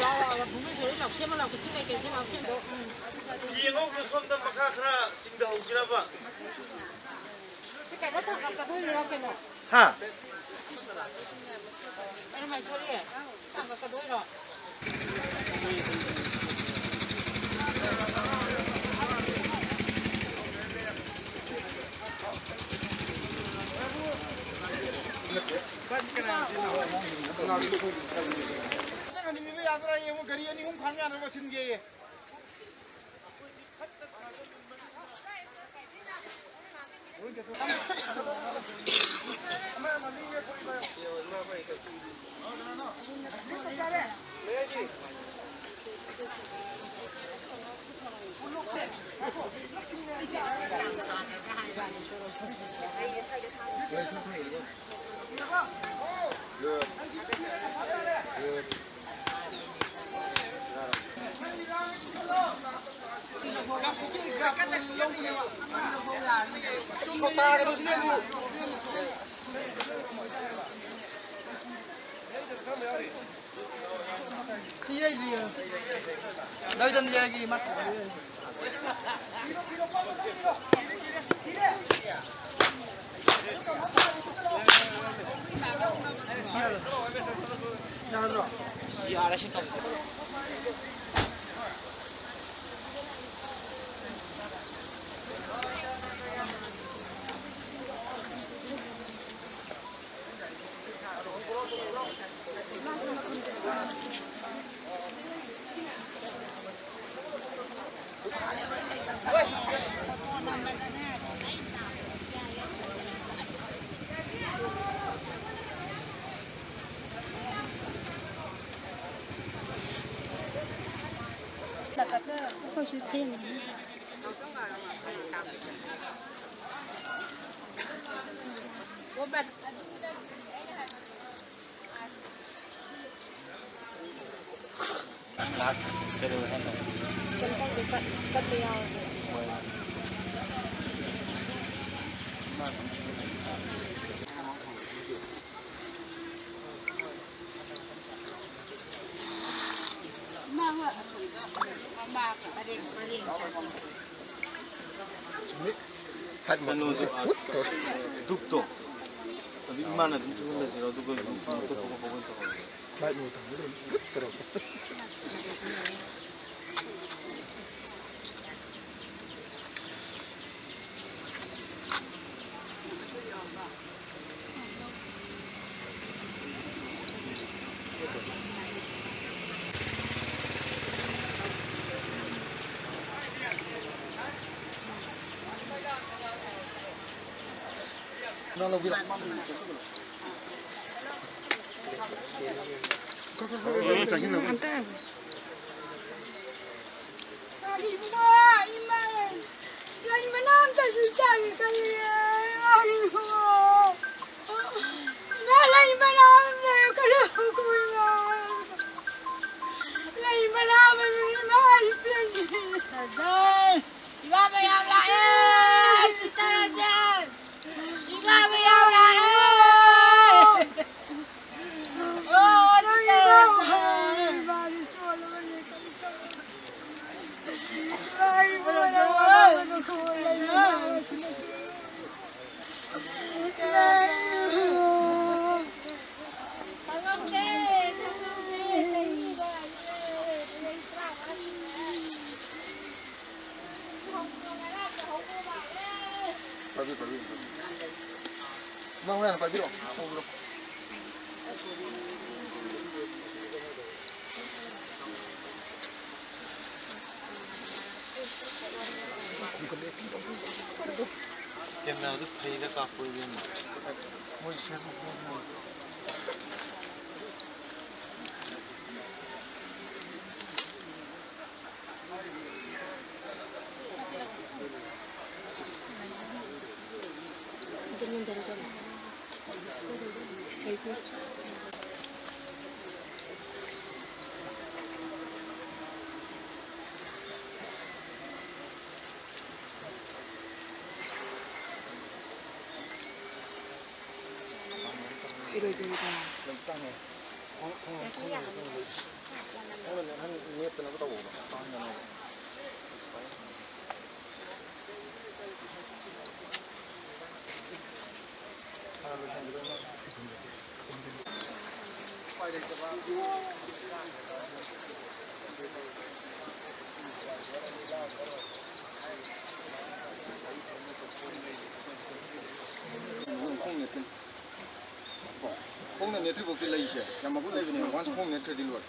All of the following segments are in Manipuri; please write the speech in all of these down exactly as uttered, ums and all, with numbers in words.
ꯂꯥꯛꯑꯣ, ꯂꯥꯛꯑꯣ, ꯂꯥꯛꯑꯣ, ꯁꯦꯝꯃꯣ, ꯂꯥꯛꯑꯣ, ꯁꯤ ꯀꯩꯀꯩꯁꯦ ꯂꯥꯛꯑꯣ, ꯁꯦꯝꯗꯣ꯫ ꯎꯝ꯫ ꯌꯦꯡꯍꯧꯗ꯭ꯔꯣ, ꯁꯣꯝꯗ ꯃꯈꯥ ꯈꯔ ꯆꯤꯡꯊꯍꯧꯁꯤꯔꯕ? ꯁꯤ ꯀꯩꯅꯣ ꯊꯥꯡꯒꯠꯀꯗꯣꯏꯅꯤꯔꯣ ꯀꯩꯅꯣ? ꯍꯥ? ꯀꯩꯅꯣ ꯃꯥꯏ ꯁꯣꯔꯤ? ꯊꯥꯡꯒꯠꯀꯗꯣꯏꯔꯣ? ꯒꯥꯔꯤ ꯑꯅꯤ ꯑꯍꯨꯝ ꯈꯥꯝ ꯌꯥꯅꯕ ꯁꯤꯟꯒꯦꯌꯦ꯫ ꯑꯩꯈꯣꯏꯁꯨ ꯊꯦꯡꯉꯅꯤ꯫ ꯀꯩꯅꯣ ꯇꯧꯗꯦ, ꯀꯠ-, ꯀꯠꯄ ꯌꯥꯎꯔꯕꯣ? ꯀꯩꯅꯣꯗꯣ, ꯑ, ꯙꯨꯞꯇꯣ꯫ ꯑꯗꯨ ꯏꯃꯥꯅ ꯑꯗꯨꯝ ꯆꯨꯍꯜꯂꯁꯤꯔꯣ? ꯑꯗꯨꯒ ꯃꯨꯊꯠꯄ ꯈꯣꯠꯄ ꯑꯣꯏꯅ ꯇꯧꯔꯒꯦ꯫ ꯐ꯭ꯂꯥꯏꯠ ꯃꯣꯗ ꯊꯝꯕꯗ ꯑꯗꯨꯝ ꯐꯨꯠ ꯇꯧꯔꯛꯄ꯫ ꯀꯔꯤꯅꯣ? ꯏꯃꯥ! ꯂꯩ ꯃꯅꯥ ꯑꯝꯇꯁꯨ ꯆꯥꯒꯦ ꯈꯜꯂꯤ꯫ ꯀꯔꯤꯅꯣ? ꯏꯃꯥ, ꯂꯩ ꯃꯅꯥ ꯑꯃ ꯂꯩꯔꯛꯀꯅꯨ꯫ ꯏꯃꯥ! ꯂꯩ ꯃꯅꯥ ꯑꯃ ꯂꯩꯔꯛꯀꯅꯨ꯫ ꯏꯃꯥ, ꯑꯩ ꯄꯦꯟꯗꯦ꯫ ꯔꯟꯖꯟ! ꯏꯃꯥ ꯃꯌꯥꯝ ꯂꯥꯛꯑꯦ! ꯁꯤꯁꯇꯔ ꯔꯟꯖꯟ! ꯏꯃꯥ ꯃꯌꯥꯝ ꯂꯥꯛꯑꯦ! ꯄꯥꯏꯕꯤꯔꯣ, ꯄꯥꯏꯕꯤꯔꯣ꯫ ꯅꯪ ꯍꯣꯔꯦꯟ ꯄꯥꯏꯕꯤꯔꯣ꯫ ꯍꯧꯕꯤꯔꯣ꯫ ꯀꯦꯃꯦꯔꯥꯗꯨ ꯐꯩꯅ ꯀꯥꯞꯄꯣ ꯏꯕꯦꯝꯃ꯫ ꯃꯣꯏ ꯁꯦꯝꯕ ꯄꯣꯠꯅꯤ꯫ ꯏꯔꯣꯏꯗꯣꯔꯤꯕ꯫ ꯅꯪꯅ ꯅꯦꯠꯍꯟ-, ꯅꯦꯠꯇꯅꯕ ꯇꯧꯑꯣ꯫ ꯈꯣꯡ ꯅꯦꯠꯀꯅꯤ꯫ ꯈꯣꯡꯅ ꯅꯦꯠꯇ꯭ꯔꯤꯐꯥꯎꯗꯤ ꯂꯩꯁꯦ ꯌꯥꯝ ꯃꯒꯨꯟ ꯂꯩꯕꯅꯦ꯫ Once ꯈꯣꯡ ꯅꯦꯠꯈ꯭ꯔꯗꯤ ꯂꯣꯏꯔꯦ꯫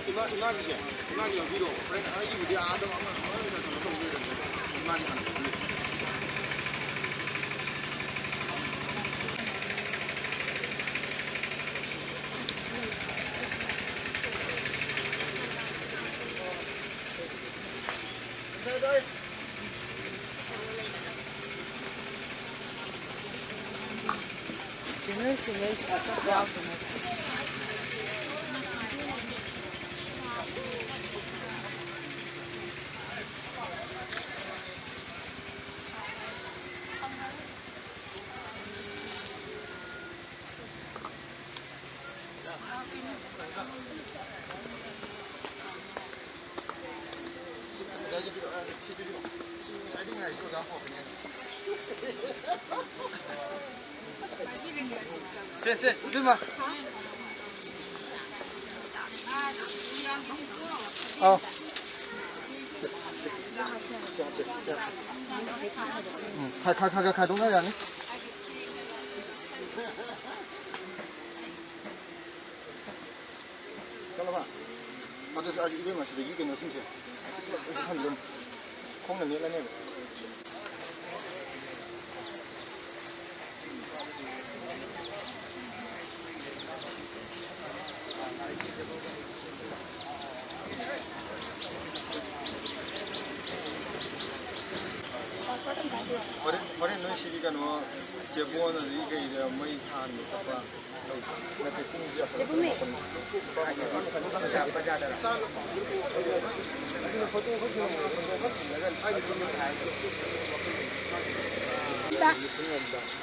ꯏꯃꯥ, ꯏꯃꯥꯒꯤꯁꯦ, ꯏꯃꯥꯒꯤ ꯂꯧꯕꯤꯔꯣ꯫ ꯍꯣꯔꯦꯟ ꯑꯩꯒꯤꯕꯨꯗꯤ ꯑꯥꯗ ꯑꯃ, ꯑꯃ ꯀꯩꯅꯣ ꯇꯧꯕꯤꯔꯣ꯫ ꯏꯃꯥꯒꯤ ꯍꯥꯟꯅ ꯂꯧꯕꯤꯔꯣ꯫ ꯁꯦ, ꯁꯦ, ꯏꯕꯦꯝꯃ꯫ ꯑꯥꯎ꯫ ꯎꯝ, ꯈ-, ꯈ-, ꯈ-, ꯈ-, ꯈꯥꯏꯗꯣꯛꯅ ꯌꯥꯅꯤ꯫ ꯆꯠꯂꯕ? ꯑꯗꯨꯁꯨ ꯑꯁꯤ ꯏꯕꯦꯝꯃ ꯁꯤꯗꯒꯤ ꯀꯩꯅꯣꯁꯤꯡꯁꯦ ꯑꯁꯤ ꯄꯨꯂꯞ ꯂꯣꯏ ꯊꯝꯕꯤꯔꯝꯃꯨ꯫ ꯈꯣꯡꯅ ꯅꯦꯠꯂꯅꯦꯕ꯫ ꯍꯣꯔꯦꯟ, ꯍꯣꯔꯦꯟ ꯅꯣꯏ ꯁꯤꯒꯤ ꯀꯩꯅꯣ ꯆꯦꯕꯣꯟ ꯑꯗꯒꯤ ꯀꯩꯗ ꯃꯩ ꯊꯥꯟꯕ ꯈꯣꯠꯄ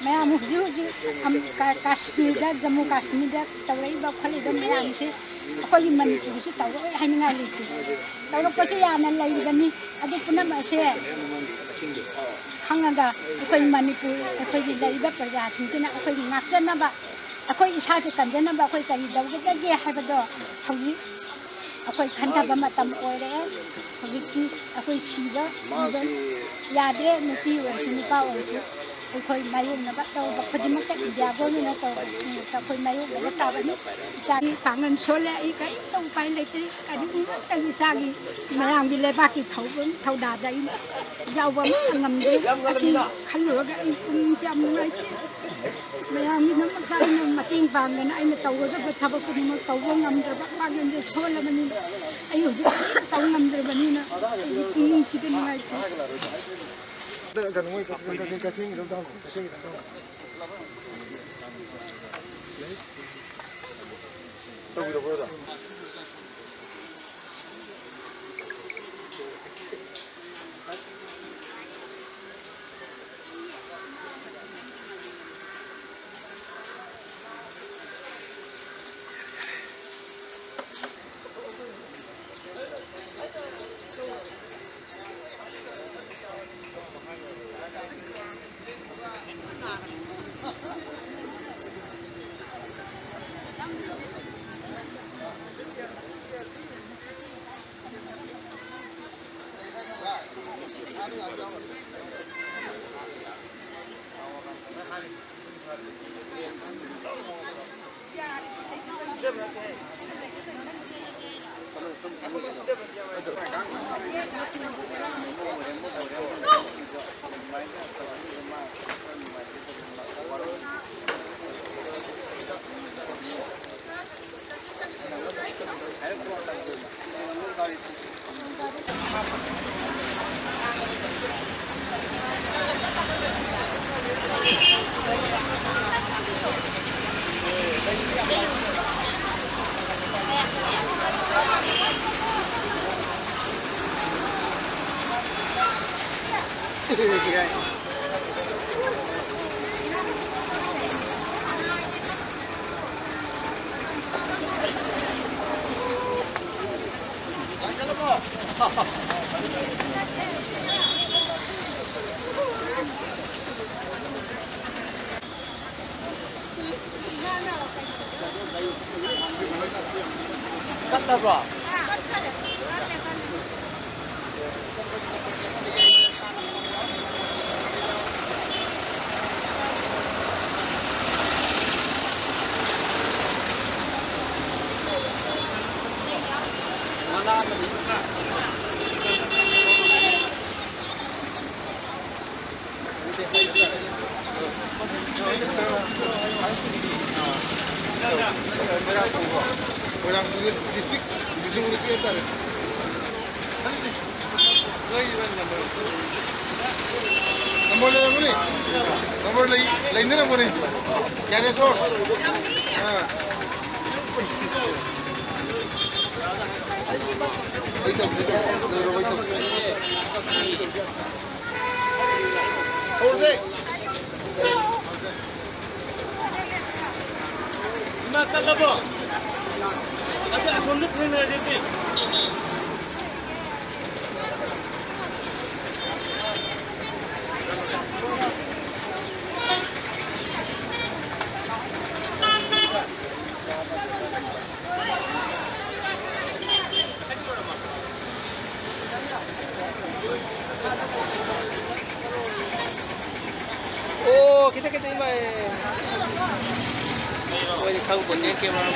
ꯃꯌꯥꯝ ꯍꯧꯖꯤꯛ ꯍꯧꯖꯤꯛ ꯑꯝ-, ꯀ-, ꯀꯥꯁꯃꯤꯔꯗ, ꯖꯃꯨ ꯀꯥꯁꯃꯤꯔꯗ ꯇꯧꯔꯛꯏꯕ ꯈꯣꯠꯂꯛꯏꯕ ꯃꯌꯥꯝꯁꯦ ꯑꯩꯈꯣꯏꯒꯤ ꯃꯅꯤꯄꯨꯔꯗꯁꯨ ꯇꯧꯔꯛꯑꯣꯏ ꯍꯥꯏꯅꯤꯡꯉꯥꯏ ꯂꯩꯇꯦ꯫ ꯇꯧꯔꯛꯄꯁꯨ ꯌꯥꯅ ꯂꯩꯔꯤꯕꯅꯤ꯫ ꯑꯗꯨ ꯄꯨꯝꯅꯃꯛ ꯑꯁꯦ ꯈꯪꯉꯒ ꯑꯩꯈꯣꯏ ꯃꯅꯤꯄꯨꯔ, ꯑꯩꯈꯣꯏꯒꯤ ꯂꯩꯔꯤꯕ ꯄ꯭ꯔꯖꯥꯁꯤꯡꯁꯤꯅ ꯑꯩꯈꯣꯏꯒꯤ ꯉꯥꯛꯆꯅꯕ, ꯑꯩꯈꯣꯏ ꯏꯁꯥꯁꯦ ꯀꯟꯖꯅꯕ ꯑꯩꯈꯣꯏ ꯀꯔꯤ ꯇꯧꯒꯗꯒꯦ ꯍꯥꯏꯕꯗꯣ ꯍꯧꯖꯤꯛ ꯑꯩꯈꯣꯏ ꯈꯟꯊꯕ ꯃꯇꯝ ꯑꯣꯏꯔꯦ꯫ ꯍꯧꯖꯤꯛꯇꯤ ꯑꯩꯈꯣꯏ ꯁꯤꯕ ꯌꯥꯗ꯭ꯔꯦ꯫ ꯅꯨꯄꯤ ꯑꯣꯏꯔꯁꯨ, ꯅꯨꯄꯥ ꯑꯣꯏꯔꯁꯨ, ꯑꯩꯈꯣꯏ ꯃꯥꯌꯣꯛꯅꯕ ꯇꯧꯕ ꯈꯨꯗꯤꯡꯃꯛꯇ ꯏꯟꯗꯤꯌꯥ ꯒꯣꯔꯃꯦꯟꯅ ꯇꯧꯕ ꯑꯩꯈꯣꯏ ꯃꯥꯌꯣꯛꯅꯕ ꯇꯥꯕꯅꯤ꯫ ꯏꯆꯥꯒꯤ ꯄꯥꯡꯒꯜ ꯁꯣꯜꯂꯦ꯫ ꯑꯩ ꯀꯔꯤꯝꯇ ꯎꯄꯥꯏ ꯂꯩꯇ꯭ꯔꯦ꯫ ꯀꯔꯤꯒꯨꯝꯕ ꯏꯆꯥꯒꯤ ꯃꯌꯥꯝꯒꯤ ꯂꯩꯕꯥꯛꯀꯤ ꯊꯧꯗꯥꯗ ꯑꯩꯅ ꯌꯥꯎꯕ ꯑꯃꯠꯇ ꯉꯝꯗ꯭ꯔꯦ꯫ ꯑꯁꯤ ꯈꯜꯂꯨꯔꯒ ꯑꯩ ꯄꯨꯛꯅꯤꯡꯁꯦ ꯌꯥꯝ ꯅꯨꯡꯉꯥꯏꯇꯦ꯫ ꯃꯌꯥꯝꯒꯤꯗꯃꯛꯇ ꯑꯩꯅ ꯃꯇꯦꯡ ꯄꯥꯡꯗꯅ ꯑꯩꯅ ꯇꯧꯒꯗꯕ ꯊꯕꯛ ꯈꯨꯗꯤꯡꯃꯛ ꯇꯧꯕ ꯉꯝꯗ꯭ꯔꯕ, ꯄꯥꯡꯒꯜꯁꯦ ꯁꯣꯜꯂꯕꯅꯤꯅ, ꯑꯩ ꯍꯧꯖꯤꯛ ꯀꯔꯤꯝ ꯇꯧ ꯉꯝꯗ꯭ꯔꯕꯅꯤꯅ ꯑꯩꯒꯤ ꯄꯨꯛꯅꯤꯡꯁꯤꯗ ꯅꯨꯡꯉꯥꯏꯇꯦ꯫ ꯆꯠꯂꯕ꯭ꯔꯣ? ꯃꯣꯏꯔꯥꯡ district, district ꯍꯥꯏꯇꯥꯔꯦ꯫ ꯅꯝꯕꯔ ꯂꯩꯔꯝꯒꯅꯤ꯫ ꯅꯝꯕꯔ ꯂꯩ-, ꯂꯩꯅꯔꯝꯒꯅꯤ꯫ ꯒ꯭ꯌꯥꯅꯦꯁꯣꯔ꯫ ꯑꯥ꯫ ꯑꯩ ꯇꯧꯒꯦ, ꯇꯧꯒꯦ꯫ ꯂꯩꯔꯣ, ꯑꯩ ꯇꯧꯒꯦ꯫ ꯍꯧꯔꯁꯦ꯫ ꯏꯃꯥ ꯀꯜꯂꯕꯣ? ꯑꯗꯨ ꯑꯁꯣꯝꯗ ꯊꯦꯡꯅꯔꯁꯤꯗꯤ꯫ ꯑꯣ, ꯈꯤꯇꯪ, ꯈꯤꯇꯪ ꯏꯃꯥ, ꯑꯦ꯫ ꯃꯣꯏꯗꯤ ꯈꯪꯄꯣꯟꯇꯦ, camera꯫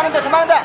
ꯁꯨꯃꯥꯡꯗ, ꯁꯨꯃꯥꯡꯗ꯫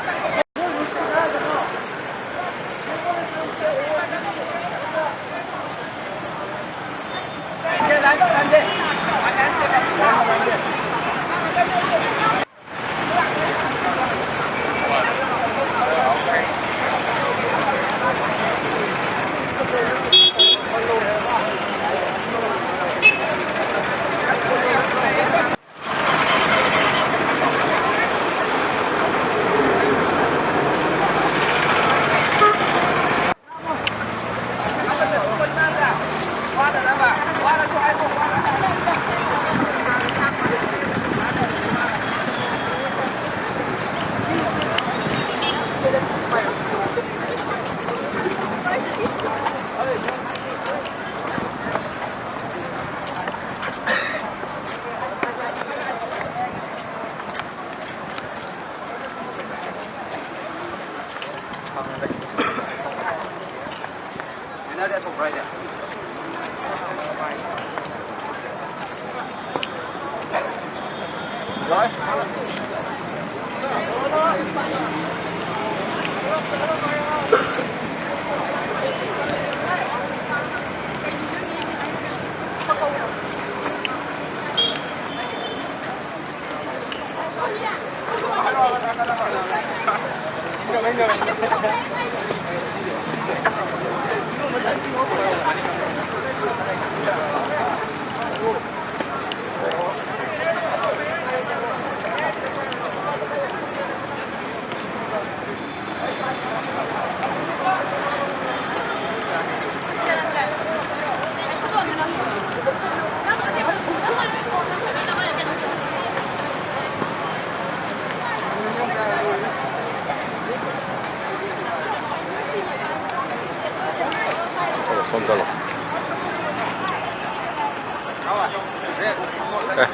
ꯁꯣꯝ ꯆꯠꯂꯣ꯫ ꯑꯦ꯫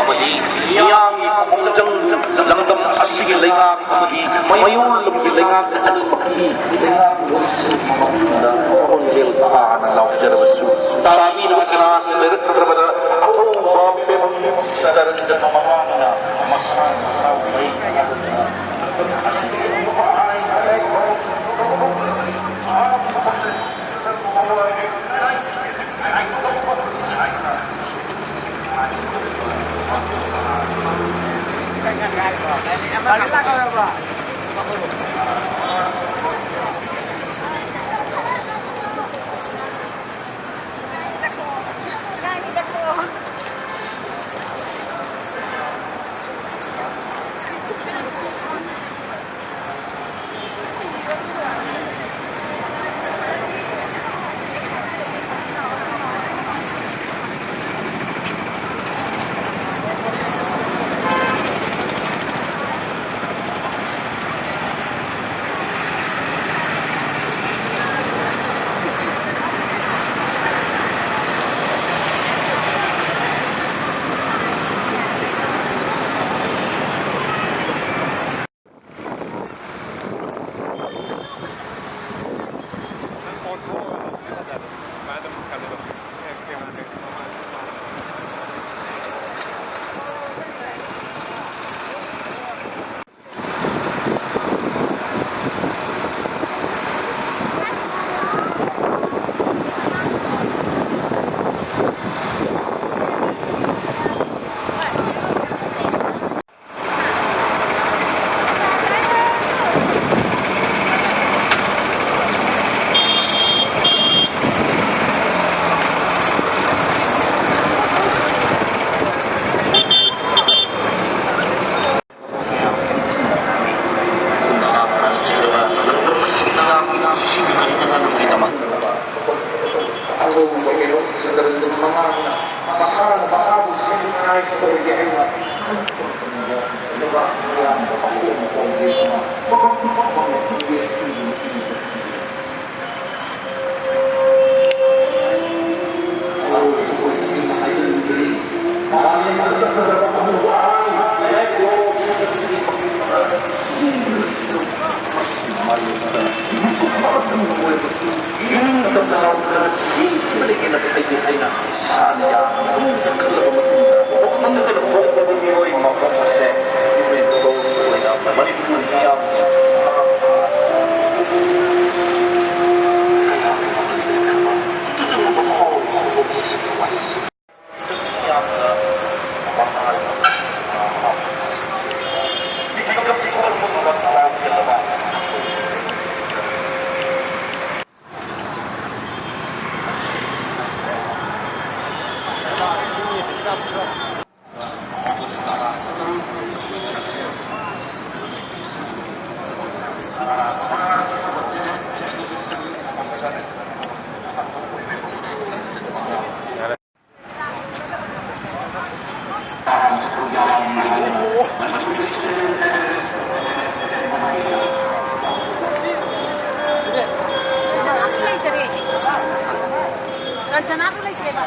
ꯑꯃꯗꯤ ꯃꯤꯌꯥꯝꯒꯤ ꯈꯣꯡꯖꯪ ꯂꯝꯗꯝ ꯑꯁꯤꯒꯤ ꯂꯩꯉꯥꯛ ꯑꯃꯗꯤ ꯃꯌꯣꯜ ꯂꯝꯒꯤ ꯂꯩꯉꯥꯛ ꯑꯅꯤꯃꯛꯀꯤ ꯂꯩꯉꯥꯛ ꯈꯣꯟꯖꯦꯜ ꯇꯥꯅ ꯂꯥꯎꯖꯔꯕꯁꯨ ꯇꯥꯕꯤꯅꯕ ꯀꯅꯥꯁꯨ ꯂꯩꯔꯛꯇ꯭ꯔꯕꯗ ꯑꯍꯧꯕ ꯄꯦꯝꯕ ꯁꯤꯗꯔꯟꯖꯟꯕ ꯃꯍꯥꯛꯅ ꯃꯁꯥ ꯃꯁꯥꯕꯨ ꯃꯩ ꯔꯟꯖꯅꯥꯗꯨ ꯂꯩꯇ꯭ꯔꯦꯕ꯫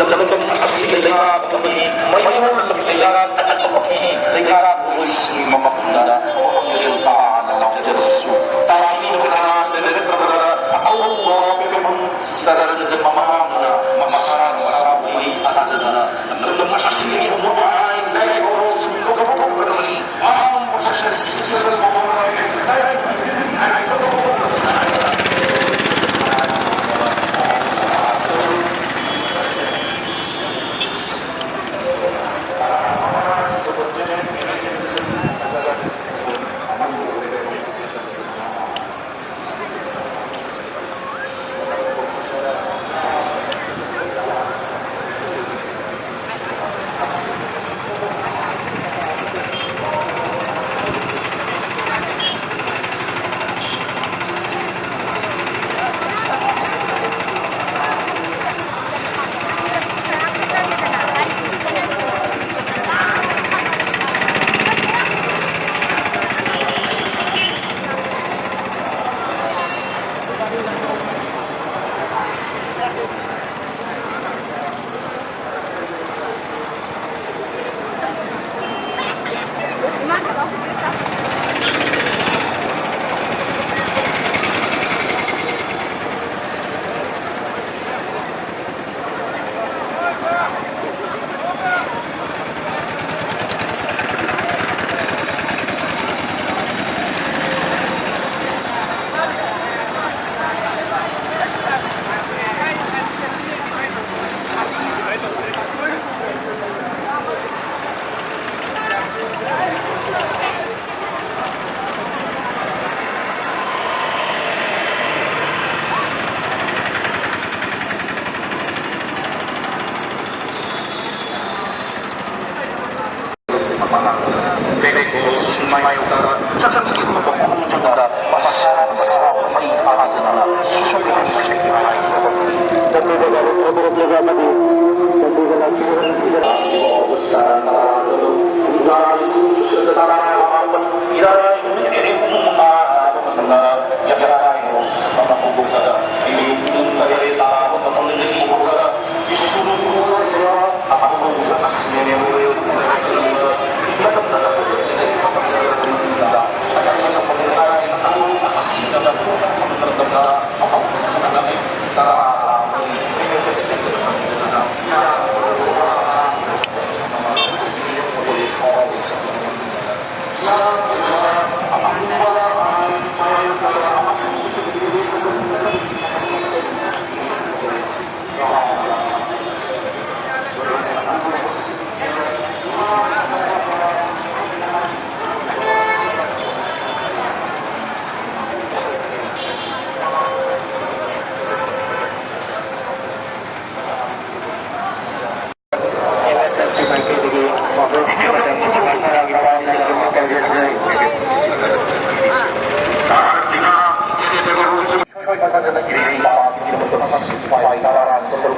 ꯂꯝꯗꯝ ꯑꯁꯤꯒꯤ ꯂꯩꯉꯥꯛ ꯑꯃꯗꯤ ꯃꯩꯍꯧꯔꯕ ꯂꯩꯉꯥꯛ ꯑꯃꯒꯤ ꯂꯩꯉꯥꯛ ꯂꯣꯏꯁꯤꯟꯕ ꯃꯇꯝꯗ ꯈꯣꯟꯖꯦꯜ ꯇꯥꯅ ꯂꯥꯎꯖꯔꯕꯁꯨ, ꯇꯥꯕꯤꯔꯤꯕ ꯀꯅꯥꯁꯨ ꯂꯩꯔꯛꯇꯕꯗ ꯑꯍꯧꯕ ꯄꯦꯄꯦꯃꯨꯟ ꯆꯔꯟꯖꯟ ꯃꯃꯥꯡꯗ ꯃꯁꯥꯅ ꯃꯁꯥꯕꯨ ꯃꯩ ꯊꯥꯖꯗꯅ ꯂꯝꯗꯝ ꯑꯁꯤꯒꯤ ꯃꯃꯥꯏ ꯂꯩꯔꯣꯜ ꯁꯨꯝꯕ ꯍꯧꯔꯛꯄꯗꯒꯤ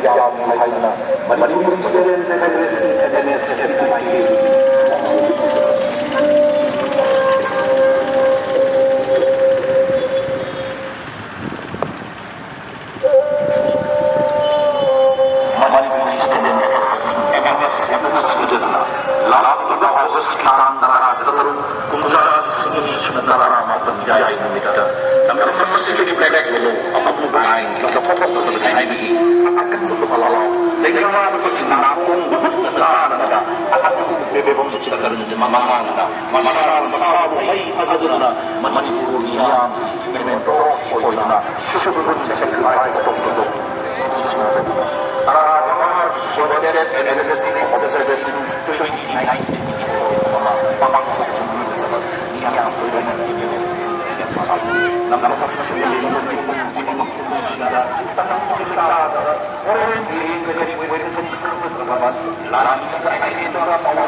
ꯌꯥꯎꯏ ꯍꯥꯏꯗꯨꯅ Manipur Student Federation, M S F ꯀꯤ ꯃꯥꯏꯀꯩꯗꯒꯤ Manipur Student Federation, M S F ꯅ ꯁꯤꯟꯖꯗꯨꯅ ꯂꯥꯛꯂꯤꯕ August ꯇꯥꯡ ꯇꯔꯥꯒ ꯇꯔꯨꯛ, ꯀꯨꯝꯖꯥ ꯂꯤꯁꯤꯡ ꯑꯅꯤ ꯁꯨꯞꯅ ꯇꯔꯥ ꯃꯥꯄꯟ ꯏꯔꯥꯏ ꯅꯨꯃꯤꯠꯇ ꯂꯝꯗꯝ ꯑꯁꯤꯗꯒꯤ Black Yellow ꯑꯃꯨꯕ line ꯂꯧꯊꯣꯛꯂꯛꯇꯕꯅꯤ ꯍꯥꯏꯕꯒꯤ ꯑꯀꯟꯕ ꯄꯥꯎ ꯂꯩꯉꯥꯛꯄꯁꯤꯡ ꯅꯥꯀꯣꯡ ꯍꯨꯠꯅ ꯇꯥꯅꯕ ꯑꯊꯨꯕ ꯐꯤꯕꯝ ꯆꯠꯂꯒ ꯃꯃꯥꯡꯗ ꯃꯁꯥ ꯃꯁꯥꯕꯨ ꯃꯩ ꯊꯥꯗꯨꯅ ꯃꯅꯤꯄꯨꯔ ꯃꯤꯌꯥꯝꯒꯤ memento ꯑꯣꯏꯗꯨꯅ ꯁꯨꯒꯨꯅꯨ sacrifice ꯇꯧꯕꯗꯨ ꯅꯤꯡꯁꯤꯡꯖꯔꯤ꯫ ꯇꯔꯥꯃꯉꯥ ꯁꯨꯕ Date Anniversary of Federation twenty nineteen ꯒꯤ ꯊꯧꯔꯝ ꯑꯃ ꯄꯥꯡꯊꯣꯛꯆꯅꯕ ꯃꯤꯌꯥꯝ ꯂꯣꯏꯅꯅ ꯂꯝꯗꯝ ꯑꯁꯤꯒꯤ ꯃꯤꯄꯨꯝ ꯈꯨꯗꯤꯡꯃꯛꯄꯨ ꯅꯨꯡꯁꯤꯅ ꯇꯥꯡꯕ ꯇꯥꯗꯕ ꯍꯣꯔꯦꯟ ꯀꯔꯤ ꯑꯣꯏꯔꯛꯀꯅꯤ ꯈꯪꯅꯗ꯭ꯔꯕ ꯂꯥꯟꯃꯤꯗ ꯑꯍꯦꯟꯕ power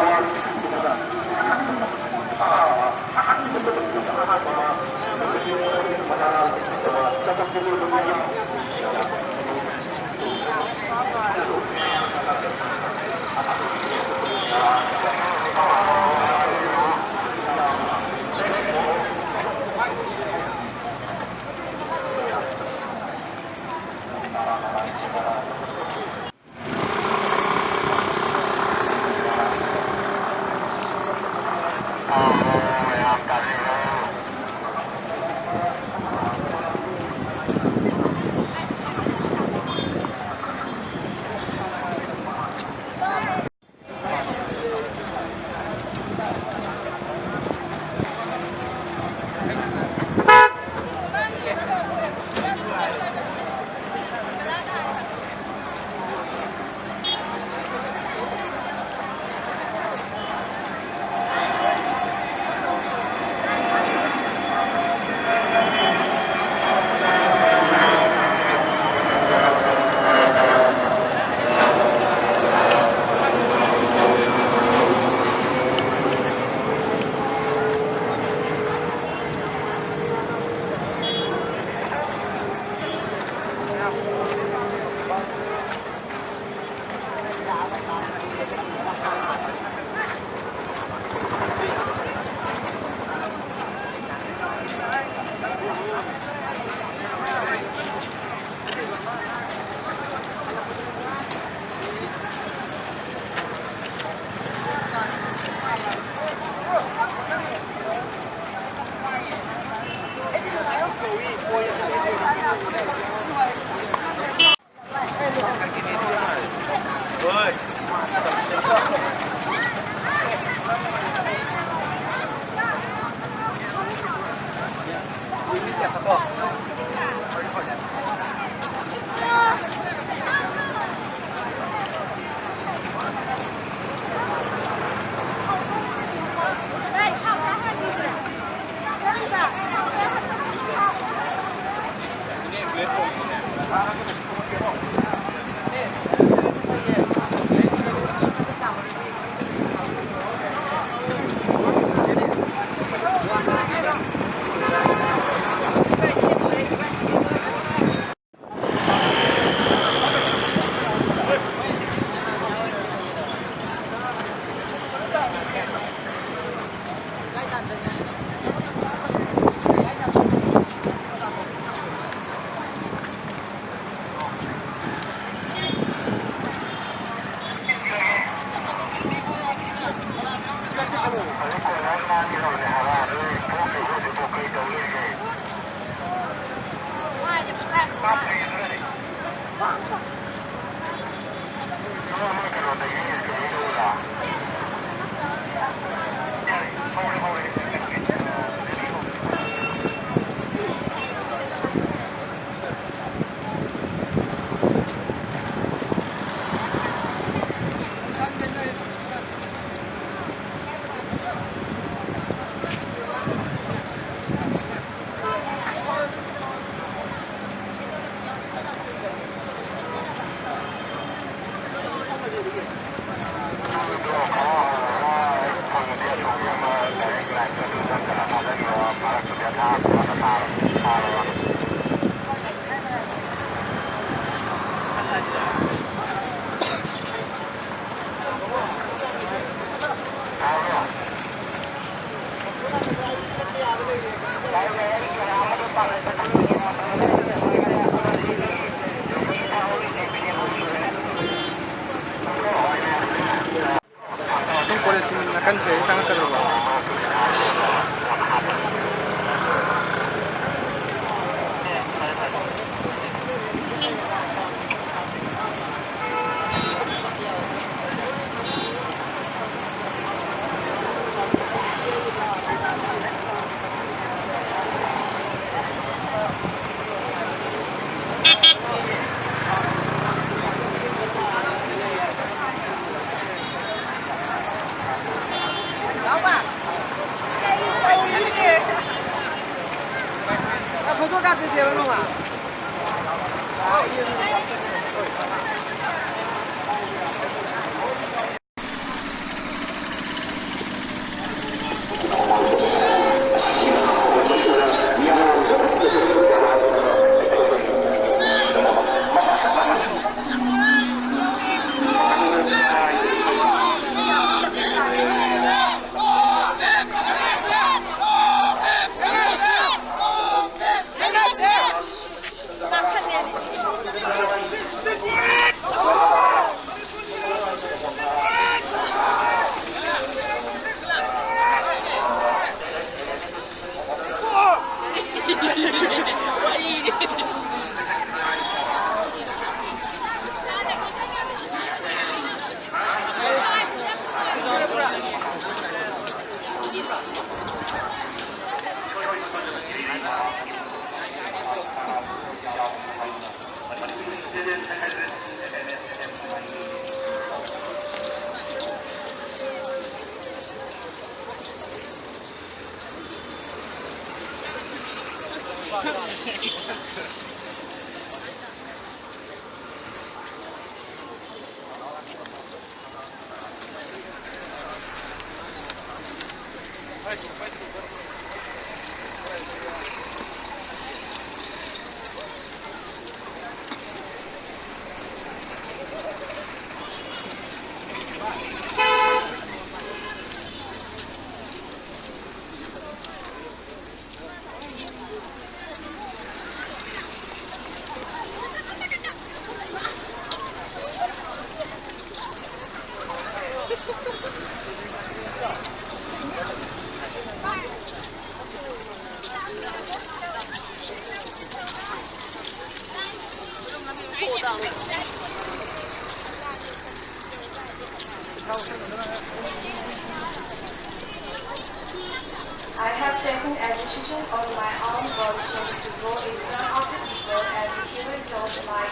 I have taken a decision on my own volition to go in front of the people as a human cause my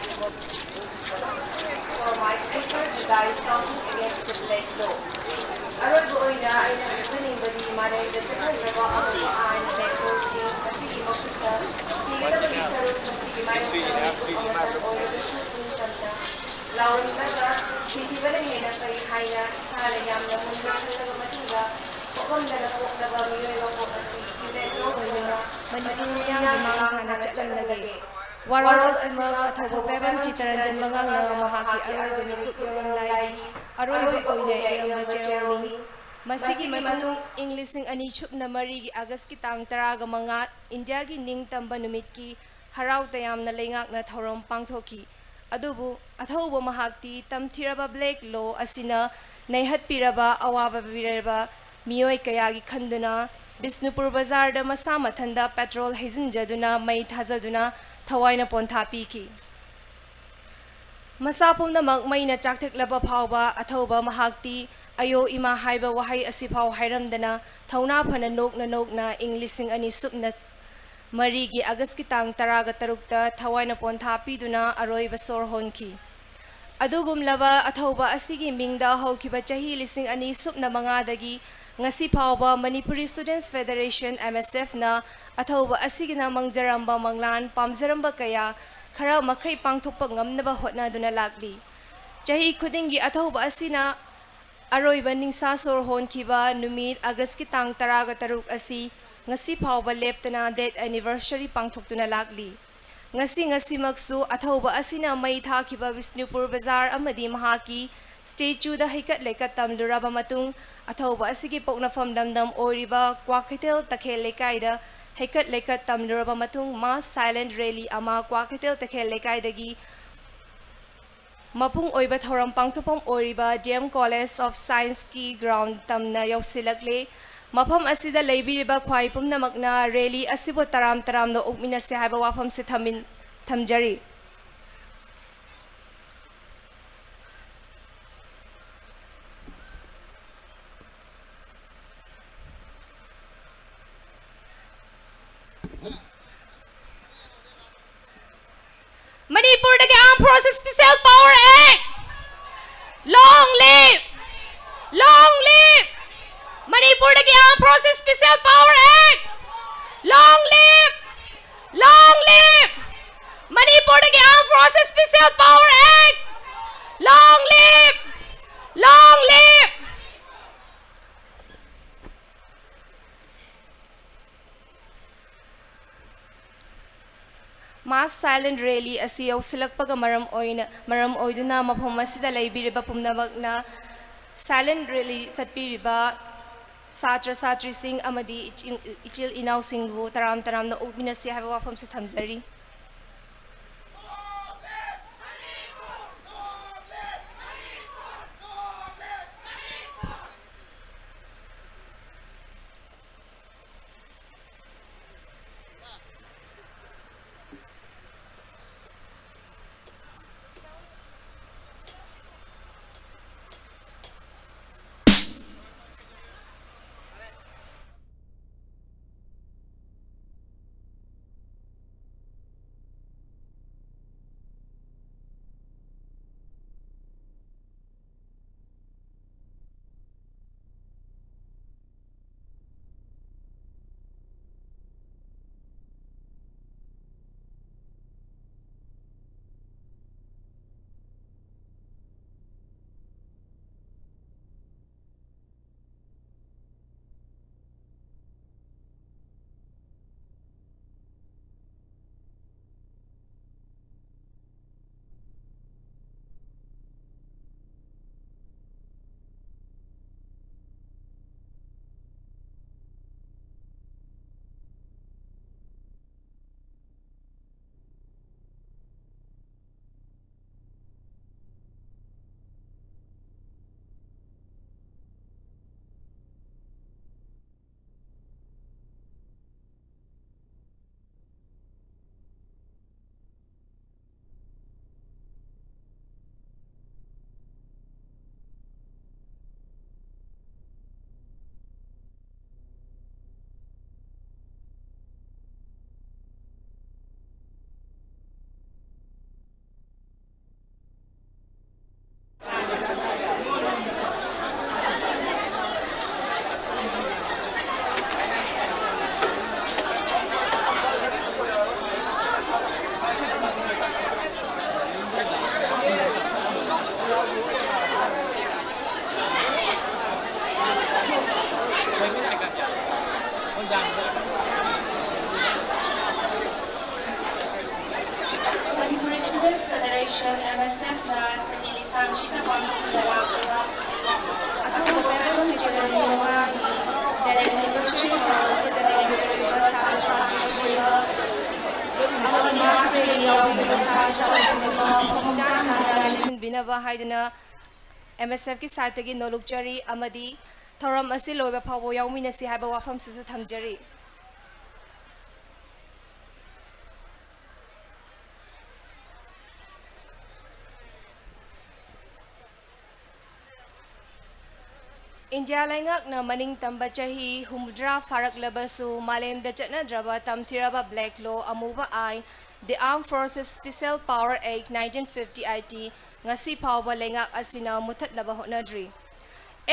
for my paper to die shouting against the black law. ꯑꯔꯣꯏꯕ ꯑꯣꯏꯅ ꯑꯩꯅ ꯍꯥꯏꯖꯅꯤꯡꯕꯗꯤ ꯃꯥꯂꯦꯝꯗ ꯆꯠꯅꯗ꯭ꯔꯕ ꯑꯅꯧꯕ ꯑꯥꯏꯟ ꯕꯦꯡꯀꯣꯁꯤꯡ ꯑꯁꯤꯒꯤ ꯃꯈꯨꯠꯇ ꯁꯤꯒꯗꯕꯒꯤ ꯁꯔꯨꯛ ꯃꯁꯤꯒꯤ ꯃꯥꯌꯣꯛꯇ ꯃꯤꯀꯨꯞ ꯑꯃꯇꯪ ꯑꯣꯏꯔꯕꯁꯨ ꯄꯨꯛꯅꯤꯡ ꯆꯪꯅ ꯂꯥꯎꯔꯝꯂꯒ ꯁꯤꯈꯤꯕꯅ ꯍꯦꯟꯅ ꯐꯩ ꯍꯥꯏꯅ ꯏꯁꯥꯅ ꯌꯥꯝꯅ ꯃꯨꯟꯅ ꯈꯜꯂꯕ ꯃꯇꯨꯡꯗ ꯄꯣꯛꯂꯝꯗꯅ ꯄꯣꯛꯂꯕ ꯃꯤꯑꯣꯏ ꯃꯄꯣꯛ ꯑꯁꯤ ꯍ꯭ꯌꯨꯃꯦꯟ ꯔꯥꯏꯠꯁ ꯑꯣꯏꯅ ꯃꯅꯤꯄꯨꯔ ꯃꯤꯌꯥꯝꯒꯤ ꯃꯥꯡ ꯊꯥꯅ ꯆꯠꯂꯝꯂꯒꯦ꯫ ꯋꯥꯔꯣꯜ ꯑꯁꯤꯃꯛ ꯑꯊꯧꯕ ꯄꯦꯕꯝ ꯆꯤꯇꯔꯟꯖꯟ ꯃꯉꯥꯡꯅ ꯃꯍꯥꯛꯀꯤ ꯑꯔꯣꯏꯕ ꯃꯤꯀꯨꯞ ꯌꯧꯔꯝꯗꯥꯏꯒꯤ ꯑꯔꯣꯏꯕ ꯑꯣꯏꯅ ꯏꯔꯝꯕ ꯆꯦꯔꯣꯜꯅꯤ꯫ ꯃꯁꯤꯒꯤ ꯃꯇꯨꯡ ꯏꯪ ꯂꯤꯁꯤꯡ ꯑꯅꯤ ꯁꯨꯞꯅ ꯃꯔꯤꯒꯤ ꯑꯥꯒꯁꯀꯤ ꯇꯥꯡ ꯇꯔꯥꯒ ꯃꯉꯥ ꯏꯟꯗꯤꯌꯥꯒꯤ ꯅꯤꯡꯇꯝꯕ ꯅꯨꯃꯤꯠꯀꯤ ꯍꯔꯥꯎ ꯇꯌꯥꯝꯅ ꯂꯩꯉꯥꯛꯅ ꯊꯧꯔꯝ ꯄꯥꯡꯊꯣꯛꯈꯤ꯫ ꯑꯗꯨꯕꯨ ꯑꯊꯧꯕ ꯃꯍꯥꯛꯇꯤ ꯇꯝꯊꯤꯔꯕ ꯕ꯭ꯂꯦꯛ ꯂꯣ ꯑꯁꯤꯅ ꯅꯩꯍꯠꯄꯤꯔꯕ, ꯑꯋꯥꯕ ꯄꯤꯔꯕ ꯃꯤꯑꯣꯏ ꯀꯌꯥꯒꯤ ꯈꯟꯗꯨꯅ ꯕꯤꯁꯅꯨꯄꯨꯔ ꯕꯖꯥꯔꯗ ꯃꯁꯥ ꯃꯊꯟꯗ ꯄꯦꯇ꯭ꯔꯣꯜ ꯍꯩꯖꯤꯟꯖꯗꯨꯅ ꯃꯩ ꯊꯥꯖꯗꯨꯅ ꯊꯋꯥꯏꯅ ꯄꯣꯟꯊꯥ ꯄꯤꯈꯤ꯫ ꯃꯁꯥ ꯄꯨꯝꯅꯃꯛ ꯃꯩꯅ ꯆꯥꯛꯊꯦꯛꯂꯕ ꯐꯥꯎꯕ ꯑꯊꯧꯕ ꯃꯍꯥꯛꯇꯤ "ꯑꯌꯣ ꯏꯃꯥ" ꯍꯥꯏꯕ ꯋꯥꯍꯩ ꯑꯁꯤꯐꯥꯎ ꯍꯥꯏꯔꯝꯗꯅ ꯊꯧꯅꯥ ꯐꯅ ꯅꯣꯛꯅ ꯅꯣꯛꯅ ꯏꯪ ꯂꯤꯁꯤꯡ ꯑꯅꯤ ꯁꯨꯞꯅ ꯃꯔꯤꯒꯤ ꯑꯥꯒꯁꯀꯤ ꯇꯥꯡ ꯇꯔꯥꯒ ꯇꯔꯨꯛꯇ ꯊꯋꯥꯏꯅ ꯄꯣꯟꯊꯥ ꯄꯤꯗꯨꯅ ꯑꯔꯣꯏꯕ ꯁꯣꯔ ꯍꯣꯟꯈꯤ꯫ ꯑꯗꯨꯒꯨꯝꯂꯕ ꯑꯊꯧꯕ ꯑꯁꯤꯒꯤ ꯃꯤꯡꯗ ꯍꯧꯈꯤꯕ ꯆꯍꯤ ꯂꯤꯁꯤꯡ ꯑꯅꯤ ꯁꯨꯞꯅ ꯃꯉꯥꯗꯒꯤ ꯉꯁꯤ ꯐꯥꯎꯕ Manipuri Students Federation, M S F, ꯅ ꯑꯊꯧꯕ ꯑꯁꯤꯒꯤꯅ ꯃꯪꯖꯔꯝꯕ ꯃꯪꯂꯥꯟ, ꯄꯥꯝꯖꯔꯝꯕ ꯀꯌꯥ ꯈꯔ ꯃꯈꯩ ꯄꯥꯡꯊꯣꯛꯄ ꯉꯝꯅꯕ ꯍꯣꯠꯅꯗꯨꯅ ꯂꯥꯛꯂꯤ꯫ ꯆꯍꯤ ꯈꯨꯗꯤꯡꯒꯤ ꯑꯊꯧꯕ ꯑꯁꯤꯅ ꯑꯔꯣꯏꯕ ꯅꯤꯡꯁꯥ ꯁꯣꯔ ꯍꯣꯟꯈꯤꯕ ꯅꯨꯃꯤꯠ August ꯀꯤ ꯇꯥꯡ ꯇꯔꯥꯒ ꯇꯔꯨꯛ ꯑꯁꯤ ꯉꯁꯤ ꯐꯥꯎꯕ ꯂꯦꯞꯇꯅ death anniversary ꯄꯥꯡꯊꯣꯛꯇꯨꯅ ꯂꯥꯛꯂꯤ꯫ ꯉꯁꯤ, ꯉꯁꯤꯃꯛꯁꯨ ꯑꯊꯧꯕ ꯑꯁꯤꯅ ꯃꯩ ꯊꯥꯈꯤꯕ ꯕꯤꯁꯅꯨꯄꯨꯔ ꯕꯖꯥꯔ ꯑꯃꯗꯤ ꯃꯍꯥꯛꯀꯤ statue ꯗ ꯍꯩꯀꯠ ꯂꯩꯀꯠ ꯇꯝꯂꯨꯔꯕ ꯃꯇꯨꯡ, ꯑꯊꯧꯕ ꯑꯁꯤꯒꯤ ꯄꯣꯛꯅꯐꯝ ꯂꯝꯗꯝ ꯑꯣꯏꯔꯤꯕ ꯀ꯭ꯋꯥꯀꯩꯊꯦꯜ ꯇꯈꯦꯜ ꯂꯩꯀꯥꯏꯗ ꯍꯩꯀꯠ ꯂꯩꯀꯠ ꯇꯝꯂꯨꯔꯕ ꯃꯇꯨꯡ, mass silent rally ꯑꯃ ꯀ꯭ꯋꯥꯀꯩꯊꯦꯜ ꯇꯈꯦꯜ ꯂꯩꯀꯥꯏꯗꯒꯤ ꯃꯄꯨꯡ ꯑꯣꯏꯕ ꯊꯧꯔꯝ ꯄꯥꯡꯊꯣꯛꯐꯝ ꯑꯣꯏꯔꯤꯕ D M College of Science ꯀꯤ ground ꯇꯝꯅ ꯌꯧꯁꯤꯜꯂꯛꯂꯦ꯫ ꯃꯐꯝ ꯑꯁꯤꯗ ꯂꯩꯕꯤꯔꯤꯕ ꯈ꯭ꯋꯥꯏ ꯄꯨꯝꯅꯃꯛꯅ rally ꯑꯁꯤꯕꯨ ꯇꯔꯥꯝ ꯇꯔꯥꯝꯅ ꯑꯣꯛꯃꯤꯟꯅꯁꯦ ꯍꯥꯏꯕ ꯋꯥꯐꯝꯁꯦ ꯊꯝꯃꯤꯟ-, ꯊꯝꯖꯔꯤ꯫ ꯃꯅꯤꯄꯨꯔꯗꯒꯤ Armed Forces Special Power Act! Long live! Long live! ꯃꯅꯤꯄꯨꯔꯗꯒꯤ Armed Forces Special Power Act! Long live! Long live! ꯃꯅꯤꯄꯨꯔꯗꯒꯤ Armed Forces Special Power Act! Long live! Long live! Mass silent rally ꯑꯁꯤ ꯌꯧꯁꯤꯜꯂꯛꯄꯒ ꯃꯔꯝ ꯑꯣꯏꯅ, ꯃꯔꯝ ꯑꯣꯏꯗꯨꯅ ꯃꯐꯝ ꯑꯁꯤꯗ ꯂꯩꯕꯤꯔꯤꯕ ꯄꯨꯝꯅꯃꯛꯅ silent rally ꯆꯠꯄꯤꯔꯤꯕ ꯁꯥꯇ꯭ꯔ ꯁꯥꯇ꯭ꯔꯤꯁꯤꯡ ꯑꯃꯗꯤ ꯏꯆꯤꯟ-, ꯏꯆꯤꯜ ꯏꯅꯥꯎꯁꯤꯡꯕꯨ ꯇꯔꯥꯝ ꯇꯔꯥꯝꯅ ꯑꯣꯛꯃꯤꯟꯅꯁꯤ ꯍꯥꯏꯕ ꯋꯥꯐꯝꯁꯤ ꯊꯝꯖꯔꯤ꯫ ꯑꯊꯧꯕ ꯄꯦꯕꯝ ꯆꯤꯇꯔꯟꯖꯟ ꯃꯉꯥꯒꯤ death anniversary ꯊꯧꯔꯝ ꯑꯁꯤꯗ ꯂꯩꯕꯤꯔꯛꯂꯤꯕ ꯁꯥꯇ꯭ꯔ ꯁꯥꯇ꯭ꯔꯤ ꯄꯨꯝꯅꯃꯛ ꯑꯃꯗꯤ mass rally ꯌꯥꯎꯕꯤꯔꯤꯕ ꯁꯥꯇ꯭ꯔ ꯁꯥꯇ꯭ꯔꯤ ꯄꯨꯝꯅꯃꯛ ꯃꯐꯝ ꯆꯥꯅ ꯆꯥꯅ ꯂꯦꯡꯁꯤꯟꯕꯤꯅꯕ ꯍꯥꯏꯗꯨꯅ M S F ꯀꯤ side ꯇꯒꯤ ꯅꯣꯜꯂꯨꯛꯆꯔꯤ ꯑꯃꯗꯤ ꯊꯧꯔꯝ ꯑꯁꯤ ꯂꯣꯏꯕ ꯐꯥꯎꯕ ꯌꯥꯎꯃꯤꯟꯅꯁꯤ ꯍꯥꯏꯕ ꯋꯥꯐꯝꯁꯤꯁꯨ ꯊꯝꯖꯔꯤ꯫ ꯏꯟꯗꯤꯌꯥ ꯂꯩꯉꯥꯛꯅ ꯃꯅꯤꯡ ꯇꯝꯕ ꯆꯍꯤ ꯍꯨꯝꯐꯨꯇꯔꯥ ꯐꯥꯔꯛꯂꯕꯁꯨ ꯃꯥꯂꯦꯝꯗ ꯆꯠꯅꯗ꯭ꯔꯕ ꯇꯝꯊꯤꯔꯕ black law, ꯑꯃꯨꯕ ꯑꯥꯏꯟ, The Armed Forces Special Power Act nineteen fifty eight ꯉꯁꯤ ꯐꯥꯎꯕ ꯂꯩꯉꯥꯛ ꯑꯁꯤꯅ ꯃꯨꯊꯠꯅꯕ ꯍꯣꯠꯅꯗ꯭ꯔꯤ꯫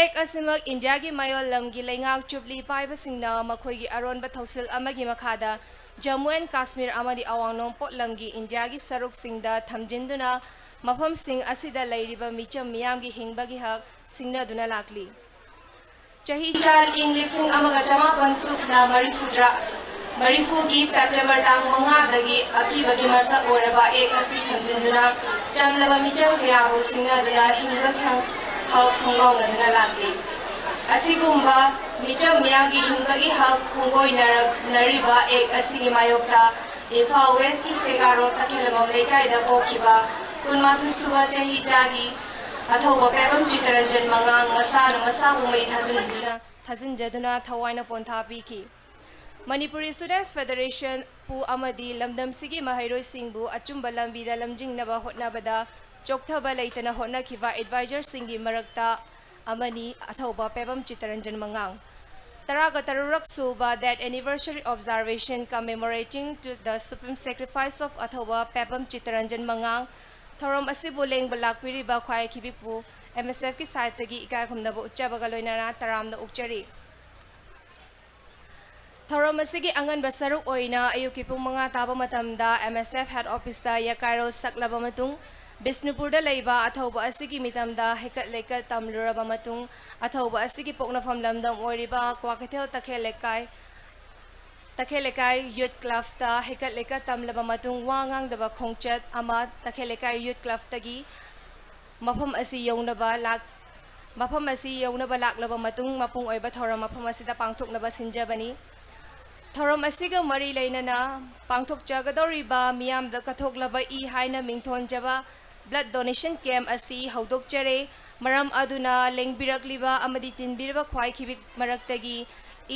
Act ꯑꯁꯤꯃꯛ ꯏꯟꯗꯤꯌꯥꯒꯤ ꯃꯌꯣꯜ ꯂꯝꯒꯤ ꯂꯩꯉꯥꯛ ꯆꯨꯞꯂꯤ ꯄꯥꯏꯕꯁꯤꯡꯅ ꯃꯈꯣꯏꯒꯤ ꯑꯔꯣꯟꯕ ꯊꯧꯁꯤꯜ ꯑꯃꯒꯤ ꯃꯈꯥꯗ ꯖꯝꯃꯨ and ꯀꯥꯁꯃꯤꯔ ꯑꯃꯗꯤ ꯑꯋꯥꯡ ꯅꯣꯡꯄꯣꯛ ꯂꯝꯒꯤ ꯏꯟꯗꯤꯌꯥꯒꯤ ꯁꯔꯨꯛꯁꯤꯡꯗ ꯊꯝꯖꯤꯟꯗꯨꯅ ꯃꯐꯝꯁꯤꯡ ꯑꯁꯤꯗ ꯂꯩꯔꯤꯕ ꯃꯤꯆꯝ ꯃꯤꯌꯥꯝꯒꯤ ꯍꯤꯡꯕꯒꯤ ꯍꯛ ꯁꯤꯡꯅꯗꯨꯅ ꯂꯥꯛꯂꯤ꯫ ꯆꯍꯤ ꯆꯥ ꯏꯪ ꯂꯤꯁꯤꯡ ꯑꯃꯒ ꯆꯃꯥꯄꯟ ꯁꯨꯞꯅ ꯃꯔꯤꯐꯨꯇꯔꯥ, ꯃꯔꯤꯐꯨꯒꯤ September ꯇꯥꯡ ꯃꯉꯥꯗꯒꯤ ꯑꯀꯤꯕꯒꯤ ꯃꯁꯛ ꯑꯣꯏꯔꯕ Act ꯑꯁꯤ ꯊꯝꯖꯤꯟꯗꯨꯅ ꯆꯝꯂꯕ ꯃꯤꯆꯝ ꯀꯌꯥꯕꯨ ꯁꯤꯡꯅꯗꯨꯅ ꯍꯤꯡꯕꯒꯤ ꯍꯛ ꯈꯣꯡꯂꯥꯎꯅꯗꯨꯅ ꯂꯥꯛꯂꯤ꯫ ꯑꯁꯤꯒꯨꯝꯕ ꯃꯤꯆꯝ ꯃꯤꯌꯥꯝꯒꯤ ꯍꯤꯡꯕꯒꯤ ꯍꯛ ꯈꯣꯡꯒꯣꯏꯅꯔꯛꯅꯔꯤꯕ Act ꯑꯁꯤꯒꯤ ꯃꯥꯌꯣꯛꯇ ꯏꯝꯐꯥꯜ West ꯀꯤ ꯁꯦꯒꯥꯔꯣ ꯇꯈꯦꯂꯝꯕꯝ ꯂꯩꯀꯥꯏꯗ ꯄꯣꯛꯈꯤꯕ ꯀꯨꯟꯃꯥꯊꯣꯏ ꯁꯨꯕ ꯆꯍꯤ ꯆꯥꯒꯤ ꯑꯊꯧꯕ ꯄꯦꯕꯝ ꯆꯤꯇꯔꯟꯖꯟ ꯃꯉꯥꯡ ꯃꯁꯥꯅ ꯃꯁꯥꯕꯨ ꯃꯩ ꯊꯥꯖꯤꯟꯗꯨꯅ, ꯊꯥꯖꯤꯟꯖꯗꯨꯅ ꯊꯋꯥꯏꯅ ꯄꯣꯟꯊꯥ ꯄꯤꯈꯤ꯫ ꯃꯅꯤꯄꯨꯔꯤ Students Federation ꯄꯨ ꯑꯃꯗꯤ ꯂꯝꯗꯝꯁꯤꯒꯤ ꯃꯍꯩꯔꯣꯏꯁꯤꯡꯕꯨ ꯑꯆꯨꯝꯕ ꯂꯝꯕꯤꯗ ꯂꯝꯖꯤꯡꯅꯕ ꯍꯣꯠꯅꯕꯗ ꯆꯣꯛꯊꯕ ꯂꯩꯇꯅ ꯍꯣꯠꯅꯈꯤꯕ advisor ꯁꯤꯡꯒꯤ ꯃꯔꯛꯇ ꯑꯃꯅꯤ ꯑꯊꯧꯕ ꯄꯦꯕꯝ ꯆꯤꯇꯔꯟꯖꯟ ꯃꯉꯥꯡ꯫ ꯇꯔꯥꯒ ꯇꯔꯨꯛꯔꯛ ꯁꯨꯕ death anniversary observation commemorating to the supreme sacrifice of ꯑꯊꯧꯕ Pebam Chittaranjan ꯃꯉꯥꯡ ꯊꯧꯔꯝ ꯑꯁꯤꯕꯨ ꯂꯦꯡꯕ ꯂꯥꯛꯄꯤꯔꯤꯕ ꯈ꯭ꯋꯥꯏ ꯈꯤꯕꯤꯛꯄꯨ M S F ꯀꯤ side ꯇꯒꯤ ꯏꯀꯥꯏ ꯈꯨꯝꯅꯕ ꯎꯠꯆꯕꯒ ꯂꯣꯏꯅꯅ ꯇꯔꯥꯝꯅ ꯑꯣꯛꯆꯔꯤ꯫ ꯊꯧꯔꯝ ꯑꯁꯤꯒꯤ ꯑꯉꯟꯕ ꯁꯔꯨꯛ ꯑꯣꯏꯅ ꯑꯌꯨꯛꯀꯤ ꯄꯨꯡ ꯃꯉꯥ ꯇꯥꯕ ꯃꯇꯝꯗ M S F head office ꯇ ꯌꯥꯀꯥꯏꯔꯣꯜ ꯁꯛꯂꯕ ꯃꯇꯨꯡ, ꯕꯤꯁꯅꯨꯄꯨꯔꯗ ꯂꯩꯕ ꯑꯊꯧꯕ ꯑꯁꯤꯒꯤ ꯃꯤꯇꯝꯗ ꯍꯩꯀꯠ ꯂꯩꯀꯠ ꯇꯝꯂꯨꯔꯕ ꯃꯇꯨꯡ, ꯑꯊꯧꯕ ꯑꯁꯤꯒꯤ ꯄꯣꯛꯅꯐꯝ ꯂꯝꯗꯝ ꯑꯣꯏꯔꯤꯕ ꯀ꯭ꯋꯥꯀꯩꯊꯦꯜ ꯇꯈꯦꯜ ꯂꯩꯀꯥꯏ, ꯇꯈꯦꯜ ꯂꯩꯀꯥꯏ Youth Club ꯇ ꯍꯩꯀꯠ ꯂꯩꯀꯠ ꯇꯝꯂꯕ ꯃꯇꯨꯡ, ꯋꯥ ꯉꯥꯡꯗꯕ ꯈꯣꯡꯆꯠ ꯑꯃ ꯇꯈꯦꯜ ꯂꯩꯀꯥꯏ Youth Club ꯇꯒꯤ ꯃꯐꯝ ꯑꯁꯤ ꯌꯧꯅꯕ ꯂꯥꯛ-, ꯃꯐꯝ ꯑꯁꯤ ꯌꯧꯅꯕ ꯂꯥꯛꯂꯕ ꯃꯇꯨꯡ, ꯃꯄꯨꯡ ꯑꯣꯏꯕ ꯊꯧꯔꯝ ꯃꯐꯝ ꯑꯁꯤꯗ ꯄꯥꯡꯊꯣꯛꯅꯕ ꯁꯤꯟꯖꯕꯅꯤ꯫ ꯊꯧꯔꯝ ꯑꯁꯤꯒ ꯃꯔꯤ ꯂꯩꯅꯅ ꯄꯥꯡꯊꯣꯛꯆꯒꯗꯧꯔꯤꯕ ꯃꯤꯌꯥꯝꯗ ꯀꯠꯊꯣꯛꯂꯕ ꯏ ꯍꯥꯏꯅ ꯃꯤꯡꯊꯣꯟꯖꯕ blood donation camp ꯑꯁꯤ ꯍꯧꯗꯣꯛꯆꯔꯦ꯫ ꯃꯔꯝ ꯑꯗꯨꯅ ꯂꯦꯡꯕꯤꯔꯛꯂꯤꯕ ꯑꯃꯗꯤ ꯇꯤꯟꯕꯤꯔꯤꯕ ꯈ꯭ꯋꯥꯏꯈꯤꯕꯤ ꯃꯔꯛꯇꯒꯤ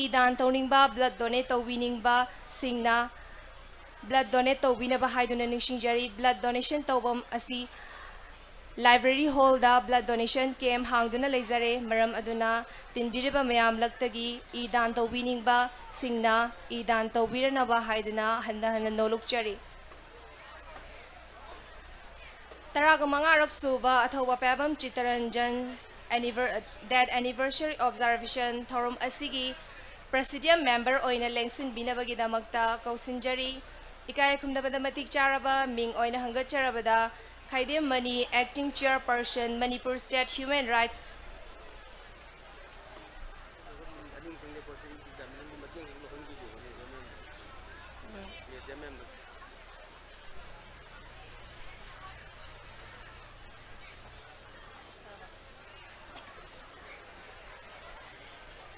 ꯏ ꯗꯥꯟ ꯇꯧꯅꯤꯡꯕ, blood donate ꯇꯧꯕꯤꯅꯤꯡꯕꯁꯤꯡꯅ blood donate ꯇꯧꯕꯤꯅꯕ ꯍꯥꯏꯗꯨꯅ ꯅꯤꯡꯁꯤꯡꯖꯔꯤ꯫ Blood donation ꯇꯧꯐꯝ ꯑꯁꯤ library hall ꯗ blood donation camp ꯍꯥꯡꯗꯨꯅ ꯂꯩꯖꯔꯦ꯫ ꯃꯔꯝ ꯑꯗꯨꯅ ꯇꯤꯟꯕꯤꯔꯤꯕ ꯃꯌꯥꯝꯂꯛꯇꯒꯤ ꯏ ꯗꯥꯟ ꯇꯧꯕꯤꯅꯤꯡꯕꯁꯤꯡꯅ ꯏ ꯗꯥꯟ ꯇꯧꯕꯤꯔꯅꯕ ꯍꯥꯏꯗꯨꯅ ꯍꯟꯅ ꯍꯟꯅ ꯅꯣꯂꯨꯛꯆꯔꯤ꯫ ꯇꯔꯥꯒ ꯃꯉꯥꯔꯛ ꯁꯨꯕ ꯑꯊꯧꯕ ꯄꯥꯏꯕꯝ Chittaranjan anniver-, death anniversary observation ꯊꯧꯔꯝ ꯑꯁꯤꯒꯤ presidium member ꯑꯣꯏꯅ ꯂꯦꯡꯁꯤꯟꯕꯤꯅꯕꯒꯤꯗꯃꯛꯇ ꯀꯧꯁꯤꯟꯖꯔꯤ꯫ ꯏꯀꯥꯏ ꯈꯨꯝꯅꯕꯗ ꯃꯇꯤꯛ ꯆꯥꯔꯕ ꯃꯤꯡ ꯑꯣꯏꯅ ꯍꯪꯒꯠꯆꯔꯕꯗ ꯈꯥꯏꯗꯦꯝ money acting chairperson, Manipur State Human Rights꯫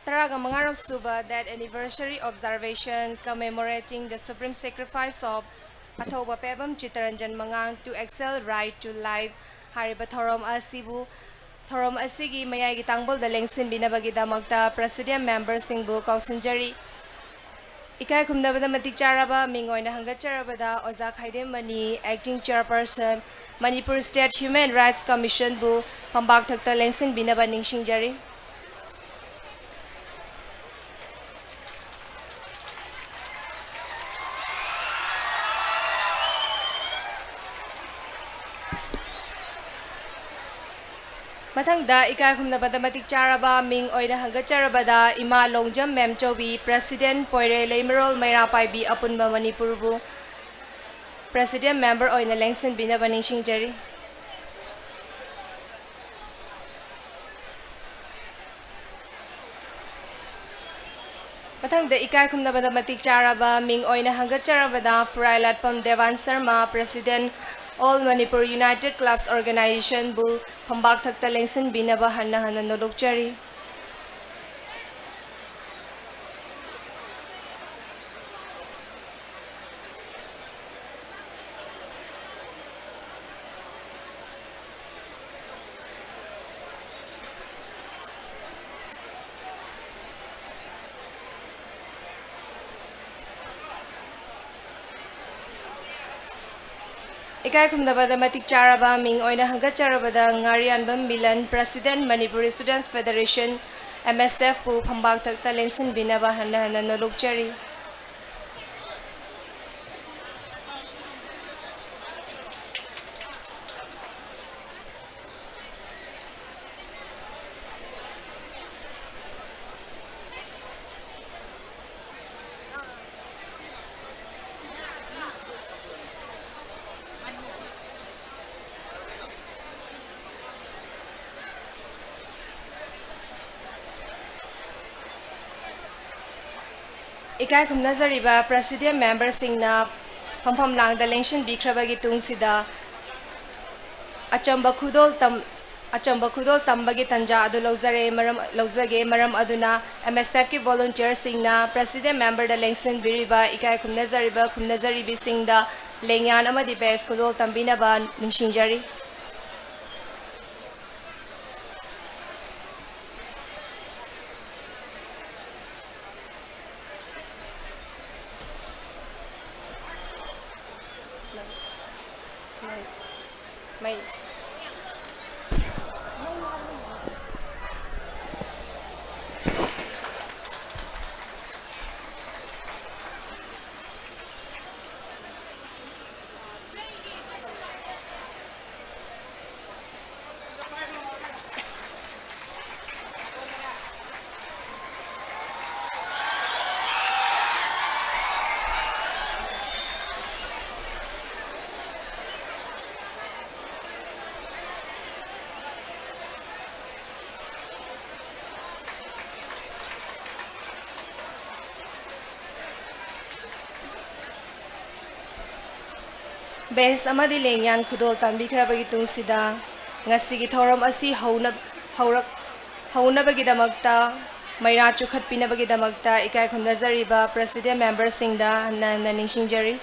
ꯇꯔꯥꯒ ꯃꯉꯥꯔꯛ ꯁꯨꯕ death anniversary observation commemorating the supreme sacrifice of ꯑꯊꯧꯕ Pebam Chittaranjan ꯃꯉꯥꯡ to excel right to life ꯍꯥꯏꯔꯤꯕ ꯊꯧꯔꯝ ꯑꯁꯤꯕꯨ, ꯊꯧꯔꯝ ꯑꯁꯤꯒꯤ ꯃꯌꯥꯏꯒꯤ ꯇꯥꯡꯕꯜꯗ ꯂꯦꯡꯁꯤꯟꯕꯤꯅꯕꯒꯤꯗꯃꯛꯇ presidium member ꯁꯤꯡꯕꯨ ꯀꯧꯁꯤꯟꯖꯔꯤ꯫ ꯏꯀꯥꯏ ꯈꯨꯝꯅꯕꯗ ꯃꯇꯤꯛ ꯆꯥꯔꯕ ꯃꯤꯡ ꯑꯣꯏꯅ ꯍꯪꯒꯠꯆꯔꯕꯗ ꯑꯣꯖꯥ ꯈꯥꯏꯗꯦꯝ money, acting chairperson, Manipur State Human Rights Commission ꯕꯨ ꯐꯝꯕꯥꯛ ꯊꯛꯇ ꯂꯦꯡꯁꯤꯟꯕꯤꯅꯕ ꯅꯤꯡꯁꯤꯡꯖꯔꯤ꯫ ꯃꯊꯪꯗ ꯏꯀꯥꯏ ꯈꯨꯝꯅꯕꯗ ꯃꯇꯤꯛ ꯆꯥꯔꯕ ꯃꯤꯡ ꯑꯣꯏꯅ ꯍꯪꯒꯠꯆꯔꯕꯗ ꯏꯃꯥ ꯂꯣꯡꯖꯝ ꯃꯦꯝꯆꯧꯕꯤ, president, ꯄꯣꯏꯔꯩ ꯂꯩꯃꯔꯣꯜ ꯃꯩꯔꯥ ꯄꯥꯏꯕꯤ ꯑꯄꯨꯟꯕ ꯃꯅꯤꯄꯨꯔꯕꯨ presidium member ꯑꯣꯏꯅ ꯂꯦꯡꯁꯤꯟꯕꯤꯅꯕ ꯅꯤꯡꯁꯤꯡꯖꯔꯤ꯫ ꯃꯊꯪꯗ ꯏꯀꯥꯏ ꯈꯨꯝꯅꯕꯗ ꯃꯇꯤꯛ ꯆꯥꯔꯕ ꯃꯤꯡ ꯑꯣꯏꯅ ꯍꯪꯒꯠꯆꯔꯕꯗ ꯐꯨꯔꯥꯏ ꯂꯥꯠꯄꯝ Devan Sharma, president, All Manipur United Clubs Organization ꯕꯨ ꯐꯝꯕꯥꯛ ꯊꯛꯇ ꯂꯦꯡꯁꯤꯟꯕꯤꯅꯕ ꯍꯟꯅ ꯍꯟꯅ ꯅꯣꯂꯨꯛꯆꯔꯤ꯫ ꯏꯀꯥꯏ ꯈꯨꯝꯅꯕꯗ ꯃꯇꯤꯛ ꯆꯥꯔꯕ ꯃꯤꯡ ꯑꯣꯏꯅ ꯍꯪꯒꯠꯆꯔꯕꯗ ꯉꯥꯔꯤꯌꯥꯟꯕꯝ Milan, President, Manipuri Students Federation, M S F ꯄꯨ ꯐꯝꯕꯥꯛ ꯊꯛꯇ ꯂꯦꯡꯁꯤꯟꯕꯤꯅꯕ ꯍꯟꯅ ꯍꯟꯅ ꯅꯣꯂꯨꯛꯆꯔꯤ꯫ ꯏꯀꯥꯏ ꯈꯨꯝꯅꯖꯔꯤꯕ President member ꯁꯤꯡꯅ ꯐꯝꯐꯝ ꯂꯥꯡꯗ ꯂꯦꯡꯁꯤꯟꯕꯤꯈ꯭ꯔꯕꯒꯤ ꯇꯨꯡꯁꯤꯗ, ꯑꯆꯝꯕ ꯈꯨꯗꯣꯜ ꯇꯝ-, ꯑꯆꯝꯕ ꯈꯨꯗꯣꯜ ꯇꯝꯕꯒꯤ ꯇꯟꯖꯥ ꯑꯗꯨ ꯂꯧꯖꯔꯦ, ꯃꯔꯝ, ꯂꯧꯖꯒꯦ꯫ ꯃꯔꯝ ꯑꯗꯨꯅ, M S F ꯀꯤ volunteer ꯁꯤꯡꯅ President member ꯗ ꯂꯦꯡꯁꯤꯟꯕꯤꯔꯤꯕ ꯏꯀꯥꯏ ꯈꯨꯝꯅꯖꯔꯤꯕ ꯈꯨꯝꯅꯖꯔꯤꯕꯤꯁꯤꯡꯗ ꯂꯦꯡꯌꯥꯟ ꯑꯃꯗꯤ badge ꯈꯨꯗꯣꯜ ꯇꯝꯕꯤꯅꯕ ꯅꯤꯡꯁꯤꯡꯖꯔꯤ꯫ ꯃꯩ꯫ ꯕꯦꯟꯁ ꯑꯃꯗꯤ ꯂꯦꯡꯌꯥꯟ ꯈꯨꯗꯣꯜ ꯇꯝꯕꯤꯈ꯭ꯔꯕꯒꯤ ꯇꯨꯡꯁꯤꯗ, ꯉꯁꯤꯒꯤ ꯊꯧꯔꯝ ꯑꯁꯤ ꯍꯧꯅ-, ꯍꯧꯔꯛ-, ꯍꯧꯅꯕꯒꯤꯗꯃꯛꯇ, ꯃꯩꯔꯥ ꯆꯨꯈꯠꯄꯤꯅꯕꯒꯤꯗꯃꯛꯇ ꯏꯀꯥꯏ ꯈꯨꯝꯅꯖꯔꯤꯕ president memberꯁꯤꯡꯗ ꯍꯟꯅ ꯍꯟꯅ ꯅꯤꯡꯁꯤꯡꯖꯔꯤ꯫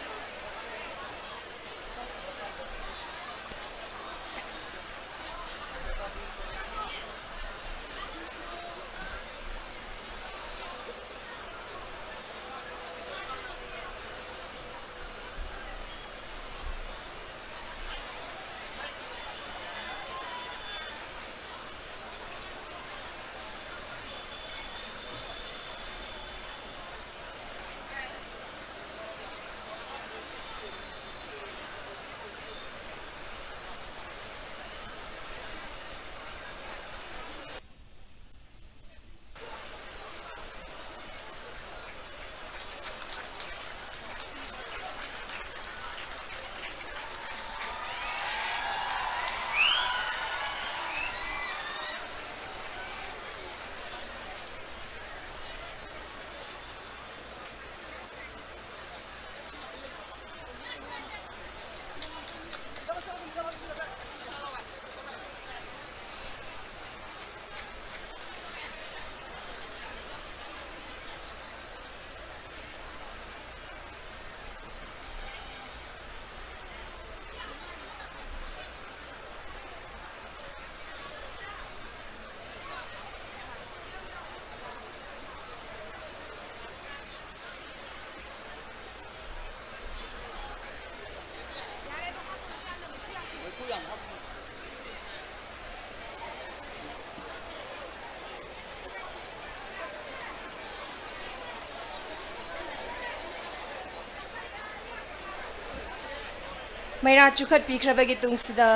ꯃꯩꯔꯥ ꯆꯨꯈꯠꯄꯤꯈ꯭ꯔꯕꯒꯤ ꯇꯨꯡꯁꯤꯗ,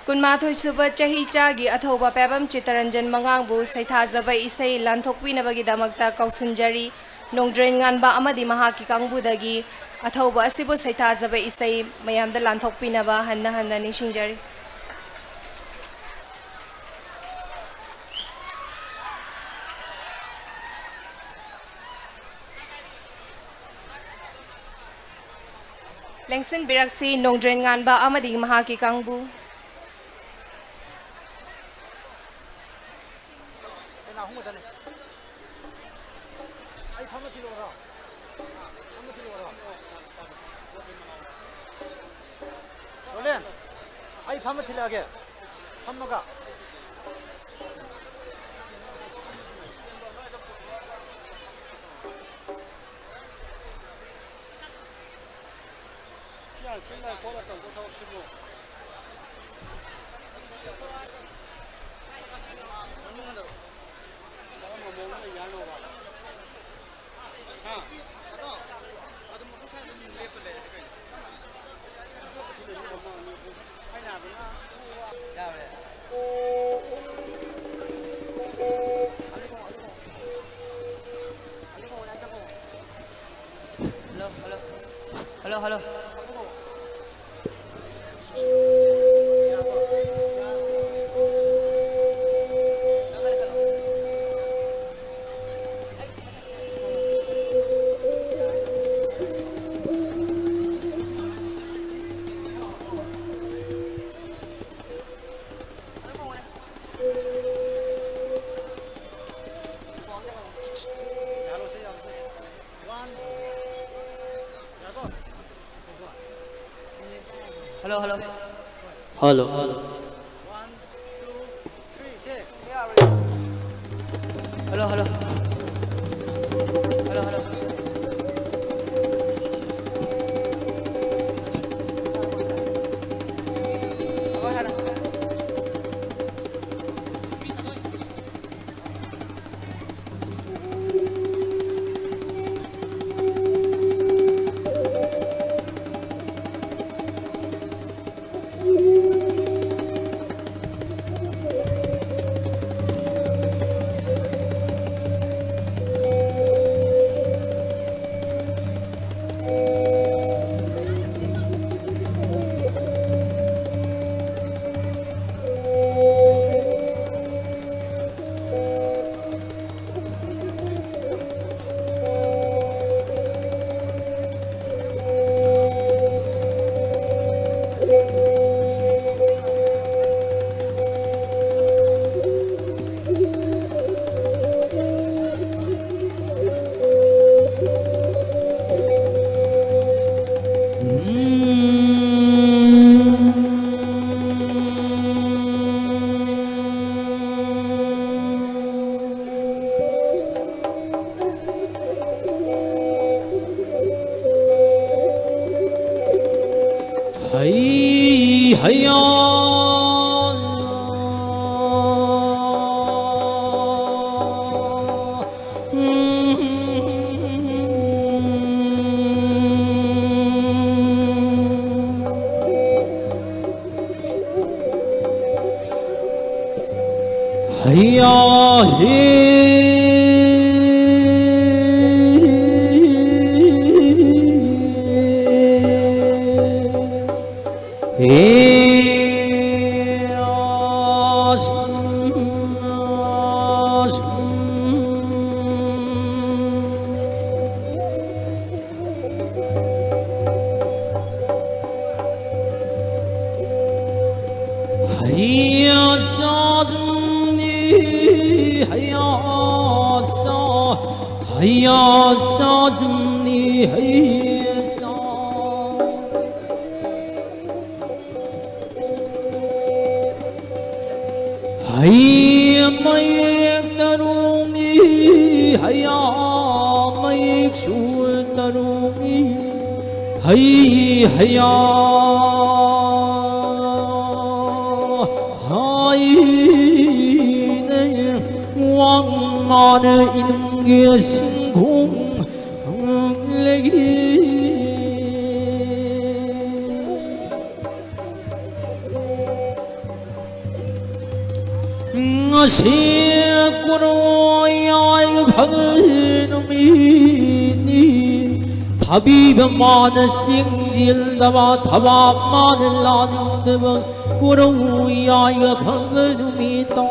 ꯀꯨꯟꯃꯥꯊꯣꯏ ꯁꯨꯕ ꯆꯍꯤ ꯆꯥꯒꯤ ꯑꯊꯧꯕ ꯄꯦꯕꯝ ꯆꯤꯠꯇꯔꯟꯖꯟ ꯃꯉꯥꯡꯕꯨ ꯁꯩꯊꯥꯖꯕ ꯏꯁꯩ ꯂꯥꯟꯊꯣꯛꯄꯤꯅꯕꯒꯤꯗꯃꯛꯇ ꯀꯧꯁꯤꯟꯖꯔꯤ꯫ ꯅꯣꯡꯗ꯭ꯔꯦꯟ ꯉꯥꯟꯕ ꯑꯃꯗꯤ ꯃꯍꯥꯛꯀꯤ ꯀꯥꯡꯕꯨꯗꯒꯤ ꯑꯊꯧꯕ ꯑꯁꯤꯕꯨ ꯁꯩꯊꯥꯖꯕ ꯏꯁꯩ ꯃꯌꯥꯝꯗ ꯂꯥꯟꯊꯣꯛꯄꯤꯅꯕ ꯍꯟꯅ ꯍꯟꯅ ꯅꯤꯡꯁꯤꯡꯖꯔꯤ꯫ ꯂꯦꯡꯁꯤꯟꯕꯤꯔꯛꯁꯤ ꯅꯣꯡꯗ꯭ꯔꯦꯟ ꯉꯥꯟꯕ ꯑꯃꯗꯤ ꯃꯍꯥꯛꯀꯤ ꯀꯥꯡꯕꯨ꯫ ꯔꯣꯂꯦꯟ, ꯑꯩ ꯐꯝꯃ ꯊꯤꯜꯂꯛꯑꯒꯦ꯫ ꯐꯝꯃꯒ꯫ ꯁꯤ ꯍꯥꯟꯅ ꯁꯤꯜꯂ ꯈꯣꯠꯂ ꯇꯧꯕ ꯊꯕꯛꯁꯤꯕꯨ꯫ ꯃꯅꯨꯡꯗ ꯀꯔꯝꯕ ꯃꯑꯣꯡꯗ ꯌꯥꯅꯣꯕ? ꯍꯥ? ꯑꯗꯣ ꯑꯗꯨꯝ ꯃꯈꯣꯡ ꯁꯥꯏꯗ ꯑꯗꯨꯝ ꯂꯦꯞꯄ ꯂꯩꯔꯁꯤ ꯀꯩꯅꯣ? ꯌꯥꯔꯦ꯫ Hello, hello. Hello, hello. Hello, hello. Hello. Hello, hello. Hello, hello. ꯑꯃ ꯍꯥꯟꯅ꯫ ꯍꯩꯌꯥ꯫ ꯍꯩꯌꯥ ꯍꯦ꯫ ꯍꯦ꯫ ꯑꯁ꯫ ꯑꯁ꯫ ꯍꯩꯌꯥ ꯆꯥꯗꯨꯝꯅꯤ, ꯍꯩꯌꯥ ꯆꯥ-, ꯍꯩꯌꯥ ꯆꯥꯗꯨꯝꯅꯤ, ꯍꯩꯌꯥ ꯆꯥ-꯫ ꯍꯩ ꯃꯌꯦꯛ ꯇꯔꯨꯛꯅꯤ, ꯍꯩꯌꯥ ꯃꯌꯦꯛꯁꯨ ꯇꯔꯨꯛꯅꯤ, ꯍꯩ ꯍꯩꯌꯥ ꯍꯥꯏꯅ ꯋꯥꯡꯃꯅ ꯏꯅꯨꯡꯒꯤ ꯁꯤꯡꯈꯣꯡ ꯂꯩ꯫ ꯉꯁꯤ ꯀꯨꯔꯣ ꯌꯥꯏꯐꯕ ꯅꯨꯃꯤꯠꯅꯤ꯫ ꯊꯕꯤꯕ ꯃꯥꯅ ꯆꯤꯡꯁꯤꯜꯗꯕ, ꯊꯕꯥꯛ ꯃꯥꯅ ꯂꯥꯅꯤꯡꯗꯕ ꯀꯨꯔꯣ ꯌꯥꯏꯐꯕ ꯅꯨꯃꯤꯠꯇꯣ꯫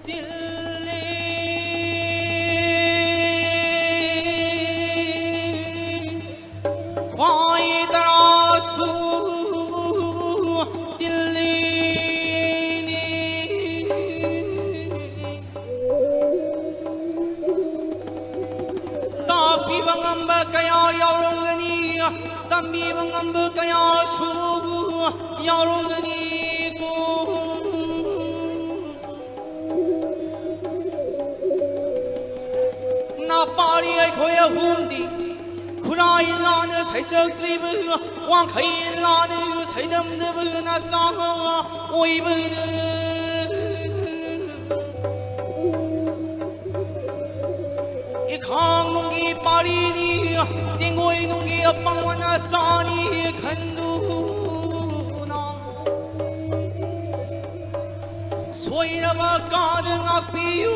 ꯇꯤꯜꯂꯤ ꯈ꯭ꯋꯥꯏ ꯇꯔꯥꯁꯨ ꯇꯤꯜꯂꯤꯅꯤ꯫ ꯇꯝꯕꯤꯕ ꯉꯝꯕ ꯀꯌꯥ ꯌꯥꯎꯔꯝꯒꯅꯤ, ꯇꯝꯕꯤꯕ ꯉꯝꯕ ꯀꯌꯥꯁꯨ ꯌꯥꯎꯔꯝꯒꯅꯤꯀꯣ꯫ ꯅꯥꯄꯥꯔꯤ ꯑꯩꯈꯣꯏ ꯑꯍꯨꯝꯗꯤ ꯈꯨꯔꯥꯏ ꯂꯥꯟꯅ ꯁꯩꯁꯛꯇ꯭ꯔꯤꯕ, ꯋꯥꯡꯈꯩ ꯂꯥꯟꯅ ꯁꯩꯗꯝꯗꯕ ꯅꯆꯥ ꯑꯣꯏꯕꯅ꯫ ꯏꯈꯥꯡ ꯅꯨꯡꯒꯤ ꯄꯥꯔꯤꯅꯤ, ꯇꯦꯡꯒꯣꯏ ꯅꯨꯡꯒꯤ ꯑꯄꯪꯕ ꯅꯆꯥꯅꯤ ꯈꯟꯗꯨꯅ꯫ ꯁꯣꯏꯔꯕ ꯀꯥꯗ ꯉꯥꯛꯄꯤꯌꯨ,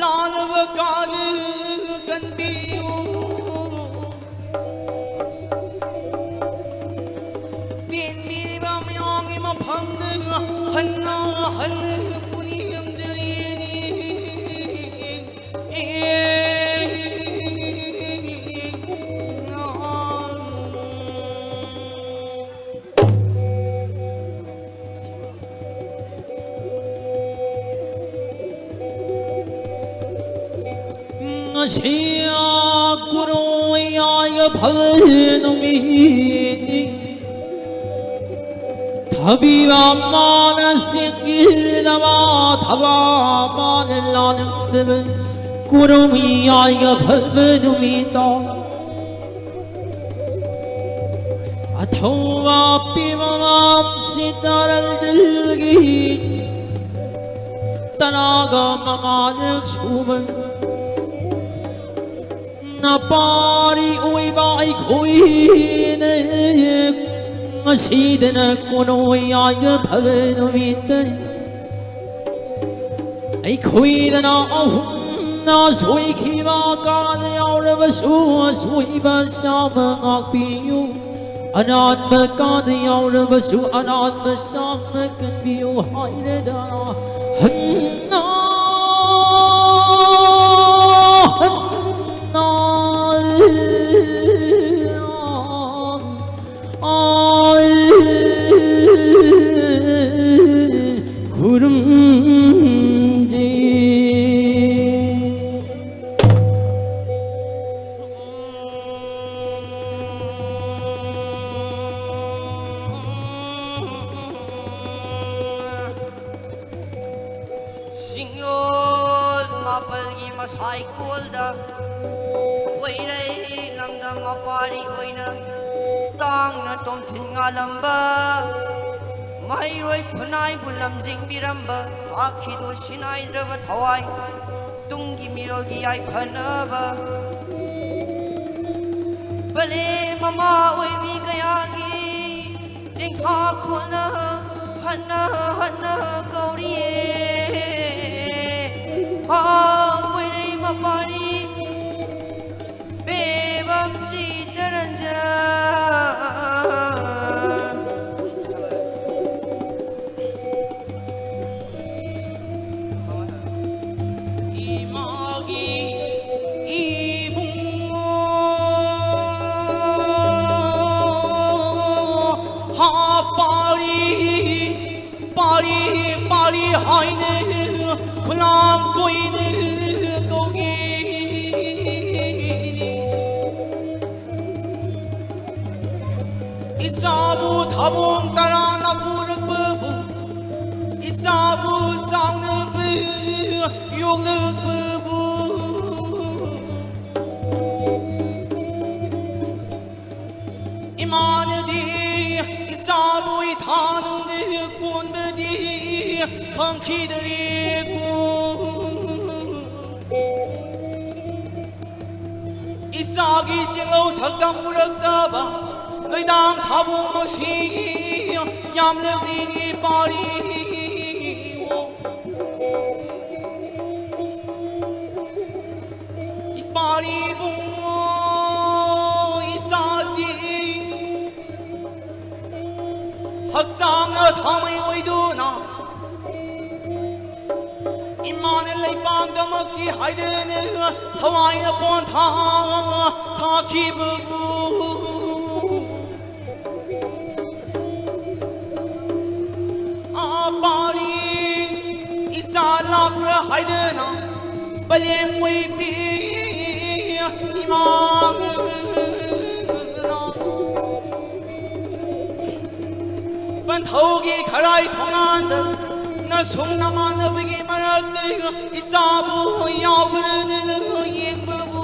ꯂꯥꯜꯂꯕ ꯀꯥꯗ ꯀꯟꯕꯤꯌꯨ꯫ ꯇꯦꯟꯕꯤꯔꯤꯕ ꯃꯌꯥꯝꯒꯤ ꯃꯐꯝꯗ ꯍꯟꯅ ꯍꯟꯅ ꯄꯨꯅꯤꯡꯖꯔꯤꯅꯤ꯫ ꯉꯁꯤ ꯀꯨꯔꯣꯏ ꯌꯥꯏꯐꯕ ꯅꯨꯃꯤꯠꯅꯤ꯫ ꯊꯕꯤꯕ ꯃꯥꯅ ꯁꯤꯡꯒꯤꯗꯕ, ꯊꯕ ꯃꯥꯅ ꯂꯥꯜꯂꯝꯗꯕ ꯀꯨꯔꯣꯏ ꯌꯥꯏꯐꯕ ꯅꯨꯃꯤꯠꯇꯣ꯫ ꯑꯊꯧꯕ ꯄꯤꯕ ꯃꯝꯁꯤ ꯇꯔꯜꯗꯜꯒꯤ ꯇꯔꯥꯒ ꯃꯉꯥꯔꯛ ꯁꯨꯕ ꯅꯄꯥꯔꯤ ꯑꯣꯏꯕ ꯑꯩꯈꯣꯏꯅ ꯉꯁꯤꯗꯅ ꯀꯣꯅꯣ ꯌꯥꯏꯐꯕ ꯅꯨꯃꯤꯠꯇ ꯑꯩꯈꯣꯏꯗꯅ ꯑꯍꯨꯝꯅ ꯁꯣꯏꯈꯤꯕ ꯀꯥꯗ ꯌꯥꯎꯔꯕꯁꯨ ꯑꯁꯣꯏꯕ ꯆꯥꯝꯃ ꯉꯥꯛꯄꯤꯌꯨ꯫ ꯑꯅꯥꯟꯕ ꯀꯥꯗ ꯌꯥꯎꯔꯕꯁꯨ ꯑꯅꯥꯟꯕ ꯆꯥꯝꯃ ꯀꯟꯕꯤꯌꯨ ꯍꯥꯏꯔꯗꯅ ꯍꯟꯅ ꯍꯟꯅ ꯈꯨꯔꯨꯝꯖꯩ꯫ ꯄꯥꯔꯤ ꯑꯣꯏꯅ ꯇꯥꯡꯅ ꯇꯣꯝꯊꯤꯟ ꯉꯥꯜꯂꯝꯕ, ꯃꯍꯩꯔꯣꯏ ꯈꯨꯟꯅꯥꯏꯕꯨ ꯂꯝꯖꯤꯡꯕꯤꯔꯝꯕ, ꯊꯥꯈꯤꯗꯨ ꯁꯤꯟꯅꯥꯏꯗ꯭ꯔꯕ ꯊꯋꯥꯏ, ꯇꯨꯡꯒꯤ ꯃꯤꯔꯣꯜꯒꯤ ꯌꯥꯏꯐꯅꯕ꯫ ꯄꯂꯦꯝ ꯃꯃꯥ ꯑꯣꯏꯕꯤ ꯀꯌꯥꯒꯤ ꯆꯤꯡꯈꯥ ꯈꯣꯜꯅ ꯍꯟꯅ ꯍꯟꯅ ꯀꯧꯔꯤꯌꯦ꯫ ꯍꯥ, ꯀꯣꯏꯔꯩ ꯃꯄꯥꯔꯤ ꯕꯦꯕꯝ ꯆꯤꯇꯔꯟꯖꯟ꯫ ꯏꯃꯥꯒꯤ ꯏꯕꯨꯡꯉꯣ ꯍꯥ ꯄꯥꯔꯤ, ꯄꯥꯔꯤ, ꯄꯥꯔꯤ ꯍꯥꯏꯅ ꯈꯨꯂꯥꯡ ꯇꯣꯏꯅ ꯀꯧꯒꯦ꯫ ꯏꯆꯥꯕꯨ ꯊꯥꯕꯣꯡ ꯇꯔꯥꯅ ꯄꯨꯔꯛꯄꯕꯨ, ꯏꯆꯥꯕꯨ ꯆꯥꯎꯅ ꯌꯣꯛꯂꯛꯄꯕꯨ, ꯏꯃꯥꯅꯗꯤ ꯏꯆꯥꯕꯨ ꯏꯊꯥꯅꯨꯡꯗ ꯀꯣꯟꯕꯗꯤ ꯐꯪꯈꯤꯗꯔꯦꯀꯣ꯫ ꯏꯆꯥꯒꯤ ꯆꯦꯡꯂꯧ ꯁꯛꯇꯝ ꯎꯔꯛꯇꯕ ꯅꯣꯏꯗꯥꯡ ꯊꯥꯕꯣꯡ ꯃꯁꯤ ꯌꯥꯝꯂꯛꯂꯤꯅꯤ ꯄꯥꯔꯤ꯫ ꯏꯄꯥꯔꯤ ꯏꯕꯨꯡꯉꯣ ꯏꯆꯥꯗꯤ ꯍꯛꯆꯥꯡꯅ ꯊꯥꯃꯩ ꯑꯣꯏꯗꯨꯅ ꯏꯃꯥꯅ ꯂꯩꯄꯥꯛꯇꯃꯛꯀꯤ ꯍꯥꯏꯗꯅ ꯊꯋꯥꯏꯅ ꯄꯣꯟꯊꯥ ꯊꯥꯈꯤꯕꯕꯨ ꯑꯥ ꯄꯥꯔꯤ ꯏꯆꯥ ꯂꯥꯛꯄ꯭ꯔꯥ ꯍꯥꯏꯗꯅ ꯄꯂꯦꯝ ꯑꯣꯏꯕꯤ ꯏꯃꯥꯅ ꯄꯟꯊꯧꯒꯤ ꯈꯔꯥꯏ ꯊꯣꯡꯒꯥꯟꯗ ꯅꯁꯨꯡ ꯅꯃꯥꯟꯅꯕꯒꯤ ꯃꯔꯛꯇ ꯏꯆꯥꯕꯨ ꯌꯥꯎꯕ꯭ꯔꯅ ꯌꯦꯡꯕꯕꯨ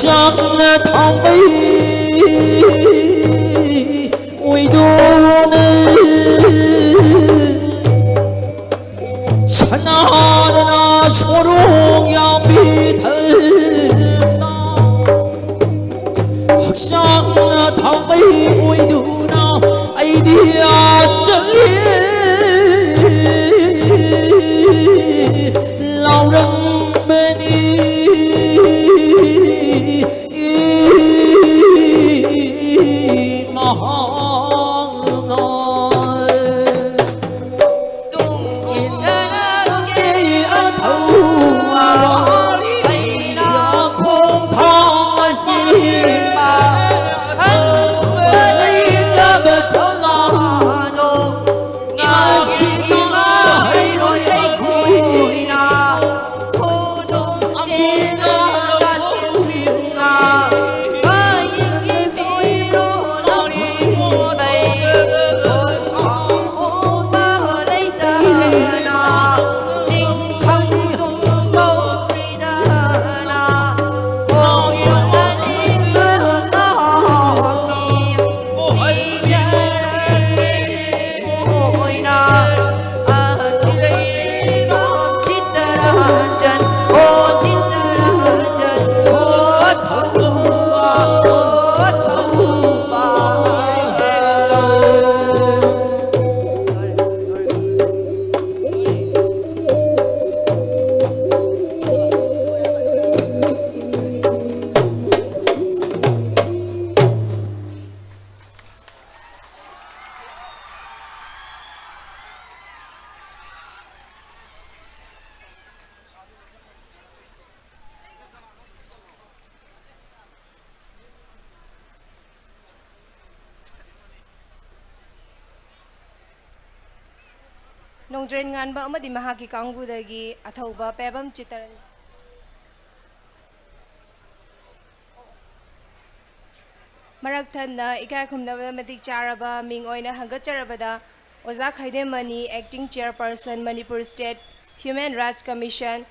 ꯆꯥꯡꯅ ꯊꯥꯡꯕꯩ ꯑꯣꯏꯗꯣꯅꯦ꯫ ꯁꯅꯥꯗꯅ ꯁꯣꯔꯣꯛ ꯌꯥꯝꯕꯤ ꯊꯜꯅ ꯍꯛꯆꯥꯡꯅ ꯊꯥꯡꯕꯩ ꯑꯣꯏꯗꯨꯅ ꯑꯩꯗꯤ ꯑꯥ ꯆꯠꯂꯤ ꯂꯥꯎꯔꯝꯕꯅꯤ꯫ ꯃꯍꯥꯛꯅ ꯅꯣꯡꯗ꯭ꯔꯦꯟ ꯉꯥꯟꯕ ꯑꯃꯗꯤ ꯃꯍꯥꯛꯀꯤ ꯀꯥꯡꯕꯨꯗꯒꯤ ꯑꯊꯧꯕ ꯄꯦꯕꯝ ꯆꯤꯇꯔꯟ꯫ ꯃꯔꯛ ꯊꯠꯅ ꯏꯀꯥꯏ ꯈꯨꯝꯅꯕꯗ ꯃꯇꯤꯛ ꯆꯥꯔꯕ ꯃꯤꯡ ꯑꯣꯏꯅ ꯍꯪꯒꯠꯆꯔꯕꯗ ꯑꯣꯖꯥ ꯈꯩꯗꯦꯝꯃꯅꯤ, Acting Chairperson, Manipur State Human Rights Commission,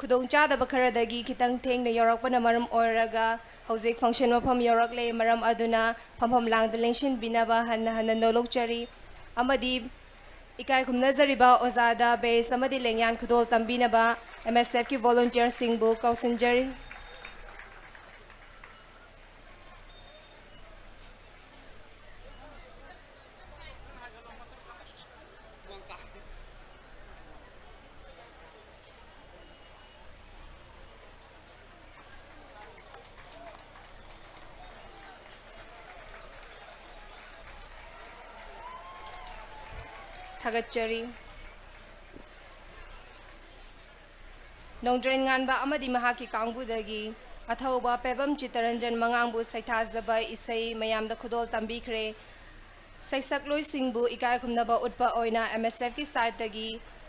ꯈꯨꯗꯣꯡꯆꯥꯗꯕ ꯈꯔꯗꯒꯤ ꯈꯤꯇꯪ ꯊꯦꯡꯅ ꯌꯧꯔꯛꯄꯅ ꯃꯔꯝ ꯑꯣꯏꯔꯒ ꯍꯧꯖꯤꯛ function ꯃꯐꯝ ꯌꯧꯔꯛꯂꯦ꯫ ꯃꯔꯝ ꯑꯗꯨꯅ ꯐꯝꯐꯝ ꯂꯥꯡꯗ ꯂꯦꯡꯁꯤꯟꯕꯤꯅꯕ ꯍꯟꯅ ꯍꯟꯅ ꯅꯣꯂꯨꯛꯆꯔꯤ꯫ ꯑꯃꯗꯤ ꯏꯀꯥꯏ ꯈꯨꯝꯅꯖꯔꯤꯕ ꯑꯣꯖꯥꯗ badge ꯑꯃꯗꯤ ꯂꯦꯡꯌꯥꯟ ꯈꯨꯗꯣꯜ ꯇꯝꯕꯤꯅꯕ M S F ꯀꯤ volunteer ꯁꯤꯡꯕꯨ ꯀꯧꯁꯤꯟꯖꯔꯤ꯫ ꯊꯥꯒꯠꯆꯔꯤ꯫ ꯅꯣꯡꯗ꯭ꯔꯦꯟ ꯉꯥꯟꯕ ꯑꯃꯗꯤ ꯃꯍꯥꯛꯀꯤ ꯀꯥꯡꯕꯨꯗꯒꯤ ꯑꯊꯧꯕ ꯄꯦꯕꯝ ꯆꯤꯠꯇꯔꯟꯖꯟ ꯃꯉꯥꯡꯕꯨ ꯁꯩꯊꯥꯖꯕ ꯏꯁꯩ ꯃꯌꯥꯝꯗ ꯈꯨꯗꯣꯜ ꯇꯝꯕꯤꯈ꯭ꯔꯦ꯫ ꯁꯩꯁꯛꯂꯣꯏꯁꯤꯡꯕꯨ ꯏꯀꯥꯏ ꯈꯨꯝꯅꯕ ꯎꯠꯄ ꯑꯣꯏꯅ M S F ꯀꯤ side ꯇꯒꯤ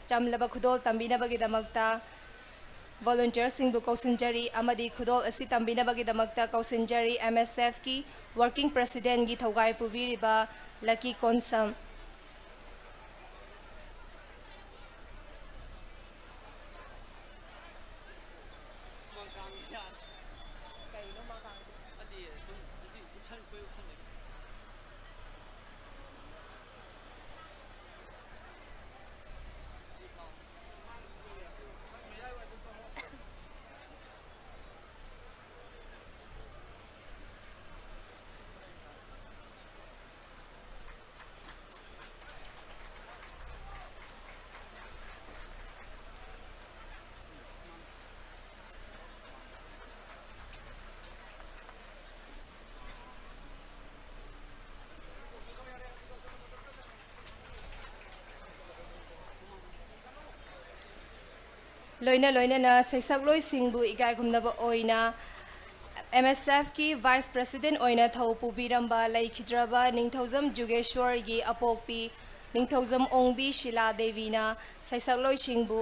ꯆꯝꯂꯕ ꯈꯨꯗꯣꯜ ꯇꯝꯕꯤꯅꯕꯒꯤꯗꯃꯛꯇ volunteer ꯁꯤꯡꯕꯨ ꯀꯧꯁꯤꯟꯖꯔꯤ ꯑꯃꯗꯤ ꯈꯨꯗꯣꯜ ꯑꯁꯤ ꯇꯝꯕꯤꯅꯕꯒꯤꯗꯃꯛꯇ ꯀꯧꯁꯤꯟꯖꯔꯤ M S F ꯀꯤ working president ꯒꯤ ꯊꯧꯒꯥꯏ ꯄꯨꯕꯤꯔꯤꯕ ꯂꯛꯀꯤ ꯀꯣꯟꯁꯝ꯫ ꯂꯣꯏꯅ ꯂꯣꯏꯅꯅ ꯁꯩꯁꯛꯂꯣꯏꯁꯤꯡꯕꯨ ꯏꯀꯥꯏ ꯈꯨꯝꯅꯕ ꯑꯣꯏꯅ M S F ꯀꯤ vice president ꯑꯣꯏꯅ ꯊꯧ ꯄꯨꯕꯤꯔꯝꯕ ꯂꯩꯈꯤꯗ꯭ꯔꯕ ꯅꯤꯡꯊꯧꯖꯝ ꯖꯨꯒꯦꯁ꯭ꯋꯔꯒꯤ ꯑꯄꯣꯛꯄꯤ ꯅꯤꯡꯊꯧꯖꯝ ꯑꯣꯡꯕꯤ ꯁꯤꯂꯥ ꯗꯦꯕꯤꯅ ꯁꯩꯁꯛꯂꯣꯏꯁꯤꯡꯕꯨ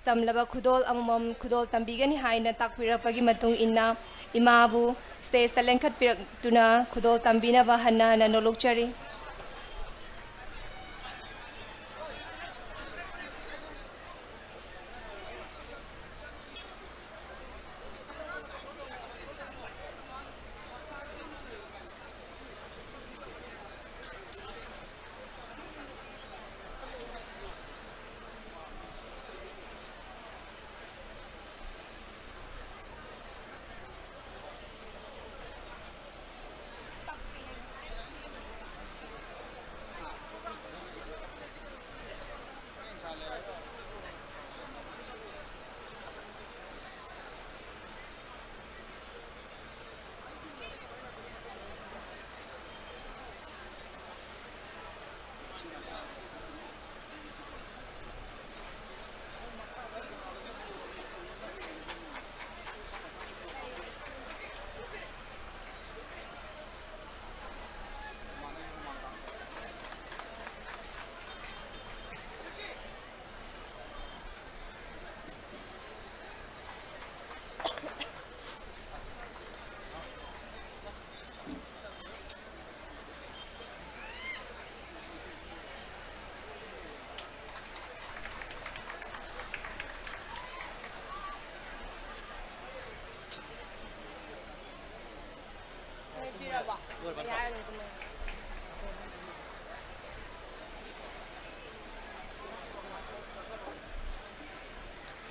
ꯆꯝꯂꯕ ꯈꯨꯗꯣꯜ ꯑꯃꯃꯝ ꯈꯨꯗꯣꯜ ꯇꯝꯕꯤꯒꯅꯤ ꯍꯥꯏꯅ ꯇꯥꯛꯄꯤꯔꯛꯄꯒꯤ ꯃꯇꯨꯡ ꯏꯟꯅ ꯏꯃꯥꯕꯨ stage ꯇ ꯂꯦꯡꯈꯠꯄꯤꯔꯛꯇꯨꯅ ꯈꯨꯗꯣꯜ ꯇꯝꯕꯤꯅꯕ ꯍꯟꯅ ꯍꯟꯅ ꯅꯣꯂꯨꯛꯆꯔꯤ꯫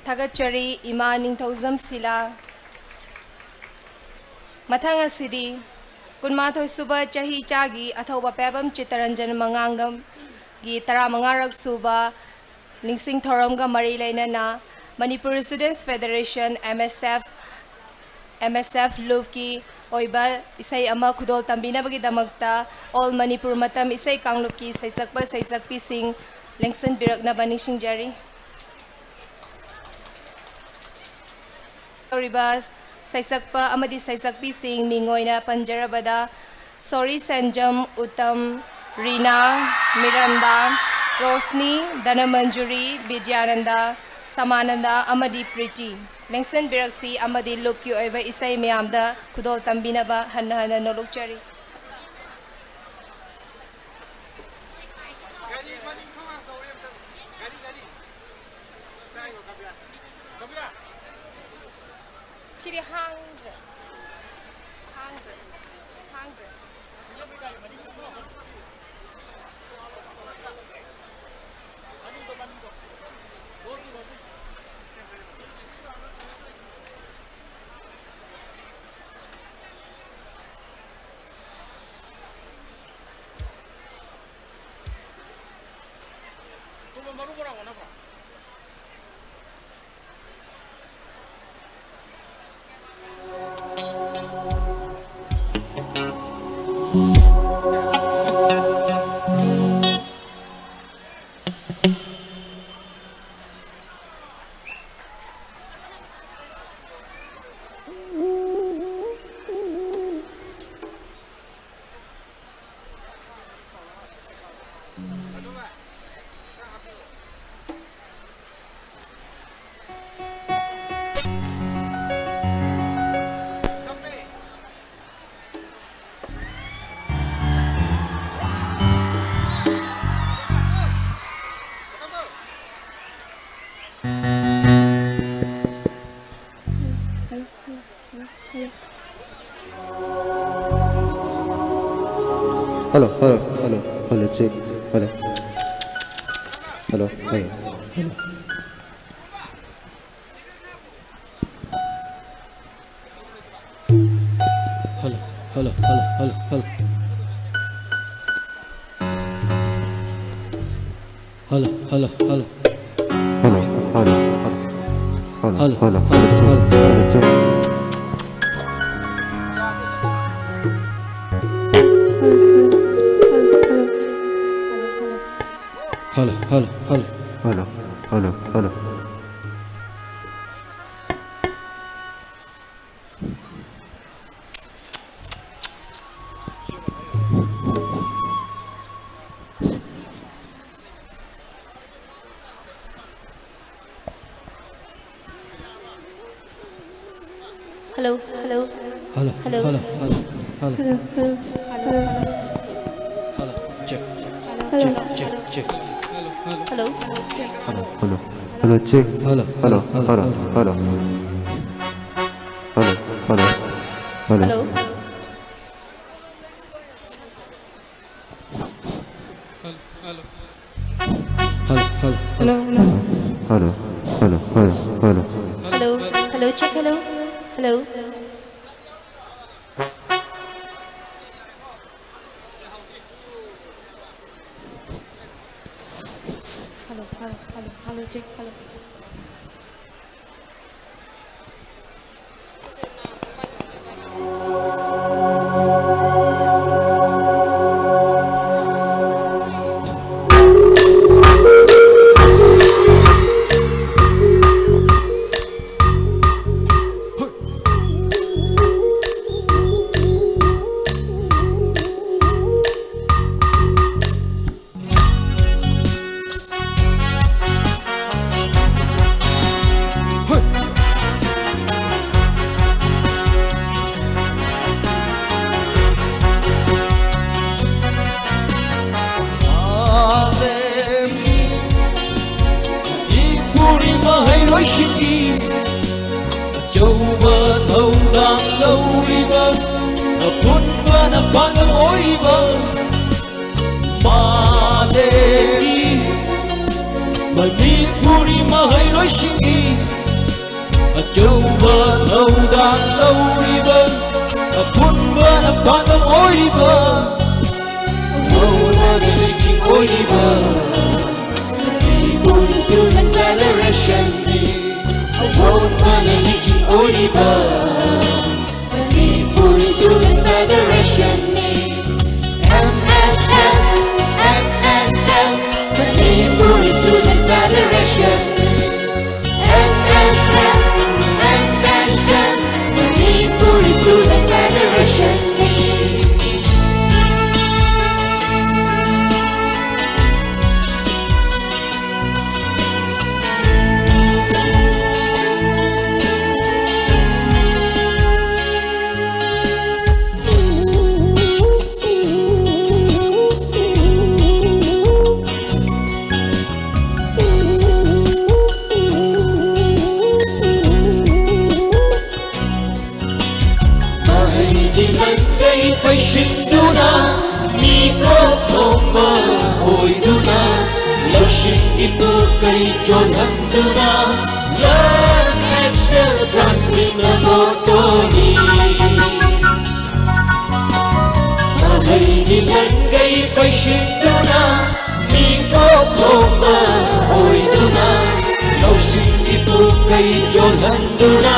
ꯊꯥꯒꯠꯆꯔꯤ ꯏꯃꯥ ꯅꯤꯡꯊꯧꯖꯝ ꯁꯤꯂꯥ꯫ ꯃꯊꯪ ꯑꯁꯤꯗꯤ ꯀꯨꯟꯃꯥꯊꯣꯏ ꯁꯨꯕ ꯆꯍꯤ ꯆꯥꯒꯤ ꯑꯊꯧꯕ ꯄꯦꯕꯝ ꯆꯤꯠꯇꯔꯟꯖꯟ ꯃꯉꯥꯡꯒꯝꯒꯤ ꯇꯔꯥꯃꯉꯥꯔꯛ ꯁꯨꯕ ꯅꯤꯡꯁꯤꯡ ꯊꯧꯔꯝꯒ ꯃꯔꯤ ꯂꯩꯅꯅ Manipur Students Federation, M S F, M S F ꯂꯨꯞꯀꯤ ꯑꯣꯏꯕ ꯏꯁꯩ ꯑꯃ ꯈꯨꯗꯣꯜ ꯇꯝꯕꯤꯅꯕꯒꯤꯗꯃꯛꯇ All Manipur ꯃꯇꯝ ꯏꯁꯩ ꯀꯥꯡꯂꯨꯞꯀꯤ ꯁꯩꯁꯛꯄ ꯁꯩꯁꯛꯄꯤꯁꯤꯡ ꯂꯦꯡꯁꯤꯟꯕꯤꯔꯛꯅꯕ ꯅꯤꯡꯁꯤꯡꯖꯔꯤ꯫ ꯇꯧꯔꯤꯕ ꯁꯩꯁꯛꯄ ꯑꯃꯗꯤ ꯁꯩꯁꯛꯄꯤꯁꯤꯡ ꯃꯤꯡ ꯑꯣꯏꯅ ꯄꯟꯖꯔꯕꯗ, ꯁꯣꯔꯤ ꯁꯦꯟꯖꯝ, ꯎꯇꯝ, ꯔꯤꯅꯥ, ꯃꯤꯔꯟꯗꯥ, ꯔꯣꯁꯅꯤ, ꯙꯅꯃꯟꯖꯨꯔꯤ, ꯕꯤꯗ꯭ꯌꯥꯅꯟꯗ, ꯁꯃꯥꯅꯟꯗ ꯑꯃꯗꯤ ꯄ꯭ꯔꯤꯇꯤ꯫ ꯂꯦꯡꯁꯤꯟꯕꯤꯔꯛꯁꯤ ꯑꯃꯗꯤ ꯂꯨꯞꯀꯤ ꯑꯣꯏꯕ ꯏꯁꯩ ꯃꯌꯥꯝꯗ ꯈꯨꯗꯣꯜ ꯇꯝꯕꯤꯅꯕ ꯍꯟꯅ ꯍꯟꯅ ꯅꯣꯂꯨꯛꯆꯔꯤ꯫ ꯁꯤꯗꯤ ꯍꯥꯡꯗ꯭ꯔꯦ꯫ ꯍꯥꯡꯗ꯭ꯔꯦ꯫ ꯍꯥꯡꯗ꯭ꯔꯦ꯫ Hello, hello, hello, hello, check, hello. Hello, hello, hello. Hello, hello, hello, hello, hello. Hello, hello, hello. Hello, hello, hello. Hello, hello, hello, hello, check, hello, check. Hello, hello, hello. Hello, hello, hello. Hello, hello. Hello, hello, hello, hello, hello. Hello, hello, hello, hello. Hello, check. Hello, check, check, check. Hello, hello, check. Hello, hello, hello, check. Hello, hello, hello, hello. Hello, hello, hello. Hello. Hello, hello, hello. Hello, hello, hello, hello. Hello, hello, check, hello. Hello. Hello, hello, hello, hello, check, hello. ꯃꯍꯩꯔꯣꯏꯁꯤꯡꯒꯤ ꯑꯆꯧꯕ ꯊꯧꯗꯥꯡ ꯂꯧꯔꯤꯕ ꯑꯄꯨꯟꯕ ꯄꯥꯟꯗꯝ ꯑꯣꯏꯔꯤꯕ ꯃꯥꯂꯦꯝꯒꯤ ꯃꯅꯤꯄꯨꯔꯤ ꯃꯍꯩꯔꯣꯏꯁꯤꯡꯒꯤ ꯑꯆꯧꯕ ꯊꯧꯗꯥꯡ ꯂꯧꯔꯤꯕ ꯑꯄꯨꯟꯕꯅ ꯄꯥꯟꯗꯝ ꯑꯣꯏꯔꯤꯕ ꯑꯋꯥꯡꯕꯅ ꯂꯤꯆꯤꯡ ꯑꯣꯏꯔꯤꯕ ꯃꯅꯤꯄꯨꯔ Students Federationꯅꯤ꯫ ꯑꯋꯥꯡꯕꯅ ꯂꯤꯆꯤꯡ ꯑꯣꯏꯔꯤꯕ Manipur Students Federationꯅꯤ꯫ M S F, M S F, Manipur Students Federation. M S F, M S F, Manipur Students Federationꯅꯤ꯫ ꯃꯍꯩꯒꯤ ꯂꯟꯗꯩ ꯄꯩꯁꯤꯟꯗꯨꯅ ꯃꯤꯀꯣꯛ ꯊꯣꯡꯕ ꯑꯣꯏꯗꯨꯅ ꯂꯧꯁꯤꯡꯒꯤ ꯄꯨꯀꯩ ꯆꯣꯜꯍꯟꯗꯨꯅ Learn, Excel, Transmitꯅ mottoꯅꯤ꯫ ꯃꯍꯩꯒꯤ ꯂꯟꯒꯩ ꯄꯩꯁꯤꯟꯗꯨꯅ ꯃꯤꯀꯣꯛ ꯊꯣꯡꯕ ꯑꯣꯏꯗꯨꯅ ꯂꯧꯁꯤꯡꯒꯤ ꯄꯨꯀꯩ ꯆꯣꯜꯍꯟꯗꯨꯅ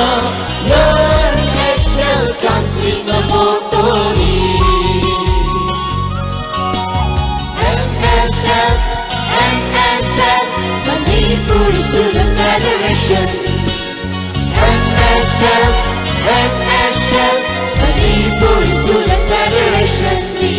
Learn, Excel, Transmitꯅ mottoꯅꯤ꯫ M S F, M S F, Manipur Students Federation. M S F, M S F, Manipur Students Federationꯅꯤ꯫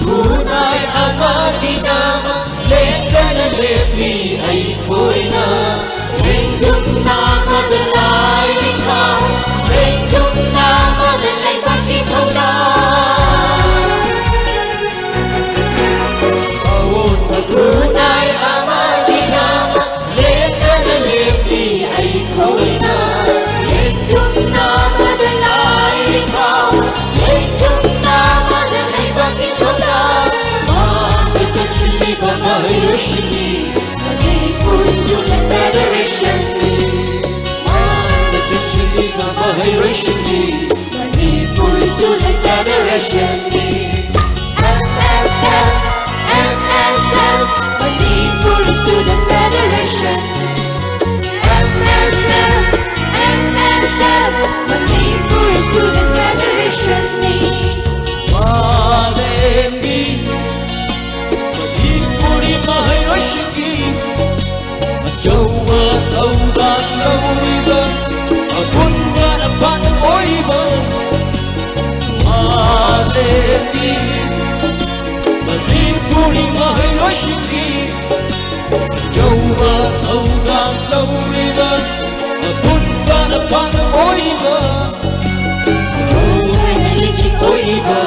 ꯈꯨꯟꯅꯥꯏ ꯑꯃꯒꯤꯗꯃꯛ ꯂꯦꯡꯗꯅ ꯂꯦꯞꯂꯤ ꯑꯩꯈꯣꯏꯅ꯫ ꯂꯦꯡꯖꯨꯝ ꯅꯥꯝꯃꯗ ꯂꯥꯏꯔꯤꯛ ꯄꯥꯎ, ꯂꯦꯡꯖꯨꯝ ꯅꯥꯝꯃꯗ ꯂꯩꯕꯥꯛꯀꯤ ꯊꯧꯗꯥꯡ꯫ ꯑꯑꯣꯟꯕ ꯈꯨꯟꯅꯥꯏ ꯑꯃꯒꯤꯗꯃꯛ ꯂꯦꯡꯗꯅ ꯂꯦꯞꯂꯤ ꯑꯩꯈꯣꯏꯅ꯫ ꯂꯦꯡꯖꯨꯝ ꯅꯥꯝꯃꯗ ꯂꯥꯏꯔꯤꯛ ꯄꯥꯎ, ꯂꯦꯡꯖꯨꯝ ꯅꯥꯝꯃꯗ ꯂꯩꯕꯥꯛꯀꯤ ꯊꯧꯗꯥꯡ꯫ ꯃꯥꯡꯗ ꯆꯠꯁꯤꯜꯂꯤꯕ ꯃꯍꯩꯔꯣꯏꯁꯤꯡꯒꯤ Manipur Student Federation ꯅꯤ꯫ ꯃꯥꯡꯗ ꯆꯠꯁꯤꯜꯂꯤꯕ ꯃꯍꯩꯔꯣꯏꯁꯤꯡꯒꯤ Manipur Students Federation ꯅꯤ꯫ M S F, M S F, Manipur Students Federation. M S F, M S F, Manipur Students Federation ꯅꯤ꯫ ꯃꯥꯂꯦꯝꯒꯤ ꯃꯅꯤꯄꯨꯔꯤ ꯃꯍꯩꯔꯣꯏꯁꯤꯡꯒꯤ ꯑꯆꯧꯕ ꯊꯧꯗꯥꯡ ꯂꯧꯔꯤꯕ, ꯑꯄꯨꯟꯕꯅ ꯄꯥꯡꯒꯜ ꯑꯣꯏꯔꯤꯕ, ꯃꯥꯂꯦꯝꯒꯤ ꯃꯅꯤꯄꯨꯔꯤ ꯃꯍꯩꯔꯣꯏꯁꯤꯡꯒꯤ ꯑꯆꯧꯕ ꯊꯧꯗꯥꯡ ꯂꯧꯔꯤꯕ, ꯑꯄꯨꯟꯕꯅ ꯄꯥꯡꯒꯜ ꯑꯣꯏꯔꯤꯕ, ꯑꯑꯣꯟꯕꯅ ꯂꯤꯆꯤꯡ ꯑꯣꯏꯔꯤꯕ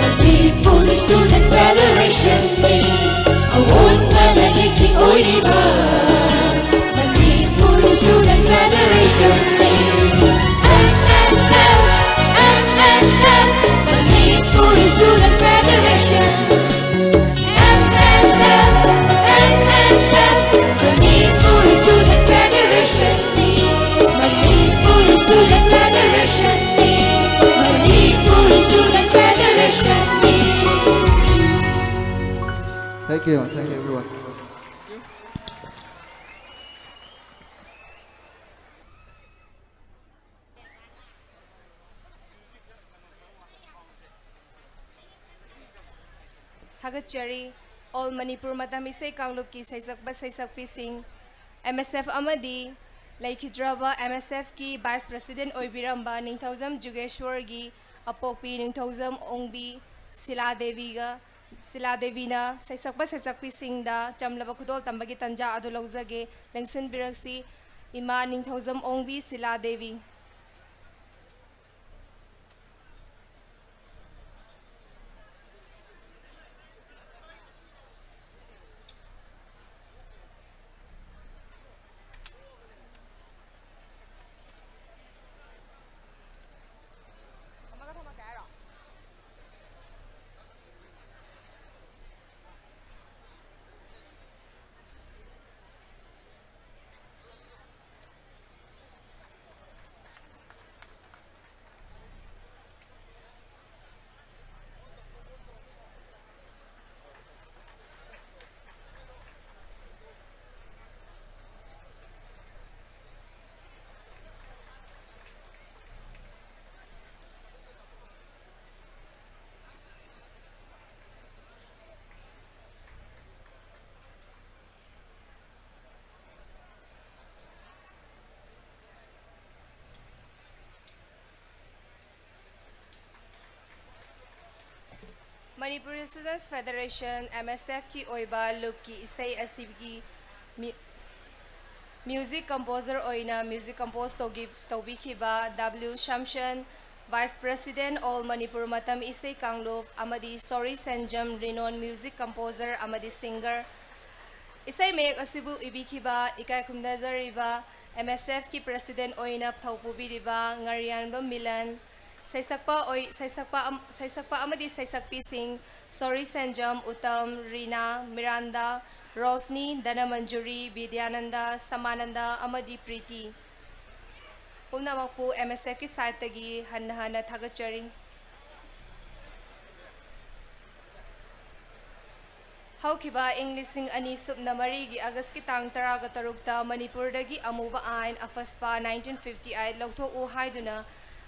Manipur Students Federation ꯅꯤ꯫ ꯑꯑꯣꯟꯕꯅ ꯂꯤꯆꯤꯡ ꯑꯣꯏꯔꯤꯕ Manipur Students Federation ꯅꯤ꯫ M S F, M S F, Manipur Students Federation. M S F, M S F, Manipur Students Federation ꯅꯤ꯫ Manipur Students Federation ꯅꯤ꯫ Manipur Students Federation ꯅꯤ꯫ Thank you, thank you everyone. ꯊꯥꯒꯠꯆꯔꯤ꯫ All ꯃꯅꯤꯄꯨꯔ ꯃꯇꯝ ꯏꯁꯩ ꯀꯥꯡꯂꯨꯞꯀꯤ ꯁꯩꯁꯛꯄ ꯁꯩꯁꯛꯄꯤꯁꯤꯡ, M S F ꯑꯃꯗꯤ ꯂꯩꯈꯤꯗ꯭ꯔꯕ M S F ꯀꯤ Vice President ꯑꯣꯏꯕꯤꯔꯝꯕ ꯅꯤꯡꯊꯧꯖꯝ ꯖꯨꯒꯦꯁ꯭ꯋꯔꯒꯤ ꯑꯄꯣꯛꯄꯤ ꯅꯤꯡꯊꯧꯖꯝ ꯑꯣꯡꯕꯤ ꯁꯤꯂꯥ ꯗꯦꯕꯤꯒ, ꯁꯤꯂꯥ ꯗꯦꯕꯤꯅ ꯁꯩꯁꯛꯄ ꯁꯩꯁꯛꯄꯤꯁꯤꯡꯗ ꯆꯝꯂꯕ ꯈꯨꯗꯣꯜ ꯇꯝꯕꯒꯤ ꯇꯟꯖꯥ ꯑꯗꯨ ꯂꯧꯖꯒꯦ꯫ ꯂꯦꯡꯁꯤꯟꯕꯤꯔꯛꯁꯤ, ꯏꯃꯥ ꯅꯤꯡꯊꯧꯖꯝ ꯑꯣꯡꯕꯤ Sheela Devi. Manipuri Students Federation, M S F ꯀꯤ ꯑꯣꯏꯕ ꯂꯨꯞꯀꯤ ꯏꯁꯩ ꯑꯁꯤꯒꯤ ꯃ꯭ꯌꯨ-, music composer ꯑꯣꯏꯅ music compose ꯇꯧꯒꯤ-, ꯇꯧꯕꯤꯈꯤꯕ W ꯁꯝꯁꯟ, Vice President, All Manipur ꯃꯇꯝ ꯏꯁꯩ ꯀꯥꯡꯂꯨꯞ, ꯑꯃꯗꯤ ꯁꯣꯔꯤ ꯁꯦꯟꯖꯝ, renowned music composer ꯑꯃꯗꯤ singer꯫ ꯏꯁꯩ ꯃꯌꯦꯛ ꯑꯁꯤꯕꯨ ꯏꯕꯤꯈꯤꯕ ꯏꯀꯥꯏ ꯈꯨꯝꯅꯖꯔꯤꯕ M S F ꯀꯤ President ꯑꯣꯏꯅ ꯊꯧ ꯄꯨꯕꯤꯔꯤꯕ ꯉꯥꯔꯤꯌꯥꯟꯕꯝ ꯃꯤꯂꯟ, ꯁꯩꯁꯛꯄ ꯑꯣꯏ-, ꯁꯩꯁꯛꯄ ꯑꯝ-, ꯁꯩꯁꯛꯄ ꯑꯃꯗꯤ ꯁꯩꯁꯛꯄꯤꯁꯤꯡ ꯁꯣꯔꯤ ꯁꯦꯟꯖꯝ, ꯎꯇꯝ, ꯔꯤꯅꯥ, ꯃꯤꯔꯥꯟꯗꯥ, ꯔꯣꯁꯅꯤ, ꯙꯅꯃꯟꯖꯨꯔꯤ, ꯕꯤꯗ꯭ꯌꯥꯅꯟꯗ, ꯁꯃꯥꯅꯟꯗ ꯑꯃꯗꯤ ꯄ꯭ꯔꯤꯇꯤ꯫ ꯄꯨꯝꯅꯃꯛꯄꯨ M S F ꯀꯤ side ꯇꯒꯤ ꯍꯟꯅ ꯍꯟꯅ ꯊꯥꯒꯠꯆꯔꯤ꯫ ꯍꯧꯈꯤꯕ ꯏꯪ ꯂꯤꯁꯤꯡ ꯑꯅꯤ ꯁꯨꯞꯅ ꯃꯔꯤꯒꯤ ꯑꯥꯒꯁꯀꯤ ꯇꯥꯡ ꯇꯔꯥꯒ ꯇꯔꯨꯛꯇ ꯃꯅꯤꯄꯨꯔꯗꯒꯤ ꯑꯃꯨꯕ ꯑꯥꯏꯟ, ꯑꯐꯁꯄꯥ nineteen fifty eight ꯂꯧꯊꯣꯛꯎ ꯍꯥꯏꯗꯨꯅ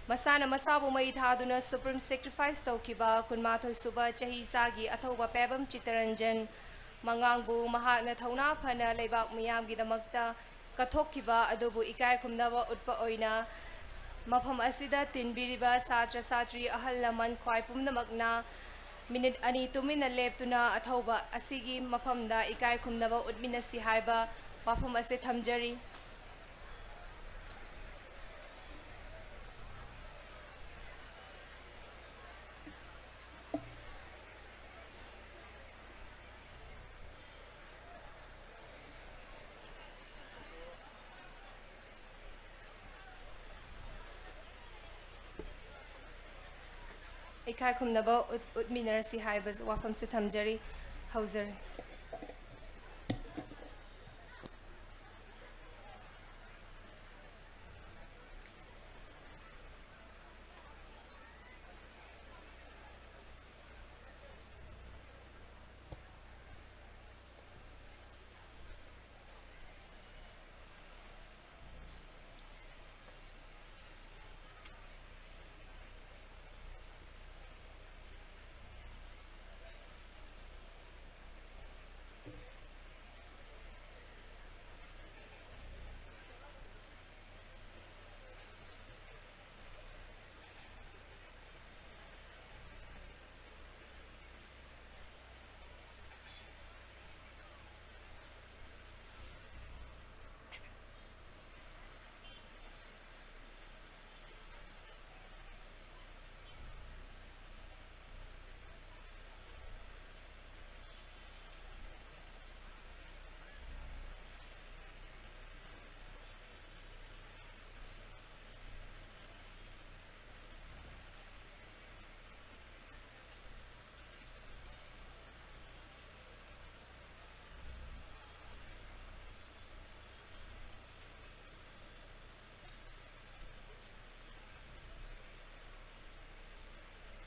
ꯃꯁꯥꯅ ꯃꯁꯥꯕꯨ ꯃꯩ ꯊꯥꯗꯨꯅ supreme sacrifice ꯇꯧꯈꯤꯕ ꯀꯨꯟꯃꯥꯊꯣꯏ ꯁꯨꯕ ꯆꯍꯤ ꯆꯥꯒꯤ ꯑꯊꯧꯕ ꯄꯦꯕꯝ ꯆꯤꯠꯇꯔꯟꯖꯟ ꯃꯉꯥꯡꯕꯨ ꯃꯍꯥꯛꯅ ꯊꯧꯅꯥ ꯐꯅ ꯂꯩꯕꯥꯛ ꯃꯤꯌꯥꯝꯒꯤꯗꯃꯛꯇ ꯀꯠꯊꯣꯛꯈꯤꯕ ꯑꯗꯨꯕꯨ ꯏꯀꯥꯏ ꯈꯨꯝꯅꯕ ꯎꯠꯄ ꯑꯣꯏꯅ ꯃꯐꯝ ꯑꯁꯤꯗ ꯇꯤꯟꯕꯤꯔꯤꯕ ꯁꯥꯇ꯭ꯔ ꯁꯥꯇ꯭ꯔꯤ ꯑꯍꯜ ꯂꯃꯟ ꯈ꯭ꯋꯥꯏ ꯄꯨꯝꯅꯃꯛꯅ ꯃꯤꯅꯤꯠ ꯑꯅꯤ ꯇꯨꯃꯤꯟꯅ ꯂꯦꯞꯇꯨꯅ ꯑꯊꯧꯕ ꯑꯁꯤꯒꯤ ꯃꯐꯝꯗ ꯏꯀꯥꯏ ꯈꯨꯝꯅꯕ ꯎꯠꯃꯤꯟꯅꯁꯤ ꯍꯥꯏꯕ ꯋꯥꯐꯝ ꯑꯁꯤ ꯊꯝꯖꯔꯤ꯫ ꯏꯀꯥꯏ ꯈꯨꯝꯅꯕ ꯎꯠ-, ꯎꯠꯃꯤꯟꯅꯔꯁꯤ ꯍꯥꯏꯕ ꯋꯥꯐꯝꯁꯦ ꯊꯝꯖꯔꯤ꯫ ꯍꯧꯖꯔꯤ꯫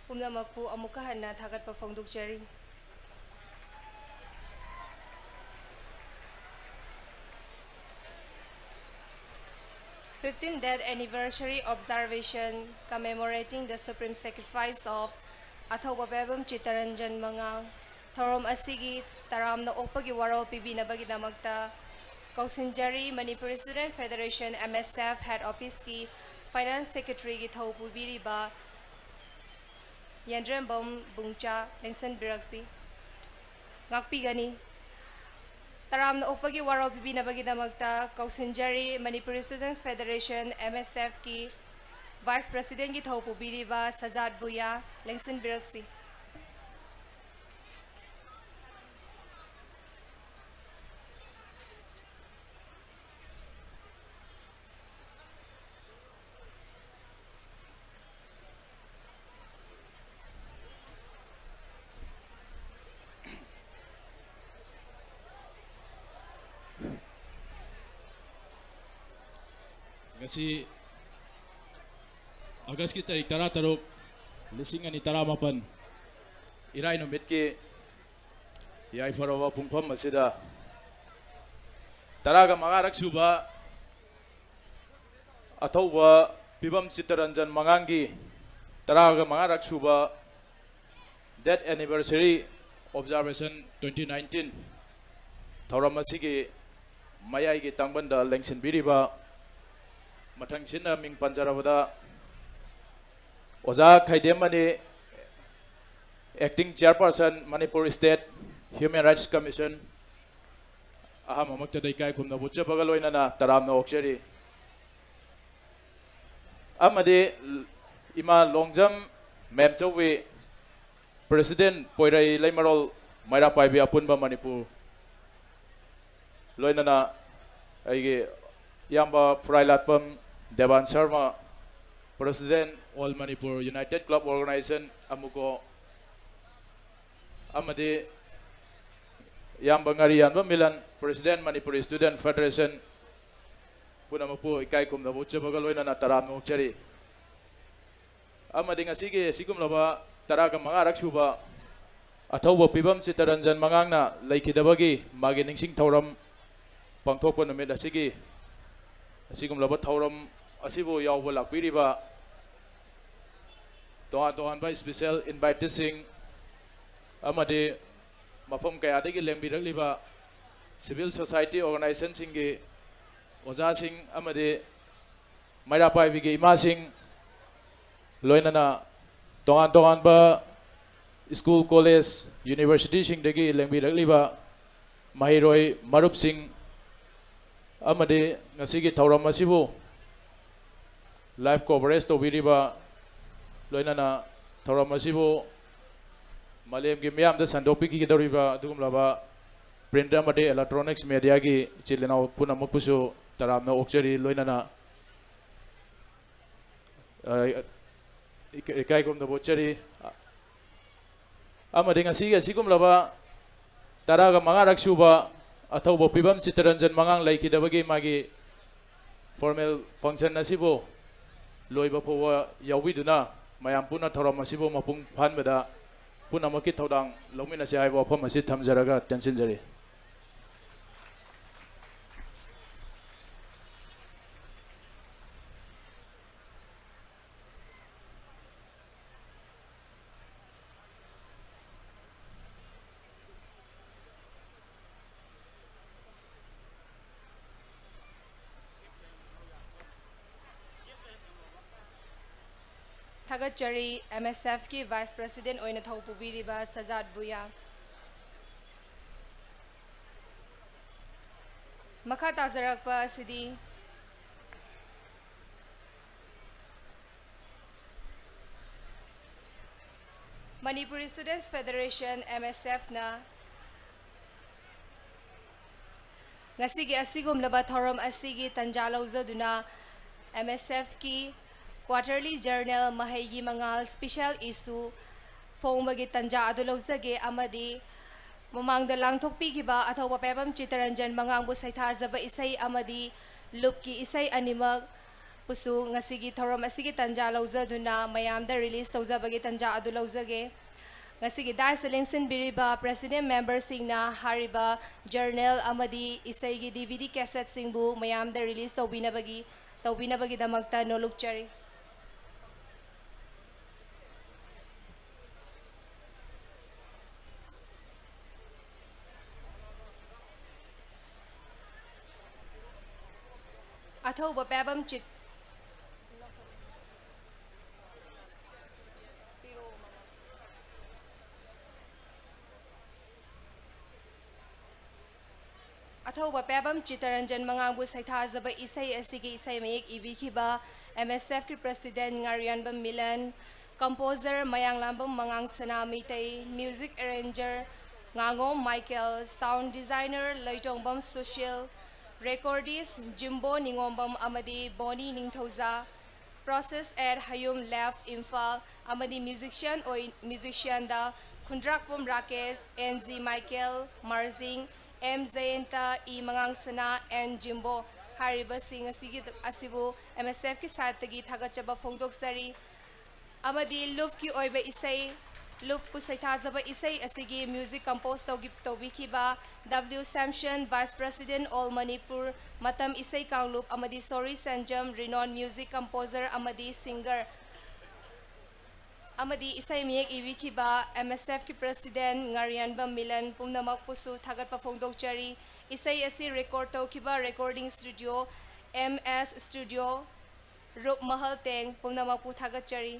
ꯄꯨꯝꯅꯃꯛꯄꯨ ꯑꯃꯨꯛꯀ ꯍꯟꯅ ꯊꯥꯒꯠꯄ ꯐꯣꯡꯗꯣꯛꯆꯔꯤ꯫ Fifteen Death Anniversary Observation Commemorating the Supreme Sacrifice of ꯑꯊꯧꯕ Pebam Chittaranjan ꯃꯉꯥꯡ꯫ ꯊꯧꯔꯝ ꯑꯁꯤꯒꯤ ꯇꯔꯥꯝꯅ ꯑꯣꯛꯄꯒꯤ ꯋꯥꯔꯣꯜ ꯄꯤꯕꯤꯅꯕꯒꯤꯗꯃꯛꯇ ꯀꯧꯁꯤꯟꯖꯔꯤ, Manipur Student Federation, M S F, Head Officeꯀꯤ Finance Secretaryꯒꯤ ꯊꯧ ꯄꯨꯕꯤꯔꯤꯕ ꯌꯦꯟꯗ꯭ꯔꯦꯝꯕꯝ ꯕꯨꯡꯆꯥ ꯂꯦꯡꯁꯤꯟꯕꯤꯔꯛꯁꯤ꯫ ꯉꯥꯛꯄꯤꯒꯅꯤ꯫ ꯇꯔꯥꯝꯅ ꯑꯣꯛꯄꯒꯤ ꯋꯥꯔꯣꯜ ꯄꯤꯕꯤꯅꯕꯒꯤꯗꯃꯛꯇ ꯀꯧꯁꯤꯟꯖꯔꯤ, Manipur Students Federation, M S Fꯀꯤ Vice Presidentꯀꯤ ꯊꯧ ꯄꯨꯕꯤꯔꯤꯕ ꯁꯖꯥꯠ ꯚꯨꯌꯥ ꯂꯦꯡꯁꯤꯟꯕꯤꯔꯛꯁꯤ꯫ ꯉꯁꯤ ꯑꯥꯒꯁꯀꯤ ꯇꯥꯔꯤꯛ ꯇꯔꯥꯇꯔꯨꯛ, ꯂꯤꯁꯤꯡ ꯑꯅꯤ ꯇꯔꯥꯃꯥꯄꯟ, ꯏꯔꯥꯏ ꯅꯨꯃꯤꯠꯀꯤ ꯌꯥꯏꯐꯔꯕ ꯄꯨꯡꯐꯝ ꯑꯁꯤꯗ ꯇꯔꯥꯒ ꯃꯉꯥꯔꯛ ꯁꯨꯕ ꯑꯊꯧꯕ ꯄꯤꯕꯝ ꯆꯤꯠꯇꯔꯟꯖꯟ ꯃꯉꯥꯡꯒꯤ ꯇꯔꯥꯒ ꯃꯉꯥꯔꯛ ꯁꯨꯕ Death Anniversary Observation twenty nineteen ꯊꯧꯔꯝ ꯑꯁꯤꯒꯤ ꯃꯌꯥꯏꯒꯤ ꯇꯥꯡꯕꯟꯗ ꯂꯦꯡꯁꯤꯟꯕꯤꯔꯤꯕ, ꯃꯊꯪꯁꯤꯠꯅ ꯃꯤꯡ ꯄꯟꯖꯔꯕꯗ, ꯑꯣꯖꯥ ꯈꯩꯗꯦꯝꯃꯅꯤ, Acting Chairperson, Manipur State Human Rights Commission, ꯑꯍꯥꯟꯕꯃꯛꯇꯗ ꯏꯀꯥꯏ ꯈꯨꯝꯅꯕ ꯎꯠꯆꯕꯒ ꯂꯣꯏꯅꯅ ꯇꯔꯥꯝꯅ ꯑꯣꯛꯆꯔꯤ꯫ ꯑꯃꯗꯤ ꯏꯃꯥ ꯂꯣꯡꯖꯝ ꯃꯦꯝꯆꯧꯕꯤ, President ꯄꯣꯏꯔꯩ ꯂꯩꯃꯔꯣꯜ ꯃꯩꯔꯥ ꯄꯥꯏꯕꯤ ꯑꯄꯨꯟꯕ ꯃꯅꯤꯄꯨꯔ, ꯂꯣꯏꯅꯅ ꯑꯩꯒꯤ ꯏꯌꯥꯝꯕ ꯐꯨꯔꯥꯏꯂꯥꯠꯄꯝ Devan Sharma, President All Manipur United Club Organization, ꯑꯃꯨꯀꯣ, ꯑꯃꯗꯤ ꯏꯌꯥꯝꯕ ꯉꯥꯔꯤꯌꯥꯟꯕ Milan, President Manipuri Student Federation, ꯄꯨꯝꯅꯃꯛꯄꯨ ꯏꯀꯥꯏ ꯈꯨꯝꯅꯕ ꯎꯠꯆꯕꯒ ꯂꯣꯏꯅꯅ ꯇꯔꯥꯝꯅ ꯑꯣꯛꯆꯔꯤ꯫ ꯑꯃꯗꯤ ꯉꯁꯤꯒꯤ ꯑꯁꯤꯒꯨꯝꯂꯕ ꯇꯔꯥꯒ ꯃꯉꯥꯔꯛ ꯁꯨꯕ ꯑꯊꯧꯕ ꯄꯤꯕꯝ ꯆꯤꯠꯇꯔꯟꯖꯟ ꯃꯉꯥꯡꯅ ꯂꯩꯈꯤꯗꯕꯒꯤ ꯃꯥꯒꯤ ꯅꯤꯡꯁꯤꯡ ꯊꯧꯔꯝ ꯄꯥꯡꯊꯣꯛꯄ ꯅꯨꯃꯤꯠ ꯑꯁꯤꯒꯤ ꯑꯁꯤꯒꯨꯝꯂꯕ ꯊꯧꯔꯝ ꯑꯁꯤꯕꯨ ꯌꯥꯎꯕ ꯂꯥꯛꯄꯤꯔꯤꯕ ꯇꯣꯉꯥꯟ ꯇꯣꯉꯥꯟꯕ special inviteeꯁꯤꯡ ꯑꯃꯗꯤ ꯃꯐꯝ ꯀꯌꯥꯗꯒꯤ ꯂꯦꯡꯕꯤꯔꯛꯂꯤꯕ civil society organizationꯁꯤꯡꯒꯤ ꯑꯣꯖꯥꯁꯤꯡ ꯑꯃꯗꯤ ꯃꯩꯔꯥ ꯄꯥꯏꯕꯤꯒꯤ ꯏꯃꯥꯁꯤꯡ, ꯂꯣꯏꯅꯅ ꯇꯣꯉꯥꯟ ꯇꯣꯉꯥꯟꯕ school, college, universityꯁꯤꯡꯗꯒꯤ ꯂꯦꯡꯕꯤꯔꯛꯂꯤꯕ ꯃꯍꯩꯔꯣꯏ ꯃꯔꯨꯞꯁꯤꯡ ꯑꯃꯗꯤ ꯉꯁꯤꯒꯤ ꯊꯧꯔꯝ ꯑꯁꯤꯕꯨ live coverage ꯇꯧꯕꯤꯔꯤꯕ, ꯂꯣꯏꯅꯅ ꯊꯧꯔꯝ ꯑꯁꯤꯕꯨ ꯃꯥꯂꯦꯝꯒꯤ ꯃꯤꯌꯥꯝꯗ ꯁꯟꯗꯣꯛꯄꯤꯒꯗꯧꯔꯤꯕ ꯑꯗꯨꯒꯨꯝꯂꯕ print ꯑꯃꯗꯤ electronics mediaꯒꯤ ꯏꯆꯤꯜ ꯏꯅꯥꯎ ꯄꯨꯝꯅꯃꯛꯄꯨꯁꯨ ꯇꯔꯥꯝꯅ ꯑꯣꯛꯆꯔꯤ꯫ ꯂꯣꯏꯅꯅ ꯑ, ꯏꯀꯥꯏ ꯈꯨꯝꯅꯕ ꯎꯠꯆꯔꯤ꯫ ꯑꯃꯗꯤ ꯉꯁꯤꯒꯤ ꯑꯁꯤꯒꯨꯝꯂꯕ ꯇꯔꯥꯒ ꯃꯉꯥꯔꯛ ꯁꯨꯕ ꯑꯊꯧꯕ ꯐꯤꯕꯝ ꯆꯤꯠꯇꯔꯟꯖꯟ ꯃꯉꯥꯡ ꯂꯩꯈꯤꯗꯕꯒꯤ ꯃꯥꯒꯤ formal function ꯑꯁꯤꯕꯨ ꯂꯣꯏꯕ ꯐꯥꯎꯕ ꯌꯥꯎꯕꯤꯗꯨꯅ ꯃꯌꯥꯝ ꯄꯨꯟꯅ ꯊꯧꯔꯝ ꯑꯁꯤꯕꯨ ꯃꯄꯨꯡ ꯐꯥꯍꯟꯕꯗ ꯄꯨꯝꯅꯃꯛꯀꯤ ꯊꯧꯗꯥꯡ ꯂꯧꯃꯤꯟꯅꯁꯤ ꯍꯥꯏꯕ ꯋꯥꯐꯝ ꯑꯁꯤ ꯊꯝꯖꯔꯒ ꯇꯦꯟꯁꯤꯟꯖꯔꯤ꯫ ꯊꯥꯒꯠꯆꯔꯤ꯫ MSFꯀꯤ Vice President ꯑꯣꯏꯅ ꯊꯧ ꯄꯨꯕꯤꯔꯤꯕ ꯁꯖꯥꯠ ꯕꯨꯌꯥ꯫ ꯃꯈꯥ ꯇꯥꯖꯔꯛꯄ ꯑꯁꯤꯗꯤ Manipuri Students Federation, MSFꯅ ꯉꯁꯤꯒꯤ ꯑꯁꯤꯒꯨꯝꯂꯕ ꯊꯧꯔꯝ ꯑꯁꯤꯒꯤ ꯇꯟꯖꯥ ꯂꯧꯖꯗꯨꯅ MSFꯀꯤ quarterly journal ꯃꯍꯩꯒꯤ ꯃꯉꯥꯜ special issue ꯐꯣꯡꯕꯒꯤ ꯇꯟꯖꯥ ꯑꯗꯨ ꯂꯧꯖꯒꯦ ꯑꯃꯗꯤ ꯃꯃꯥꯡꯗ ꯂꯥꯡꯊꯣꯛꯄꯤꯈꯤꯕ ꯑꯊꯧꯕ ꯄꯥꯏꯕꯝ ꯆꯤꯠꯇꯔꯟꯖꯟ ꯃꯉꯥꯡꯕꯨ ꯁꯩꯊꯥꯖꯕ ꯏꯁꯩ ꯑꯃꯗꯤ ꯂꯨꯞꯀꯤ ꯏꯁꯩ ꯑꯅꯤꯃꯛ ꯄꯨꯁꯨ ꯉꯁꯤꯒꯤ ꯊꯧꯔꯝ ꯑꯁꯤꯒꯤ ꯇꯟꯖꯥ ꯂꯧꯖꯗꯨꯅ ꯃꯌꯥꯝꯗ release ꯇꯧꯖꯕꯒꯤ ꯇꯟꯖꯥ ꯑꯗꯨ ꯂꯧꯖꯒꯦ꯫ ꯉꯁꯤꯒꯤ dais ꯂꯦꯡꯁꯤꯟꯕꯤꯔꯤꯕ president memberꯁꯤꯡꯅ ꯍꯥꯏꯔꯤꯕ journal ꯑꯃꯗꯤ ꯏꯁꯩꯒꯤ DVD cassetteꯁꯤꯡꯕꯨ ꯃꯌꯥꯝꯗ release ꯇꯧꯕꯤꯅꯕꯒꯤ, ꯇꯧꯕꯤꯅꯕꯒꯤꯗꯃꯛꯇ ꯅꯣꯂꯨꯛꯆꯔꯤ꯫ ꯑꯊꯧꯕ ꯄꯥꯏꯕꯝ ꯆꯤꯠ-, ꯑꯊꯧꯕ ꯄꯥꯏꯕꯝ ꯆꯤꯠꯇꯔꯟꯖꯟ ꯃꯉꯥꯡꯕꯨ ꯁꯩꯊꯥꯖꯕ ꯏꯁꯩ ꯑꯁꯤꯒꯤ ꯏꯁꯩ ꯃꯌꯦꯛ ꯏꯕꯤꯈꯤꯕ MSFꯀꯤ president ꯉꯥꯔꯤꯌꯥꯟꯕꯝ ꯃꯤꯂꯟ, composer ꯃꯌꯥꯡꯂꯥꯝꯕꯝ ꯃꯉꯥꯡ ꯁꯅꯥ ꯃꯩꯇꯩ, music arranger ꯉꯥꯉꯣꯝ Michael, sound designer Leitongbam Sushil, recordist Jimbo Ningombam ꯑꯃꯗꯤ Boni ꯅꯤꯡꯊꯧꯖꯥ, process at ꯍꯌꯨꯝ lab Imphal ꯑꯃꯗꯤ musician ꯑꯣꯏ-, musicianꯗ Khundrakpam Rakesh, N G Michael, Marjing, M Jayanta, E Mangangsana, N Jimbo ꯍꯥꯏꯔꯤꯕꯁꯤꯡ ꯑꯁꯤꯒꯤ, ꯑꯁꯤꯕꯨ MSFꯀꯤ sideꯇꯒꯤ ꯊꯥꯒꯠꯆꯕ ꯐꯣꯡꯗꯣꯛꯆꯔꯤ꯫ ꯑꯃꯗꯤ ꯂꯨꯞꯀꯤ ꯑꯣꯏꯕ ꯏꯁꯩ, ꯂꯨꯞꯄꯨ ꯁꯩꯊꯥꯖꯕ ꯏꯁꯩ ꯑꯁꯤꯒꯤ music compose ꯇꯧꯒꯤ-, ꯇꯧꯕꯤꯈꯤꯕ W Samson, vice president all Manipur, ꯃꯇꯝ ꯏꯁꯩ ꯀꯥꯡꯂꯨꯞ ꯑꯃꯗꯤ ꯁꯣꯔꯤ ꯁꯦꯟꯖꯝ, renowned music composer ꯑꯃꯗꯤ singer, ꯑꯃꯗꯤ ꯏꯁꯩ ꯃꯌꯦꯛ ꯏꯕꯤꯈꯤꯕ MSFꯀꯤ president ꯉꯥꯔꯤꯌꯥꯟꯕꯝ ꯃꯤꯂꯟ ꯄꯨꯝꯅꯃꯛꯄꯨꯁꯨ ꯊꯥꯒꯠꯄ ꯐꯣꯡꯗꯣꯛꯆꯔꯤ꯫ ꯏꯁꯩ ꯑꯁꯤ record ꯇꯧꯈꯤꯕ recording studio, MS Studio, room ꯃꯍꯜ ꯇꯦꯡ ꯄꯨꯝꯅꯃꯛꯄꯨ ꯊꯥꯒꯠꯆꯔꯤ꯫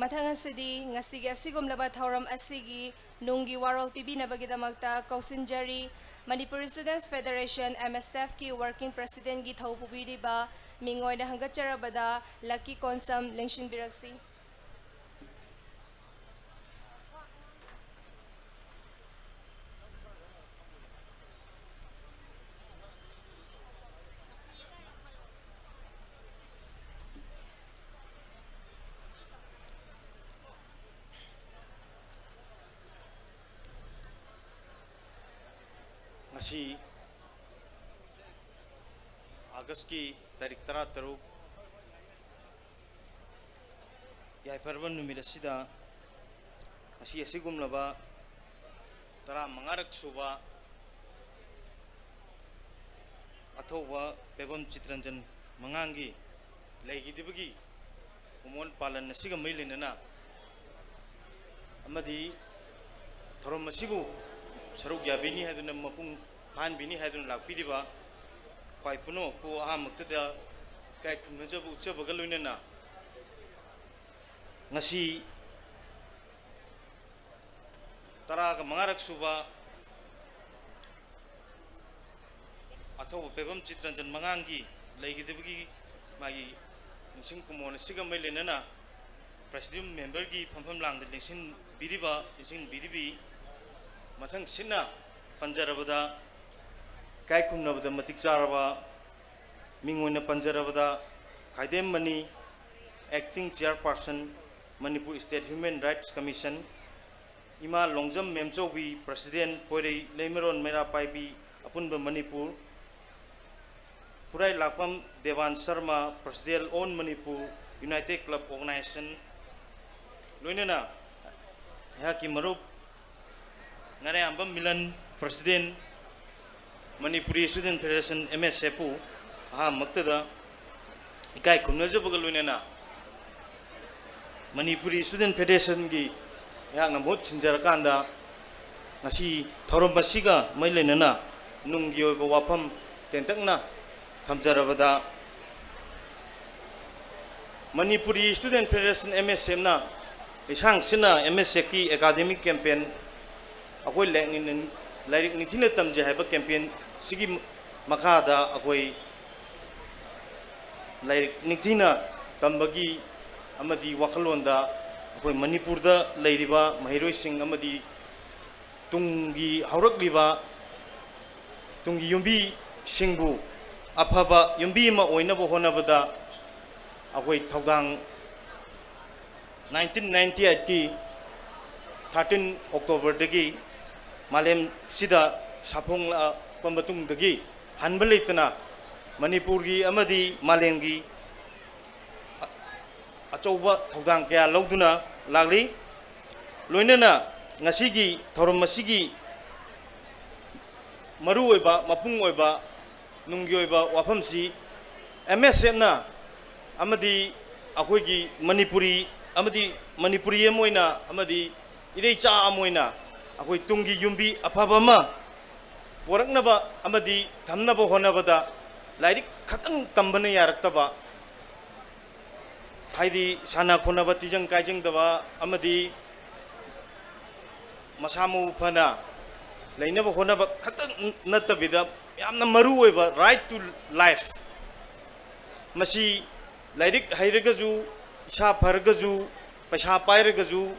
ꯃꯊꯪ ꯑꯁꯤꯗꯤ ꯉꯁꯤꯒꯤ ꯑꯁꯤꯒꯨꯝꯂꯕ ꯊꯧꯔꯝ ꯑꯁꯤꯒꯤ ꯅꯨꯡꯒꯤ ꯋꯥꯔꯣꯜ ꯄꯤꯕꯤꯅꯕꯒꯤꯗꯃꯛꯇ ꯀꯧꯁꯤꯟꯖꯔꯤ꯫ Manipur Students Federation, MSFꯀꯤ working presidentꯀꯤ ꯊꯧ ꯄꯨꯕꯤꯔꯤꯕ ꯃꯤꯡ ꯑꯣꯏꯅ ꯍꯪꯒꯠꯆꯔꯕꯗ ꯂꯛꯀꯤ ꯀꯣꯟꯁꯝ ꯂꯦꯡꯁꯤꯟꯕꯤꯔꯛꯁꯤ꯫ ꯉꯁꯤ ꯑꯥꯒꯁꯀꯤ ꯇꯥꯔꯤꯛ ꯇꯔꯥꯇꯔꯨꯛ, ꯌꯥꯏꯐꯔꯕ ꯅꯨꯃꯤꯠ ꯑꯁꯤꯗ, ꯉꯁꯤ ꯑꯁꯤꯒꯨꯝꯂꯕ ꯇꯔꯥꯃꯉꯥꯔꯛ ꯁꯨꯕ ꯑꯊꯧꯕ ꯄꯦꯕꯝ ꯆꯤꯇꯔꯟꯖꯟ ꯃꯉꯥꯡꯒꯤ ꯂꯩꯈꯤꯗꯕꯒꯤ ꯀꯨꯃꯣꯟ ꯄꯥꯂꯟ ꯑꯁꯤꯒ ꯃꯔꯤ ꯂꯩꯅꯅ ꯑꯃꯗꯤ ꯊꯧꯔꯝ ꯑꯁꯤꯕꯨ ꯁꯔꯨꯛ ꯌꯥꯕꯤꯅꯤ ꯍꯥꯏꯗꯨꯅ, ꯃꯄꯨꯡ ꯐꯥꯍꯟꯕꯤꯅꯤ ꯍꯥꯏꯗꯨꯅ ꯂꯥꯛꯄꯤꯔꯤꯕ ꯈ꯭ꯋꯥꯏ ꯄꯨꯝꯅꯃꯛꯄꯨ ꯑꯍꯥꯟꯕꯃꯛꯇꯗ ꯏꯀꯥꯏ ꯈꯨꯝꯅꯖꯕ ꯎꯠꯆꯕꯒ ꯂꯣꯏꯅꯅ, ꯉꯁꯤ ꯇꯔꯥꯒ ꯃꯉꯥꯔꯛ ꯁꯨꯕ ꯑꯊꯧꯕ ꯄꯦꯕꯝ ꯆꯤꯇꯔꯟꯖꯟ ꯃꯉꯥꯡꯒꯤ ꯂꯩꯈꯤꯗꯕꯒꯤ ꯃꯥꯒꯤ ꯅꯤꯡꯁꯤꯡ ꯀꯨꯃꯣꯟ ꯑꯁꯤꯒ ꯃꯔꯤ ꯂꯩꯅꯅ ꯄ꯭ꯔꯦꯁꯤꯗꯤꯌꯝ ꯃꯦꯝꯕꯔꯒꯤ ꯐꯝꯐꯝ ꯂꯥꯡꯗ ꯂꯦꯡꯁꯤꯟꯕꯤꯔꯤꯕ, ꯂꯦꯡꯁꯤꯟꯕꯤꯔꯤꯕꯤ, ꯃꯊꯪ ꯁꯤꯠꯅ ꯄꯟꯖꯔꯕꯗ, ꯏꯀꯥꯏ ꯈꯨꯝꯅꯕꯗ ꯃꯇꯤꯛ ꯆꯥꯔꯕ ꯃꯤꯡ ꯑꯣꯏꯅ ꯄꯟꯖꯔꯕꯗ, ꯈꯥꯏꯗꯦꯝ money, Acting Chairperson, Manipur State Human Rights Commission, ꯏꯃꯥ ꯂꯣꯡꯖꯝ ꯃꯦꯝꯆꯧꯕꯤ, President, ꯄꯣꯏꯔꯩ ꯂꯩꯃꯔꯣꯟ ꯃꯩꯔꯥ ꯄꯥꯏꯕꯤ ꯑꯄꯨꯟꯕ Manipur, ꯄꯨꯔꯥꯏ ꯂꯥꯛꯄꯝ Devan Sharma, President, All Manipur United Club Organization, ꯂꯣꯏꯅꯅ ꯑꯩꯍꯥꯛꯀꯤ ꯃꯔꯨꯞ ꯉꯥꯔꯤꯌꯥꯝꯕꯝ Milan, President, Manipuri Student Federation, M S F ꯄꯨ ꯑꯍꯥꯟꯕꯃꯛꯇꯗ ꯏꯀꯥꯏ ꯈꯨꯝꯅꯖꯕꯒ ꯂꯣꯏꯅꯅ, Manipuri Student Federationꯒꯤ ꯑꯩꯍꯥꯛꯅ ꯃꯍꯨꯠ ꯁꯤꯟꯖꯔꯀꯥꯟꯗ, ꯉꯁꯤ ꯊꯧꯔꯝ ꯑꯁꯤꯒ ꯃꯔꯤ ꯂꯩꯅꯅ ꯅꯨꯡꯒꯤ ꯑꯣꯏꯕ ꯋꯥꯐꯝ ꯇꯦꯟꯇꯛꯅ ꯊꯝꯖꯔꯕꯗ, Manipuri Student Federation, M S Fꯅ ꯂꯤꯁꯥꯡ ꯁꯤꯠꯅ M S Fꯀꯤ academic campaign, ꯑꯩꯈꯣꯏ ꯂꯥꯏꯔꯤꯛ ꯅꯤꯡ-, ꯂꯥꯏꯔꯤꯛ ꯅꯤꯡꯊꯤꯅ ꯇꯝꯖꯩ ꯍꯥꯏꯕ campaign ꯁꯤꯒꯤ ꯃꯈꯥꯗ ꯑꯩꯈꯣꯏ ꯂꯥꯏꯔꯤꯛ ꯅꯤꯡꯊꯤꯅ ꯇꯝꯕꯒꯤ ꯑꯃꯗꯤ ꯋꯥꯈꯜꯂꯣꯟꯗ ꯑꯩꯈꯣꯏ ꯃꯅꯤꯄꯨꯔꯗ ꯂꯩꯔꯤꯕ ꯃꯍꯩꯔꯣꯏꯁꯤꯡ ꯑꯃꯗꯤ ꯇꯨꯡꯒꯤ ꯍꯧꯔꯛꯂꯤꯕ ꯇꯨꯡꯒꯤ ꯌꯨꯝꯕꯤꯁꯤꯡꯕꯨ ꯑꯐꯕ ꯌꯨꯝꯕꯤ ꯑꯃ ꯑꯣꯏꯅꯕ ꯍꯣꯠꯅꯕꯗ ꯑꯩꯈꯣꯏ ꯊꯧꯗꯥꯡ nineteen ninety eightꯀꯤ thirteen Octoberꯗꯒꯤ ꯃꯥꯂꯦꯝꯁꯤꯗ ꯁꯥꯐꯣꯡꯂꯛꯄ ꯃꯇꯨꯡꯗꯒꯤ ꯍꯟꯕ ꯂꯩꯇꯅ ꯃꯅꯤꯄꯨꯔꯒꯤ ꯑꯃꯗꯤ ꯃꯥꯂꯦꯝꯒꯤ ꯑ-, ꯑꯆꯧꯕ ꯊꯧꯗꯥꯡ ꯀꯌꯥ ꯂꯧꯗꯨꯅ ꯂꯥꯛꯂꯤ꯫ ꯂꯣꯏꯅꯅ ꯉꯁꯤꯒꯤ ꯊꯧꯔꯝ ꯑꯁꯤꯒꯤ ꯃꯔꯨꯑꯣꯏꯕ, ꯃꯄꯨꯡ ꯑꯣꯏꯕ ꯅꯨꯡꯒꯤ ꯑꯣꯏꯕ ꯋꯥꯐꯝꯁꯤ ꯑꯦꯝ ꯑꯦꯁ ꯑꯦꯐꯅ ꯑꯃꯗꯤ ꯑꯩꯈꯣꯏꯒꯤ ꯃꯅꯤꯄꯨꯔꯤ ꯑꯃꯗꯤ ꯃꯅꯤꯄꯨꯔꯤ ꯑꯃ ꯑꯣꯏꯅ ꯑꯃꯗꯤ ꯏꯔꯩꯆꯥ ꯑꯃ ꯑꯣꯏꯅ ꯑꯩꯈꯣꯏ ꯇꯨꯡꯒꯤ ꯌꯨꯝꯕꯤ ꯑꯐꯕ ꯑꯃ ꯄꯣꯔꯛꯅꯕ ꯑꯃꯗꯤ ꯊꯝꯅꯕ ꯍꯣꯠꯅꯕꯗ ꯂꯥꯏꯔꯤꯛ ꯈꯛꯇꯪ ꯇꯝꯕꯅ ꯌꯥꯔꯛꯇꯕ, ꯍꯥꯏꯗꯤ ꯁꯥꯟꯅ ꯈꯣꯠꯅꯕ ꯇꯤꯖꯪ ꯀꯥꯏꯖꯪꯗꯕ ꯑꯃꯗꯤ ꯃꯁꯥ ꯃꯎ ꯐꯅ ꯂꯩꯅꯕ ꯍꯣꯠꯅꯕ ꯈꯛꯇ ꯅꯠꯇꯕꯤꯗ, ꯌꯥꯝꯅ ꯃꯔꯨ ꯑꯣꯏꯕ right to life, ꯃꯁꯤ ꯂꯥꯏꯔꯤꯛ ꯍꯩꯔꯒꯁꯨ, ꯏꯁꯥ ꯐꯔꯒꯁꯨ, ꯄꯩꯁꯥ ꯄꯥꯏꯔꯒꯁꯨ,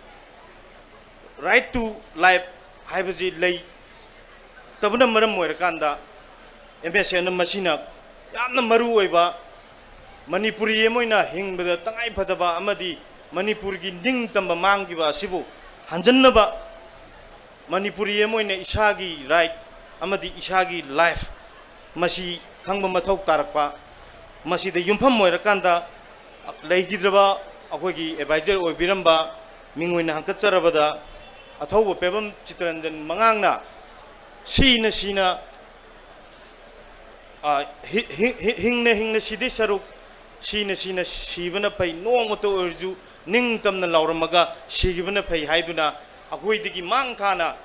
right to life ꯍꯥꯏꯕꯁꯤ ꯂꯩꯇꯕꯅ ꯃꯔꯝ ꯑꯣꯏꯔꯀꯥꯟꯗ, ꯑꯦꯝ ꯑꯦꯁ ꯑꯦꯐꯅ ꯃꯁꯤꯅ ꯌꯥꯝꯅ ꯃꯔꯨ ꯑꯣꯏꯕ, ꯃꯅꯤꯄꯨꯔꯤ ꯑꯃ ꯑꯣꯏꯅ ꯍꯤꯡꯕꯗ ꯇꯉꯥꯏ ꯐꯗꯕ ꯑꯃꯗꯤ ꯃꯅꯤꯄꯨꯔꯒꯤ ꯅꯤꯡꯇꯝꯕ ꯃꯥꯡꯈꯤꯕ ꯑꯁꯤꯕꯨ ꯍꯟꯖꯤꯟꯅꯕ, ꯃꯅꯤꯄꯨꯔꯤ ꯑꯃ ꯑꯣꯏꯅ ꯏꯁꯥꯒꯤ right ꯑꯃꯗꯤ ꯏꯁꯥꯒꯤ life ꯃꯁꯤ ꯈꯪꯕ ꯃꯊꯧ ꯇꯥꯔꯛꯄ, ꯃꯁꯤꯗ ꯌꯨꯝꯐꯝ ꯑꯣꯏꯔꯀꯥꯟꯗ ꯂꯩꯈꯤꯗ꯭ꯔꯕ ꯑꯩꯈꯣꯏꯒꯤ advisor ꯑꯣꯏꯕꯤꯔꯝꯕ ꯃꯤꯡ ꯑꯣꯏꯅ ꯍꯪꯀꯠꯆꯔꯕꯗ ꯑꯊꯧꯕ ꯄꯦꯕꯝ ꯆꯤꯇꯔꯟꯖꯟ ꯃꯉꯥꯡꯅ ꯁꯤꯅ ꯁꯤꯅ, ꯑ, ꯍꯤ-, ꯍꯤ-, ꯍꯤ-, ꯍꯤꯡꯅ ꯍꯤꯡꯅ ꯁꯤꯗꯤ ꯁꯔꯨꯛ, ꯁꯤꯅ ꯁꯤꯅ ꯁꯤꯕꯅ ꯐꯩ, ꯅꯣꯡꯃꯇ ꯑꯣꯏꯔꯁꯨ ꯅꯤꯡꯇꯝꯅ ꯂꯥꯎꯔꯝꯃꯒ ꯁꯤꯈꯤꯕꯅ ꯐꯩ ꯍꯥꯏꯗꯨꯅ ꯑꯩꯈꯣꯏꯗꯒꯤ ꯃꯥꯡ ꯊꯥꯅ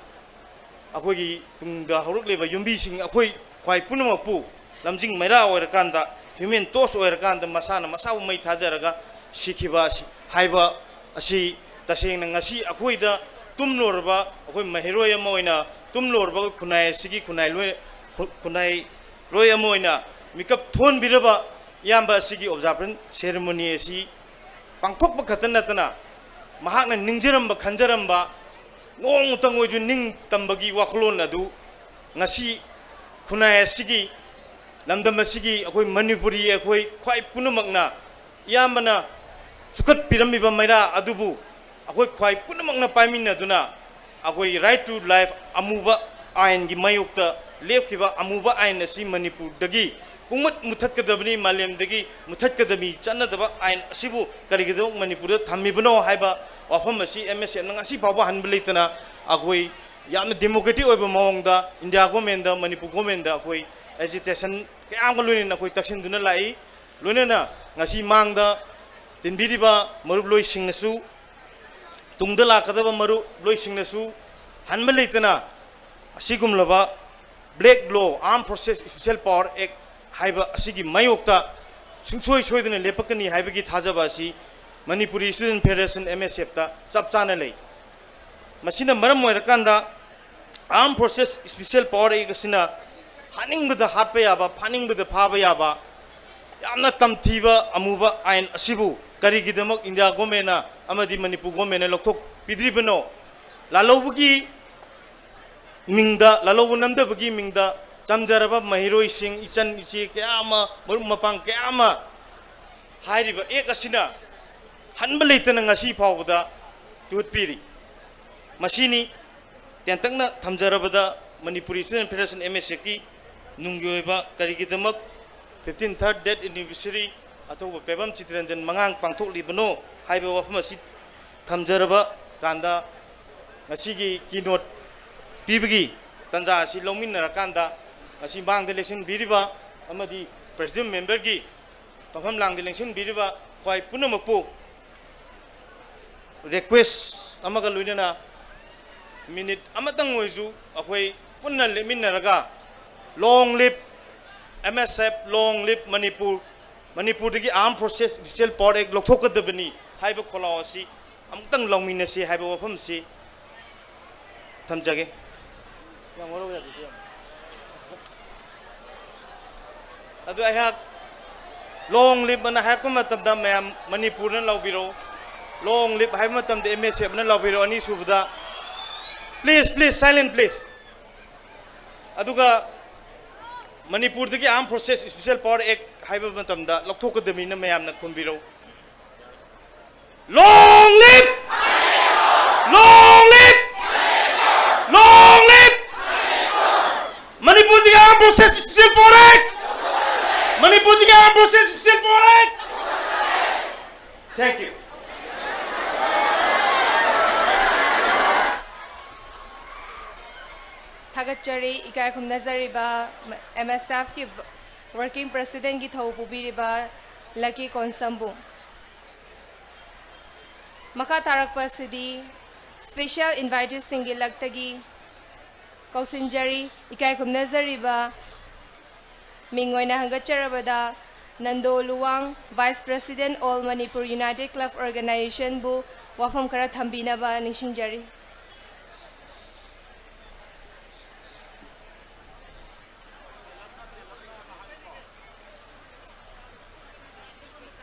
ꯑꯩꯈꯣꯏꯒꯤ ꯇꯨꯡꯗ ꯍꯧꯔꯛꯂꯤꯕ ꯌꯨꯝꯕꯤꯁꯤꯡ, ꯑꯩꯈꯣꯏ ꯈ꯭ꯋꯥꯏ ꯄꯨꯝꯅꯃꯛꯄꯨ ꯂꯝꯖꯤꯡ ꯃꯩꯔꯥ ꯑꯣꯏꯔꯀꯥꯟꯗ, human torch ꯑꯣꯏꯔꯀꯥꯟꯗ ꯃꯁꯥꯅ ꯃꯁꯥꯕꯨ ꯃꯩ ꯊꯥꯖꯔꯒ ꯁꯤꯈꯤꯕ ꯑꯁꯤ, ꯍꯥꯏꯕ ꯑꯁꯤ ꯇꯁꯦꯡꯅ ꯉꯁꯤ ꯑꯩꯈꯣꯏꯗ ꯇꯨꯝꯂꯨꯔꯕ ꯑꯩꯈꯣꯏ ꯃꯍꯩꯔꯣꯏ ꯑꯃ ꯑꯣꯏꯅ, ꯇꯨꯝꯂꯨꯔꯕ ꯈꯨꯟꯅꯥꯏ ꯑꯁꯤꯒꯤ ꯈꯨꯟꯅꯥꯏ ꯂꯣꯏ-, ꯈꯨ-, ꯈꯨꯟꯅꯥꯏꯔꯣꯏ ꯑꯃ ꯑꯣꯏꯅ ꯃꯤꯀꯞ ꯊꯣꯛꯍꯟꯕꯤꯔꯕ ꯏꯌꯥꯝꯕ ꯑꯁꯤꯒꯤ observation ceremony ꯑꯁꯤ ꯄꯥꯡꯊꯣꯛꯄ ꯈꯛꯇ ꯅꯠꯇꯅ, ꯃꯍꯥꯛꯅ ꯅꯤꯡꯖꯔꯝꯕ ꯈꯟꯖꯔꯝꯕ ꯅꯣꯡꯃꯇꯪ ꯑꯣꯏꯁꯨ ꯅꯤꯡ ꯇꯝꯕꯒꯤ ꯋꯥꯈꯜꯂꯣꯟ ꯑꯗꯨ ꯉꯁꯤ ꯈꯨꯟꯅꯥꯏ ꯑꯁꯤꯒꯤ, ꯂꯝꯗꯝ ꯑꯁꯤꯒꯤ ꯑꯩꯈꯣꯏ ꯃꯅꯤꯄꯨꯔꯤ ꯑꯩꯈꯣꯏ ꯈ꯭ꯋꯥꯏ ꯄꯨꯝꯅꯃꯛꯅ, ꯏꯌꯥꯝꯕꯅ ꯆꯨꯈꯠꯄꯤꯔꯝꯃꯤꯕ ꯃꯩꯔꯥ ꯑꯗꯨꯕꯨ ꯑꯩꯈꯣꯏ ꯈ꯭ꯋꯥꯏ ꯄꯨꯝꯅꯃꯛꯅ ꯄꯥꯏꯃꯤꯟꯅꯗꯨꯅ ꯑꯩꯈꯣꯏ right to life ꯑꯃꯨꯕ ꯑꯥꯏꯟꯒꯤ ꯃꯥꯌꯣꯛꯇ ꯂꯦꯞꯈꯤꯕ ꯑꯃꯨꯕ ꯑꯥꯏꯟ ꯑꯁꯤ ꯃꯅꯤꯄꯨꯔꯗꯒꯤ ꯄꯨꯡꯃꯨꯠ ꯃꯨꯊꯠꯀꯗꯕꯅꯤ, ꯃꯥꯂꯦꯝꯗꯒꯤ ꯃꯨꯊꯠꯀꯗꯕꯅꯤ, ꯆꯠꯅꯗꯕ ꯑꯥꯏꯟ ꯑꯁꯤꯕꯨ ꯀꯔꯤꯒꯤꯗꯃꯛ ꯃꯅꯤꯄꯨꯔꯗ ꯊꯝꯃꯤꯕꯅꯣ ꯍꯥꯏꯕ ꯋꯥꯐꯝ ꯑꯁꯤ ꯑꯦꯝ ꯑꯦꯁ ꯑꯦꯐꯅ ꯉꯁꯤ ꯐꯥꯎꯕ ꯍꯟꯕ ꯂꯩꯇꯅ ꯑꯩꯈꯣꯏ ꯌꯥꯝꯅ ꯗꯦꯃꯣꯀ꯭ꯔꯦꯇꯤꯛ ꯑꯣꯏꯕ ꯃꯑꯣꯡꯗ ꯏꯟꯗꯤꯌꯥ ꯒꯣꯔꯃꯦꯟꯗ, ꯃꯅꯤꯄꯨꯔ ꯒꯣꯔꯃꯦꯟꯗ ꯑꯩꯈꯣꯏ ꯑꯦꯖꯤꯇꯦꯁꯟ ꯀꯌꯥ ꯑꯃꯒ ꯂꯣꯏꯅꯅ ꯑꯩꯈꯣꯏ ꯇꯛꯁꯤꯟꯗꯨꯅ ꯂꯥꯛꯏ꯫ ꯂꯣꯏꯅꯅ ꯉꯁꯤ ꯃꯥꯡꯗ ꯇꯤꯟꯕꯤꯔꯤꯕ ꯃꯔꯨꯞ ꯂꯣꯏꯁꯤꯡꯅꯁꯨ, ꯇꯨꯡꯗ ꯂꯥꯛꯀꯗꯕ ꯃꯔꯨꯞ ꯂꯣꯏꯁꯤꯡꯅꯁꯨ ꯍꯟꯕ ꯂꯩꯇꯅ ꯑꯁꯤꯒꯨꯝꯂꯕ Black Law, Armed Forces Special Power Act ꯍꯥꯏꯕ ꯑꯁꯤꯒꯤ ꯃꯥꯌꯣꯛꯇ ꯁꯨꯡꯁꯣꯏ ꯁꯣꯏꯗꯅ ꯂꯦꯞꯄꯛꯀꯅꯤ ꯍꯥꯏꯕꯒꯤ ꯊꯥꯖꯕ ꯑꯁꯤ ꯃꯅꯤꯄꯨꯔꯤ ꯁ꯭ꯇꯨꯗꯦꯟ ꯐꯦꯗꯔꯦꯁꯟ, ꯑꯦꯝ ꯑꯦꯁ ꯑꯦꯐꯇ, ꯆꯞ ꯆꯥꯅ ꯂꯩ꯫ ꯃꯁꯤꯅ ꯃꯔꯝ ꯑꯣꯏꯔꯀꯥꯟꯗ Armed Forces Special Power Act ꯑꯁꯤꯅ ꯍꯥꯠꯅꯤꯡꯕꯗ ꯍꯥꯠꯄ ꯌꯥꯕ, ꯐꯥꯅꯤꯡꯕꯗ ꯐꯥꯕ ꯌꯥꯕ ꯌꯥꯝꯅ ꯇꯝꯊꯤꯕ ꯑꯃꯨꯕ ꯑꯥꯏꯟ ꯑꯁꯤꯕꯨ ꯀꯔꯤꯒꯤꯗꯃꯛ ꯏꯟꯗꯤꯌꯥ ꯒꯣꯔꯃꯦꯟꯅ ꯑꯃꯗꯤ ꯃꯅꯤꯄꯨꯔ ꯒꯣꯔꯃꯦꯟꯅ ꯂꯧꯊꯣꯛꯄꯤꯗ꯭ꯔꯤꯕꯅꯣ? ꯂꯥꯜꯍꯧꯕꯒꯤ ꯃꯤꯡꯗ, ꯂꯥꯜꯍꯧꯕ ꯅꯝꯗꯕꯒꯤ ꯃꯤꯡꯗ ꯆꯝꯖꯔꯕ ꯃꯍꯩꯔꯣꯏꯁꯤꯡ, ꯏꯆꯟ ꯏꯆꯦ ꯀꯌꯥ ꯑꯃ, ꯃꯔꯨꯞ ꯃꯄꯥꯡ ꯀꯌꯥ ꯑꯃ ꯍꯥꯏꯔꯤꯕ ꯑꯦꯛ ꯑꯁꯤꯅ ꯍꯟꯕ ꯂꯩꯇꯅ ꯉꯁꯤ ꯐꯥꯎꯕꯗ ꯇꯨꯠꯄꯤꯔꯤ꯫ ꯃꯁꯤꯅꯤ ꯇꯦꯟꯇꯛꯅ ꯊꯝꯖꯔꯕꯗ ꯃꯅꯤꯄꯨꯔꯤ ꯁ꯭ꯇꯨꯗꯦꯟ ꯐꯦꯗꯔꯦꯁꯟ, ꯑꯦꯝ ꯑꯦꯁ ꯑꯦꯐꯀꯤ ꯅꯨꯡꯒꯤ ꯑꯣꯏꯕ ꯀꯔꯤꯒꯤꯗꯃꯛ fifteen third death anniversary ꯑꯊꯧꯕ Pebam Chittaranjan ꯃꯉꯥꯡ ꯄꯥꯡꯊꯣꯛꯂꯤꯕꯅꯣ ꯍꯥꯏꯕ ꯋꯥꯐꯝ ꯑꯁꯤ ꯊꯝꯖꯔꯕ ꯀꯥꯟꯗ, ꯉꯁꯤꯒꯤ keynote ꯄꯤꯕꯒꯤ ꯇꯥꯟꯖꯥ ꯑꯁꯤ ꯂꯧꯃꯤꯟꯅꯔꯀꯥꯟꯗ, ꯉꯁꯤ ꯃꯥꯡꯗ ꯂꯦꯡꯁꯤꯟꯕꯤꯔꯤꯕ ꯑꯃꯗꯤ presiding memberꯒꯤ ꯃꯐꯝ ꯂꯥꯡꯗ ꯂꯦꯡꯁꯤꯟꯕꯤꯔꯤꯕ ꯈ꯭ꯋꯥꯏ ꯄꯨꯝꯅꯃꯛꯄꯨ request ꯑꯃꯒ ꯂꯣꯏꯅꯅ minute ꯑꯃꯇꯪ ꯑꯣꯏꯔꯁꯨ ꯑꯩꯈꯣꯏ ꯄꯨꯟꯅ ꯂꯦꯞꯃꯤꯟꯅꯔꯒ "Long live M S F, long live Manipur", ꯃꯅꯤꯄꯨꯔꯗꯒꯤ Armed Forces Special Power Act ꯂꯧꯊꯣꯛꯀꯗꯕꯅꯤ ꯍꯥꯏꯕ ꯈꯣꯜꯂꯥꯎ ꯑꯁꯤ ꯑꯃꯨꯛꯇꯪ ꯂꯥꯎꯃꯤꯟꯅꯁꯤ ꯍꯥꯏꯕ ꯋꯥꯐꯝꯁꯤ ꯊꯝꯖꯒꯦ꯫ ꯌꯥꯝ ꯋꯥꯔꯧ ꯌꯥꯗꯦ, ꯌꯥꯝ꯫ ꯑꯗꯨ ꯑꯩꯍꯥꯛ "Long live" ꯑꯅ ꯍꯥꯏꯔꯛꯄ ꯃꯇꯝꯗ ꯃꯌꯥꯝ ꯃꯅꯤꯄꯨꯔꯅ ꯂꯥꯎꯕꯤꯔꯛꯎ, "Long live" ꯍꯥꯏꯕ ꯃꯇꯝꯗ ꯑꯦꯝ ꯑꯦꯁ ꯑꯦꯐꯅ ꯂꯥꯎꯕꯤꯔꯛꯎ꯫ ꯑꯅꯤꯁꯨꯕꯗ, please, please, silent please꯫ ꯑꯗꯨꯒ ꯃꯅꯤꯄꯨꯔꯗꯒꯤ Armed Forces Special Power Act ꯍꯥꯏꯕ ꯃꯇꯝꯗ ꯂꯧꯊꯣꯛꯀꯗꯕꯅꯤꯅ ꯃꯌꯥꯝꯅ ꯈꯨꯝꯕꯤꯔꯛꯎ꯫ "Long live! Long live! Long live!" Forces Special Power Act! ꯃꯅꯤꯄꯨꯔꯗꯒꯤ Armed Forces Special Power Act! Thank you. ꯊꯥꯒꯠꯆꯔꯤ꯫ ꯏꯀꯥꯏ ꯈꯨꯝꯅꯖꯔꯤꯕ ꯑꯦꯝ ꯑꯦꯁ ꯑꯦꯐꯀꯤ ꯋꯥꯔꯀꯤꯡ ꯄ꯭ꯔꯁꯤꯗꯦꯟꯒꯤ ꯊꯧ ꯄꯨꯕꯤꯔꯤꯕ ꯂꯛꯀꯤ ꯀꯣꯟꯁꯝꯕꯨ꯫ ꯃꯈꯥ ꯇꯥꯔꯛꯄ ꯑꯁꯤꯗꯤ ꯁ꯭ꯄꯦꯁꯤꯌꯦꯜ ꯏꯟꯚꯥꯏꯇꯤꯁꯁꯤꯡꯒꯤ ꯂꯛꯇꯒꯤ ꯀꯧꯁꯤꯟꯖꯔꯤ꯫ ꯏꯀꯥꯏ ꯈꯨꯝꯅꯖꯔꯤꯕ ꯃꯤꯡ ꯑꯣꯏꯅ ꯍꯪꯒꯠꯆꯔꯕꯗ Nando Luwang, Vice President All Manipur United Club Organizationꯕꯨ ꯋꯥꯐꯝ ꯈꯔ ꯊꯝꯕꯤꯅꯕ ꯅꯤꯡꯁꯤꯡꯖꯔꯤ꯫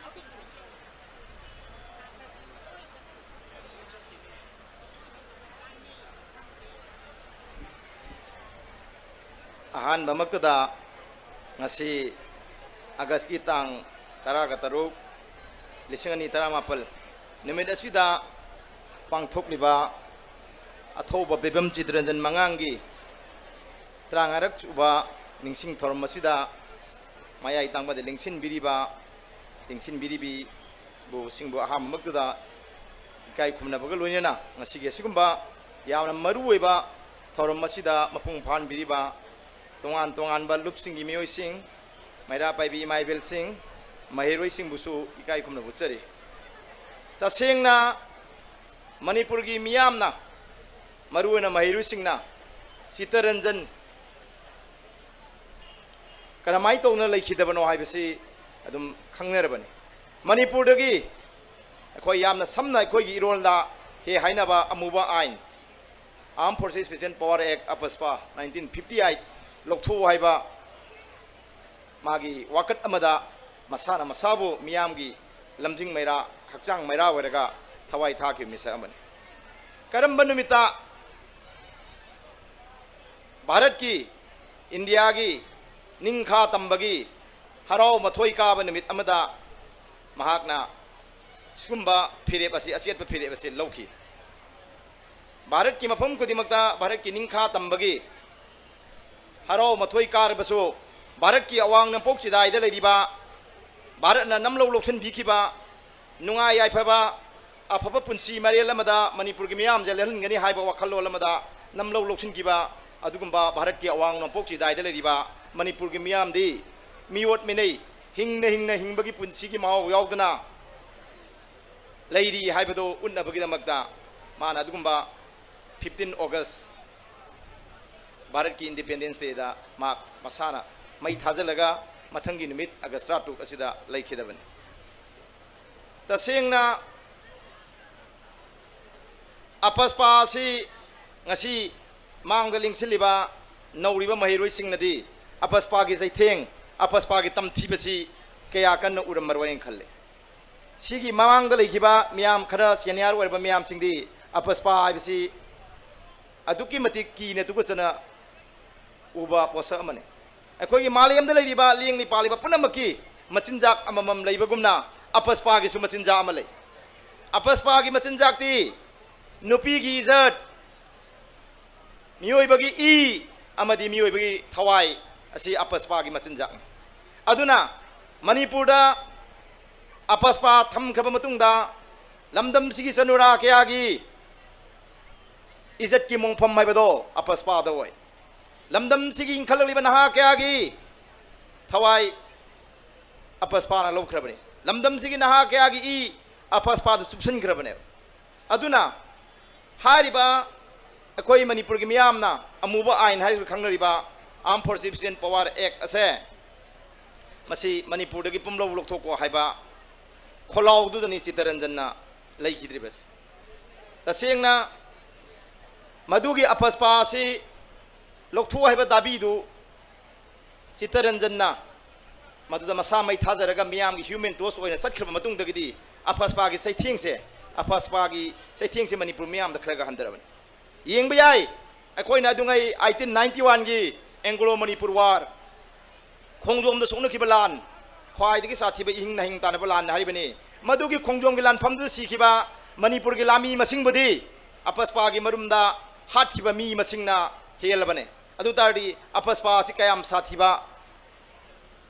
ꯑꯍꯥꯟꯕꯃꯛꯇꯗ ꯉꯁꯤ ꯑꯥꯒꯁꯀꯤ ꯇꯥꯡ ꯇꯔꯥꯒ ꯇꯔꯨꯛ, ꯂꯤꯁꯤꯡ ꯑꯅꯤ ꯇꯔꯥꯃꯥꯄꯜ ꯅꯨꯃꯤꯠ ꯑꯁꯤꯗ ꯄꯥꯡꯊꯣꯛꯂꯤꯕ ꯑꯊꯧꯕ ꯕꯤꯕꯝ ꯆꯤꯇꯔꯟꯖꯟ ꯃꯉꯥꯡꯒꯤ ꯇꯔꯥꯃꯉꯥꯔꯛ ꯁꯨꯕ ꯅꯤꯡꯁꯤꯡ ꯊꯧꯔꯝ ꯑꯁꯤꯗ ꯃꯌꯥꯏ ꯇꯥꯡꯕꯗ ꯂꯦꯡꯁꯤꯟꯕꯤꯔꯤꯕ, ꯂꯦꯡꯁꯤꯟꯕꯤꯔꯤꯕꯤꯕꯨ, ꯁꯤꯡꯕꯨ ꯑꯍꯥꯟꯕꯃꯛꯇꯗ ꯏꯀꯥꯏ ꯈꯨꯝꯅꯕꯒ ꯂꯣꯏꯅꯅ ꯉꯁꯤꯒꯤ ꯑꯁꯤꯒꯨꯝꯕ ꯌꯥꯝꯅ ꯃꯔꯨ ꯑꯣꯏꯕ ꯊꯧꯔꯝ ꯑꯁꯤꯗ ꯃꯄꯨꯡ ꯐꯥꯍꯟꯕꯤꯔꯤꯕ ꯇꯣꯉꯥꯟ ꯇꯣꯉꯥꯟꯕ ꯂꯨꯞꯁꯤꯡꯒꯤ ꯃꯤꯑꯣꯏꯁꯤꯡ, ꯃꯩꯔꯥ ꯄꯥꯏꯕꯤ ꯏꯃꯥ ꯏꯕꯦꯜꯁꯤꯡ, ꯃꯍꯩꯔꯣꯏꯁꯤꯡꯕꯨꯁꯨ ꯏꯀꯥꯏ ꯈꯨꯝꯅꯕ ꯎꯠꯆꯔꯤ꯫ ꯇꯁꯦꯡꯅ ꯃꯅꯤꯄꯨꯔꯒꯤ ꯃꯤꯌꯥꯝꯅ, ꯃꯔꯨꯑꯣꯏꯅ ꯃꯍꯩꯔꯣꯏꯁꯤꯡꯅ ꯆꯤꯇꯔꯟꯖꯟ ꯀꯔꯝꯍꯥꯏꯅ ꯇꯧꯗꯅ ꯂꯩꯈꯤꯗꯕꯅꯣ ꯍꯥꯏꯕꯁꯤ ꯑꯗꯨꯝ ꯈꯪꯅꯔꯕꯅꯤ꯫ ꯃꯅꯤꯄꯨꯔꯗꯒꯤ ꯑꯩꯈꯣꯏ ꯌꯥꯝꯅ ꯁꯝꯅ ꯑꯩꯈꯣꯏꯒꯤ ꯏꯔꯣꯜꯗ ꯍꯦꯛ ꯍꯥꯏꯅꯕ ꯑꯃꯨꯕ ꯑꯥꯏꯟ, Armed Forces Special Power Act, AFSPA, nineteen fifty eight ꯂꯧꯊꯣꯛꯎ ꯍꯥꯏꯕ ꯃꯥꯒꯤ ꯋꯥꯀꯠ ꯑꯃꯗ ꯃꯁꯥꯅ ꯃꯁꯥꯕꯨ ꯃꯤꯌꯥꯝꯒꯤ ꯂꯝꯖꯤꯡ ꯃꯩꯔꯥ, ꯍꯛꯆꯥꯡ ꯃꯩꯔꯥ ꯑꯣꯏꯔꯒ ꯊꯋꯥꯏ ꯊꯥꯈꯤꯕ ꯃꯤꯁꯛ ꯑꯃꯅꯤ꯫ ꯀꯔꯝꯕ ꯅꯨꯃꯤꯠꯇ ꯚꯥꯔꯠꯀꯤ, ꯏꯟꯗꯤꯌꯥꯒꯤ ꯅꯤꯡꯈꯥ ꯇꯝꯕꯒꯤ ꯍꯔꯥꯎ ꯃꯊꯣꯏ ꯀꯥꯕ ꯅꯨꯃꯤꯠ ꯑꯃꯗ ꯃꯍꯥꯛꯅ ꯁꯤꯒꯨꯝꯕ ꯐꯤꯔꯦꯞ ꯑꯁꯤ, ꯑꯆꯦꯠꯄ ꯐꯤꯔꯦꯞ ꯑꯁꯤ ꯂꯧꯈꯤ꯫ ꯚꯥꯔꯠꯀꯤ ꯃꯐꯝ ꯈꯨꯗꯤꯡꯃꯛꯇ ꯚꯥꯔꯠꯀꯤ ꯅꯤꯡꯈꯥ ꯇꯝꯕꯒꯤ ꯍꯔꯥꯎ ꯃꯊꯣꯏ ꯀꯥꯔꯕꯁꯨ, ꯚꯥꯔꯠꯀꯤ ꯑꯋꯥꯡ ꯅꯣꯡꯄꯣꯛ ꯆꯤꯗꯥꯏꯗ ꯂꯩꯔꯤꯕ, ꯚꯥꯔꯠꯅ ꯅꯝꯂꯧ ꯂꯧꯁꯤꯟꯕꯤꯈꯤꯕ ꯅꯨꯡꯉꯥꯏ ꯌꯥꯏꯐꯕ ꯑꯐꯕ ꯄꯨꯟꯁꯤ ꯃꯔꯦꯜ ꯑꯃꯗ ꯃꯅꯤꯄꯨꯔꯒꯤ ꯃꯤꯌꯥꯝꯁꯦ ꯂꯦꯜꯍꯟꯒꯅꯤ ꯍꯥꯏꯕ ꯋꯥꯈꯜꯂꯣꯟ ꯑꯃꯗ ꯅꯝꯂꯧ ꯂꯧꯁꯤꯟꯈꯤꯕ ꯑꯗꯨꯒꯨꯝꯕ ꯚꯥꯔꯠꯀꯤ ꯑꯋꯥꯡ ꯅꯣꯡꯄꯣꯛ ꯆꯤꯗꯥꯏꯗ ꯂꯩꯔꯤꯕ ꯃꯅꯤꯄꯨꯔꯒꯤ ꯃꯤꯌꯥꯝꯗꯤ ꯃꯤꯑꯣꯠ ꯃꯤꯅꯩ, ꯍꯤꯡꯅ ꯍꯤꯡꯅ ꯍꯤꯡꯕꯒꯤ ꯄꯨꯟꯁꯤꯒꯤ ꯃꯍꯥꯎ ꯌꯥꯎꯗꯅ ꯂꯩꯔꯤ ꯍꯥꯏꯕꯗꯨ ꯎꯠꯅꯕꯒꯤꯗꯃꯛꯇ ꯃꯥꯅ ꯑꯗꯨꯒꯨꯝꯕ fifteen August, ꯚꯥꯔꯠꯀꯤ Independence Dayꯗ ꯃꯍꯥꯛ ꯃꯁꯥꯅ ꯃꯩ ꯊꯥꯖꯤꯜꯂꯒ ꯃꯊꯪꯒꯤ ꯅꯨꯃꯤꯠ August ꯇꯔꯥꯇꯔꯨꯛ ꯑꯁꯤꯗ ꯂꯩꯈꯤꯗꯕꯅꯤ꯫ ꯇꯁꯦꯡꯅ ꯑꯄꯁꯄꯥ ꯑꯁꯤ ꯉꯁꯤ ꯃꯥꯡꯗ ꯂꯦꯡꯁꯤꯜꯂꯤꯕ ꯅꯧꯔꯤꯕ ꯃꯍꯩꯔꯣꯏꯁꯤꯡꯅꯗꯤ ꯑꯄꯁꯄꯥꯒꯤ ꯆꯩꯊꯦꯡ, ꯑꯄꯁꯄꯥꯒꯤ ꯇꯝꯊꯤꯕꯁꯤ ꯀꯌꯥ ꯀꯟꯅ ꯎꯔꯝꯃꯔꯣꯏꯅ ꯈꯜꯂꯤ꯫ ꯁꯤꯒꯤ ꯃꯃꯥꯡꯗ ꯂꯩꯈꯤꯕ ꯃꯤꯌꯥꯝ ꯈꯔ senior ꯑꯣꯏꯔꯕ ꯃꯤꯌꯥꯝꯁꯤꯡꯗꯤ ꯑꯄꯁꯄꯥ ꯍꯥꯏꯕꯁꯤ ꯑꯗꯨꯛꯀꯤ ꯃꯇꯤꯛ ꯀꯤꯅ ꯇꯨꯀꯠꯆꯅ ꯎꯕ ꯄꯣꯠꯁꯛ ꯑꯃꯅꯤ꯫ ꯑꯩꯈꯣꯏꯒꯤ ꯃꯥꯂꯦꯝꯗ ꯂꯩꯔꯤꯕ ꯂꯦꯡꯅꯤ ꯄꯥꯜꯂꯤꯕ ꯄꯨꯝꯅꯃꯛꯀꯤ ꯃꯆꯤꯟꯖꯥꯛ ꯑꯃꯃꯝ ꯂꯩꯕꯒꯨꯝꯅ ꯑꯄꯁꯄꯥꯒꯤꯁꯨ ꯃꯆꯤꯟꯖꯥꯛ ꯑꯃ ꯂꯩ꯫ ꯑꯄꯁꯄꯥꯒꯤ ꯃꯆꯤꯟꯖꯥꯛꯇꯤ ꯅꯨꯄꯤꯒꯤ ꯏꯖꯠ, ꯃꯤꯑꯣꯏꯕꯒꯤ ꯏ ꯑꯃꯗꯤ ꯃꯤꯑꯣꯏꯕꯒꯤ ꯊꯋꯥꯏ ꯑꯁꯤ ꯑꯄꯁꯄꯥꯒꯤ ꯃꯆꯤꯟꯖꯥꯛꯅꯤ꯫ ꯑꯗꯨꯅ ꯃꯅꯤꯄꯨꯔꯗ ꯑꯄꯁꯄꯥ ꯊꯝꯈ꯭ꯔꯕ ꯃꯇꯨꯡꯗ ꯂꯝꯗꯝꯁꯤꯒꯤ ꯆꯅꯨꯔꯥ ꯀꯌꯥꯒꯤ ꯏꯖꯠꯀꯤ ꯃꯣꯡꯐꯝ ꯍꯥꯏꯕꯗꯣ ꯑꯄꯁꯄꯥꯗ ꯑꯣꯏ꯫ ꯂꯝꯗꯝꯁꯤꯒꯤ ꯏꯟꯈꯠꯂꯛꯂꯤꯕ ꯅꯍꯥ ꯀꯌꯥꯒꯤ ꯊꯋꯥꯏ ꯑꯄꯁꯄꯥꯅ ꯂꯧꯈ꯭ꯔꯕꯅꯤ꯫ ꯂꯝꯗꯝꯁꯤꯒꯤ ꯅꯍꯥ ꯀꯌꯥꯒꯤ ꯏ ꯑꯄꯁꯄꯥꯗ ꯆꯨꯞꯁꯤꯟꯈ꯭ꯔꯕꯅꯦꯕ꯫ ꯑꯗꯨꯅ ꯍꯥꯏꯔꯤꯕ ꯑꯩꯈꯣꯏ ꯃꯅꯤꯄꯨꯔꯒꯤ ꯃꯤꯌꯥꯝꯅ ꯑꯃꯨꯕ ꯑꯥꯏꯟ ꯍꯥꯏꯔꯤꯕ ꯈꯪꯅꯔꯤꯕ Armed Forces Sufficient Power Act ꯑꯁꯦ ꯃꯁꯤ ꯃꯅꯤꯄꯨꯔꯗꯒꯤ ꯄꯨꯝꯂꯧ ꯂꯧꯊꯣꯛꯀꯣ ꯍꯥꯏꯕ ꯈꯣꯜꯂꯥꯎꯗꯨꯗꯅꯤ ꯆꯤꯠꯇꯔꯟꯖꯟꯅ ꯂꯩꯈꯤꯗ꯭ꯔꯤꯕꯁꯦ꯫ ꯇꯁꯦꯡꯅ ꯃꯗꯨꯒꯤ ꯑꯄꯁꯄꯥ ꯑꯁꯤ ꯂꯧꯊꯣꯛ ꯍꯥꯏꯕ ꯗꯥꯕꯤꯗꯨ ꯆꯤꯠꯇꯔꯟꯖꯟꯅ ꯃꯗꯨꯗ ꯃꯁꯥ ꯃꯩ ꯊꯥꯖꯔꯒ ꯃꯤꯌꯥꯝꯒꯤ human torch ꯑꯣꯏꯅ ꯆꯠꯈ꯭ꯔꯕ ꯃꯇꯨꯡꯗꯒꯤꯗꯤ ꯑꯄꯁꯄꯥꯒꯤ ꯆꯩꯊꯦꯡꯁꯦ, ꯑꯄꯁꯄꯥꯒꯤ ꯆꯩꯊꯦꯡꯁꯦ ꯃꯅꯤꯄꯨꯔ ꯃꯤꯌꯥꯝꯗ ꯈꯔꯒ ꯍꯟꯊꯔꯕꯅꯤ꯫ ꯌꯦꯡꯕ ꯌꯥꯏ, ꯑꯩꯈꯣꯏꯅ ꯑꯗꯨꯉꯩ eighteen ninety oneꯒꯤ Anglo Manipur War, ꯈꯣꯡꯖꯣꯝꯗ ꯁꯣꯛꯅꯈꯤꯕ ꯂꯥꯟ, ꯈ꯭ꯋꯥꯏꯗꯒꯤ ꯁꯥꯊꯤꯕ ꯏꯍꯤꯡ ꯅꯥꯍꯤꯡ ꯇꯥꯟꯅꯕ ꯂꯥꯟꯅꯤ ꯍꯥꯏꯔꯤꯕꯅꯤ꯫ ꯃꯗꯨꯒꯤ ꯈꯣꯡꯖꯣꯝꯒꯤ ꯂꯥꯟꯐꯝꯗꯨꯗ ꯁꯤꯈꯤꯕ ꯃꯅꯤꯄꯨꯔꯒꯤ ꯂꯥꯟꯃꯤ ꯃꯁꯤꯡꯕꯨꯗꯤ ꯑꯄꯁꯄꯥꯒꯤ ꯃꯔꯨꯝꯗ ꯍꯥꯠꯈꯤꯕ ꯃꯤ ꯃꯁꯤꯡꯅ ꯍꯦꯜꯂꯕꯅꯤ꯫ ꯑꯗꯨ ꯇꯥꯔꯗꯤ ꯑꯄꯁꯄꯥ ꯑꯁꯤ ꯀꯌꯥꯝ ꯁꯥꯊꯤꯕ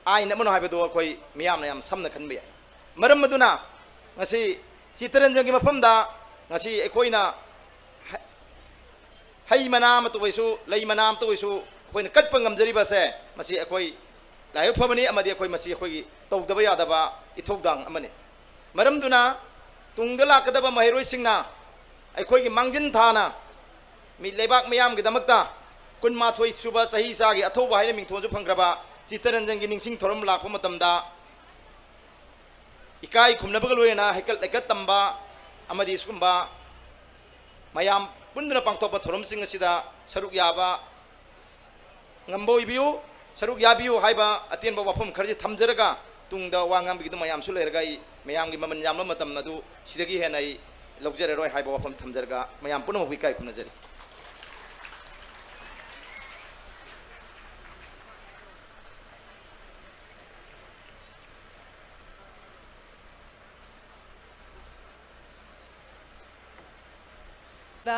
ꯑꯥꯏꯟ ꯑꯃꯅꯣ ꯍꯥꯏꯕꯗꯨ ꯑꯩꯈꯣꯏ ꯃꯤꯌꯥꯝꯅ ꯌꯥꯝ ꯁꯝꯅ ꯈꯟꯕ ꯌꯥꯏ꯫ ꯃꯔꯝ ꯑꯗꯨꯅ ꯉꯁꯤ ꯆꯤꯠꯇꯔꯟꯖꯟꯒꯤ ꯃꯐꯝꯗ ꯉꯁꯤ ꯑꯩꯈꯣꯏꯅ ꯍ-, ꯍꯩ ꯃꯅꯥ ꯑꯃꯇ ꯑꯣꯏꯁꯨ, ꯂꯩ ꯃꯅꯥ ꯑꯃꯇ ꯑꯣꯏꯁꯨ ꯑꯩꯈꯣꯏꯅ ꯀꯠꯄ ꯉꯝꯖꯔꯤꯕꯁꯦ, ꯃꯁꯤ ꯑꯩꯈꯣꯏ ꯂꯥꯏꯕꯛ ꯐꯕꯅꯤ, ꯑꯃꯗꯤ ꯑꯩꯈꯣꯏ ꯃꯁꯤ ꯑꯩꯈꯣꯏꯒꯤ ꯇꯧꯗꯕ ꯌꯥꯗꯕ ꯏꯊꯧꯗꯥꯡ ꯑꯃꯅꯤ꯫ ꯃꯔꯝꯗꯨꯅ ꯇꯨꯡꯗ ꯂꯥꯛꯀꯗꯕ ꯃꯍꯩꯔꯣꯏꯁꯤꯡꯅ ꯑꯩꯈꯣꯏꯒꯤ ꯃꯥꯡꯖꯤꯟ ꯊꯥꯅ ꯃꯤ ꯂꯩꯕꯥꯛ ꯃꯤꯌꯥꯝꯒꯤꯗꯃꯛꯇ ꯀꯨꯟꯃꯥꯊꯣꯏ ꯁꯨꯕ ꯆꯍꯤ ꯆꯥꯒꯤ ꯑꯊꯧꯕ ꯍꯥꯏꯅ ꯃꯤꯡꯊꯣꯟꯁꯨ ꯐꯪꯈ꯭ꯔꯕ ꯆꯤꯠꯇꯔꯟꯖꯟꯒꯤ ꯅꯤꯡꯁꯤꯡ ꯊꯧꯔꯝ ꯂꯥꯛꯄ ꯃꯇꯝꯗ ꯏꯀꯥꯏ ꯈꯨꯝꯅꯕꯒ ꯂꯣꯏꯅꯅ ꯍꯩꯀꯠ ꯂꯩꯀꯠ ꯇꯝꯕ ꯑꯃꯗꯤ ꯁꯤꯒꯨꯝꯕ ꯃꯌꯥꯝ ꯄꯨꯟꯗꯨꯅ ꯄꯥꯡꯊꯣꯛꯄ ꯊꯧꯔꯝꯁꯤꯡ ꯑꯁꯤꯗ ꯁꯔꯨꯛ ꯌꯥꯕ ꯉꯝꯕ ꯑꯣꯏꯕꯤꯌꯨ, ꯁꯔꯨꯛ ꯌꯥꯕꯤꯌꯨ ꯍꯥꯏꯕ ꯑꯇꯦꯟꯕ ꯋꯥꯐꯝ ꯈꯔꯁꯤ ꯊꯝꯖꯔꯒ, ꯇꯨꯡꯗ ꯋꯥ ꯉꯥꯡꯕꯒꯤꯗꯨ ꯃꯌꯥꯝꯁꯨ ꯂꯩꯔꯒ ꯑꯩ ꯃꯌꯥꯝꯒꯤ ꯃꯃꯜ ꯌꯥꯝꯕ ꯃꯇꯝ ꯑꯗꯨ ꯁꯤꯗꯒꯤ ꯍꯦꯟꯅ ꯑꯩ ꯂꯧꯖꯔꯔꯣꯏ ꯍꯥꯏꯕ ꯋꯥꯐꯝ ꯊꯝꯖꯔꯒ ꯃꯌꯥꯝ ꯄꯨꯝꯅꯃꯛꯄꯨ ꯏꯀꯥꯏ ꯈꯨꯝꯅꯖꯔꯤ꯫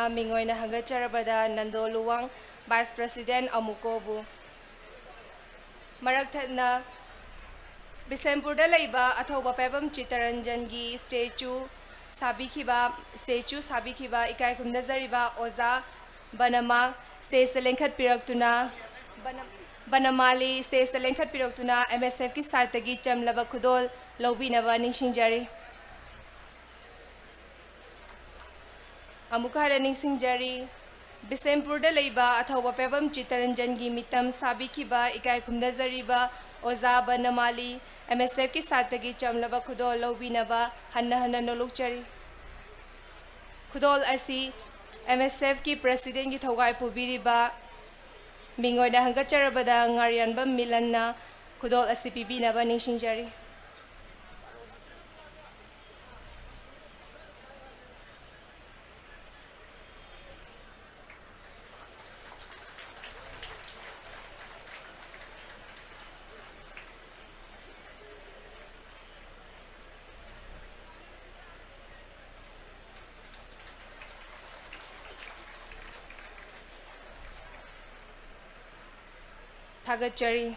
ꯃꯤꯡ ꯑꯣꯏꯅ ꯍꯪꯒꯠꯆꯔꯕꯗ ꯅꯟꯗꯣ ꯂꯨꯋꯥꯡ, Vice President ꯑꯃꯨꯀꯣꯕꯨ꯫ ꯃꯔꯛ ꯊꯠꯅ ꯕꯤꯁꯦꯝꯄꯨꯔꯗ ꯂꯩꯕ ꯑꯊꯧꯕ ꯄꯥꯏꯕꯝ ꯆꯤꯠꯇꯔꯟꯖꯟꯒꯤ statue ꯁꯥꯕꯤꯈꯤꯕ, statue ꯁꯥꯕꯤꯈꯤꯕ ꯏꯀꯥꯏ ꯈꯨꯝꯅꯖꯔꯤꯕ ꯑꯣꯖꯥ ꯕꯅꯃꯥ stageꯇ ꯂꯦꯡꯈꯠꯄꯤꯔꯛꯇꯨꯅ, ꯕꯅ-, ꯕꯅꯃꯥꯂꯤ stageꯇ ꯂꯦꯡꯈꯠꯄꯤꯔꯛꯇꯨꯅ M S Fꯀꯤ sideꯇꯒꯤ ꯆꯝꯂꯕ ꯈꯨꯗꯣꯜ ꯂꯧꯕꯤꯅꯕ ꯅꯤꯡꯁꯤꯡꯖꯔꯤ꯫ ꯑꯃꯨꯛꯀ ꯍꯟꯅ ꯅꯤꯡꯁꯤꯡꯖꯔꯤ, ꯕꯤꯁꯦꯝꯄꯨꯔꯗ ꯂꯩꯕ ꯑꯊꯧꯕ ꯄꯥꯏꯕꯝ ꯆꯤꯠꯇꯔꯟꯖꯟꯒꯤ ꯃꯤꯇꯝ ꯁꯥꯕꯤꯈꯤꯕ ꯏꯀꯥꯏ ꯈꯨꯝꯅꯖꯔꯤꯕ ꯑꯣꯖꯥ ꯕꯅꯃꯥꯂꯤ M S Fꯀꯤ sideꯇꯒꯤ ꯆꯝꯂꯕ ꯈꯨꯗꯣꯜ ꯂꯧꯕꯤꯅꯕ ꯍꯟꯅ ꯍꯟꯅ ꯅꯣꯂꯨꯛꯆꯔꯤ꯫ ꯈꯨꯗꯣꯜ ꯑꯁꯤ M S Fꯀꯤ Presidentꯀꯤ ꯊꯧꯒꯥꯏ ꯄꯨꯕꯤꯔꯤꯕ ꯃꯤꯡ ꯑꯣꯏꯅ ꯍꯪꯒꯠꯆꯔꯕꯗ ꯉꯥꯔꯤꯌꯥꯟꯕꯝ ꯃꯤꯂꯟꯅ ꯈꯨꯗꯣꯜ ꯑꯁꯤ ꯄꯤꯕꯤꯅꯕ ꯅꯤꯡꯁꯤꯡꯖꯔꯤ꯫ ꯊꯥꯒꯠꯆꯔꯤ꯫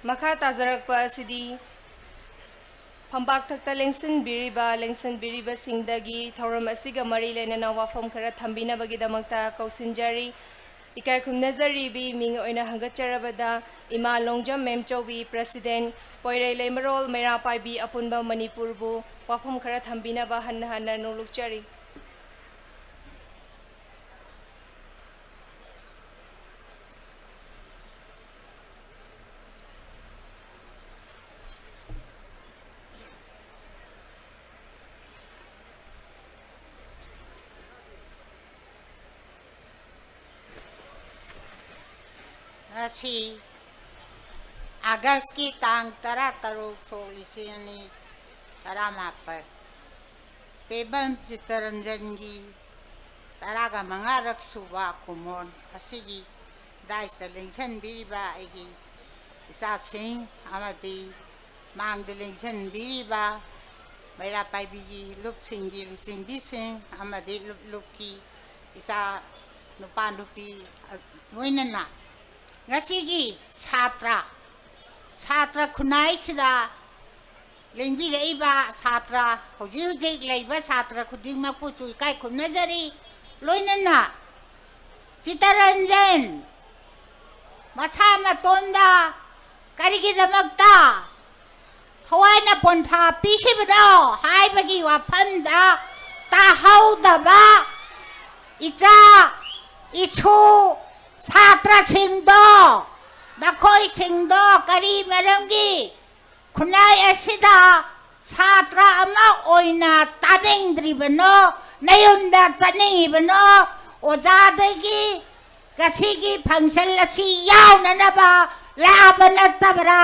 ꯃꯈꯥ ꯇꯥꯖꯔꯛꯄ ꯑꯁꯤꯗꯤ ꯐꯝꯄꯥꯛꯊꯛꯇ ꯂꯦꯡꯁꯤꯟꯕꯤꯔꯤꯕ, ꯂꯦꯡꯁꯤꯟꯕꯤꯔꯤꯕꯁꯤꯡꯗꯒꯤ ꯊꯧꯔꯝ ꯑꯁꯤꯒ ꯃꯔꯤ ꯂꯩꯅꯅ ꯋꯥꯐꯝ ꯈꯔ ꯊꯝꯕꯤꯅꯕꯒꯤꯗꯃꯛꯇ ꯀꯧꯁꯤꯟꯖꯔꯤ꯫ ꯏꯀꯥꯏ ꯈꯨꯝꯅꯖꯔꯤꯕꯤ ꯃꯤꯡ ꯑꯣꯏꯅ ꯍꯪꯒꯠꯆꯔꯕꯗ, ꯏꯃꯥ ꯂꯣꯡꯖꯝ ꯃꯦꯝꯆꯧꯕꯤ, President, ꯄꯣꯏꯔꯩ ꯂꯩꯃꯔꯣꯜ ꯃꯩꯔꯥ ꯄꯥꯏꯕꯤ ꯑꯄꯨꯟꯕ ꯃꯅꯤꯄꯨꯔꯕꯨ ꯋꯥꯐꯝ ꯈꯔ ꯊꯝꯕꯤꯅꯕ ꯍꯟꯅ ꯍꯟꯅ ꯅꯣꯡꯂꯨꯛꯆꯔꯤ꯫ ꯉꯁꯤ ꯑꯥꯒꯁꯀꯤ ꯇꯥꯡ ꯇꯔꯥꯇꯔꯨꯛ, ꯁꯣꯛ ꯂꯤꯁꯤꯡ ꯑꯅꯤ ꯇꯔꯥꯃꯥꯄꯜ, ꯄꯦꯕꯝ ꯆꯤꯠꯇꯔꯟꯖꯟꯒꯤ ꯇꯔꯥꯒ ꯃꯉꯥꯔꯛ ꯁꯨꯕ ꯀꯨꯝꯑꯣꯟ ꯑꯁꯤꯒꯤ ꯗꯥꯏꯁꯇ ꯂꯦꯡꯁꯤꯟꯕꯤꯔꯤꯕ ꯑꯩꯒꯤ ꯏꯆꯥꯁꯤꯡ ꯑꯃꯗꯤ ꯃꯥꯡꯗ ꯂꯦꯡꯁꯤꯟꯕꯤꯔꯤꯕ ꯃꯩꯔꯥ ꯄꯥꯏꯕꯤꯒꯤ ꯂꯨꯞꯁꯤꯡꯒꯤ ꯂꯨꯆꯤꯡꯕꯤꯁꯤꯡ ꯑꯃꯗꯤ ꯂꯨꯞ ꯂꯨꯞꯀꯤ ꯏꯆꯥ ꯅꯨꯄꯥ ꯅꯨꯄꯤ, ꯑ, ꯂꯣꯏꯅꯅ ꯉꯁꯤꯒꯤ ꯁꯥꯇ꯭ꯔ, ꯁꯥꯇ꯭ꯔ ꯈꯨꯟꯅꯥꯏꯁꯤꯗ ꯂꯦꯡꯕꯤꯔꯛꯏꯕ ꯁꯥꯇ꯭ꯔ, ꯍꯧꯖꯤꯛ ꯍꯧꯖꯤꯛ ꯂꯩꯕ ꯁꯥꯇ꯭ꯔ ꯈꯨꯗꯤꯡꯃꯛꯄꯨꯁꯨ ꯏꯀꯥꯏ ꯈꯨꯝꯅꯖꯔꯤ꯫ ꯂꯣꯏꯅꯅ ꯆꯤꯇꯔꯟꯖꯟ ꯃꯁꯥ ꯃꯇꯣꯝꯗ ꯀꯔꯤꯒꯤꯗꯃꯛꯇ ꯊꯋꯥꯏꯅ ꯄꯣꯟꯊꯥ ꯄꯤꯈꯤꯕꯅꯣ ꯍꯥꯏꯕꯒꯤ ꯋꯥꯐꯝꯗ ꯇꯥꯍꯧꯗꯕ ꯏꯆꯥ ꯏꯁꯨ ꯁꯥꯇ꯭ꯔꯁꯤꯡꯗꯣ, ꯅꯈꯣꯏꯁꯤꯡꯗꯣ ꯀꯔꯤ ꯃꯔꯝꯒꯤ ꯈꯨꯟꯅꯥꯏ ꯑꯁꯤꯗ ꯁꯥꯇ꯭ꯔ ꯑꯃ ꯑꯣꯏꯅ ꯇꯥꯅꯤꯡꯗ꯭ꯔꯤꯕꯅꯣ? ꯅꯌꯨꯝꯗ ꯆꯠꯅꯤꯡꯉꯤꯕꯅꯣ? ꯑꯣꯖꯥꯗꯒꯤ ꯉꯁꯤꯒꯤ function ꯑꯁꯤ ꯌꯥꯎꯅꯅꯕ ꯂꯥꯛꯑꯕ ꯅꯠꯇꯕ꯭ꯔꯥ?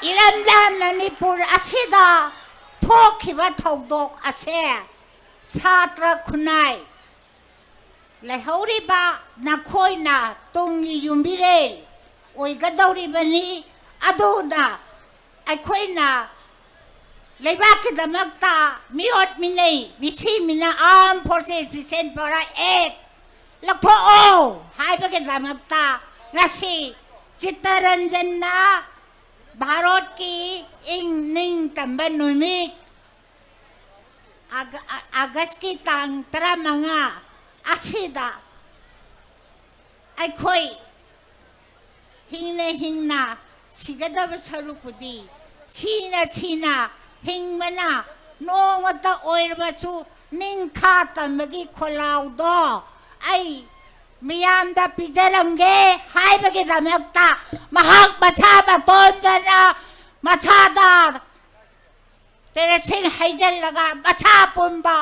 ꯏꯔꯝꯗꯝ ꯃꯅꯤꯄꯨꯔ ꯑꯁꯤꯗ ꯊꯣꯛꯈꯤꯕ ꯊꯧꯗꯣꯛ ꯑꯁꯦ ꯁꯥꯇ꯭ꯔ ꯈꯨꯟꯅꯥꯏ ꯂꯩꯍꯧꯔꯤꯕ ꯅꯈꯣꯏꯅ ꯇꯨꯡꯒꯤ ꯌꯨꯝꯕꯤꯔꯦꯜ ꯑꯣꯏꯒꯗꯧꯔꯤꯕꯅꯤ꯫ ꯑꯗꯨꯅ ꯑꯩꯈꯣꯏꯅ ꯂꯩꯕꯥꯛꯀꯤꯗꯃꯛꯇ ꯃꯤꯑꯣꯠ ꯃꯤꯅꯩ, ꯃꯤꯁꯤ ꯃꯤꯅ Armed Forces Special Power Act ꯂꯧꯊꯣꯛꯑꯣ ꯍꯥꯏꯕꯒꯤꯗꯃꯛꯇ ꯉꯁꯤ ꯆꯤꯠꯇꯔꯟꯖꯟꯅ ꯚꯥꯔꯠꯀꯤ ꯏꯪ ꯅꯤꯡꯇꯝꯕ ꯅꯨꯃꯤꯠ ꯑꯥꯒ-, ꯑꯥ-, ꯑꯥꯒꯁꯀꯤ ꯇꯥꯡ ꯇꯔꯥꯃꯉꯥ ꯑꯁꯤꯗ ꯑꯩꯈꯣꯏ ꯍꯤꯡꯅ ꯍꯤꯡꯅ ꯁꯤꯒꯗꯕ ꯁꯔꯨꯛꯄꯨꯗꯤ ꯁꯤꯅ ꯁꯤꯅ ꯍꯤꯡꯕꯅ ꯅꯣꯡꯃꯇ ꯑꯣꯏꯔꯕꯁꯨ ꯅꯤꯡꯈꯥ ꯇꯝꯕꯒꯤ ꯈꯣꯜꯂꯥꯎꯗꯣ ꯑꯩ ꯃꯤꯌꯥꯝꯗ ꯄꯤꯖꯔꯝꯒꯦ ꯍꯥꯏꯕꯒꯤꯗꯃꯛꯇ ꯃꯍꯥꯛ ꯃꯁꯥ ꯃꯇꯣꯟꯗꯅ ꯃꯁꯥꯗ ꯇꯦꯔꯦꯁꯤꯡ ꯍꯩꯖꯤꯜꯂꯒ ꯃꯁꯥ ꯄꯨꯝꯕ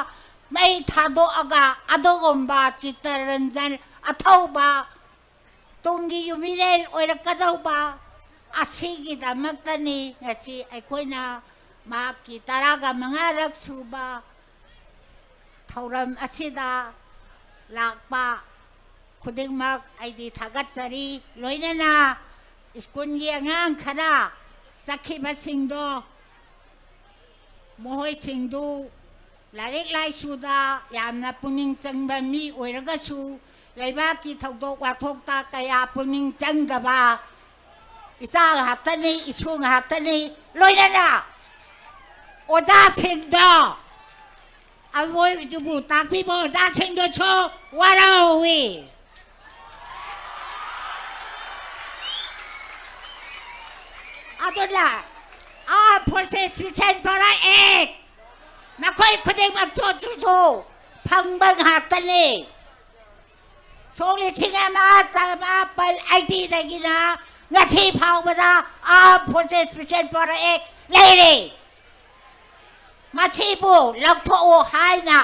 ꯃꯩ ꯊꯥꯗꯣꯛꯑꯒ ꯑꯗꯨꯒꯨꯝꯕ ꯆꯤꯠꯇꯔꯟꯖꯟ ꯑꯊꯧꯕ ꯇꯨꯡꯒꯤ ꯌꯨꯝꯕꯤꯔꯦꯜ ꯑꯣꯏꯔꯛꯀꯗꯧꯕ ꯑꯁꯤꯒꯤꯗꯃꯛꯇꯅꯤ ꯉꯁꯤ ꯑꯩꯈꯣꯏꯅ ꯃꯍꯥꯛꯀꯤ ꯇꯔꯥꯒ ꯃꯉꯥꯔꯛ ꯁꯨꯕ ꯊꯧꯔꯝ ꯑꯁꯤꯗ ꯂꯥꯛꯄ ꯈꯨꯗꯤꯡꯃꯛ ꯑꯩꯗꯤ ꯊꯥꯒꯠꯆꯔꯤ꯫ ꯂꯣꯏꯅꯅ ꯁ꯭ꯀꯨꯜꯒꯤ ꯑꯉꯥꯡ ꯈꯔ ꯆꯠꯈꯤꯕꯁꯤꯡꯗꯣ, ꯃꯈꯣꯏꯁꯤꯡꯗꯨ ꯂꯥꯏꯔꯤꯛ ꯂꯥꯏꯁꯨꯗ ꯌꯥꯝꯅ ꯄꯨꯛꯅꯤꯡ ꯆꯪꯕ ꯃꯤ ꯑꯣꯏꯔꯒꯁꯨ, ꯂꯩꯕꯥꯛꯀꯤ ꯊꯧꯗꯣꯛ ꯋꯥꯊꯣꯛꯇ ꯀꯌꯥ ꯄꯨꯛꯅꯤꯡ ꯆꯪꯗꯕ ꯏꯆꯥ ꯉꯥꯛꯇꯅꯤ, ꯏꯁꯨ ꯉꯥꯛꯇꯅꯤ꯫ ꯂꯣꯏꯅꯅ ꯑꯣꯖꯥꯁꯤꯡꯗꯣ, ꯑꯋꯣꯏꯕꯗꯨꯕꯨ ꯇꯥꯛꯄꯤꯕ ꯑꯣꯖꯥꯁꯤꯡꯗꯨꯁꯨ ꯋꯥꯔꯧꯏ꯫ ꯑꯗꯨꯅ Armed Forces Special Power Act ꯅꯈꯣꯏ ꯈꯨꯗꯤꯡꯃꯛꯇꯨꯁꯨ ꯐꯪꯕ ꯉꯥꯛꯇꯅꯤ꯫ ꯁꯣꯛ ꯂꯤꯁꯤꯡ ꯑꯃ ꯆꯃꯥꯄꯜ ꯑꯩꯠꯇꯤꯗꯒꯤꯅ ꯉꯁꯤ ꯐꯥꯎꯕꯗ Armed Forces Special Power Act ꯂꯩꯔꯤ꯫ ꯃꯁꯤꯕꯨ ꯂꯧꯊꯣꯛꯎ ꯍꯥꯏꯅ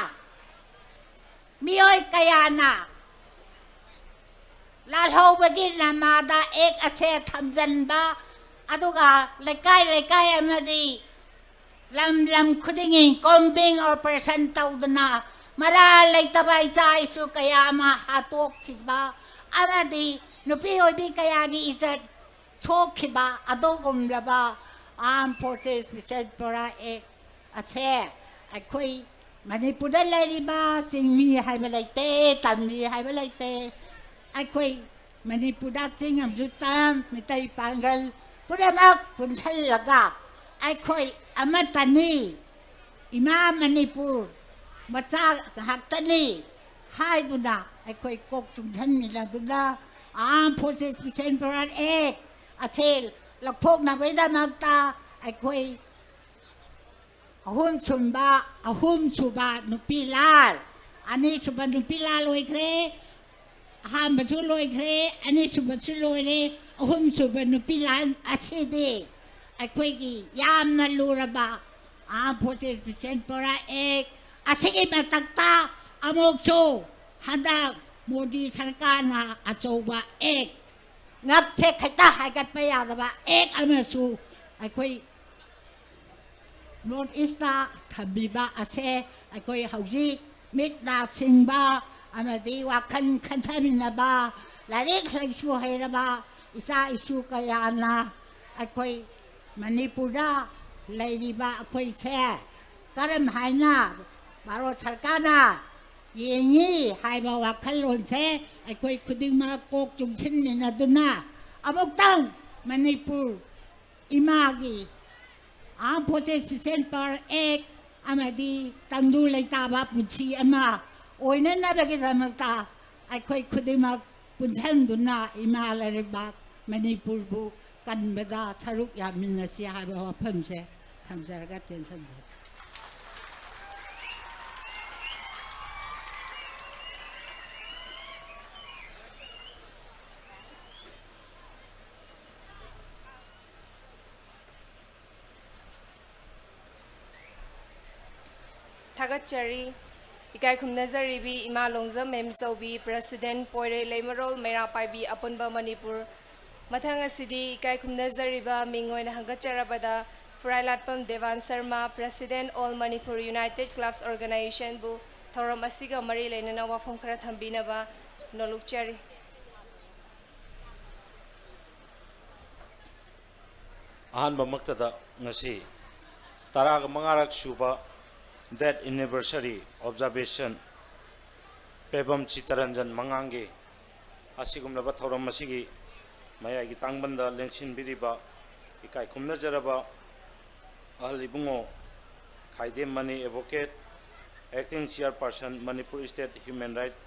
ꯃꯤꯑꯣꯏ ꯀꯌꯥꯅ ꯂꯥꯜꯍꯧꯕꯒꯤ ꯅꯃꯥꯗ ꯑꯦꯛ ꯑꯁꯦ ꯊꯝꯖꯤꯟꯕ, ꯑꯗꯨꯒ ꯂꯩꯀꯥꯏ ꯂꯩꯀꯥꯏ ꯑꯃꯗꯤ ꯂꯝ ꯂꯝ ꯈꯨꯗꯤꯡꯒꯤ combing operation ꯇꯧꯗꯨꯅ ꯃꯔꯥꯜ ꯂꯩꯇꯕ ꯏꯆꯥ ꯏꯁꯨ ꯀꯌꯥ ꯑꯃ ꯍꯥꯠꯇꯣꯛꯈꯤꯕ ꯑꯃꯗꯤ ꯅꯨꯄꯤ ꯑꯣꯏꯕꯤ ꯀꯌꯥꯒꯤ ꯏꯖꯠ ꯁꯣꯛꯈꯤꯕ ꯑꯗꯨꯒꯨꯝꯂꯕ Armed Forces Vision Power Act ꯑꯁꯦ ꯑꯩꯈꯣꯏ ꯃꯅꯤꯄꯨꯔꯗ ꯂꯩꯔꯤꯕ ꯆꯤꯡꯃꯤ ꯍꯥꯏꯕ ꯂꯩꯇꯦ, ꯇꯝꯃꯤ ꯍꯥꯏꯕ ꯂꯩꯇꯦ, ꯑꯩꯈꯣꯏ ꯃꯅꯤꯄꯨꯔꯗ ꯆꯤꯡ ꯑꯃꯁꯨ ꯇꯝ, ꯃꯤꯇꯩ ꯄꯥꯡꯒꯜ ꯄꯨꯝꯅꯃꯛ ꯄꯨꯟꯁꯤꯜꯂꯒ ꯑꯩꯈꯣꯏ ꯑꯃꯠꯇꯅꯤ, ꯏꯃꯥ ꯃꯅꯤꯄꯨꯔ ꯃꯆꯥ ꯉꯥꯛꯇꯅꯤ ꯍꯥꯏꯗꯨꯅ ꯑꯩꯈꯣꯏ ꯀꯣꯛ ꯆꯨꯡꯁꯟꯃꯤꯟꯅꯗꯨꯅ Armed Forces Vision Power Act ꯑꯁꯦ ꯂꯧꯊꯣꯛꯅꯕꯒꯤꯗꯃꯛꯇ ꯑꯩꯈꯣꯏ ꯑꯍꯨꯝꯁꯨꯕ, ꯑꯍꯨꯝꯁꯨꯕ ꯅꯨꯄꯤ ꯂꯥꯜ, ꯑꯅꯤꯁꯨꯕ ꯅꯨꯄꯤ ꯂꯥꯜ ꯑꯣꯏꯈ꯭ꯔꯦ, ꯑꯍꯥꯟꯕꯁꯨ ꯂꯣꯏꯈ꯭ꯔꯦ, ꯑꯅꯤꯁꯨꯕꯁꯨ ꯂꯣꯏꯔꯦ, ꯑꯍꯨꯝꯁꯨꯕ ꯅꯨꯄꯤ ꯂꯥꯟ ꯑꯁꯤꯗꯤ ꯑꯩꯈꯣꯏꯒꯤ ꯌꯥꯝꯅ ꯂꯨꯔꯕ Armed Forces Vision Power Act ꯑꯁꯤꯒꯤ ꯃꯊꯛꯇ ꯑꯃꯨꯛꯁꯨ ꯍꯟꯗꯛ ꯃꯣꯗꯤ ꯁꯔꯀꯥꯔꯅ ꯑꯆꯧꯕ act, ꯉꯛꯁꯦ ꯈꯤꯇ ꯍꯥꯏꯒꯠꯄ ꯌꯥꯗꯕ act ꯑꯃꯁꯨ ꯑꯩꯈꯣꯏ North East ꯊꯝꯕꯤꯕ ꯑꯁꯦ ꯑꯩꯈꯣꯏ ꯍꯧꯖꯤꯛ ꯃꯤꯠ ꯅꯥ ꯁꯤꯡꯕ ꯑꯃꯗꯤ ꯋꯥꯈꯜ ꯈꯟꯊꯃꯤꯟꯅꯕ, ꯂꯥꯏꯔꯤꯛ ꯂꯥꯏꯁꯨ ꯍꯩꯔꯕ ꯏꯆꯥ ꯏꯁꯨ ꯀꯌꯥꯅ ꯑꯩꯈꯣꯏ ꯃꯅꯤꯄꯨꯔꯗ ꯂꯩꯔꯤꯕ ꯑꯩꯈꯣꯏꯁꯦ ꯀꯔꯝ ꯍꯥꯏꯅ ꯚꯥꯔꯠ ꯁꯔꯀꯥꯔꯅ ꯌꯦꯡꯉꯤ ꯍꯥꯏꯕ ꯋꯥꯈꯜꯂꯣꯟꯁꯦ ꯑꯩꯈꯣꯏ ꯈꯨꯗꯤꯡꯃꯛ ꯀꯣꯛ ꯆꯨꯡꯁꯤꯟꯃꯤꯟꯅꯗꯨꯅ ꯑꯃꯨꯛꯇꯪ ꯃꯅꯤꯄꯨꯔ ꯏꯃꯥꯒꯤ Armed Forces Vision Power Act ꯑꯃꯗꯤ ꯇꯪꯗꯨ ꯂꯩꯇꯥꯕ ꯄꯨꯟꯁꯤ ꯑꯃ ꯑꯣꯏꯅꯅꯕꯒꯤꯗꯃꯛꯇ ꯑꯩꯈꯣꯏ ꯈꯨꯗꯤꯡꯃꯛ ꯄꯨꯟꯁꯤꯟꯗꯨꯅ ꯏꯃꯥ ꯂꯩꯔꯩꯕꯥꯛ ꯃꯅꯤꯄꯨꯔꯕꯨ ꯀꯟꯕꯗ ꯁꯔꯨꯛ ꯌꯥꯃꯤꯟꯅꯁꯤ ꯍꯥꯏꯕ ꯋꯥꯐꯝꯁꯦ ꯊꯝꯖꯔꯒ ꯇꯦꯟꯁꯤꯟꯖꯒꯦ꯫ ꯊꯥꯒꯠꯆꯔꯤ꯫ ꯏꯀꯥꯏ ꯈꯨꯝꯅꯖꯔꯤꯕꯤ ꯏꯃꯥ ꯂꯣꯡꯖꯝ ꯃꯦꯝꯆꯧꯕꯤ, President, ꯄꯣꯏꯔꯩ ꯂꯩꯃꯔꯣꯜ ꯃꯩꯔꯥ ꯄꯥꯏꯕꯤ ꯑꯄꯨꯟꯕ ꯃꯅꯤꯄꯨꯔ꯫ ꯃꯊꯪ ꯑꯁꯤꯗꯤ ꯏꯀꯥꯏ ꯈꯨꯝꯅꯖꯔꯤꯕ ꯃꯤꯡ ꯑꯣꯏꯅ ꯍꯪꯒꯠꯆꯔꯕꯗ ꯐꯨꯔꯥꯏꯂꯥꯠꯄꯝ Devan Sharma, President, All Manipur United Clubs Organization ꯕꯨ ꯊꯧꯔꯝ ꯑꯁꯤꯒ ꯃꯔꯤ ꯂꯩꯅꯅ ꯋꯥꯐꯝ ꯈꯔ ꯊꯝꯕꯤꯅꯕ ꯅꯣꯜꯂꯨꯛꯆꯔꯤ꯫ ꯑꯍꯥꯟꯕꯃꯛꯇꯗ ꯉꯁꯤ ꯇꯔꯥꯒ ꯃꯉꯥꯔꯛ ꯁꯨꯕ Death Anniversary Observation Pebam Chittaranjan ꯃꯉꯥꯡꯒꯤ ꯑꯁꯤꯒꯨꯝꯂꯕ ꯊꯧꯔꯝ ꯑꯁꯤꯒꯤ ꯃꯌꯥꯏꯒꯤ ꯇꯥꯡꯕꯟꯗ ꯂꯦꯡꯁꯤꯟꯕꯤꯔꯤꯕ ꯏꯀꯥꯏ ꯈꯨꯝꯅꯖꯔꯕ ꯑꯍꯜ ꯏꯕꯨꯡꯉꯣ ꯈꯥꯏꯗꯦꯝ money, Advocate, Acting Chairperson, Manipur State Human Rights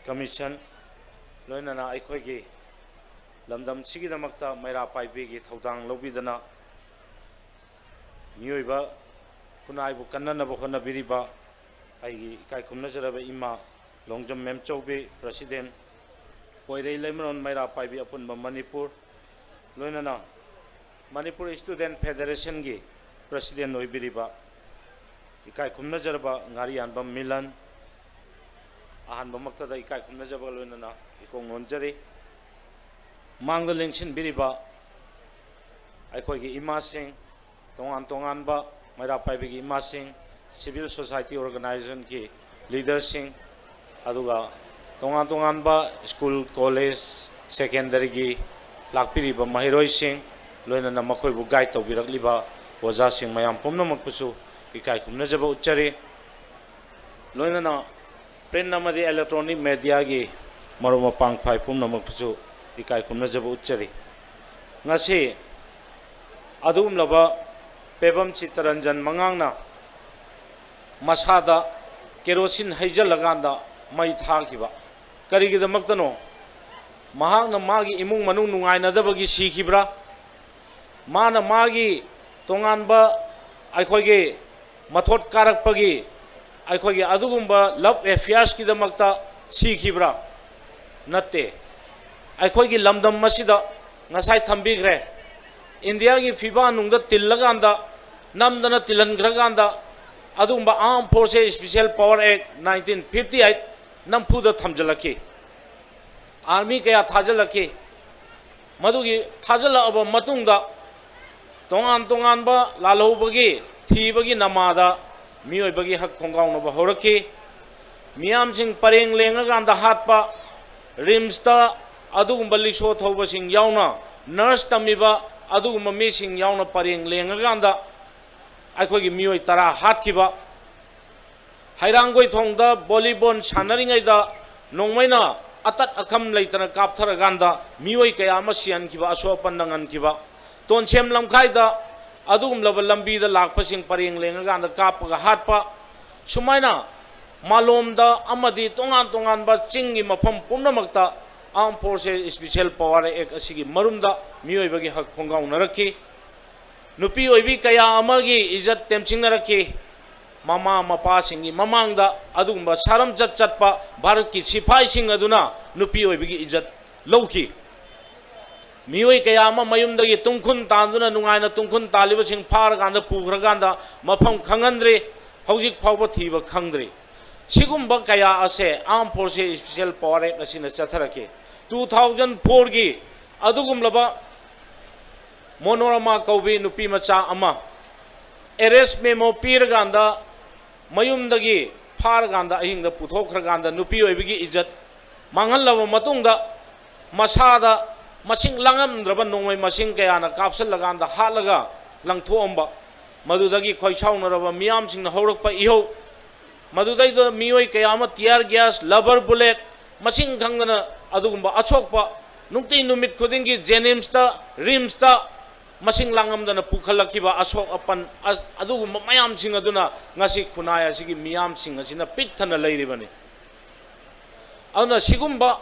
Commission, ꯂꯣꯏꯅꯅ ꯑꯩꯈꯣꯏꯒꯤ ꯂꯝꯗꯝꯁꯤꯒꯤꯗꯃꯛꯇ ꯃꯩꯔꯥ ꯄꯥꯏꯕꯤꯒꯤ ꯊꯧꯗꯥꯡ ꯂꯧꯕꯤꯗꯅ ꯃꯤꯑꯣꯏꯕ ꯈꯨꯟꯅꯥꯏꯕꯨ ꯀꯟꯅꯅꯕ ꯍꯣꯠꯅꯕꯤꯔꯤꯕ ꯑꯩꯒꯤ ꯏꯀꯥꯏ ꯈꯨꯝꯅꯖꯔꯕ ꯏꯃꯥ ꯂꯣꯡꯖꯝ ꯃꯦꯝꯆꯧꯕꯤ, President, ꯄꯣꯏꯔꯩ ꯂꯩꯃꯔꯣꯟ ꯃꯩꯔꯥ ꯄꯥꯏꯕꯤ ꯑꯄꯨꯟꯕ ꯃꯅꯤꯄꯨꯔ, ꯂꯣꯏꯅꯅ Manipur Student Federationꯒꯤ President ꯑꯣꯏꯕꯤꯔꯤꯕ ꯏꯀꯥꯏ ꯈꯨꯝꯅꯖꯔꯕ ꯉꯥꯔꯤꯌꯥꯟꯕꯝ ꯃꯤꯂꯟ, ꯑꯍꯥꯟꯕꯃꯛꯇꯗ ꯏꯀꯥꯏ ꯈꯨꯝꯅꯖꯕꯒ ꯂꯣꯏꯅꯅ ꯏꯀꯣꯛ ꯅꯣꯟꯖꯔꯤ꯫ ꯃꯥꯡꯗ ꯂꯦꯡꯁꯤꯟꯕꯤꯔꯤꯕ ꯑꯩꯈꯣꯏꯒꯤ ꯏꯃꯥꯁꯤꯡ, ꯇꯣꯉꯥꯟ ꯇꯣꯉꯥꯟꯕ ꯃꯩꯔꯥ ꯄꯥꯏꯕꯤꯒꯤ ꯏꯃꯥꯁꯤꯡ, civil society organizationꯒꯤ leaderꯁꯤꯡ, ꯑꯗꯨꯒ ꯇꯣꯉꯥꯟ ꯇꯣꯉꯥꯟꯕ school, college, secondaryꯒꯤ ꯂꯥꯛꯄꯤꯔꯤꯕ ꯃꯍꯩꯔꯣꯏꯁꯤꯡ, ꯂꯣꯏꯅꯅ ꯃꯈꯣꯏꯕꯨ guide ꯇꯧꯕꯤꯔꯛꯂꯤꯕ ꯑꯣꯖꯥꯁꯤꯡ ꯃꯌꯥꯝ ꯄꯨꯝꯅꯃꯛꯄꯨꯁꯨ ꯏꯀꯥꯏ ꯈꯨꯝꯅꯖꯕ ꯎꯠꯆꯔꯤ꯫ ꯂꯣꯏꯅꯅ print ꯑꯃꯗꯤ electronic mediaꯒꯤ ꯃꯔꯨꯞ ꯃꯄꯥꯡ ꯐꯥꯏ ꯄꯨꯝꯅꯃꯛꯄꯨꯁꯨ ꯏꯀꯥꯏ ꯈꯨꯝꯅꯖꯕ ꯎꯠꯆꯔꯤ꯫ ꯉꯁꯤ ꯑꯗꯨꯒꯨꯝꯂꯕ ꯄꯦꯕꯝ ꯆꯤꯠꯇꯔꯟꯖꯟ ꯃꯉꯥꯡꯅ ꯃꯁꯥꯗ ꯀꯦꯔꯣꯁꯤꯟ ꯍꯩꯖꯤꯜꯂꯀꯥꯟꯗ ꯃꯩ ꯊꯥꯈꯤꯕ ꯀꯔꯤꯒꯤꯗꯃꯛꯇꯅꯣ? ꯃꯍꯥꯛꯅ ꯃꯥꯒꯤ ꯏꯃꯨꯡ ꯃꯅꯨꯡ ꯅꯨꯡꯉꯥꯏꯅꯗꯕꯒꯤ ꯁꯤꯈꯤꯕ꯭ꯔꯥ? ꯃꯥꯅ ꯃꯥꯒꯤ ꯇꯣꯉꯥꯟꯕ ꯑꯩꯈꯣꯏꯒꯤ ꯃꯊꯣꯠ ꯀꯥꯔꯛꯄꯒꯤ ꯑꯩꯈꯣꯏꯒꯤ ꯑꯗꯨꯒꯨꯝꯕ love affairsꯀꯤꯗꯃꯛꯇ ꯁꯤꯈꯤꯕ꯭ꯔꯥ? ꯅꯠꯇꯦ꯫ ꯑꯩꯈꯣꯏꯒꯤ ꯂꯝꯗꯝ ꯑꯁꯤꯗ ꯉꯁꯥꯏ ꯊꯝꯕꯤꯈ꯭ꯔꯦ, ꯏꯟꯗꯤꯌꯥꯒꯤ ꯐꯤꯐꯥ ꯅꯨꯡꯗ ꯇꯤꯜꯂꯀꯥꯟꯗ, ꯅꯝꯗꯅ ꯇꯤꯜꯍꯟꯈ꯭ꯔꯀꯥꯟꯗ, ꯑꯗꯨꯒꯨꯝꯕ Armed Forces Special Power Act nineteen fifty eight ꯅꯝꯐꯨꯗ ꯊꯝꯖꯤꯜꯂꯛꯈꯤ꯫ Army ꯀꯌꯥ ꯊꯥꯖꯤꯜꯂꯛꯈꯤ꯫ ꯃꯗꯨꯒꯤ ꯊꯥꯖꯤꯜꯂꯛꯑꯕ ꯃꯇꯨꯡꯗ ꯇꯣꯉꯥꯟ ꯇꯣꯉꯥꯟꯕ ꯂꯥꯜꯍꯧꯕꯒꯤ, ꯊꯤꯕꯒꯤ ꯅꯃꯥꯗ ꯃꯤꯑꯣꯏꯕꯒꯤ ꯍꯛ ꯈꯣꯡꯒꯥꯎꯅꯕ ꯍꯧꯔꯛꯈꯤ꯫ ꯃꯤꯌꯥꯝꯁꯤꯡ ꯄꯔꯦꯡ ꯂꯦꯡꯉꯀꯥꯟꯗ ꯍꯥꯠꯄ, RIMSꯇ ꯑꯗꯨꯒꯨꯝꯕ ꯂꯤꯛꯁꯣ ꯊꯧꯕꯁꯤꯡ ꯌꯥꯎꯅ nurse ꯇꯝꯃꯤꯕ ꯑꯗꯨꯒꯨꯝꯕ ꯃꯤꯁꯤꯡ ꯌꯥꯎꯅ ꯄꯔꯦꯡ ꯂꯦꯡꯉꯀꯥꯟꯗ ꯑꯩꯈꯣꯏꯒꯤ ꯃꯤꯑꯣꯏ ꯇꯔꯥ ꯍꯥꯠꯈꯤꯕ, ꯍꯩꯔꯥꯡꯒꯣꯏꯊꯣꯡꯗ ꯚꯣꯂꯤꯕꯣꯜ ꯁꯥꯟꯅꯔꯤꯉꯩꯗ ꯅꯣꯡꯃꯩꯅ ꯑꯇꯠ ꯑꯈꯝ ꯂꯩꯇꯅ ꯀꯥꯞꯊꯔꯀꯥꯟꯗ ꯃꯤꯑꯣꯏ ꯀꯌꯥ ꯑꯃ ꯁꯤꯍꯟꯈꯤꯕ, ꯑꯁꯣꯛ ꯑꯄꯟ ꯅꯪꯍꯟꯈꯤꯕ, ꯇꯣꯟꯁꯦꯝ ꯂꯝꯈꯥꯏꯗ ꯑꯗꯨꯒꯨꯝꯂꯕ ꯂꯝꯕꯤꯗ ꯂꯥꯛꯄꯁꯤꯡ ꯄꯔꯦꯡ ꯂꯦꯡꯉꯀꯥꯟꯗ ꯀꯥꯞꯄꯒ ꯍꯥꯠꯄ, ꯁꯨꯃꯥꯏꯅ ꯃꯥꯂꯣꯝꯗ ꯑꯃꯗꯤ ꯇꯣꯉꯥꯟ ꯇꯣꯉꯥꯟꯕ ꯆꯤꯡꯒꯤ ꯃꯐꯝ ꯄꯨꯝꯅꯃꯛꯇ Armed Forces Special Power Act ꯑꯁꯤꯒꯤ ꯃꯔꯨꯝꯗ ꯃꯤꯑꯣꯏꯕꯒꯤ ꯍꯛ ꯈꯣꯡꯒꯥꯎꯅꯔꯛꯈꯤ꯫ ꯅꯨꯄꯤ ꯑꯣꯏꯕꯤ ꯀꯌꯥ ꯑꯃꯒꯤ ꯏꯖꯠ ꯇꯦꯝꯁꯤꯡꯅꯔꯛꯈꯤ꯫ ꯃꯃꯥ ꯃꯄꯥꯁꯤꯡꯒꯤ ꯃꯃꯥꯡꯗ ꯑꯗꯨꯒꯨꯝꯕ ꯁꯥꯔꯝꯆꯠ ꯆꯠꯄ ꯚꯥꯔꯠꯀꯤ ꯁꯤꯐꯥꯏꯁꯤꯡ ꯑꯗꯨꯅ ꯅꯨꯄꯤ ꯑꯣꯏꯕꯤꯒꯤ ꯏꯖꯠ ꯂꯧꯈꯤ꯫ ꯃꯤꯑꯣꯏ ꯀꯌꯥ ꯑꯃ ꯃꯌꯨꯝꯗꯒꯤ ꯇꯨꯡꯈꯨꯟ ꯇꯥꯟꯗꯨꯅ ꯅꯨꯡꯉꯥꯏꯅ ꯇꯨꯡꯈꯨꯟ ꯇꯥꯜꯂꯤꯕꯁꯤꯡ ꯐꯥꯔꯀꯥꯟꯗ ꯄꯨꯈ꯭ꯔꯀꯥꯟꯗ ꯃꯐꯝ ꯈꯪꯍꯟꯗ꯭ꯔꯤ꯫ ꯍꯧꯖꯤꯛ ꯐꯥꯎꯕ ꯊꯤꯕ ꯈꯪꯗ꯭ꯔꯤ꯫ ꯁꯤꯒꯨꯝꯕ ꯀꯌꯥ ꯑꯁꯦ Armed Forces Special Power Act ꯑꯁꯤꯅ ꯆꯠꯊꯔꯛꯈꯤ꯫ Two thousand fourꯒꯤ ꯑꯗꯨꯒꯨꯝꯂꯕ ꯃꯣꯅꯣꯔꯃꯥ ꯀꯧꯕꯤ ꯅꯨꯄꯤ ꯃꯆꯥ ꯑꯃ ꯑꯦꯔꯦꯁ ꯃꯦꯃꯣ ꯄꯤꯔꯀꯥꯟꯗ ꯃꯌꯨꯝꯗꯒꯤ ꯐꯥꯔꯀꯥꯟꯗ ꯑꯍꯤꯡꯗ ꯄꯨꯊꯣꯛꯈ꯭ꯔꯀꯥꯟꯗ ꯅꯨꯄꯤ ꯑꯣꯏꯕꯒꯤ ꯏꯖꯠ ꯃꯥꯡꯍꯜꯂꯕ ꯃꯇꯨꯡꯗ ꯃꯁꯥꯗ ꯃꯁꯤꯡ ꯂꯥꯡꯉꯝꯗ꯭ꯔꯕ ꯅꯣꯡꯃꯩ ꯃꯁꯤꯡ ꯀꯌꯥꯅ ꯀꯥꯞꯁꯤꯜꯂꯀꯥꯟꯗ ꯍꯥꯠꯂꯒ ꯂꯪꯊꯣꯛꯑꯝꯕ, ꯃꯗꯨꯗꯒꯤ ꯈꯣꯏꯁꯥꯎꯅꯔꯕ ꯃꯤꯌꯥꯝꯁꯤꯡꯅ ꯍꯧꯔꯛꯄ ꯏꯍꯧ, ꯃꯗꯨꯗꯩꯗ ꯃꯤꯑꯣꯏ ꯀꯌꯥ ꯑꯃ tear gas, rubber bullet, ꯃꯁꯤꯡ ꯈꯪꯗꯅ ꯑꯗꯨꯒꯨꯝꯕ ꯑꯁꯣꯛꯄ, ꯅꯨꯡꯇꯤ ꯅꯨꯃꯤꯠ ꯈꯨꯗꯤꯡꯒꯤ ꯖꯦꯅꯤꯝꯁꯇ, ꯔꯤꯝꯁꯇ ꯃꯁꯤꯡ ꯂꯥꯡꯉꯝꯗꯅ ꯄꯨꯈꯠꯂꯛꯈꯤꯕ ꯑꯁꯣꯛ ꯑꯄꯟ, ꯑ-, ꯑꯗꯨꯒꯨꯝꯕ ꯃꯌꯥꯝꯁꯤꯡ ꯑꯗꯨꯅ ꯉꯁꯤ ꯈꯨꯟꯅꯥꯏ ꯑꯁꯤꯒꯤ ꯃꯤꯌꯥꯝꯁꯤꯡ ꯑꯁꯤꯅ ꯄꯤꯛ ꯊꯟꯅ ꯂꯩꯔꯤꯕꯅꯤ꯫ ꯑꯗꯨꯅ ꯁꯤꯒꯨꯝꯕ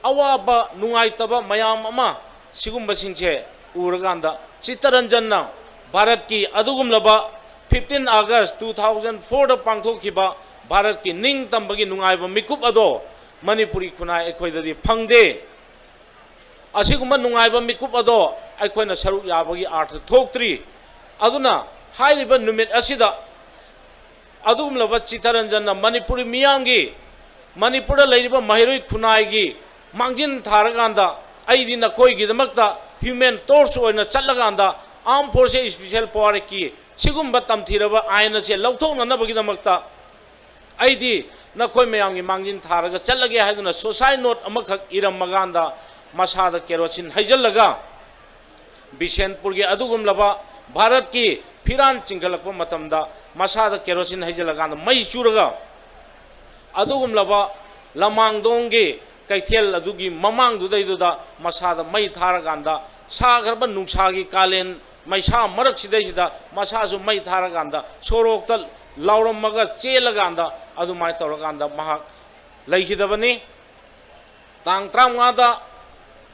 ꯑꯋꯥꯕ, ꯅꯨꯡꯉꯥꯏꯇꯕ ꯃꯌꯥꯝ ꯑꯃ, ꯁꯤꯒꯨꯝꯕꯁꯤꯡꯁꯦ ꯎꯔꯀꯥꯟꯗ ꯆꯤꯠꯇꯔꯟꯖꯟꯅ ꯚꯥꯔꯠꯀꯤ ꯑꯗꯨꯒꯨꯝꯂꯕ fifteen August two thousand fourꯗ ꯄꯥꯡꯊꯣꯛꯈꯤꯕ ꯚꯥꯔꯠꯀꯤ ꯅꯤꯡꯇꯝꯕꯒꯤ ꯅꯨꯡꯉꯥꯏꯕ ꯃꯤꯀꯨꯞ ꯑꯗꯣ ꯃꯅꯤꯄꯨꯔꯤ ꯈꯨꯟꯅꯥꯏ ꯑꯩꯈꯣꯏꯗꯗꯤ ꯐꯪꯗꯦ꯫ ꯑꯁꯤꯒꯨꯝꯕ ꯅꯨꯡꯉꯥꯏꯕ ꯃꯤꯀꯨꯞ ꯑꯗꯣ ꯑꯩꯈꯣꯏꯅ ꯁꯔꯨꯛ ꯌꯥꯕꯒꯤ ꯑꯥꯔꯊ ꯊꯣꯛꯇ꯭ꯔꯤ꯫ ꯑꯗꯨꯅ ꯍꯥꯏꯔꯤꯕ ꯅꯨꯃꯤꯠ ꯑꯁꯤꯗ ꯑꯗꯨꯒꯨꯝꯂꯕ ꯆꯤꯠꯇꯔꯟꯖꯟꯅ ꯃꯅꯤꯄꯨꯔꯤ ꯃꯤꯌꯥꯝꯒꯤ, ꯃꯅꯤꯄꯨꯔꯗ ꯂꯩꯔꯤꯕ ꯃꯍꯩꯔꯣꯏ ꯈꯨꯟꯅꯥꯏꯒꯤ ꯃꯥꯡꯖꯤꯟ ꯊꯥꯔꯀꯥꯟꯗ, ꯑꯩꯗꯤ ꯅꯈꯣꯏꯒꯤꯗꯃꯛꯇ human torch ꯑꯣꯏꯅ ꯆꯠꯂꯀꯥꯟꯗ Armed Forces Special Power Actꯀꯤ ꯁꯤꯒꯨꯝꯕ ꯇꯝꯊꯤꯔꯕ ꯑꯥꯏꯟ ꯑꯁꯦ ꯂꯧꯊꯣꯛꯅꯅꯕꯒꯤꯗꯃꯛꯇ ꯑꯩꯗꯤ ꯅꯈꯣꯏ ꯃꯌꯥꯝꯒꯤ ꯃꯥꯡꯖꯤꯟ ꯊꯥꯔꯒ ꯆꯠꯂꯒꯦ ꯍꯥꯏꯗꯨꯅ suicide note ꯑꯃꯈꯛ ꯏꯔꯝꯃꯀꯥꯟꯗ ꯃꯁꯥꯗ ꯀꯦꯔꯣꯁꯤꯟ ꯍꯩꯖꯤꯜꯂꯒ ꯕꯤꯁꯦꯟꯄꯨꯔꯒꯤ ꯑꯗꯨꯒꯨꯝꯂꯕ ꯚꯥꯔꯠꯀꯤ ꯐꯤꯔꯥꯟ ꯆꯤꯡꯈꯠꯂꯛꯄ ꯃꯇꯝꯗ ꯃꯁꯥꯗ ꯀꯦꯔꯣꯁꯤꯟ ꯍꯩꯖꯤꯜꯂꯀꯥꯟꯗ ꯃꯩ ꯆꯨꯔꯒ ꯑꯗꯨꯒꯨꯝꯂꯕ ꯂꯃꯥꯡꯗꯣꯡꯒꯤ ꯀꯩꯊꯦꯜ ꯑꯗꯨꯒꯤ ꯃꯃꯥꯡꯗꯨꯗꯩꯗꯨꯗ ꯃꯁꯥꯗ ꯃꯩ ꯊꯥꯔꯀꯥꯟꯗ ꯁꯥꯈ꯭ꯔꯕ ꯅꯨꯡꯁꯥꯒꯤ ꯀꯥꯂꯦꯟ ꯃꯩꯁꯥ ꯃꯔꯛꯁꯤꯗꯩꯁꯤꯗ ꯃꯁꯥꯁꯨ ꯃꯩ ꯊꯥꯔꯀꯥꯟꯗ ꯁꯣꯔꯣꯛꯇ ꯂꯥꯎꯔꯝꯃꯒ ꯆꯦꯜꯂꯀꯥꯟꯗ ꯑꯗꯨꯃꯥꯏꯅ ꯇꯧꯔꯀꯥꯟꯗ ꯃꯍꯥꯛ ꯂꯩꯈꯤꯗꯕꯅꯤ꯫ ꯇꯥꯡ ꯇꯔꯥꯃꯉꯥꯗ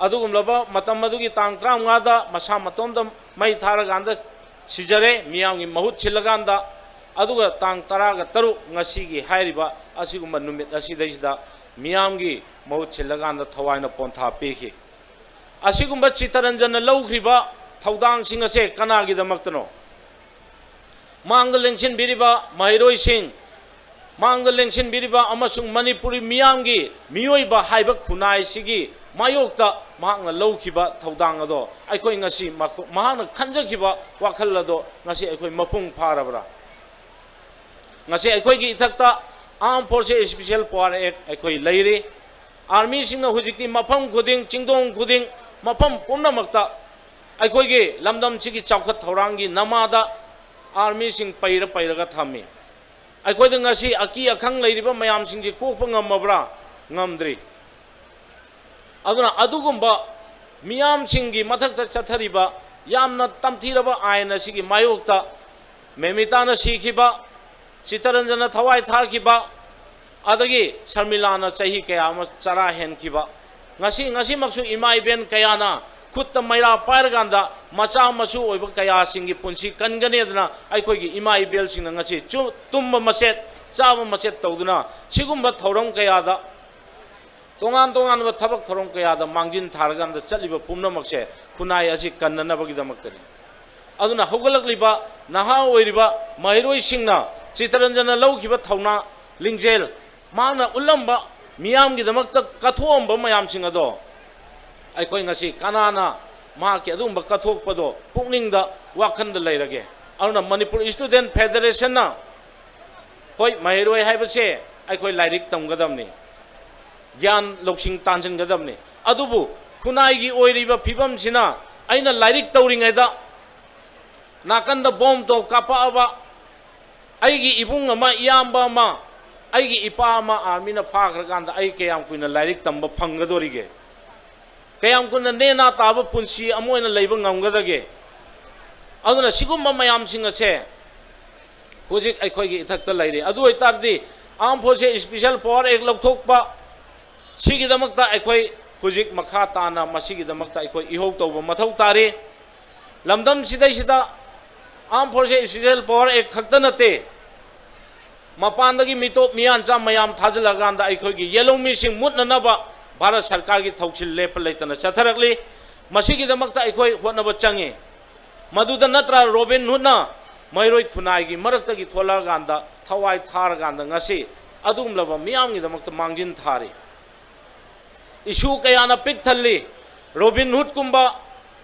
ꯑꯗꯨꯒꯨꯝꯂꯕ ꯃꯇꯝ ꯑꯗꯨꯒꯤ ꯇꯥꯡ ꯇꯔꯥꯃꯉꯥꯗ ꯃꯁꯥ ꯃꯇꯣꯝꯗ ꯃꯩ ꯊꯥꯔꯀꯥꯟꯗ ꯁꯤꯖꯔꯦ, ꯃꯤꯌꯥꯝꯒꯤ ꯃꯍꯨꯠ ꯁꯤꯜꯂꯀꯥꯟꯗ꯫ ꯑꯗꯨꯒ ꯇꯥꯡ ꯇꯔꯥꯒ ꯇꯔꯨꯛ, ꯉꯁꯤꯒꯤ ꯍꯥꯏꯔꯤꯕ ꯑꯁꯤꯒꯨꯝꯕ ꯅꯨꯃꯤꯠ ꯑꯁꯤꯗꯩꯁꯤꯗ ꯃꯤꯌꯥꯝꯒꯤ ꯃꯍꯨꯠ ꯁꯤꯜꯂꯀꯥꯟꯗ ꯊꯋꯥꯏꯅ ꯄꯣꯟꯊꯥ ꯄꯤꯈꯤ꯫ ꯑꯁꯤꯒꯨꯝꯕ ꯆꯤꯇꯔꯟꯖꯟꯅ ꯂꯧꯈ꯭ꯔꯤꯕ ꯊꯧꯗꯥꯡꯁꯤꯡ ꯑꯁꯦ ꯀꯅꯥꯒꯤꯗꯃꯛꯇꯅꯣ? ꯃꯥꯡꯗ ꯂꯦꯡꯁꯤꯟꯕꯤꯔꯤꯕ ꯃꯍꯩꯔꯣꯏꯁꯤꯡ, ꯃꯥꯡꯗ ꯂꯦꯡꯁꯤꯟꯕꯤꯔꯤꯕ ꯑꯃꯁꯨꯡ ꯃꯅꯤꯄꯨꯔꯤ ꯃꯤꯌꯥꯝꯒꯤ ꯃꯤꯑꯣꯏꯕ ꯍꯥꯏꯕ ꯈꯨꯟꯅꯥꯏꯁꯤꯒꯤ ꯃꯥꯌꯣꯛꯇ ꯃꯍꯥꯛꯅ ꯂꯧꯈꯤꯕ ꯊꯧꯗꯥꯡ ꯑꯗꯣ ꯑꯩꯈꯣꯏ ꯉꯁꯤ ꯃꯈꯣ-, ꯃꯍꯥꯛꯅ ꯈꯟꯖꯈꯤꯕ ꯋꯥꯈꯜ ꯑꯗꯣ ꯉꯁꯤ ꯑꯩꯈꯣꯏ ꯃꯄꯨꯡ ꯐꯥꯔꯕ꯭ꯔꯥ? ꯉꯁꯤ ꯑꯩꯈꯣꯏꯒꯤ ꯏꯊꯛꯇ Armed Forces Special Power Act ꯑꯩꯈꯣꯏ ꯂꯩꯔꯤ꯫ ꯑꯥꯔꯃꯤꯁꯤꯡꯅ ꯍꯧꯖꯤꯛꯇꯤ ꯃꯐꯝ ꯈꯨꯗꯤꯡ, ꯆꯤꯡꯗꯣꯡ ꯈꯨꯗꯤꯡ, ꯃꯐꯝ ꯄꯨꯝꯅꯃꯛꯇ ꯑꯩꯈꯣꯏꯒꯤ ꯂꯝꯗꯝꯁꯤꯒꯤ ꯆꯥꯎꯈꯠ ꯊꯧꯔꯥꯡꯒꯤ ꯅꯃꯥꯗ ꯑꯥꯔꯃꯤꯁꯤꯡ ꯄꯩꯔ ꯄꯩꯔꯒ ꯊꯝꯃꯤ꯫ ꯑꯩꯈꯣꯏꯗ ꯉꯁꯤ ꯑꯀꯤ ꯑꯈꯪ ꯂꯩꯔꯤꯕ ꯃꯌꯥꯝꯁꯤꯡꯁꯤ ꯀꯣꯛꯄ ꯉꯝꯃꯕ꯭ꯔꯥ? ꯉꯝꯗ꯭ꯔꯤ꯫ ꯑꯗꯨꯅ ꯑꯗꯨꯒꯨꯝꯕ ꯃꯤꯌꯥꯝꯁꯤꯡꯒꯤ ꯃꯊꯛꯇ ꯆꯠꯊꯔꯤꯕ ꯌꯥꯝꯅ ꯇꯝꯊꯤꯔꯕ ꯑꯥꯏꯟ ꯑꯁꯤꯒꯤ ꯃꯥꯌꯣꯛꯇ ꯃꯦꯃꯤꯇꯥꯅ ꯁꯤꯈꯤꯕ, ꯆꯤꯇꯔꯟꯖꯟꯅ ꯊꯋꯥꯏ ꯊꯥꯈꯤꯕ, ꯑꯗꯒꯤ ꯁꯔꯃꯤꯂꯥꯅ ꯆꯍꯤ ꯀꯌꯥ ꯑꯃ ꯆꯔꯥ ꯍꯦꯟꯈꯤꯕ, ꯉꯁꯤ, ꯉꯁꯤꯃꯛꯁꯨ ꯏꯃꯥ ꯏꯕꯦꯟ ꯀꯌꯥꯅ ꯈꯨꯠꯇ ꯃꯩꯔꯥ ꯄꯥꯏꯔꯀꯥꯟꯗ ꯃꯆꯥ ꯃꯁꯨ ꯑꯣꯏꯕ ꯀꯌꯥꯁꯤꯡꯒꯤ ꯄꯨꯟꯁꯤ ꯀꯟꯒꯅꯤ ꯑꯗꯨꯅ ꯑꯩꯈꯣꯏꯒꯤ ꯏꯃꯥ ꯏꯕꯦꯜꯁꯤꯡꯅ ꯉꯁꯤ ꯆꯨ-, ꯇꯨꯝꯕ ꯃꯆꯦꯠ, ꯆꯥꯕ ꯃꯆꯦꯠ ꯇꯧꯗꯨꯅ ꯁꯤꯒꯨꯝꯕ ꯊꯧꯔꯝ ꯀꯌꯥꯗ, ꯇꯣꯉꯥꯟ ꯇꯣꯉꯥꯟꯕ ꯊꯕꯛ ꯊꯧꯔꯝ ꯀꯌꯥꯗ ꯃꯥꯡꯖꯤꯟ ꯊꯥꯔꯀꯥꯟꯗ ꯆꯠꯂꯤꯕ ꯄꯨꯝꯅꯃꯛꯁꯦ ꯈꯨꯟꯅꯥꯏ ꯑꯁꯤ ꯀꯟꯅꯅꯕꯒꯤꯗꯃꯛꯇꯅꯤ꯫ ꯑꯗꯨꯅ ꯍꯧꯒꯠꯂꯛꯂꯤꯕ ꯅꯍꯥ ꯑꯣꯏꯔꯤꯕ ꯃꯍꯩꯔꯣꯏꯁꯤꯡꯅ ꯆꯤꯇꯔꯟꯖꯟꯅ ꯂꯧꯈꯤꯕ ꯊꯧꯅꯥ, ꯂꯤꯡꯖꯦꯜ, ꯃꯍꯥꯛꯅ ꯎꯠꯂꯝꯕ ꯃꯤꯌꯥꯝꯒꯤꯗꯃꯛꯇ ꯀꯠꯊꯣꯛꯑꯝꯕ ꯃꯌꯥꯝꯁꯤꯡ ꯑꯗꯣ ꯑꯩꯈꯣꯏ ꯉꯁꯤ ꯀꯅꯥꯅ ꯃꯍꯥꯛꯀꯤ ꯑꯗꯨꯒꯨꯝꯕ ꯀꯠꯊꯣꯛꯄꯗꯣ ꯄꯨꯛꯅꯤꯡꯗ, ꯋꯥꯈꯜꯗ ꯂꯩꯔꯒꯦ? ꯑꯗꯨꯅ ꯃꯅꯤꯄꯨꯔ Student Federationꯅ, ꯍꯣꯏ, ꯃꯍꯩꯔꯣꯏ ꯍꯥꯏꯕꯁꯦ ꯑꯩꯈꯣꯏ ꯂꯥꯏꯔꯤꯛ ꯇꯝꯒꯗꯕꯅꯤ, ꯒ꯭ꯌꯥꯟ ꯂꯧꯁꯤꯡ ꯇꯥꯟꯁꯤꯟꯒꯗꯕꯅꯤ, ꯑꯗꯨꯕꯨ ꯈꯨꯟꯅꯥꯏꯒꯤ ꯑꯣꯏꯔꯤꯕ ꯐꯤꯕꯝꯁꯤꯅ ꯑꯩꯅ ꯂꯥꯏꯔꯤꯛ ꯇꯧꯔꯤꯉꯩꯗ ꯅꯥꯀꯟꯗ ꯕꯣꯝ ꯇꯣꯞ ꯀꯥꯞꯄꯛꯑꯕ, ꯑꯩꯒꯤ ꯏꯕꯨꯡ ꯑꯃ, ꯏꯌꯥꯝꯕ ꯑꯃ, ꯑꯩꯒꯤ ꯏꯄꯥ ꯑꯃ ꯑꯥꯔꯃꯤꯅ ꯐꯥꯈ꯭ꯔꯀꯥꯟꯗ ꯑꯩ ꯀꯌꯥꯝ ꯀꯨꯏꯅ ꯂꯥꯏꯔꯤꯛ ꯇꯝꯕ ꯐꯪꯒꯗꯣꯔꯤꯒꯦ? ꯀꯌꯥꯝ ꯀꯨꯏꯅ ꯅꯦꯅꯥ ꯇꯥꯕ ꯄꯨꯟꯁꯤ ꯑꯃ ꯑꯣꯏꯅ ꯂꯩꯕ ꯉꯝꯒꯗꯒꯦ? ꯑꯗꯨꯅ ꯁꯤꯒꯨꯝꯕ ꯃꯌꯥꯝꯁꯤꯡ ꯑꯁꯦ ꯍꯧꯖꯤꯛ ꯑꯩꯈꯣꯏꯒꯤ ꯏꯊꯛꯇ ꯂꯩꯔꯤ꯫ ꯑꯗꯨ ꯑꯣꯏꯇꯥꯔꯗꯤ Armed Forces Special Power Act ꯂꯧꯊꯣꯛꯄ, ꯁꯤꯒꯤꯗꯃꯛꯇ ꯑꯩꯈꯣꯏ ꯍꯧꯖꯤꯛ ꯃꯈꯥ ꯇꯥꯅ ꯃꯁꯤꯒꯤꯗꯃꯛꯇ ꯑꯩꯈꯣꯏ ꯏꯍꯧ ꯇꯧꯕ ꯃꯊꯧ ꯇꯥꯔꯤ꯫ ꯂꯝꯗꯝ ꯁꯤꯗꯩꯁꯤꯗ Armed Forces Special Power Act ꯈꯛꯇ ꯅꯠꯇꯦ, ꯃꯄꯥꯟꯗꯒꯤ ꯃꯤꯇꯣꯞ ꯃꯤꯌꯥꯟꯆꯥ ꯃꯌꯥꯝ ꯊꯥꯖꯤꯜꯂꯀꯥꯟꯗ ꯑꯩꯈꯣꯏꯒꯤ ꯌꯦꯜꯍꯧꯃꯤꯁꯤꯡ ꯃꯨꯠꯅꯅꯕ ꯚꯥꯔꯠ ꯁꯔꯀꯥꯔꯒꯤ ꯊꯧꯁꯤꯜ ꯂꯦꯞꯄ ꯂꯩꯇꯅ ꯆꯠꯊꯔꯛꯂꯤ꯫ ꯃꯁꯤꯒꯤꯗꯃꯛꯇ ꯑꯩꯈꯣꯏ ꯍꯣꯠꯅꯕ ꯆꯪꯉꯤ꯫ ꯃꯗꯨꯗ ꯅꯠꯇ꯭ꯔꯥ ꯔꯣꯕꯤꯟ ꯍꯨꯗꯅ ꯃꯩꯔꯣꯏ ꯈꯨꯟꯅꯥꯏꯒꯤ ꯃꯔꯛꯇꯒꯤ ꯊꯣꯛꯂꯛꯑꯀꯥꯟꯗ ꯊꯋꯥꯏ ꯊꯥꯔꯀꯥꯟꯗ ꯉꯁꯤ ꯑꯗꯨꯒꯨꯝꯂꯕ ꯃꯤꯌꯥꯝꯒꯤꯗꯃꯛꯇ ꯃꯥꯡꯖꯤꯟ ꯊꯥꯔꯤ꯫ ꯏꯁꯨ ꯀꯌꯥꯅ ꯄꯤꯛ ꯊꯜꯂꯤ꯫ ꯔꯣꯕꯤꯟ ꯍꯨꯗꯀꯨꯝꯕ,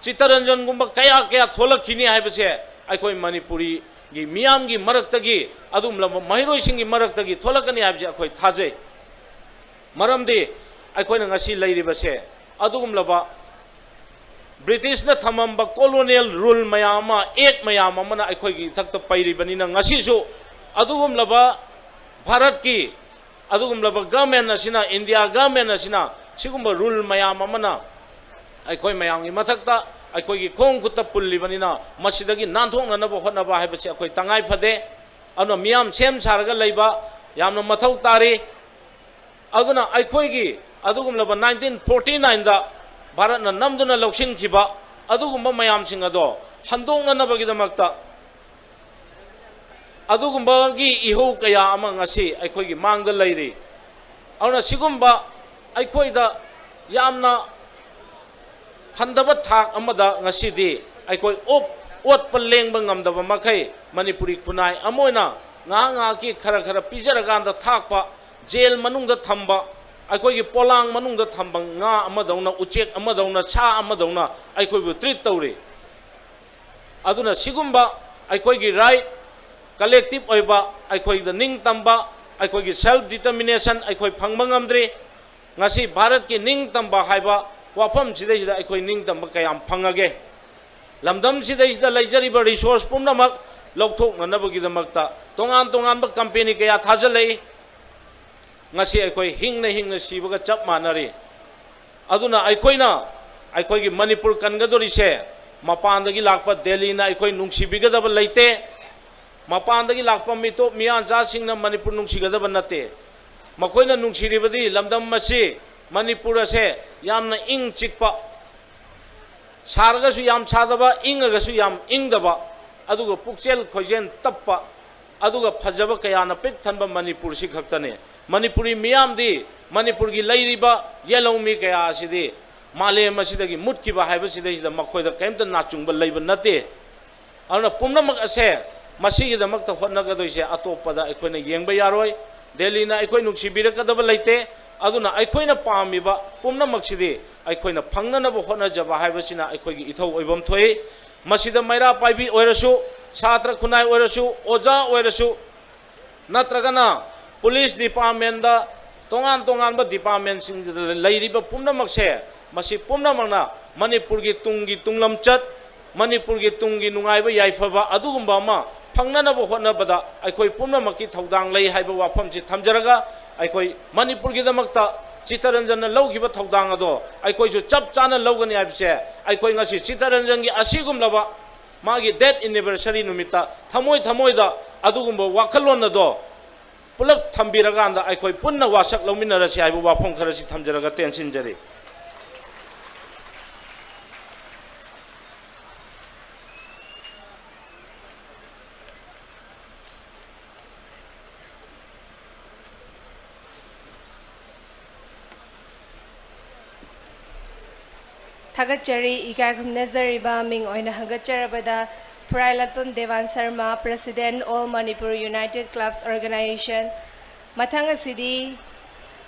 ꯆꯤꯠꯇꯔꯟꯖꯟꯒꯨꯝꯕ ꯀꯌꯥ ꯀꯌꯥ ꯊꯣꯛꯂꯛꯈꯤꯅꯤ ꯍꯥꯏꯕꯁꯦ ꯑꯩꯈꯣꯏ ꯃꯅꯤꯄꯨꯔꯤꯒꯤ ꯃꯤꯌꯥꯝꯒꯤ ꯃꯔꯛꯇꯒꯤ, ꯑꯗꯨꯒꯨꯝꯂꯕ ꯃꯍꯩꯔꯣꯏꯁꯤꯡꯒꯤ ꯃꯔꯛꯇꯒꯤ ꯊꯣꯛꯂꯛꯀꯅꯤ ꯍꯥꯏꯕꯁꯦ ꯑꯩꯈꯣꯏ ꯊꯥꯖꯩ꯫ ꯃꯔꯝꯗꯤ ꯑꯩꯈꯣꯏꯅ ꯉꯁꯤ ꯂꯩꯔꯤꯕꯁꯦ ꯑꯗꯨꯒꯨꯝꯂꯕ ꯕ꯭ꯔꯤꯇꯤꯁꯅ ꯊꯝꯃꯝꯕ colonial rule ꯃꯌꯥꯝ ꯑꯃ, act ꯃꯌꯥꯝ ꯑꯃꯅ ꯑꯩꯈꯣꯏꯒꯤ ꯏꯊꯛꯇ ꯄꯩꯔꯤꯕꯅꯤꯅ ꯉꯁꯤꯁꯨ ꯑꯗꯨꯒꯨꯝꯂꯕ ꯚꯥꯔꯠꯀꯤ ꯑꯗꯨꯒꯨꯝꯂꯕ government ꯑꯁꯤꯅ, ꯏꯟꯗꯤꯌꯥ government ꯑꯁꯤꯅ ꯁꯤꯒꯨꯝꯕ rule ꯃꯌꯥꯝ ꯑꯃꯅ ꯑꯩꯈꯣꯏ ꯃꯌꯥꯝꯒꯤ ꯃꯊꯛꯇ ꯑꯩꯈꯣꯏꯒꯤ ꯈꯣꯡ ꯈꯨꯠꯇ ꯄꯨꯜꯂꯤꯕꯅꯤꯅ ꯃꯁꯤꯗꯒꯤ ꯅꯥꯟꯊꯣꯛꯅꯅꯕ ꯍꯣꯠꯅꯕ ꯍꯥꯏꯕꯁꯤ ꯑꯩꯈꯣꯏ ꯇꯉꯥꯏ ꯐꯗꯦ꯫ ꯑꯗꯨꯅ ꯃꯤꯌꯥꯝ ꯁꯦꯝ ꯁꯥꯔꯒ ꯂꯩꯕ ꯌꯥꯝꯅ ꯃꯊꯧ ꯇꯥꯔꯤ꯫ ꯑꯗꯨꯅ ꯑꯩꯈꯣꯏꯒꯤ ꯑꯗꯨꯒꯨꯝꯂꯕ nineteen forty nineꯗ ꯚꯥꯔꯠꯅ ꯅꯝꯗꯨꯅ ꯂꯧꯁꯤꯟꯈꯤꯕ ꯑꯗꯨꯒꯨꯝꯕ ꯃꯌꯥꯝꯁꯤꯡ ꯑꯗꯣ ꯍꯟꯗꯣꯛꯅꯅꯕꯒꯤꯗꯃꯛꯇ ꯑꯗꯨꯒꯨꯝꯕꯒꯤ ꯏꯍꯧ ꯀꯌꯥ ꯑꯃ ꯉꯁꯤ ꯑꯩꯈꯣꯏꯒꯤ ꯃꯥꯡꯗ ꯂꯩꯔꯤ꯫ ꯑꯗꯨꯅ ꯁꯤꯒꯨꯝꯕ ꯑꯩꯈꯣꯏꯗ ꯌꯥꯝꯅ ꯍꯟꯊꯕ ꯊꯥꯛ ꯑꯃꯗ ꯉꯁꯤꯗꯤ ꯑꯩꯈꯣꯏ ꯑꯣꯞ-, ꯑꯣꯠꯄ ꯂꯦꯡꯕ ꯉꯝꯗꯕ ꯃꯈꯩ ꯃꯅꯤꯄꯨꯔꯤ ꯈꯨꯟꯅꯥꯏ ꯑꯃ ꯑꯣꯏꯅ ꯉꯥꯏꯍꯥꯛ ꯉꯥꯏꯍꯥꯛꯀꯤ ꯈꯔ ꯈꯔ ꯄꯤꯖꯔꯀꯥꯟꯗ ꯊꯥꯛꯄ, ꯖꯦꯜ ꯃꯅꯨꯡꯗ ꯊꯝꯕ, ꯑꯩꯈꯣꯏꯒꯤ ꯄꯣꯂꯥꯡ ꯃꯅꯨꯡꯗ ꯊꯝꯕ ꯉꯥ ꯑꯃꯗꯧꯅ, ꯎꯆꯦꯛ ꯑꯃꯗꯧꯅ, ꯁꯥ ꯑꯃꯗꯧꯅ ꯑꯩꯈꯣꯏꯕꯨ treat ꯇꯧꯔꯤ꯫ ꯑꯗꯨꯅ ꯁꯤꯒꯨꯝꯕ ꯑꯩꯈꯣꯏꯒꯤ right, collective ꯑꯣꯏꯕ, ꯑꯩꯈꯣꯏꯗ ꯅꯤꯡꯇꯝꯕ, ꯑꯩꯈꯣꯏꯒꯤ self determination ꯑꯩꯈꯣꯏ ꯐꯪꯕ ꯉꯝꯗ꯭ꯔꯤ꯫ ꯉꯁꯤ ꯚꯥꯔꯠꯀꯤ ꯅꯤꯡꯇꯝꯕ ꯍꯥꯏꯕ ꯋꯥꯐꯝꯁꯤꯗꯩꯁꯤꯗ ꯑꯩꯈꯣꯏ ꯅꯤꯡꯇꯝꯕ ꯀꯌꯥꯝ ꯐꯪꯉꯒꯦ? ꯂꯝꯗꯝꯁꯤꯗꯩꯁꯤꯗ ꯂꯩꯖꯔꯤꯕ resource ꯄꯨꯝꯅꯃꯛ ꯂꯧꯊꯣꯛꯅꯅꯕꯒꯤꯗꯃꯛꯇ ꯇꯣꯉꯥꯟ ꯇꯣꯉꯥꯟꯕ company ꯀꯌꯥ ꯊꯥꯖꯤꯜꯂꯛꯏ꯫ ꯉꯁꯤ ꯑꯩꯈꯣꯏ ꯍꯤꯡꯅ ꯍꯤꯡꯅ ꯁꯤꯕꯒ ꯆꯞ ꯃꯥꯟꯅꯔꯤ꯫ ꯑꯗꯨꯅ ꯑꯩꯈꯣꯏꯅ ꯑꯩꯈꯣꯏꯒꯤ ꯃꯅꯤꯄꯨꯔ ꯀꯟꯒꯗꯧꯔꯤꯁꯦ ꯃꯄꯥꯟꯗꯒꯤ ꯂꯥꯛꯄ ꯗꯦꯜꯂꯤꯅ ꯑꯩꯈꯣꯏ ꯅꯨꯡꯁꯤꯕꯤꯒꯗꯕ ꯂꯩꯇꯦ꯫ ꯃꯄꯥꯟꯗꯒꯤ ꯂꯥꯛꯄ ꯃꯤꯇꯣꯞ ꯃꯤꯌꯥꯟꯆꯥꯁꯤꯡꯅ ꯃꯅꯤꯄꯨꯔ ꯅꯨꯡꯁꯤꯒꯗꯕ ꯅꯠꯇꯦ꯫ ꯃꯈꯣꯏꯅ ꯅꯨꯡꯁꯤꯔꯤꯕꯗꯤ ꯂꯝꯗꯝ ꯑꯁꯤ, ꯃꯅꯤꯄꯨꯔ ꯑꯁꯦ ꯌꯥꯝꯅ ꯏꯪ ꯆꯤꯛꯄ, ꯁꯥꯔꯒꯁꯨ ꯌꯥꯝ ꯁꯥꯗꯕ, ꯏꯪꯉꯒꯁꯨ ꯌꯥꯝ ꯏꯪꯗꯕ, ꯑꯗꯨꯒ ꯄꯨꯛꯆꯦꯜ ꯈꯣꯏꯖꯦꯜ ꯇꯞꯄ, ꯑꯗꯨꯒ ꯐꯖꯕ ꯀꯌꯥꯅ ꯄꯤꯛ ꯊꯟꯕ ꯃꯅꯤꯄꯨꯔꯁꯤ ꯈꯛꯇꯅꯤ꯫ ꯃꯅꯤꯄꯨꯔꯤ ꯃꯤꯌꯥꯝꯗꯤ, ꯃꯅꯤꯄꯨꯔꯒꯤ ꯂꯩꯔꯤꯕ ꯌꯦꯜꯍꯧꯃꯤ ꯀꯌꯥ ꯑꯁꯤꯗꯤ ꯃꯥꯂꯦꯝ ꯑꯁꯤꯗꯒꯤ ꯃꯨꯠꯈꯤꯕ ꯍꯥꯏꯕꯁꯤꯗꯩꯁꯤꯗ ꯃꯈꯣꯏꯗ ꯀꯔꯤꯝꯇ ꯅꯥꯆꯨꯡꯕ ꯂꯩꯕ ꯅꯠꯇꯦ꯫ ꯑꯗꯨꯅ ꯄꯨꯝꯅꯃꯛ ꯑꯁꯦ ꯃꯁꯤꯒꯤꯗꯃꯛꯇ ꯍꯣꯠꯅꯒꯗꯣꯏꯁꯦ ꯑꯇꯣꯞꯄꯗ ꯑꯩꯈꯣꯏꯅ ꯌꯦꯡꯕ ꯌꯥꯔꯣꯏ꯫ ꯗꯦꯜꯂꯤꯅ ꯑꯩꯈꯣꯏ ꯅꯨꯡꯁꯤꯕꯤꯔꯛꯀꯗꯕ ꯂꯩꯇꯦ꯫ ꯑꯗꯨꯅ ꯑꯩꯈꯣꯏꯅ ꯄꯥꯝꯃꯤꯕ ꯄꯨꯝꯅꯃꯛꯁꯤꯗꯤ ꯑꯩꯈꯣꯏꯅ ꯐꯪꯅꯅꯕ ꯍꯣꯠꯅꯖꯕ ꯍꯥꯏꯕꯁꯤꯅ ꯑꯩꯈꯣꯏꯒꯤ ꯏꯊꯧ ꯑꯣꯏꯐꯝ ꯊꯣꯛꯏ꯫ ꯃꯁꯤꯗ ꯃꯩꯔꯥ ꯄꯥꯏꯕꯤ ꯑꯣꯏꯔꯁꯨ, ꯁꯥꯇ꯭ꯔ ꯈꯨꯟꯅꯥꯏ ꯑꯣꯏꯔꯁꯨ, ꯑꯣꯖꯥ ꯑꯣꯏꯔꯁꯨ, ꯅꯠꯇ꯭ꯔꯒꯅ police departmentꯗ, ꯇꯣꯉꯥꯟ ꯇꯣꯉꯥꯟꯕ departmentꯁꯤꯡꯗ ꯂꯩꯔꯤꯕ ꯄꯨꯝꯅꯃꯛꯁꯦ, ꯃꯁꯤ ꯄꯨꯝꯅꯃꯛꯅ ꯃꯅꯤꯄꯨꯔꯒꯤ ꯇꯨꯡꯒꯤ ꯇꯨꯡꯂꯝꯆꯠ, ꯃꯅꯤꯄꯨꯔꯒꯤ ꯇꯨꯡꯒꯤ ꯅꯨꯡꯉꯥꯏꯕ ꯌꯥꯏꯐꯕ ꯑꯗꯨꯒꯨꯝꯕ ꯑꯃ ꯐꯪꯅꯅꯕ ꯍꯣꯠꯅꯕꯗ ꯑꯩꯈꯣꯏ ꯄꯨꯝꯅꯃꯛꯀꯤ ꯊꯧꯗꯥꯡ ꯂꯩ ꯍꯥꯏꯕ ꯋꯥꯐꯝꯁꯤ ꯊꯝꯖꯔꯒ, ꯑꯩꯈꯣꯏ ꯃꯅꯤꯄꯨꯔꯒꯤꯗꯃꯛꯇ ꯆꯤꯇꯔꯟꯖꯟꯅ ꯂꯧꯈꯤꯕ ꯊꯧꯗꯥꯡ ꯑꯗꯣ ꯑꯩꯈꯣꯏꯁꯨ ꯆꯞ ꯆꯥꯅ ꯂꯧꯒꯅꯤ ꯍꯥꯏꯕꯁꯦ, ꯑꯩꯈꯣꯏ ꯉꯁꯤ ꯆꯤꯇꯔꯟꯖꯟꯒꯤ ꯑꯁꯤꯒꯨꯝꯂꯕ ꯃꯥꯒꯤ death anniversary ꯅꯨꯃꯤꯠꯇ ꯊꯃꯣꯏ ꯊꯃꯣꯏꯗ ꯑꯗꯨꯒꯨꯝꯕ ꯋꯥꯈꯜꯂꯣꯟ ꯑꯗꯣ ꯄꯨꯂꯞ ꯊꯝꯕꯤꯔꯀꯥꯟꯗ ꯑꯩꯈꯣꯏ ꯄꯨꯟꯅ ꯋꯥꯁꯛ ꯂꯧꯃꯤꯟꯅꯔꯁꯤ ꯍꯥꯏꯕ ꯋꯥꯐꯝ ꯈꯔꯁꯤ ꯊꯝꯖꯔꯒ ꯇꯦꯟꯁꯤꯟꯖꯔꯤ꯫ ꯊꯥꯒꯠꯆꯔꯤ꯫ ꯏꯀꯥꯏ ꯈꯨꯝꯅꯖꯔꯤꯕ ꯃꯤꯡ ꯑꯣꯏꯅ ꯍꯪꯒꯠꯆꯔꯕꯗ ꯐꯨꯔꯥꯏꯂꯠꯄꯝ Devan Sharma, President, All Manipur United Clubs Organization꯫ ꯃꯊꯪ ꯑꯁꯤꯗꯤ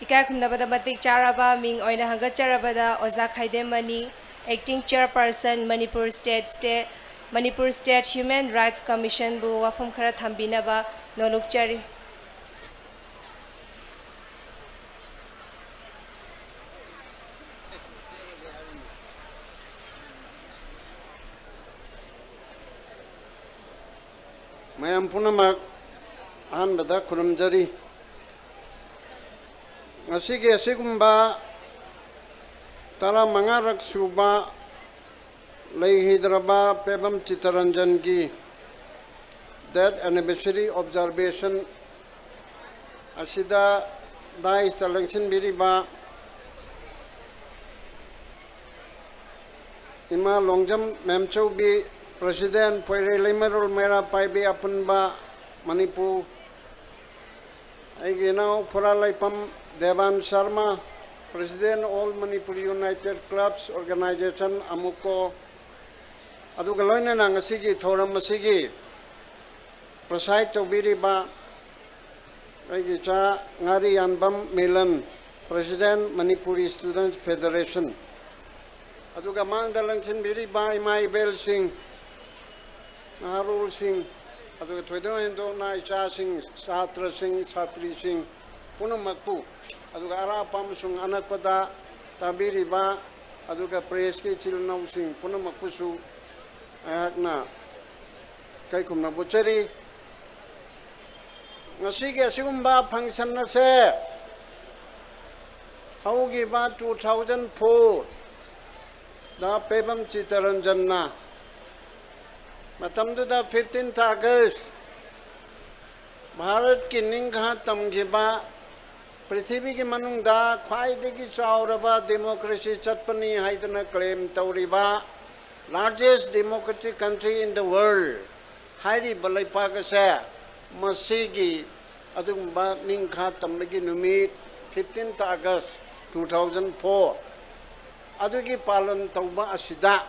ꯏꯀꯥꯏ ꯈꯨꯝꯅꯕꯗ ꯃꯇꯤꯛ ꯆꯥꯔꯕ ꯃꯤꯡ ꯑꯣꯏꯅ ꯍꯪꯒꯠꯆꯔꯕꯗ ꯑꯣꯖꯥ ꯈꯥꯏꯗꯦꯝꯃꯅꯤ, Acting Chairperson, Manipur State, State, Manipur State Human Rights Commissionꯕꯨ ꯋꯥꯐꯝ ꯈꯔ ꯊꯝꯕꯤꯅꯕ ꯅꯣꯂꯨꯛꯆꯔꯤ꯫ ꯃꯌꯥꯝ ꯄꯨꯝꯅꯃꯛ ꯑꯍꯥꯟꯕꯗ ꯈꯨꯔꯨꯝꯖꯔꯤ꯫ ꯉꯁꯤꯒꯤ ꯑꯁꯤꯒꯨꯝꯕ ꯇꯔꯥꯃꯉꯥꯔꯛ ꯁꯨꯕ ꯂꯩꯈꯤꯗ꯭ꯔꯕ ꯄꯦꯕꯝ ꯆꯤꯇꯔꯟꯖꯟꯒꯤ death anniversary observation ꯑꯁꯤꯗ daisꯇ ꯂꯦꯡꯁꯤꯟꯕꯤꯔꯤꯕ ꯏꯃꯥ ꯂꯣꯡꯖꯝ ꯃꯦꯝꯆꯧꯕꯤ, President, ꯄꯣꯏꯔꯩ ꯂꯩꯃꯔꯣꯜ ꯃꯩꯔꯥ ꯄꯥꯏꯕꯤ ꯑꯄꯨꯟꯕ ꯃꯅꯤꯄꯨꯔ, ꯑꯩꯒꯤ ꯏꯅꯥꯎ ꯈꯨꯔꯥ ꯂꯩꯐꯝ Devan Sharma, President, All Manipur United Clubs Organization, ꯑꯃꯨꯛꯀꯣ, ꯑꯗꯨꯒ ꯂꯣꯏꯅꯅ ꯉꯁꯤꯒꯤ ꯊꯧꯔꯝ ꯑꯁꯤꯒꯤ preside ꯇꯧꯕꯤꯔꯤꯕ ꯑꯩꯒꯤ ꯏꯆꯥ ꯉꯥꯔꯤꯌꯥꯟꯕꯝ Milan, President, Manipuri Students Federation, ꯑꯗꯨꯒ ꯃꯥꯡꯗ ꯂꯪꯁꯤꯟꯕꯤꯔꯤꯕ ꯏꯃꯥ ꯏꯕꯦꯜꯁꯤꯡ, ꯅꯍꯥꯔꯣꯜꯁꯤꯡ, ꯑꯗꯨꯒ ꯊꯣꯏꯗꯣꯛ ꯍꯦꯟꯗꯣꯛꯅ ꯏꯆꯥꯁꯤꯡ, ꯁꯥꯇ꯭ꯔꯁꯤꯡ, ꯁꯥꯇ꯭ꯔꯤꯁꯤꯡ ꯄꯨꯝꯅꯃꯛꯄꯨ, ꯑꯗꯨꯒ ꯑꯔꯥꯞꯄ ꯑꯃꯁꯨꯡ ꯑꯅꯛꯄꯗ ꯇꯥꯕꯤꯔꯤꯕ, ꯑꯗꯨꯒ pressꯀꯤ ꯏꯆꯤꯜ ꯏꯅꯥꯎꯁꯤꯡ ꯄꯨꯝꯅꯃꯛꯄꯨꯁꯨ ꯑꯩꯍꯥꯛꯅ ꯏꯀꯥꯏ ꯈꯨꯝꯅꯕ ꯎꯠꯆꯔꯤ꯫ ꯉꯁꯤꯒꯤ ꯑꯁꯤꯒꯨꯝꯕ function ꯑꯁꯦ ꯍꯧꯈꯤꯕ two thousand fourꯗ ꯄꯦꯕꯝ ꯆꯤꯇꯔꯟꯖꯟꯅ, ꯃꯇꯝꯗꯨꯗ fifteenth August, ꯚꯥꯔꯠꯀꯤ ꯅꯤꯡꯈꯥ ꯇꯝꯈꯤꯕ, ꯄ꯭ꯔꯤꯊꯤꯕꯤꯒꯤ ꯃꯅꯨꯡꯗ ꯈ꯭ꯋꯥꯏꯗꯒꯤ ꯆꯥꯎꯔꯕ democracy ꯆꯠꯄꯅꯤ ꯍꯥꯏꯗꯨꯅ claim ꯇꯧꯔꯤꯕ, largest democratic country in the world ꯍꯥꯏꯔꯤꯕ ꯂꯩꯄꯥꯛ ꯑꯁꯦ ꯃꯁꯤꯒꯤ ꯑꯗꯨꯒꯨꯝꯕ ꯅꯤꯡꯈꯥ ꯇꯝꯕꯒꯤ ꯅꯨꯃꯤꯠ, fifteenth August two thousand four, ꯑꯗꯨꯒꯤ ꯄꯥꯂꯟ ꯇꯧꯕ ꯑꯁꯤꯗ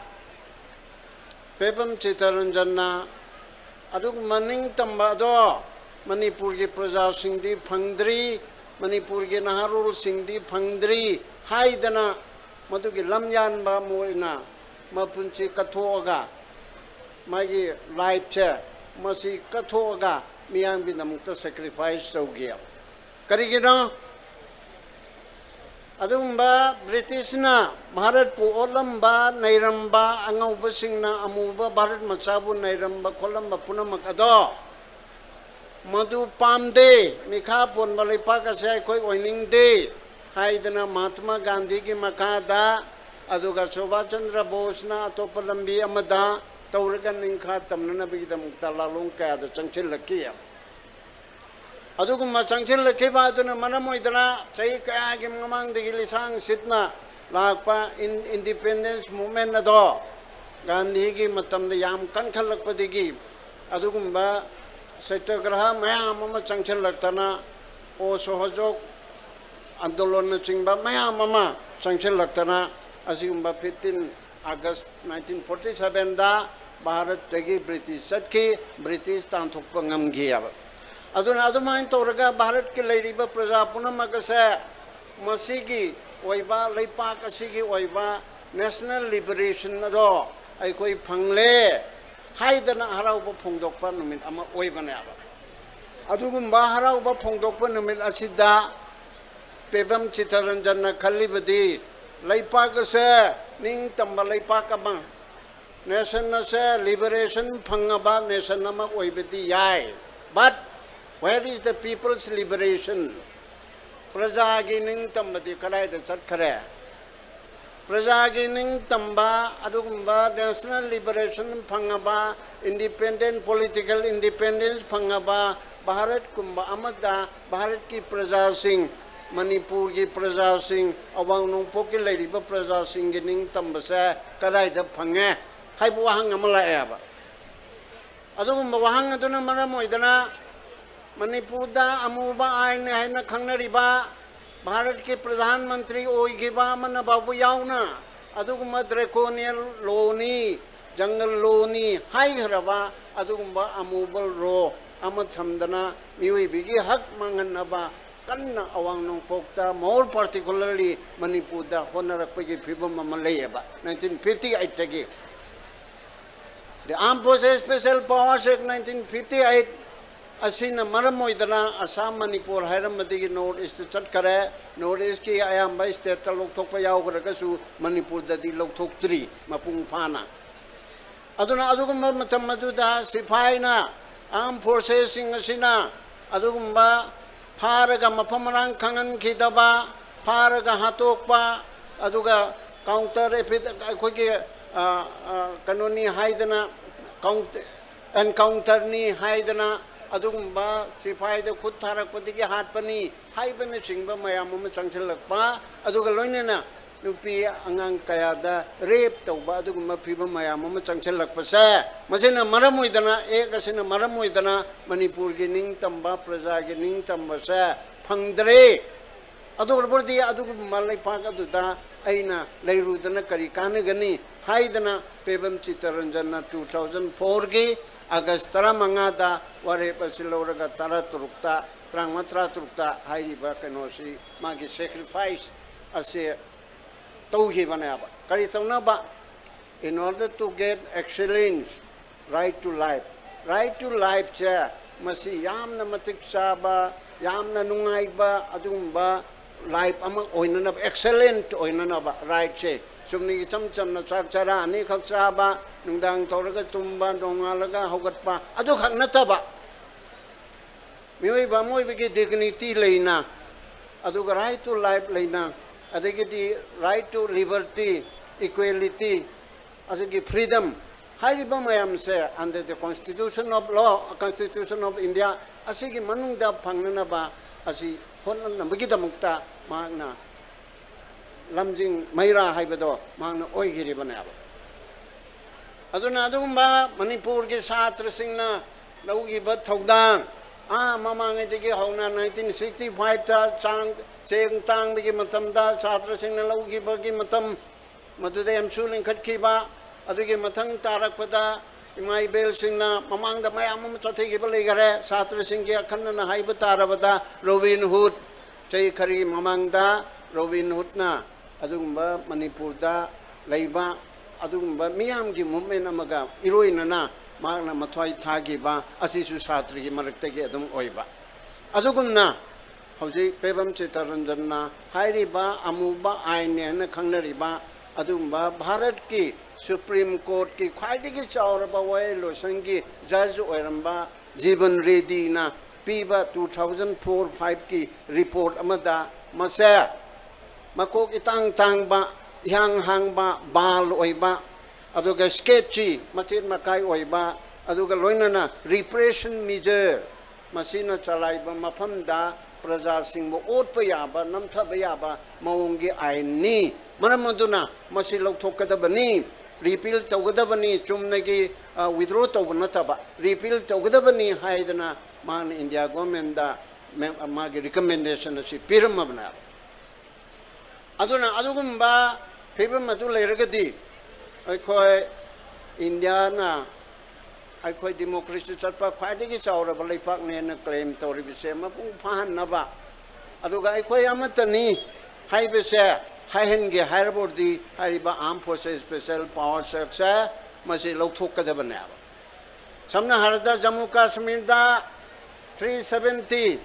ꯄꯦꯕꯝ ꯆꯤꯇꯔꯟꯖꯟꯅ ꯑꯗꯨꯒꯨꯝꯕ ꯅꯤꯡꯇꯝꯕ ꯑꯗꯣ ꯃꯅꯤꯄꯨꯔꯒꯤ ꯄ꯭ꯔꯖꯥꯁꯤꯡꯗꯤ ꯐꯪꯗ꯭ꯔꯤ, ꯃꯅꯤꯄꯨꯔꯒꯤ ꯅꯍꯥꯔꯣꯜꯁꯤꯡꯗꯤ ꯐꯪꯗ꯭ꯔꯤ ꯍꯥꯏꯗꯅ ꯃꯗꯨꯒꯤ ꯂꯝꯌꯥꯟꯕ ꯑꯃ ꯑꯣꯏꯅ ꯃꯄꯨꯟꯁꯤ ꯀꯠꯊꯣꯛꯑꯒ, ꯃꯥꯒꯤ lifeꯁꯦ ꯃꯁꯤ ꯀꯠꯊꯣꯛꯑꯒ ꯃꯤꯌꯥꯝꯒꯤꯗꯃꯛꯇ sacrifice ꯇꯧꯈꯤ꯫ ꯀꯔꯤꯒꯤꯅꯣ? ꯑꯗꯨꯒꯨꯝꯕ ꯕ꯭ꯔꯤꯇꯤꯁꯅ ꯚꯥꯔꯠꯄꯨ ꯑꯣꯠꯂꯝꯕ, ꯅꯩꯔꯝꯕ, ꯑꯉꯧꯕꯁꯤꯡꯅ ꯑꯃꯨꯕ ꯚꯥꯔꯠ ꯃꯆꯥꯕꯨ ꯅꯩꯔꯝꯕ ꯈꯣꯠꯂꯝꯕ ꯄꯨꯝꯅꯃꯛ ꯑꯗꯣ ꯃꯗꯨ ꯄꯥꯝꯗꯦ, ꯃꯤꯈꯥ ꯄꯣꯟꯕ ꯂꯩꯄꯥꯛ ꯑꯁꯦ ꯑꯩꯈꯣꯏ ꯑꯣꯏꯅꯤꯡꯗꯦ ꯍꯥꯏꯗꯅ ꯃꯍꯥꯇꯃꯥ ꯒꯥꯟꯙꯤꯒꯤ ꯃꯈꯥꯗ, ꯑꯗꯨꯒ ꯁꯨꯚꯥꯁ ꯆꯟꯗ꯭ꯔ ꯕꯣꯁꯅ ꯑꯇꯣꯞꯄ ꯂꯝꯕꯤ ꯑꯃꯗ ꯇꯧꯔꯒ ꯅꯤꯡꯈꯥ ꯇꯝꯅꯅꯕꯒꯤꯗꯃꯛꯇ ꯂꯥꯂꯣꯡ ꯀꯌꯥꯗ ꯆꯪꯁꯤꯜꯂꯛꯈꯤ꯫ ꯑꯗꯨꯒꯨꯝꯕ ꯆꯪꯁꯤꯜꯂꯛꯈꯤꯕ ꯑꯗꯨꯅ ꯃꯔꯝ ꯑꯣꯏꯗꯅ ꯆꯍꯤ ꯀꯌꯥꯒꯤ ꯃꯃꯥꯡꯗꯒꯤ ꯂꯤꯁꯥꯡ ꯁꯤꯠꯅ ꯂꯥꯛꯄ ꯏꯟ-, ꯏꯟꯗꯤꯄꯦꯟꯗꯦꯟꯁ ꯃꯨꯚꯃꯦꯟ ꯑꯗꯣ ꯒꯥꯟꯙꯤꯒꯤ ꯃꯇꯝꯗ ꯌꯥꯝ ꯀꯟꯈꯠꯂꯛꯄꯗꯒꯤ ꯑꯗꯨꯒꯨꯝꯕ ꯁꯇ꯭ꯌꯒ꯭ꯔꯍ ꯃꯌꯥꯝ ꯑꯃ ꯆꯪꯁꯤꯜꯂꯛꯇꯅ, ꯑꯣꯁꯍꯣꯖꯣꯛ ꯑꯟꯗꯣꯂꯟꯅꯆꯤꯡꯕ ꯃꯌꯥꯝ ꯑꯃ ꯆꯪꯁꯤꯜꯂꯛꯇꯅ, ꯑꯁꯤꯒꯨꯝꯕ fifteen August nineteen forty sevenꯗ ꯚꯥꯔꯠꯇꯒꯤ ꯕ꯭ꯔꯤꯇꯤꯁ ꯆꯠꯈꯤ, ꯕ꯭ꯔꯤꯇꯤꯁ ꯇꯥꯟꯊꯣꯛꯄ ꯉꯝꯈꯤꯑꯕ꯫ ꯑꯗꯨꯅ ꯑꯗꯨꯃꯥꯏꯅ ꯇꯧꯔꯒ ꯚꯥꯔꯠꯀꯤ ꯂꯩꯔꯤꯕ ꯄ꯭ꯔꯖꯥ ꯄꯨꯝꯅꯃꯛ ꯑꯁꯦ ꯃꯁꯤꯒꯤ ꯑꯣꯏꯕ, ꯂꯩꯄꯥꯛ ꯑꯁꯤꯒꯤ ꯑꯣꯏꯕ ꯅꯦꯁꯅꯦꯜ ꯂꯤꯕꯔꯦꯁꯟ ꯑꯗꯣ ꯑꯩꯈꯣꯏ ꯐꯪꯂꯦ ꯍꯥꯏꯗꯅ ꯍꯔꯥꯎꯕ ꯐꯣꯡꯗꯣꯛꯄ ꯅꯨꯃꯤꯠ ꯑꯃ ꯑꯣꯏꯕꯅꯦꯕ꯫ ꯑꯗꯨꯒꯨꯝꯕ ꯍꯔꯥꯎꯕ ꯐꯣꯡꯗꯣꯛꯄ ꯅꯨꯃꯤꯠ ꯑꯁꯤꯗ ꯄꯦꯕꯝ ꯆꯤꯠꯇꯔꯟꯖꯟꯅ ꯈꯜꯂꯤꯕꯗꯤ ꯂꯩꯄꯥꯛ ꯑꯁꯦ ꯅꯤꯡꯇꯝꯕ ꯂꯩꯄꯥꯛ ꯑꯃ, ꯅꯦꯁꯟ ꯑꯁꯦ ꯂꯤꯕꯔꯦꯁꯟ ꯐꯪꯉꯕ ꯅꯦꯁꯟ ꯑꯃ ꯑꯣꯏꯕꯗꯤ ꯌꯥꯏ, but where is the people's liberation? ꯄ꯭ꯔꯖꯥꯒꯤ ꯅꯤꯡꯇꯝꯕꯗꯤ ꯀꯗꯥꯏꯗ ꯆꯠꯈꯔꯦ? ꯄ꯭ꯔꯖꯥꯒꯤ ꯅꯤꯡꯇꯝꯕ, ꯑꯗꯨꯒꯨꯝꯕ ꯅꯦꯁꯅꯦꯜ ꯂꯤꯕꯔꯦꯁꯟ ꯐꯪꯉꯕ, ꯏꯟꯗꯤꯄꯦꯟꯗꯦꯟ, ꯄꯣꯂꯤꯇꯤꯀꯦꯜ ꯏꯟꯗꯤꯄꯦꯟꯗꯦꯟꯁ ꯐꯪꯉꯕ ꯚꯥꯔꯠꯀꯨꯝꯕ ꯑꯃꯗ ꯚꯥꯔꯠꯀꯤ ꯄ꯭ꯔꯖꯥꯁꯤꯡ, ꯃꯅꯤꯄꯨꯔꯒꯤ ꯄ꯭ꯔꯖꯥꯁꯤꯡ, ꯑꯋꯥꯡ ꯅꯣꯡꯄꯣꯛꯀꯤ ꯂꯩꯔꯤꯕ ꯄ꯭ꯔꯖꯥꯁꯤꯡꯒꯤ ꯅꯤꯡꯇꯝꯕꯁꯦ ꯀꯗꯥꯏꯗ ꯐꯪꯉꯦ ꯍꯥꯏꯕ ꯋꯥꯍꯪ ꯑꯃ ꯂꯥꯛꯑꯦꯕ꯫ ꯑꯗꯨꯒꯨꯝꯕ ꯋꯥꯍꯪ ꯑꯗꯨꯅ ꯃꯔꯝ ꯑꯣꯏꯗꯅ ꯃꯅꯤꯄꯨꯔꯗ ꯑꯃꯨꯕ ꯑꯥꯏꯟ ꯍꯥꯏꯅ ꯈꯪꯅꯔꯤꯕ ꯚꯥꯔꯠꯀꯤ ꯄ꯭ꯔꯙꯥꯟ ꯃꯟꯇ꯭ꯔꯤ ꯑꯣꯏꯈꯤꯕ ꯑꯃꯅ ꯐꯥꯎꯕ ꯌꯥꯎꯅ ꯑꯗꯨꯒꯨꯝꯕ ꯗ꯭ꯔꯦꯀꯣꯅꯤꯌꯟ ꯂꯣꯅꯤ, ꯖꯪꯒꯜ ꯂꯣꯅꯤ ꯍꯥꯏꯈ꯭ꯔꯕ ꯑꯗꯨꯒꯨꯝꯕ ꯑꯃꯨꯕ ꯂꯣ ꯑꯃ ꯊꯝꯗꯅ ꯃꯤꯑꯣꯏꯕꯒꯤ ꯍꯛ ꯃꯥꯡꯍꯟꯅꯕ ꯀꯟꯅ ꯑꯋꯥꯡ ꯅꯣꯡꯄꯣꯛꯇ, more particularly ꯃꯅꯤꯄꯨꯔꯗ ꯍꯣꯠꯅꯔꯛꯄꯒꯤ ꯐꯤꯕꯝ ꯑꯃ ꯂꯩꯌꯦꯕ nineteen fifty eightꯇꯒꯤ꯫ The Armed Forces Special Powers Act nineteen fifty eight ꯑꯁꯤꯅ ꯃꯔꯝ ꯑꯣꯏꯗꯅ Assam, Manipur ꯍꯥꯏꯔꯝꯕꯗꯒꯤ North East ꯆꯠꯈꯔꯦ꯫ North East ꯀꯤ ꯑꯌꯥꯝꯕ state ꯇ ꯂꯧꯊꯣꯛꯄ ꯌꯥꯎꯈ꯭ꯔꯒꯁꯨ ꯃꯅꯤꯄꯨꯔꯗꯗꯤ ꯂꯧꯊꯣꯛꯇ꯭ꯔꯤ ꯃꯄꯨꯡ ꯐꯥꯅ꯫ ꯑꯗꯨꯅ ꯑꯗꯨꯒꯨꯝꯕ ꯃꯇꯝ ꯑꯗꯨꯗ ꯁꯤꯐꯥꯏꯅ, armed forces ꯁꯤꯡ ꯑꯁꯤꯅ ꯑꯗꯨꯒꯨꯝꯕ ꯐꯥꯔꯒ ꯃꯐꯝ ꯃꯔꯥꯡ ꯈꯪꯍꯟꯈꯤꯗꯕ, ꯐꯥꯔꯒ ꯍꯥꯠꯇꯣꯛꯄ, ꯑꯗꯨꯒ counter affid-, ꯑꯩꯈꯣꯏꯒꯤ, ꯑ, ꯑ, ꯀꯩꯅꯣꯅꯤ ꯍꯥꯏꯗꯅ, count-, encounter ꯅꯤ ꯍꯥꯏꯗꯅ ꯑꯗꯨꯒꯨꯝꯕ ꯁꯤꯐꯥꯏꯗ ꯈꯨꯠ ꯊꯥꯔꯛꯄꯗꯒꯤ ꯍꯥꯠꯄꯅꯤ ꯍꯥꯏꯕꯅꯆꯤꯡꯕ ꯃꯌꯥꯝ ꯑꯃ ꯆꯪꯁꯤꯜꯂꯛꯄ, ꯑꯗꯨꯒ ꯂꯣꯏꯅꯅ ꯅꯨꯄꯤ ꯑꯉꯥꯡ ꯀꯌꯥꯗ rape ꯇꯧꯕ ꯑꯗꯨꯒꯨꯝꯕ ꯐꯤꯕꯝ ꯃꯌꯥꯝ ꯑꯃ ꯆꯪꯁꯤꯜꯂꯛꯄꯁꯦ, ꯃꯁꯤꯅ ꯃꯔꯝ ꯑꯣꯏꯗꯅ, act ꯑꯁꯤꯅ ꯃꯔꯝ ꯑꯣꯏꯗꯅ ꯃꯅꯤꯄꯨꯔꯒꯤ ꯅꯤꯡꯇꯝꯕ, ꯄ꯭ꯔꯖꯥꯒꯤ ꯅꯤꯡꯇꯝꯕꯁꯦ ꯐꯪꯗ꯭ꯔꯦ꯫ ꯑꯗꯨ ꯑꯣꯏꯔꯕꯗꯤ ꯑꯗꯨꯒꯨꯝꯕ ꯂꯩꯄꯥꯛ ꯑꯗꯨꯗ ꯑꯩꯅ ꯂꯩꯔꯨꯗꯅ ꯀꯔꯤ ꯀꯥꯟꯅꯒꯅꯤ ꯍꯥꯏꯗꯅ ꯄꯦꯕꯝ ꯆꯤꯠꯇꯔꯟꯖꯟꯅ two thousand four ꯒꯤ August ꯇꯔꯥꯃꯉꯥꯗ ꯋꯥꯔꯦꯞ ꯑꯁꯤ ꯂꯧꯔꯒ ꯇꯔꯥꯇꯔꯨꯛꯇ, ꯇꯔꯥꯃꯉꯥ, ꯇꯔꯥꯇꯔꯨꯛꯇ ꯍꯥꯏꯔꯤꯕ ꯀꯩꯅꯣꯁꯤ, ꯃꯥꯒꯤ sacrifice ꯑꯁꯤ ꯇꯧꯈꯤꯕꯅꯦꯕ꯫ ꯀꯔꯤ ꯇꯧꯅꯕ? In order to get excellence, right to life. Right to life ꯁꯦ ꯃꯁꯤ ꯌꯥꯝꯅ ꯃꯇꯤꯛ ꯆꯥꯕ, ꯌꯥꯝꯅ ꯅꯨꯡꯉꯥꯏꯕ ꯑꯗꯨꯒꯨꯝꯕ life ꯑꯃ ꯑꯣꯏꯅꯅꯕ, excellent ꯑꯣꯏꯅꯅꯕ right ꯁꯦ, ꯆꯨꯝꯅꯒꯤ ꯏꯆꯝ ꯆꯝꯅ ꯆꯥꯛ ꯆꯔꯥ ꯑꯅꯤꯈꯛ ꯆꯥꯕ, ꯅꯨꯡꯗꯥꯡ ꯇꯧꯔꯒ ꯇꯨꯝꯕ, ꯅꯣꯡꯉꯥꯜꯂꯒ ꯍꯧꯒꯠꯄ, ꯑꯗꯨꯈꯛ ꯅꯠꯇꯕ, ꯃꯤꯑꯣꯏꯕ ꯑꯃ ꯑꯣꯏꯕꯒꯤ dignity ꯂꯩꯅ, ꯑꯗꯨꯒ right to life ꯂꯩꯅ, ꯑꯗꯒꯤꯗꯤ right to liberty, equality, ꯑꯗꯒꯤ freedom ꯍꯥꯏꯔꯤꯕ ꯃꯌꯥꯝꯁꯦ under the constitution of law, constitution of India ꯑꯁꯤꯒꯤ ꯃꯅꯨꯡꯗ ꯐꯪꯅꯅꯕ ꯑꯁꯤ ꯍꯣꯠꯅꯅꯕꯒꯤꯗꯃꯛꯇ ꯃꯍꯥꯛꯅ ꯂꯝꯖꯤꯡ ꯃꯩꯔꯥ ꯍꯥꯏꯕꯗꯣ ꯃꯍꯥꯛꯅ ꯑꯣꯏꯈꯤꯔꯤꯕꯅꯦꯕ꯫ ꯑꯗꯨꯅ ꯑꯗꯨꯒꯨꯝꯕ ꯃꯅꯤꯄꯨꯔꯒꯤ ꯁꯥꯇ꯭ꯔꯁꯤꯡꯅ ꯂꯧꯈꯤꯕ ꯊꯧꯗꯥꯡ, ꯑꯥ, ꯃꯃꯥꯡꯉꯩꯗꯒꯤ ꯍꯧꯅ nineteen sixty five ꯇ ꯆꯥꯡ, ꯆꯦꯡ ꯇꯥꯡꯕꯒꯤ ꯃꯇꯝꯗ ꯁꯥꯇ꯭ꯔꯁꯤꯡꯅ ꯂꯧꯈꯤꯕꯒꯤ ꯃꯇꯝ, ꯃꯗꯨꯗ ꯑꯦꯝꯁꯨ ꯂꯤꯡꯈꯠꯈꯤꯕ, ꯑꯗꯨꯒꯤ ꯃꯊꯪ ꯇꯥꯔꯛꯄꯗ ꯏꯃꯥ ꯏꯕꯦꯜꯁꯤꯡꯅ ꯃꯃꯥꯡꯗ ꯃꯌꯥꯝ ꯑꯃ ꯆꯠꯊꯈꯤꯕ ꯂꯩꯈꯔꯦ꯫ ꯁꯥꯇ꯭ꯔꯁꯤꯡꯒꯤ ꯑꯈꯟꯅꯅ ꯍꯥꯏꯕ ꯇꯥꯔꯕꯗ Robin Hood, ꯆꯍꯤ ꯈꯔꯒꯤ ꯃꯃꯥꯡꯗ Robin Hood ꯅ ꯑꯗꯨꯒꯨꯝꯕ ꯃꯅꯤꯄꯨꯔꯗ ꯂꯩꯕ ꯑꯗꯨꯒꯨꯝꯕ ꯃꯤꯌꯥꯝꯒꯤ movement ꯑꯃꯒ ꯏꯔꯣꯏꯅꯅ ꯃꯍꯥꯛꯅ ꯃꯊ꯭ꯋꯥꯏ ꯊꯥꯈꯤꯕ ꯑꯁꯤꯁꯨ ꯁꯥꯇ꯭ꯔꯒꯤ ꯃꯔꯛꯇꯒꯤ ꯑꯗꯨꯝ ꯑꯣꯏꯕ꯫ ꯑꯗꯨꯒꯨꯝꯅ ꯍꯧꯖꯤꯛ ꯄꯦꯕꯝ ꯆꯤꯠꯇꯔꯟꯖꯟꯅ ꯍꯥꯏꯔꯤꯕ ꯑꯃꯨꯕ ꯑꯥꯏꯟꯅꯤ ꯍꯥꯏꯅ ꯈꯪꯅꯔꯤꯕ ꯑꯗꯨꯒꯨꯝꯕ ꯚꯥꯔꯠꯀꯤ ꯁꯨꯄ꯭ꯔꯤꯝ ꯀꯣꯔꯠꯀꯤ ꯈ꯭ꯋꯥꯏꯗꯒꯤ ꯆꯥꯎꯔꯕ ꯋꯥꯌꯦꯜꯂꯣꯏꯁꯪꯒꯤ ꯖꯖ ꯑꯣꯏꯔꯝꯕ ꯖꯤꯕꯟ ꯔꯦꯗꯤꯅ ꯄꯤꯕ two thousand four fiveꯀꯤ report ꯑꯃꯗ ꯃꯁꯦ ꯃꯀꯣꯛ ꯏꯇꯥꯡ ꯇꯥꯡꯕ, ꯏꯍꯥꯡ ꯍꯥꯡꯕ, ꯕꯥꯜ ꯑꯣꯏꯕ, ꯑꯗꯨꯒ sketchy, ꯃꯆꯦꯠ ꯃꯀꯥꯏ ꯑꯣꯏꯕ, ꯑꯗꯨꯒ ꯂꯣꯏꯅꯅ repression measure, ꯃꯁꯤꯅ ꯆꯂꯥꯏꯕ ꯃꯐꯝꯗ ꯄ꯭ꯔꯖꯥꯁꯤꯡꯕꯨ ꯑꯣꯠꯄ ꯌꯥꯕ, ꯅꯝꯊꯕ ꯌꯥꯕ ꯃꯑꯣꯡꯒꯤ ꯑꯥꯏꯟꯅꯤ꯫ ꯃꯔꯝ ꯑꯗꯨꯅ ꯃꯁꯤ ꯂꯧꯊꯣꯛꯀꯗꯕꯅꯤ, repeal ꯇꯧꯒꯗꯕꯅꯤ, ꯆꯨꯝꯅꯒꯤ, ꯑ, withdraw ꯇꯧꯕ ꯅꯠꯇꯕ, repeal ꯇꯧꯒꯗꯕꯅꯤ ꯍꯥꯏꯗꯅ ꯃꯥꯅ ꯏꯟꯗꯤꯌꯥ ꯒꯣꯔꯃꯦꯟꯗ ꯃꯦꯝ-, ꯃꯥꯒꯤ recommendation ꯑꯁꯤ ꯄꯤꯔꯝꯃꯕꯅꯦꯕ꯫ ꯑꯗꯨꯅ ꯑꯗꯨꯒꯨꯝꯕ ꯐꯤꯕꯝ ꯑꯗꯨ ꯂꯩꯔꯒꯗꯤ ꯑꯩꯈꯣꯏ ꯏꯟꯗꯤꯌꯥꯅ ꯑꯩꯈꯣꯏ democracy ꯆꯠꯄ ꯈ꯭ꯋꯥꯏꯗꯒꯤ ꯆꯥꯎꯔꯕ ꯂꯩꯄꯥꯛꯅꯦꯅ claim ꯇꯧꯔꯤꯕꯁꯦ ꯃꯄꯨꯡ ꯐꯥꯍꯟꯅꯕ, ꯑꯗꯨꯒ ꯑꯩꯈꯣꯏ ꯑꯃꯠꯇꯅꯤ ꯍꯥꯏꯕꯁꯦ ꯍꯥꯏꯍꯟꯒꯦ ꯍꯥꯏꯔꯕꯗꯤ ꯍꯥꯏꯔꯤꯕ Armed Forces Special Powers Actꯁꯦ ꯃꯁꯤ ꯂꯧꯊꯣꯛꯀꯗꯕꯅꯦꯕ꯫ ꯁꯝꯅ ꯍꯥꯏꯔꯕꯗ Jammu ꯀꯥꯁꯃꯤꯔꯗ three seventy,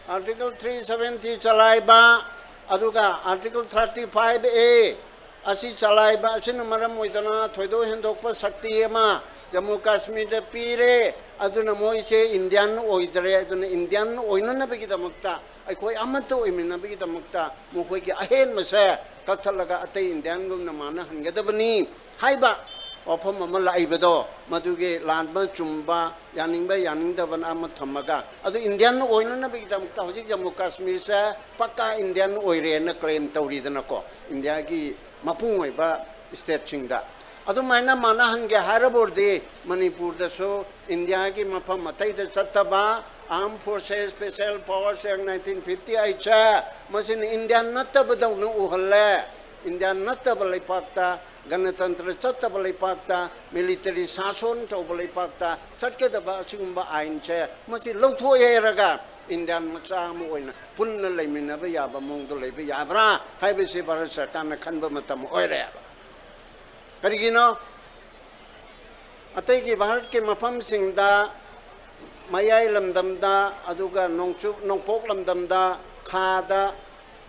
Article three seventy ꯆꯂꯥꯏꯕ, ꯑꯗꯨꯒ Article thirty five A ꯑꯁꯤ ꯆꯂꯥꯏꯕ ꯑꯁꯤꯅ ꯃꯔꯝ ꯑꯣꯏꯗꯅ ꯊꯣꯏꯗꯣꯛ ꯍꯦꯟꯗꯣꯛꯄ ꯁꯛꯇꯤ ꯑꯃ ꯖꯝꯃꯨ ꯀꯥꯁꯃꯤꯔꯗ ꯄꯤꯔꯦ꯫ ꯑꯗꯨꯅ ꯃꯣꯏꯁꯦ Indian ꯑꯣꯏꯗ꯭ꯔꯦ꯫ ꯑꯗꯨꯅ Indian ꯑꯣꯏꯅꯅꯕꯒꯤꯗꯃꯛꯇ, ꯑꯩꯈꯣꯏ ꯑꯃꯠꯇ ꯑꯣꯏꯃꯤꯟꯅꯕꯒꯤꯗꯃꯛꯇ ꯃꯈꯣꯏꯒꯤ ꯑꯍꯦꯟꯕꯁꯦ ꯀꯛꯊꯠꯂꯒ ꯑꯇꯩ Indianꯒꯨꯝꯅ ꯃꯥꯟꯅꯍꯟꯒꯗꯕꯅꯤ ꯍꯥꯏꯕ ꯋꯥꯐꯝ ꯑꯃ ꯂꯥꯛꯏꯕꯗꯣ, ꯃꯗꯨꯒꯤ ꯂꯥꯟꯕ ꯆꯨꯝꯕ, ꯌꯥꯅꯤꯡꯕ ꯌꯥꯅꯤꯡꯗꯕꯅ ꯑꯃ ꯊꯝꯃꯒ, ꯑꯗꯨ Indian ꯑꯣꯏꯅꯅꯕꯒꯤꯗꯃꯛꯇ ꯍꯧꯖꯤꯛ ꯖꯝꯃꯨ ꯀꯥꯁꯃꯤꯔꯁꯦ ꯄꯛꯀꯥ Indian ꯑꯣꯏꯔꯦꯅ claim ꯇꯧꯔꯤꯗꯅꯀꯣ, ꯏꯟꯗꯤꯌꯥꯒꯤ ꯃꯄꯨꯡ ꯑꯣꯏꯕ stateꯁꯤꯡꯗ꯫ ꯑꯗꯨꯃꯥꯏꯅ ꯃꯥꯟꯅꯍꯟꯒꯦ ꯍꯥꯏꯔꯕ ꯑꯣꯏꯔꯗꯤ ꯃꯅꯤꯄꯨꯔꯗꯁꯨ ꯏꯟꯗꯤꯌꯥꯒꯤ ꯃꯐꯝ ꯑꯇꯩꯗ ꯆꯠꯇꯕ Armed Forces Special Powers Act nineteen fifty eightꯁꯦ ꯃꯁꯤꯅ Indian ꯅꯠꯇꯕꯗꯧꯅ ꯎꯍꯜꯂꯦ꯫ Indian ꯅꯠꯇꯕ ꯂꯩꯄꯥꯛꯇ, ꯒꯅꯇꯟꯇ꯭ꯔ ꯆꯠꯇꯕ ꯂꯩꯄꯥꯛꯇ, military ꯁꯥꯁꯣꯟ ꯇꯧꯕ ꯂꯩꯄꯥꯛꯇ ꯆꯠꯀꯗꯕ ꯑꯁꯤꯒꯨꯝꯕ ꯑꯥꯏꯟꯁꯦ ꯃꯁꯤ ꯂꯧꯊꯣꯛꯑꯦ ꯍꯥꯏꯔꯒ Indian ꯃꯆꯥ ꯑꯃ ꯑꯣꯏꯅ ꯄꯨꯟꯅ ꯂꯩꯃꯤꯟꯅꯕ ꯌꯥꯕ ꯃꯑꯣꯡꯗ ꯂꯩꯕ ꯌꯥꯕ꯭ꯔꯥ ꯍꯥꯏꯕꯁꯤ ꯚꯥꯔꯠ ꯁꯔꯀꯥꯔꯅ ꯈꯟꯕ ꯃꯇꯝ ꯑꯣꯏꯔꯦꯕ꯫ ꯀꯔꯤꯒꯤꯅꯣ? ꯑꯇꯩꯒꯤ ꯚꯥꯔꯠꯀꯤ ꯃꯐꯝꯁꯤꯡꯗ, ꯃꯌꯥꯏ ꯂꯝꯗꯝꯗ, ꯑꯗꯨꯒ ꯅꯣꯡꯆꯨꯞ ꯅꯣꯡꯄꯣꯛ ꯂꯝꯗꯝꯗ, ꯈꯥꯗ,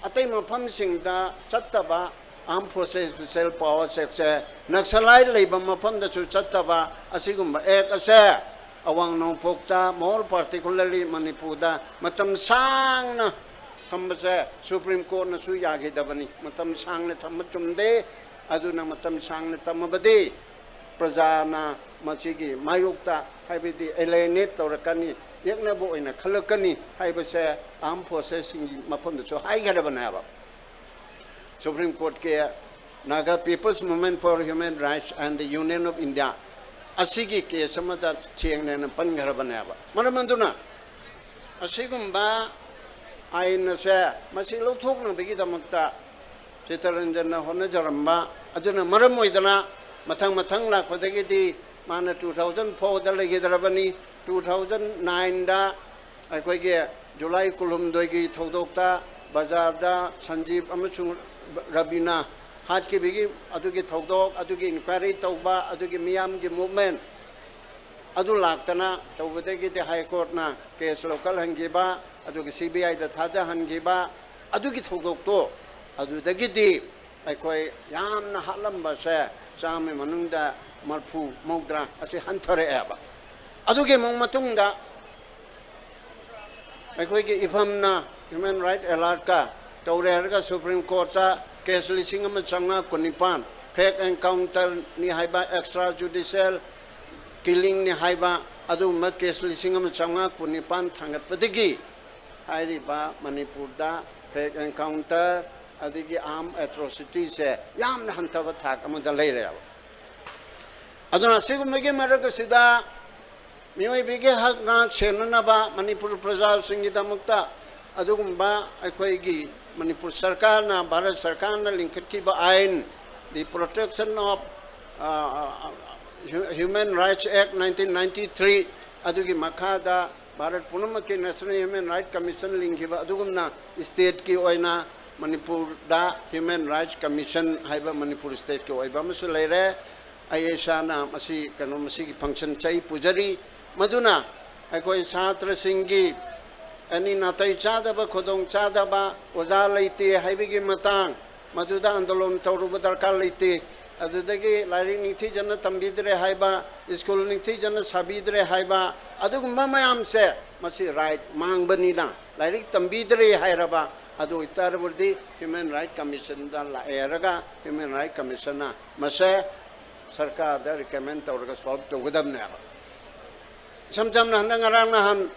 ꯑꯇꯩ ꯃꯐꯝꯁꯤꯡꯗ ꯆꯠꯇꯕ ꯑꯥꯔꯝ ꯐꯣꯔꯁꯦꯁ ꯁ꯭ꯄꯦꯁꯦꯜ ꯄꯥꯋꯔꯁ ꯑꯦꯛꯁꯦ ꯅꯛꯁꯂꯥꯏꯠ ꯂꯩꯕ ꯃꯐꯝꯗꯁꯨ ꯆꯠꯇꯕ ꯑꯁꯤꯒꯨꯝꯕ ꯑꯦꯛ ꯑꯁꯦ ꯑꯋꯥꯡ ꯅꯣꯡꯄꯣꯛꯇ, more particularly ꯃꯅꯤꯄꯨꯔꯗ ꯃꯇꯝ ꯁꯥꯡꯅ ꯊꯝꯕꯁꯦ ꯁꯨꯄ꯭ꯔꯤꯝ ꯀꯣꯔꯠꯅꯁꯨ ꯌꯥꯈꯤꯗꯕꯅꯤ꯫ ꯃꯇꯝ ꯁꯥꯡꯅ ꯊꯝꯕ ꯆꯨꯝꯗꯦ꯫ ꯑꯗꯨꯅ ꯃꯇꯝ ꯁꯥꯡꯅ ꯊꯝꯃꯕꯗꯤ ꯄ꯭ꯔꯖꯥꯅ ꯃꯁꯤꯒꯤ ꯃꯥꯌꯣꯛꯇ, ꯍꯥꯏꯕꯗꯤ ꯑꯦꯂꯦꯅꯦꯠ ꯇꯧꯔꯛꯀꯅꯤ, ꯌꯦꯛꯅꯕ ꯑꯣꯏꯅ ꯈꯜꯂꯛꯀꯅꯤ ꯍꯥꯏꯕꯁꯦ ꯑꯥꯔꯝ ꯐꯣꯔꯁꯦꯁꯁꯤꯡꯒꯤ ꯃꯐꯝꯗꯁꯨ ꯍꯥꯏꯈ꯭ꯔꯕꯅꯦꯕ꯫ ꯁꯨꯄ꯭ꯔꯤꯝ ꯀꯣꯔꯠꯀꯤ Naga People's Movement for Human Rights and the Union of India ꯑꯁꯤꯒꯤ ꯀꯦꯁ ꯑꯃꯗ ꯊꯦꯡꯅꯅ ꯄꯟꯈ꯭ꯔꯕꯅꯦꯕ꯫ ꯃꯔꯝ ꯑꯗꯨꯅ ꯑꯁꯤꯒꯨꯝꯕ ꯑꯥꯏꯟ ꯑꯁꯦ ꯃꯁꯤ ꯂꯧꯊꯣꯛꯅꯕꯒꯤꯗꯃꯛꯇ ꯆꯤꯇꯔꯟꯖꯟꯅ ꯍꯣꯠꯅꯖꯔꯝꯕ ꯑꯗꯨꯅ ꯃꯔꯝ ꯑꯣꯏꯗꯅ ꯃꯊꯪ ꯃꯊꯪ ꯂꯥꯛꯄꯗꯒꯤꯗꯤ ꯃꯥꯅ two thousand fourꯗ ꯂꯩꯈꯤꯗ꯭ꯔꯕꯅꯤ꯫ Two thousand nineꯗ ꯑꯩꯈꯣꯏꯒꯤ ꯖꯨꯂꯥꯏ ꯀꯨꯟꯍꯨꯝꯗꯣꯏꯒꯤ ꯊꯧꯗꯣꯛꯇ ꯕꯖꯥꯔꯗ ꯁꯟꯖꯤꯞ ꯑꯃꯁꯨꯡ ꯔꯕꯤꯅꯥ ꯍꯥꯠꯈꯤꯕꯒꯤ ꯑꯗꯨꯒꯤ ꯊꯧꯗꯣꯛ, ꯑꯗꯨꯒꯤ ꯏꯟꯀ꯭ꯋꯥꯏꯔꯤ ꯇꯧꯕ, ꯑꯗꯨꯒꯤ ꯃꯤꯌꯥꯝꯒꯤ ꯃꯨꯞꯃꯦꯟ ꯑꯗꯨ ꯂꯥꯛꯇꯅ ꯇꯧꯕꯗꯒꯤꯗꯤ ꯍꯥꯏ ꯀꯣꯔꯠꯅ ꯀꯦꯁ ꯂꯧꯈꯠꯍꯟꯈꯤꯕ, ꯑꯗꯨꯒ ꯁꯤ ꯕꯤ ꯑꯥꯏꯗ ꯊꯥꯗꯍꯟꯈꯤꯕ, ꯑꯗꯨꯒꯤ ꯊꯧꯗꯣꯛꯇꯣ ꯑꯗꯨꯗꯒꯤꯗꯤ ꯑꯩꯈꯣꯏ ꯌꯥꯝꯅ ꯍꯥꯠꯂꯝꯕꯁꯦ ꯆꯥꯝꯃ ꯃꯅꯨꯡꯗ ꯃꯔꯐꯨ ꯃꯧꯗ꯭ꯔꯥ ꯑꯁꯤ ꯍꯟꯊꯔꯛꯑꯦꯕ꯫ ꯑꯗꯨꯒꯤ ꯑꯃꯨꯛ ꯃꯇꯨꯡꯗ ꯑꯩꯈꯣꯏꯒꯤ ꯏꯐꯝꯅ ꯍ꯭ꯌꯨꯃꯦꯟ ꯔꯥꯏꯠ ꯑꯦꯂꯥꯔꯠꯀ ꯇꯧꯔꯦ ꯍꯥꯏꯔꯒ ꯁꯨꯄ꯭ꯔꯤꯝ ꯀꯣꯔꯠꯇ ꯀꯦꯁ ꯂꯤꯁꯤꯡ ꯑꯃ ꯆꯥꯝꯃꯉꯥ ꯀꯨꯟꯅꯤꯄꯥꯟ, ꯐꯦꯛ ꯑꯦꯟꯀꯥꯎꯟꯇꯔꯅꯤ ꯍꯥꯏꯕ, ꯑꯦꯛꯁꯇ꯭ꯔꯥ ꯖꯨꯗꯤꯁꯤꯌꯦꯜ ꯀꯤꯂꯤꯡꯅꯤ ꯍꯥꯏꯕ, ꯑꯗꯨꯒꯨꯝꯕ ꯀꯦꯁ ꯂꯤꯁꯤꯡ ꯑꯃ ꯆꯥꯝꯃꯉꯥ ꯀꯨꯟꯅꯤꯄꯥꯟ ꯊꯥꯡꯒꯠꯄꯗꯒꯤ ꯍꯥꯏꯔꯤꯕ ꯃꯅꯤꯄꯨꯔꯗ ꯐꯦꯛ ꯑꯦꯟꯀꯥꯎꯟꯇꯔ ꯑꯗꯒꯤ ꯑꯥꯔꯝ ꯑꯦꯇ꯭ꯔꯣꯁꯤꯇꯤꯁꯦ ꯌꯥꯝꯅ ꯍꯟꯊꯕ ꯊꯥꯛ ꯑꯃꯗ ꯂꯩꯔꯦꯕ꯫ ꯑꯗꯨꯅ ꯑꯁꯤꯒꯨꯝꯕꯒꯤ ꯃꯔꯛ ꯑꯁꯤꯗ ꯃꯤꯑꯣꯏꯕꯒꯤ ꯍꯛ ꯉꯥꯛ ꯁꯦꯟꯅꯅꯕ ꯃꯅꯤꯄꯨꯔ ꯄ꯭ꯔꯖꯥꯁꯤꯡꯒꯤꯗꯃꯛꯇ ꯑꯗꯨꯒꯨꯝꯕ ꯑꯩꯈꯣꯏꯒꯤ ꯃꯅꯤꯄꯨꯔ ꯁꯔꯀꯥꯔꯅ, ꯚꯥꯔꯠ ꯁꯔꯀꯥꯔꯅ ꯂꯤꯡꯈꯠꯈꯤꯕ ꯑꯥꯏꯟ, the Protection of, ꯑ, Human Rights Act nineteen ninety three, ꯑꯗꯨꯒꯤ ꯃꯈꯥꯗ ꯚꯥꯔꯠ ꯄꯨꯝꯅꯃꯛꯀꯤ National Human Rights Commission ꯂꯤꯡꯈꯤꯕ ꯑꯗꯨꯒꯨꯝꯅ stateꯀꯤ ꯑꯣꯏꯅ ꯃꯅꯤꯄꯨꯔꯗ Human Rights Commission ꯍꯥꯏꯕ ꯃꯅꯤꯄꯨꯔ stateꯀꯤ ꯑꯣꯏꯕ ꯑꯃꯁꯨ ꯂꯩꯔꯦ꯫ ꯑꯩ ꯏꯁꯥꯅ ꯃꯁꯤ, ꯀꯩꯅꯣ, ꯃꯁꯤꯒꯤ function ꯁꯦ ꯑꯩ ꯄꯨꯖꯔꯤ꯫ ꯃꯗꯨꯅ ꯑꯩꯈꯣꯏ ꯁꯥꯇ꯭ꯔꯁꯤꯡꯒꯤ ꯑꯅꯤ ꯅꯥꯇꯩ ꯆꯥꯗꯕ, ꯈꯨꯗꯣꯡ ꯆꯥꯗꯕ, ꯑꯣꯖꯥ ꯂꯩꯇꯦ ꯍꯥꯏꯕꯒꯤ ꯃꯇꯥꯡ, ꯃꯗꯨꯗ ꯑꯟꯗꯣꯂꯟ ꯇꯧꯔꯨꯕ ꯗꯔꯀꯥꯔ ꯂꯩꯇꯦ꯫ ꯑꯗꯨꯗꯒꯤ ꯂꯥꯏꯔꯤꯛ ꯅꯤꯡꯊꯤꯖꯅ ꯇꯝꯕꯤꯗ꯭ꯔꯦ ꯍꯥꯏꯕ, ꯁ꯭ꯀꯨꯜ ꯅꯤꯡꯊꯤꯖꯅ ꯁꯥꯕꯤꯗ꯭ꯔꯦ ꯍꯥꯏꯕ, ꯑꯗꯨꯒꯨꯝꯕ ꯃꯌꯥꯝꯁꯦ, ꯃꯁꯤ right ꯃꯥꯡꯕꯅꯤꯅ, ꯂꯥꯏꯔꯤꯛ ꯇꯝꯕꯤꯗ꯭ꯔꯦ ꯍꯥꯏꯔꯕ, ꯑꯗꯨ ꯑꯣꯏꯇꯥꯔꯕꯗꯤ Human Right Commission ꯗ ꯂꯥꯛꯑꯦ ꯍꯥꯏꯔꯒ Human Right Commission ꯅ ꯃꯁꯦ ꯁꯔꯀꯥꯔꯗ recommend ꯇꯧꯔꯒ solve ꯇꯧꯒꯗꯕꯅꯦꯕ꯫ ꯏꯁꯝ ꯁꯝꯅ ꯍꯟꯗꯛ ꯉꯔꯥꯡ ꯅꯍꯥꯟ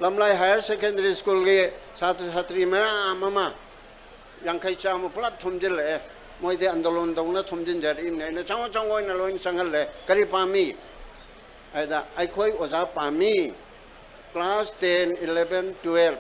ꯂꯝꯂꯥꯏ Higher Secondary School ꯒꯤ ꯁꯥꯇ꯭ꯔ ꯁꯥꯇ꯭ꯔꯤ ꯃꯌꯥꯝ ꯑꯃ, ꯌꯥꯡꯈꯩ ꯆꯥꯝꯃ ꯄꯨꯂꯞ ꯊꯣꯝꯖꯤꯜꯂꯛꯑꯦ꯫ ꯃꯣꯏꯗꯤ ꯑꯟꯗꯣꯂꯟ ꯇꯧꯅ ꯊꯣꯝꯖꯤꯟꯖꯔꯛꯏꯕꯅꯦ꯫ ꯑꯩꯅ ꯆꯪꯉꯣ ꯆꯪꯉꯣ ꯑꯩꯅ ꯂꯣꯏꯅ ꯆꯪꯍꯜꯂꯦ꯫ ꯀꯔꯤ ꯄꯥꯝꯃꯤ? ꯍꯥꯏꯗ ꯑꯩꯈꯣꯏ ꯑꯣꯖꯥ ꯄꯥꯝꯃꯤ꯫ Class ten, eleven, twelve,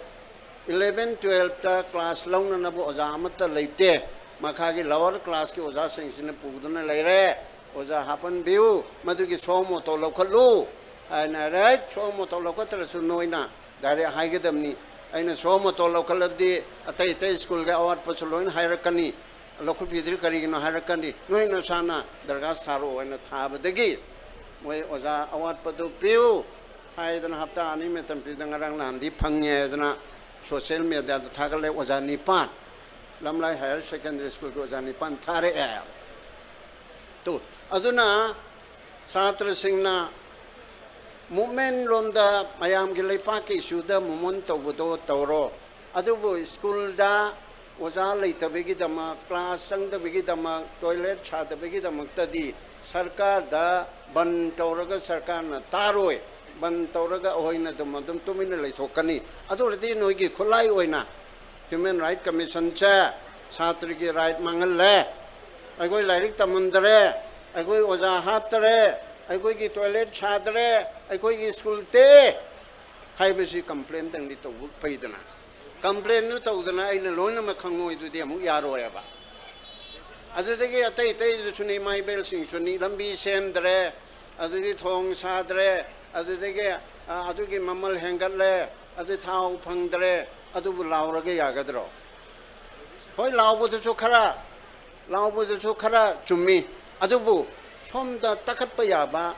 eleven, twelve ꯇ class ꯂꯧꯅꯅꯕ ꯑꯣꯖꯥ ꯑꯃꯠꯇ ꯂꯩꯇꯦ꯫ ꯃꯈꯥꯒꯤ lower class ꯀꯤ ꯑꯣꯖꯥꯁꯤꯡꯁꯤꯅ ꯄꯨꯗꯨꯅ ꯂꯩꯔꯦ꯫ ꯑꯣꯖꯥ ꯍꯥꯞꯍꯟꯕꯤꯌꯨ, ꯃꯗꯨꯒꯤ suo motu ꯂꯧꯈꯠꯂꯨ ꯍꯥꯏꯅ꯫ Right, suo motu ꯂꯧꯈꯠꯇ꯭ꯔꯁꯨ ꯅꯣꯏꯅ direct ꯍꯥꯏꯒꯗꯕꯅꯤ꯫ ꯑꯩꯅ suo motu ꯂꯧꯈꯠꯂꯕꯗꯤ ꯑꯇꯩ ꯑꯇꯩ ꯁ꯭ꯀꯨꯜꯒꯤ ꯑꯋꯥꯠꯄꯁꯨ ꯂꯣꯏꯅ ꯍꯥꯏꯔꯛꯀꯅꯤ꯫ ꯂꯧꯈꯠꯄꯤꯗ꯭ꯔꯤ ꯀꯔꯤꯒꯤꯅꯣ ꯍꯥꯏꯔꯛꯀꯅꯤ꯫ ꯅꯣꯏ ꯅꯁꯥꯅ ꯗꯔꯈꯥꯁ ꯊꯥꯔꯛꯑꯣ ꯍꯥꯏꯅ ꯊꯥꯕꯗꯒꯤ ꯃꯣꯏ ꯑꯣꯖꯥ ꯑꯋꯥꯠꯄꯗꯨ ꯄꯤꯌꯨ ꯍꯥꯏꯗꯅ ꯍꯞꯇꯥ ꯑꯅꯤ ꯃꯇꯝ ꯄꯤꯕꯗ ꯉꯔꯥꯡ ꯅꯍꯥꯟꯗꯤ ꯐꯪꯉꯦ ꯍꯥꯏꯗꯅ social media ꯗ ꯊꯥꯒꯠꯂꯦ꯫ ꯑꯣꯖꯥ ꯅꯤꯄꯥꯟ, ꯂꯝꯂꯥꯏ Higher Secondary School ꯒꯤ ꯑꯣꯖꯥ ꯅꯤꯄꯥꯟ ꯊꯥꯔꯛꯑꯦ꯫ ꯇꯨ, ꯑꯗꯨꯅ ꯁꯥꯇ꯭ꯔꯁꯤꯡꯅ movement ꯂꯣꯝꯗ, ꯃꯌꯥꯝꯒꯤ ꯂꯩꯄꯥꯛꯀꯤ issue ꯗ movement ꯇꯧꯕꯗꯣ ꯇꯧꯔꯣ, ꯑꯗꯨꯕꯨ ꯁ꯭ꯀꯨꯜꯗ ꯑꯣꯖꯥ ꯂꯩꯇꯕꯒꯤꯗꯃꯛ, class ꯆꯪꯗꯕꯒꯤꯗꯃꯛ, toilet ꯁꯥꯗꯕꯒꯤꯗꯃꯛꯇꯗꯤ ꯁꯔꯀꯥꯔꯗ ꯕꯟ ꯇꯧꯔꯒ ꯁꯔꯀꯥꯔꯅ ꯇꯥꯔꯣꯏ꯫ ꯕꯟ ꯇꯧꯔꯒ ꯑꯩꯈꯣꯏꯅ ꯑꯗꯨꯝ, ꯑꯗꯨꯝ ꯇꯨꯃꯤꯟꯅ ꯂꯩꯊꯣꯛꯀꯅꯤ꯫ ꯑꯗꯨ ꯑꯣꯏꯔꯗꯤ ꯅꯣꯏꯒꯤ ꯈꯨꯠꯂꯥꯏ ꯑꯣꯏꯅ Human Right Commission ꯁꯦ ꯁꯥꯇ꯭ꯔꯒꯤ right ꯃꯥꯡꯍꯜꯂꯦ, ꯑꯩꯈꯣꯏ ꯂꯥꯏꯔꯤꯛ ꯇꯝꯍꯟꯗꯔꯦ, ꯑꯩꯈꯣꯏ ꯑꯣꯖꯥ ꯍꯥꯞꯇꯔꯦ, ꯑꯩꯈꯣꯏꯒꯤ toilet ꯁꯥꯗꯔꯦ, ꯑꯩꯈꯣꯏꯒꯤ ꯁ꯭ꯀꯨꯜ ꯇꯦꯛꯑꯦ ꯍꯥꯏꯕꯁꯤ complain ꯇꯪꯗꯤ ꯇꯧꯕ ꯐꯩꯗꯅ꯫ Complain ꯗꯨ ꯇꯧꯗꯅ ꯑꯩꯅ ꯂꯣꯏꯅꯃꯛ ꯈꯪꯉꯣꯏꯗꯨꯗꯤ ꯑꯃꯨꯛ ꯌꯥꯔꯣꯏꯕ꯫ ꯑꯗꯨꯗꯒꯤ ꯑꯇꯩ ꯑꯇꯩꯗꯨꯁꯨꯅꯤ, ꯏꯃꯥ ꯏꯕꯦꯜꯁꯤꯡꯁꯨꯅꯤ, ꯂꯝꯕꯤ ꯁꯦꯝꯗ꯭ꯔꯦ, ꯑꯗꯨꯗꯤ ꯊꯣꯡ ꯁꯥꯗ꯭ꯔꯦ, ꯑꯗꯨꯗꯒꯤ, ꯑ, ꯑꯗꯨꯒꯤ ꯃꯃꯜ ꯍꯦꯟꯒꯠꯂꯦ, ꯑꯗꯨ ꯊꯥꯎ ꯐꯪꯗ꯭ꯔꯦ, ꯑꯗꯨꯕꯨ ꯂꯥꯎꯔꯒ ꯌꯥꯒꯗ꯭ꯔꯣ? ꯍꯣꯏ, ꯂꯥꯎꯕꯗꯨꯁꯨ ꯈꯔ, ꯂꯥꯎꯕꯗꯨꯁꯨ ꯈꯔ ꯆꯨꯝꯃꯤ, ꯑꯗꯨꯕꯨ ꯁꯣꯝꯗ ꯇꯛꯈꯠꯄ ꯌꯥꯕ꯫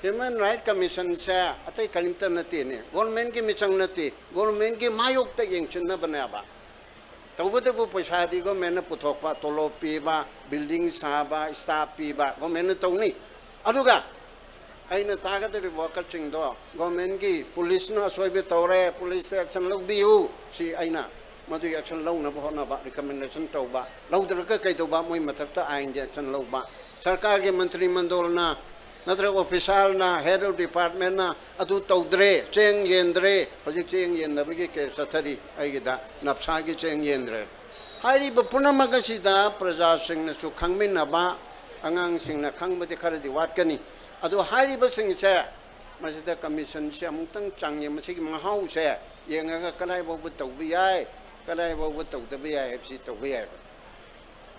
Human Right Commission ꯁꯦ ꯑꯇꯩ ꯀꯔꯤꯝꯇ ꯅꯠꯇꯦꯅꯦ, ꯒꯣꯔꯃꯦꯟꯒꯤ ꯃꯤꯆꯪ ꯅꯠꯇꯦ, ꯒꯣꯔꯃꯦꯟꯒꯤ ꯃꯥꯌꯣꯛꯇ ꯌꯦꯡꯁꯤꯟꯅꯕꯅꯦꯕ꯫ ꯇꯧꯕꯇꯕꯨ ꯄꯩꯁꯥꯗꯤ ꯒꯣꯔꯃꯦꯟꯅ ꯄꯨꯊꯣꯛꯄ, ꯇꯣꯂꯣꯞ ꯄꯤꯕ, ꯕꯤꯜꯗꯤꯡ ꯁꯥꯕ, ꯁ꯭ꯇꯥꯐ ꯄꯤꯕ ꯒꯣꯔꯃꯦꯟꯅ ꯇꯧꯅꯤ꯫ ꯑꯗꯨꯒ ꯑꯩꯅ ꯇꯥꯒꯗꯧꯔꯤꯕ ꯋꯥꯀꯠꯁꯤꯡꯗꯣ ꯒꯣꯔꯃꯦꯟꯒꯤ ꯄꯨꯂꯤꯁꯅ ꯑꯁꯣꯏꯕ ꯇꯧꯔꯦ, ꯄꯨꯂꯤꯁꯇ ꯑꯦꯛꯁꯟ ꯂꯧꯕꯤꯌꯨ, ꯁꯤ ꯑꯩꯅ ꯃꯗꯨꯒꯤ ꯑꯦꯛꯁꯟ ꯂꯧꯅꯕ ꯍꯣꯠꯅꯕ, ꯔꯤꯀꯃꯦꯟꯗꯦꯁꯟ ꯇꯧꯕ, ꯂꯧꯗ꯭ꯔꯒ ꯀꯩꯗꯧꯕ, ꯃꯣꯏ ꯃꯊꯛꯇ ꯑꯥꯏꯟꯒꯤ ꯑꯦꯛꯁꯟ ꯂꯧꯕ, ꯁꯔꯀꯥꯔꯒꯤ ꯃꯟꯇ꯭ꯔꯤ ꯃꯟꯗꯣꯜꯅ ꯅꯠꯇ꯭ꯔꯒ ꯑꯣꯐꯤꯁꯥꯔꯅ, ꯍꯦꯗ ꯑꯣꯐ ꯗꯤꯄꯥꯔꯠꯃꯦꯟꯅ ꯑꯗꯨ ꯇꯧꯗ꯭ꯔꯦ, ꯆꯦꯡ ꯌꯦꯟꯗ꯭ꯔꯦ, ꯍꯧꯖꯤꯛ ꯆꯦꯡ ꯌꯦꯟꯗꯕꯒꯤ ꯀꯦꯁ ꯆꯠꯊꯔꯤ ꯑꯩꯒꯤꯗ, ꯅꯞꯁꯥꯒꯤ ꯆꯦꯡ ꯌꯦꯟꯗ꯭ꯔꯦ꯫ ꯍꯥꯏꯔꯤꯕ ꯄꯨꯝꯅꯃꯛ ꯑꯁꯤꯗ ꯄ꯭ꯔꯖꯥꯁꯤꯡꯅꯁꯨ ꯈꯪꯃꯤꯟꯅꯕ, ꯑꯉꯥꯡꯁꯤꯡꯅ ꯈꯪꯕꯗꯤ ꯈꯔꯗꯤ ꯋꯥꯠꯀꯅꯤ꯫ ꯑꯗꯨ ꯍꯥꯏꯔꯤꯕꯁꯤꯡꯁꯦ ꯃꯁꯤꯗ ꯀꯃꯤꯁꯟꯁꯦ ꯑꯃꯨꯛꯇꯪ ꯆꯪꯉꯦ, ꯃꯁꯤꯒꯤ ꯃꯍꯥꯎꯁꯦ ꯌꯦꯡꯉꯒ ꯀꯗꯥꯏ ꯐꯥꯎꯕ ꯇꯧꯕ ꯌꯥꯏ, ꯀꯗꯥꯏ ꯐꯥꯎꯕ ꯇꯧꯗꯕ ꯌꯥꯏ ꯍꯥꯏꯕꯁꯤ ꯇꯧꯕ ꯌꯥꯏꯕ꯫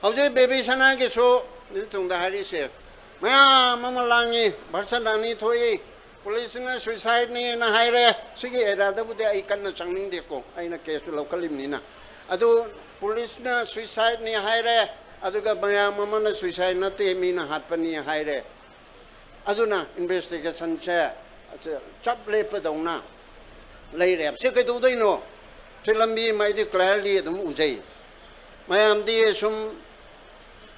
ꯍꯧꯖꯤꯛ ꯕꯦꯕꯤ ꯁꯅꯥꯒꯤꯁꯨ ꯍꯧꯖꯤꯛ ꯇꯨꯡꯗ ꯍꯥꯏꯔꯤꯁꯦ, ꯃꯌꯥꯝ ꯑꯃ ꯂꯥꯡꯉꯤ, ꯚꯔꯁꯟ ꯑꯅꯤ ꯊꯣꯛꯏ, ꯄꯨꯂꯤꯁꯅ ꯁꯨꯏꯁꯥꯏꯗꯅꯤꯅ ꯍꯥꯏꯔꯦ꯫ ꯁꯤꯒꯤ ꯑꯦꯔꯤꯌꯥꯗꯕꯨꯗꯤ ꯑꯩ ꯀꯟꯅ ꯆꯪꯅꯤꯡꯗꯦꯀꯣ, ꯑꯩꯅ ꯀꯦꯁꯁꯨ ꯂꯧꯈꯠꯂꯤꯕꯅꯤꯅ꯫ ꯑꯗꯨ ꯄꯨꯂꯤꯁꯅ ꯁꯨꯏꯁꯥꯏꯗꯅꯤ ꯍꯥꯏꯔꯦ, ꯑꯗꯨꯒ ꯃꯌꯥꯝ ꯑꯃꯅ ꯁꯨꯏꯁꯥꯏꯗ ꯅꯠꯇꯦ, ꯃꯤꯅ ꯍꯥꯠꯄꯅꯤ ꯍꯥꯏꯔꯦ꯫ ꯑꯗꯨꯅ ꯏꯟꯚꯦꯁꯇꯤꯒꯦꯁꯟꯁꯦ ꯆꯞ ꯂꯦꯞꯄꯗꯧꯅ ꯂꯩꯔꯦ꯫ ꯁꯤ ꯀꯩꯗꯧꯗꯣꯏꯅꯣ? ꯁꯤ ꯂꯝꯕꯤ ꯑꯃ ꯑꯩꯗꯤ ꯀ꯭ꯂꯤꯌꯥꯔꯂꯤ ꯑꯗꯨꯝ ꯎꯖꯩ꯫ ꯃꯌꯥꯝꯗꯤ ꯁꯨꯝ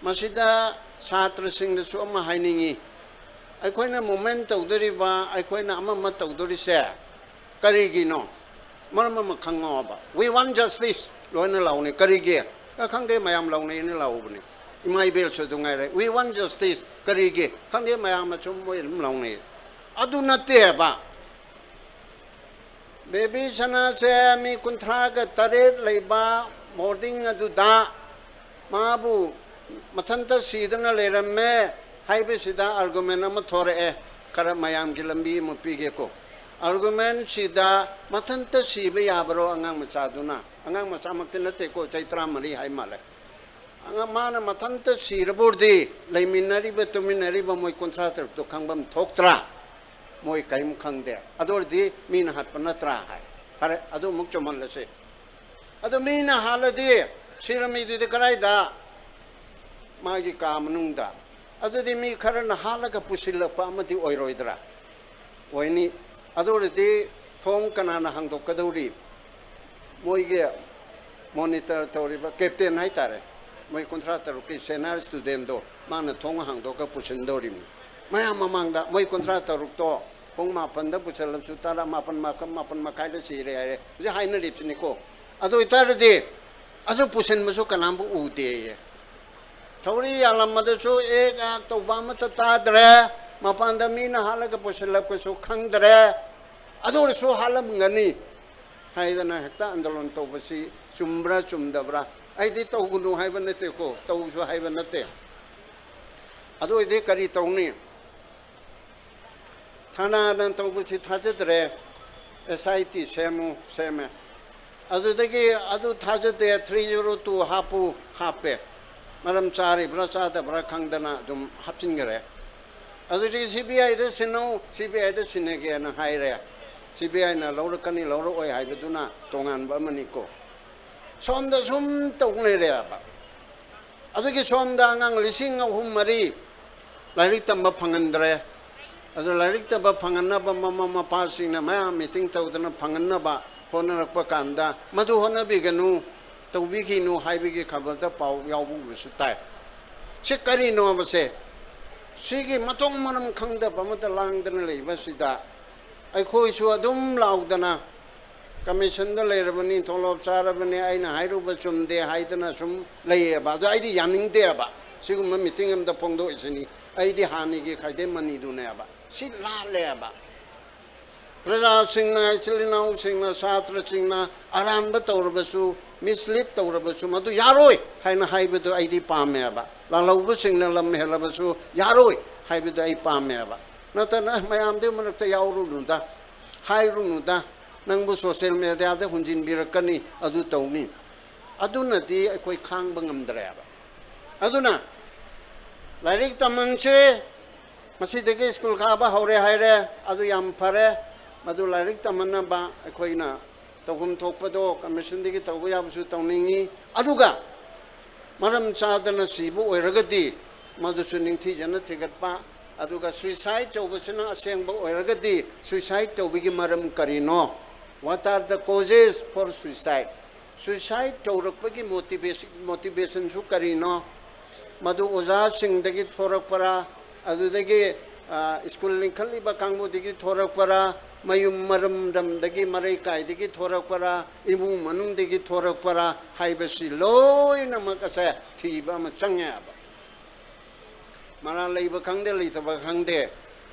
ꯃꯁꯤꯗ ꯁꯥꯇ꯭ꯔꯁꯤꯡꯗꯁꯨ ꯑꯃ ꯍꯥꯏꯅꯤꯡꯉꯤ, ꯑꯩꯈꯣꯏꯅ ꯃꯨꯚꯃꯦꯟ ꯇꯧꯗꯣꯔꯤꯕ, ꯑꯩꯈꯣꯏꯅ ꯑꯃ ꯑꯃ ꯇꯧꯗꯣꯔꯤꯁꯦ ꯀꯔꯤꯒꯤꯅꯣ? ꯃꯔꯝ ꯑꯃ ꯈꯪꯉꯣꯕ꯫ "We want justice" ꯂꯣꯏꯅ ꯂꯥꯎꯅꯩ꯫ ꯀꯔꯤꯒꯤ? "ꯑ, ꯈꯪꯗꯦ, ꯃꯌꯥꯝ ꯂꯥꯎꯅꯩꯅ" ꯂꯥꯎꯕꯅꯤ꯫ ꯏꯃꯥ ꯏꯕꯦꯜꯁꯨ ꯑꯗꯨ ꯉꯥꯏꯔꯦ, "We want justice", ꯀꯔꯤꯒꯤ? "ꯈꯪꯗꯦ, ꯃꯌꯥꯝ ꯑꯁꯨꯝ ꯃꯣꯏ ꯑꯗꯨꯝ ꯂꯥꯎꯅꯩ"꯫ ꯑꯗꯨ ꯅꯠꯇꯦꯕ꯫ ꯕꯦꯕꯤ ꯁꯅꯥꯁꯦ ꯃꯤ ꯀꯨꯟꯊ꯭ꯔꯥꯒ ꯇꯔꯦꯠ ꯂꯩꯕ ꯕꯣꯔꯗꯤꯡ ꯑꯗꯨꯗ ꯃꯥꯕꯨ ꯃꯊꯟꯇ ꯁꯤꯗꯅ ꯂꯩꯔꯝꯃꯦ ꯍꯥꯏꯕꯁꯤꯗ ꯑꯥꯔꯒꯨꯃꯦꯟ ꯑꯃ ꯊꯣꯔꯛꯑꯦ꯫ ꯈꯔ ꯃꯌꯥꯝꯒꯤ ꯂꯝꯕꯤ ꯑꯃ ꯄꯤꯒꯦꯀꯣ꯫ ꯑꯥꯔꯒꯨꯃꯦꯟꯁꯤꯗ, ꯃꯊꯟꯇ ꯁꯤꯕ ꯌꯥꯕꯔꯣ ꯑꯉꯥꯡ ꯃꯆꯥꯗꯨꯅ? ꯑꯉꯥꯡ ꯃꯆꯥꯃꯛꯇꯤ ꯅꯠꯇꯦꯀꯣ, ꯆꯍꯤ ꯇꯔꯥꯃꯔꯤ ꯍꯥꯏ ꯃꯥꯜꯂꯦ꯫ ꯑꯉꯥꯡ, ꯃꯥꯅ ꯃꯊꯟꯇ ꯁꯤꯔꯕ ꯑꯣꯏꯔꯗꯤ ꯂꯩꯃꯤꯟꯅꯔꯤꯕ, ꯇꯨꯃꯤꯟꯅꯔꯤꯕ ꯃꯣꯏ ꯀꯨꯟꯊ꯭ꯔꯥ ꯇꯔꯨꯛꯇꯣ ꯈꯪꯐꯝ ꯊꯣꯛꯇ꯭ꯔꯥ? ꯃꯣꯏ ꯀꯔꯤꯝ ꯈꯪꯗꯦ꯫ ꯑꯗꯨ ꯑꯣꯏꯔꯗꯤ ꯃꯤꯅ ꯍꯥꯠꯄ ꯅꯠꯇ꯭ꯔꯥ ꯍꯥꯏ꯫ ꯐꯔꯦ, ꯑꯗꯨ ꯑꯃꯨꯛ ꯆꯨꯝꯍꯜꯂꯁꯤ꯫ ꯑꯗꯨ ꯃꯤꯅ ꯍꯥꯠꯂꯗꯤ ꯁꯤꯔꯝꯃꯤꯗꯨꯗꯤ ꯀꯗꯥꯏꯗ? ꯃꯥꯒꯤ ꯀꯥ ꯃꯅꯨꯡꯗ꯫ ꯑꯗꯨꯗꯤ ꯃꯤ ꯈꯔꯅ ꯍꯥꯠꯂꯒ ꯄꯨꯁꯤꯜꯂꯛꯄ ꯑꯃꯗꯤ ꯑꯣꯏꯔꯣꯏꯗ꯭ꯔꯥ? ꯑꯣꯏꯅꯤ꯫ ꯑꯗꯨ ꯑꯣꯏꯔꯗꯤ ꯊꯣꯡ ꯀꯅꯥꯅ ꯍꯥꯡꯗꯣꯛꯀꯗꯧꯔꯤ? ꯃꯣꯏꯒꯤ monitor ꯇꯧꯔꯤꯕ captain ꯍꯥꯏꯇꯥꯔꯦ, ꯃꯣꯏ ꯀꯨꯟꯊ꯭ꯔꯥ ꯇꯔꯨꯛꯀꯤ senior studentꯗꯣ, ꯃꯥꯅ ꯊꯣꯡ ꯍꯥꯡꯗꯣꯛꯑꯒ ꯄꯨꯁꯤꯟꯗꯧꯔꯤꯕꯅꯤ꯫ ꯃꯌꯥꯝ ꯃꯃꯥꯡꯗ ꯃꯣꯏ ꯀꯨꯟꯊ꯭ꯔꯥ ꯇꯔꯨꯛꯇꯣ ꯄꯨꯡ ꯃꯥꯄꯟꯗ ꯄꯨꯁꯤꯜꯂꯕꯁꯨ ꯇꯔꯥ, ꯃꯥꯄꯟ, ꯃꯥꯄꯟ, ꯃꯥꯄꯟ ꯃꯈꯥꯏꯗ ꯁꯤꯔꯦ ꯍꯥꯏꯔꯦ, ꯍꯧꯖꯤꯛ ꯍꯥꯏꯅꯔꯤꯕꯁꯤꯅꯤꯀꯣ꯫ ꯑꯗꯨ ꯑꯣꯏꯇꯥꯔꯗꯤ ꯑꯗꯨ ꯄꯨꯁꯤꯟꯕꯁꯨ ꯀꯅꯥꯝꯕꯨ ꯎꯗꯦꯌꯦ꯫ ꯊꯧꯔꯤ ꯌꯥꯜꯂꯝꯕꯗꯁꯨ ꯑꯦꯛ ꯑꯥꯛ ꯇꯧꯕ ꯑꯃꯠꯇ ꯇꯥꯗ꯭ꯔꯦ꯫ ꯃꯄꯥꯟꯗ ꯃꯤꯅ ꯍꯥꯠꯂꯒ ꯄꯨꯁꯤꯜꯂꯛꯄꯁꯨ ꯈꯪꯗ꯭ꯔꯦ꯫ ꯑꯗꯨ ꯑꯣꯏꯔꯁꯨ ꯍꯥꯠꯂꯝꯒꯅꯤ ꯍꯥꯏꯗꯅ ꯍꯦꯛꯇ ꯑꯟꯗꯣꯂꯟ ꯇꯧꯕꯁꯤ ꯆꯨꯝꯕ꯭ꯔꯥ ꯆꯨꯝꯗꯕ꯭ꯔꯥ? ꯑꯩꯗꯤ ꯇꯧꯒꯅꯨ ꯍꯥꯏꯕ ꯅꯠꯇꯦꯀꯣ, ꯇꯧꯁꯨ ꯍꯥꯏꯕ ꯅꯠꯇꯦ꯫ ꯑꯗꯨ ꯑꯣꯏꯔꯗꯤ ꯀꯔꯤ ꯇꯧꯅꯤ? ꯊꯥꯅꯥꯗ ꯇꯧꯕꯁꯤ ꯊꯥꯖꯗ꯭ꯔꯦ꯫ ꯑꯦꯁ ꯑꯥꯏ ꯇꯤ ꯁꯦꯝꯃꯨ, ꯁꯦꯝꯃꯦ꯫ ꯑꯗꯨꯗꯒꯤ ꯑꯗꯨ ꯊꯥꯖꯗꯦ, three zero two ꯍꯥꯞꯄꯨ, ꯍꯥꯞꯄꯦ꯫ ꯃꯔꯝ ꯆꯥꯔꯤꯕ꯭ꯔꯥ ꯆꯥꯗꯕ꯭ꯔꯥ ꯈꯪꯗꯅ ꯑꯗꯨꯝ ꯍꯥꯞꯆꯤꯟꯈꯔꯦ꯫ ꯑꯗꯨꯗꯤ ꯁꯤ ꯕꯤ ꯑꯥꯏꯗ ꯁꯤꯟꯅꯧ, ꯁꯤ ꯕꯤ ꯑꯥꯏꯗ ꯁꯤꯟꯅꯒꯦꯅ ꯍꯥꯏꯔꯦ꯫ ꯁꯤ ꯕꯤ ꯑꯥꯏꯅ ꯂꯧꯔꯛꯀꯅꯤ ꯂꯧꯔꯛꯑꯣꯏ ꯍꯥꯏꯕꯗꯨꯅ ꯇꯣꯉꯥꯟꯕ ꯑꯃꯅꯤꯀꯣ꯫ ꯁꯣꯝꯗ ꯁꯨꯝ ꯇꯧ ꯂꯩꯔꯦꯕ꯫ ꯑꯗꯨꯒꯤ ꯁꯣꯝꯗ ꯑꯉꯥꯡ ꯂꯤꯁꯤꯡ ꯑꯍꯨꯝ ꯃꯔꯤ ꯂꯥꯏꯔꯤꯛ ꯇꯝꯕ ꯐꯪꯍꯟꯗ꯭ꯔꯦ꯫ ꯑꯗꯨ ꯂꯥꯏꯔꯤꯛ ꯇꯝꯕ ꯐꯪꯍꯟꯅꯕ ꯃꯃꯥ ꯃꯄꯥꯁꯤꯡꯅ ꯃꯌꯥꯝ meeting ꯇꯧꯗꯅ ꯐꯪꯍꯟꯅꯕ ꯍꯣꯠꯅꯔꯛꯄ ꯀꯥꯟꯗ, "ꯃꯗꯨ ꯍꯣꯠꯅꯕꯤꯒꯅꯨ, ꯇꯧꯕꯤꯈꯤꯅꯨ" ꯍꯥꯏꯕꯒꯤ ꯈꯕꯔꯗ ꯄꯥꯎ ꯌꯥꯎꯕ ꯎꯕꯁꯨ ꯇꯥꯏ꯫ ꯁꯤ ꯀꯔꯤꯅꯣꯕ ꯁꯦ? ꯁꯤꯒꯤ ꯃꯊꯣꯡ ꯃꯔꯝ ꯈꯪꯗꯕ ꯑꯃꯗ ꯂꯥꯡꯗꯅ ꯂꯩꯕꯁꯤꯗ ꯑꯩꯈꯣꯏꯁꯨ ꯑꯗꯨꯝ ꯂꯥꯎꯗꯅ, "ꯀꯃꯤꯁꯟꯗ ꯂꯩꯔꯕꯅꯤ, ꯇꯣꯂꯣꯞ ꯆꯥꯔꯕꯅꯤ, ꯑꯩꯅ ꯍꯥꯏꯔꯨꯕ ꯆꯨꯝꯗꯦ" ꯍꯥꯏꯗꯅ ꯁꯨꯝ ꯂꯩꯌꯦꯕ꯫ ꯑꯗꯣ ꯑꯩꯗꯤ ꯌꯥꯅꯤꯡꯗꯦꯕ꯫ ꯁꯤꯒꯨꯝꯕ meeting ꯑꯃꯗ ꯐꯣꯡꯗꯣꯛꯏꯁꯤꯅꯤ꯫ ꯑꯩꯗꯤ ꯍꯥꯟꯅꯒꯤ ꯈꯥꯏꯗꯦꯝ ꯃꯅꯤꯗꯨꯅꯦꯕ꯫ ꯁꯤ ꯂꯥꯜꯂꯦꯕ꯫ ꯄ꯭ꯔꯖꯥꯁꯤꯡꯅ, ꯏꯆꯤꯜ ꯏꯅꯥꯎꯁꯤꯡꯅ, ꯁꯥꯇ꯭ꯔꯁꯤꯡꯅ ꯑꯔꯥꯟꯕ ꯇꯧꯔꯕꯁꯨ, mislead ꯇꯧꯔꯕꯁꯨ, ꯃꯗꯨ ꯌꯥꯔꯣꯏ ꯍꯥꯏꯅ ꯍꯥꯏꯕꯗꯨ ꯑꯩꯗꯤ ꯄꯥꯝꯃꯦꯕ꯫ ꯂꯥꯜꯍꯧꯕꯁꯤꯡꯅ ꯂꯝ ꯍꯦꯜꯂꯕꯁꯨ ꯌꯥꯔꯣꯏ ꯍꯥꯏꯕꯗꯨ ꯑꯩ ꯄꯥꯝꯃꯦꯕ꯫ ꯅꯠꯇꯅ, "ꯑꯦ, ꯃꯌꯥꯝꯗꯨꯒꯤ ꯃꯔꯛꯇ ꯌꯥꯎꯔꯨꯅꯨꯗ, ꯍꯥꯏꯔꯨꯅꯨꯗ, ꯅꯪꯕꯨ social mediaꯗ ꯍꯨꯟꯖꯤꯟꯕꯤꯔꯛꯀꯅꯤ, ꯑꯗꯨ ꯇꯧꯅꯤ"꯫ ꯑꯗꯨꯅꯗꯤ ꯑꯩꯈꯣꯏ ꯈꯥꯡꯕ ꯉꯝꯗ꯭ꯔꯦꯕ꯫ ꯑꯗꯨꯅ ꯂꯥꯏꯔꯤꯛ ꯇꯝꯍꯟꯁꯦ, ꯃꯁꯤꯗꯒꯤ ꯁ꯭ꯀꯨꯜ ꯀꯥꯕ ꯍꯧꯔꯦ ꯍꯥꯏꯔꯦ, ꯑꯗꯨ ꯌꯥꯝ ꯐꯔꯦ꯫ ꯃꯗꯨ ꯂꯥꯏꯔꯤꯛ ꯇꯝꯍꯟꯅꯕ ꯑꯩꯈꯣꯏꯅ ꯇꯧꯐꯝ ꯊꯣꯛꯄꯗꯣ ꯀꯃꯤꯁꯟꯗꯒꯤ ꯇꯧꯕ ꯌꯥꯕꯁꯨ ꯇꯧꯅꯤꯡꯉꯤ꯫ ꯑꯗꯨꯒ ꯃꯔꯝ ꯆꯥꯗꯅ ꯁꯤꯕ ꯑꯣꯏꯔꯒꯗꯤ ꯃꯗꯨꯁꯨ ꯅꯤꯡꯊꯤꯖꯅ ꯊꯤꯒꯠꯄ꯫ ꯑꯗꯨꯒ suicide ꯇꯧꯕꯁꯤꯅ ꯑꯁꯦꯡꯕ ꯑꯣꯏꯔꯒꯗꯤ suicide ꯇꯧꯕꯒꯤ ꯃꯔꯝ ꯀꯔꯤꯅꯣ? What are the causes for suicide? Suicide ꯇꯧꯔꯛꯄꯒꯤ motivation, motivation ꯁꯨ ꯀꯔꯤꯅꯣ? ꯃꯗꯨ ꯑꯣꯖꯥꯁꯤꯡꯗꯒꯤ ꯊꯣꯔꯛꯄꯔꯥ? ꯑꯗꯨꯗꯒꯤ, ꯑ, ꯁ꯭ꯀꯨꯜ ꯂꯤꯡꯈꯠꯂꯤꯕ ꯀꯥꯡꯕꯨꯗꯒꯤ ꯊꯣꯔꯛꯄꯔꯥ? ꯃꯌꯨꯝ ꯃꯔꯝꯗꯝꯗꯒꯤ, ꯃꯔꯩ ꯀꯥꯏꯗꯒꯤ ꯊꯣꯔꯛꯄꯔꯥ? ꯏꯃꯨꯡ ꯃꯅꯨꯡꯗꯒꯤ ꯊꯣꯔꯛꯄꯔꯥ? ꯍꯥꯏꯕꯁꯤ ꯂꯣꯏꯅꯃꯛ ꯑꯁꯦ ꯊꯤꯕ ꯑꯃ ꯆꯪꯉꯦꯕ꯫ ꯃꯔꯥꯜ ꯂꯩꯕ ꯈꯪꯗꯦ, ꯂꯩꯇꯕ ꯈꯪꯗꯦ꯫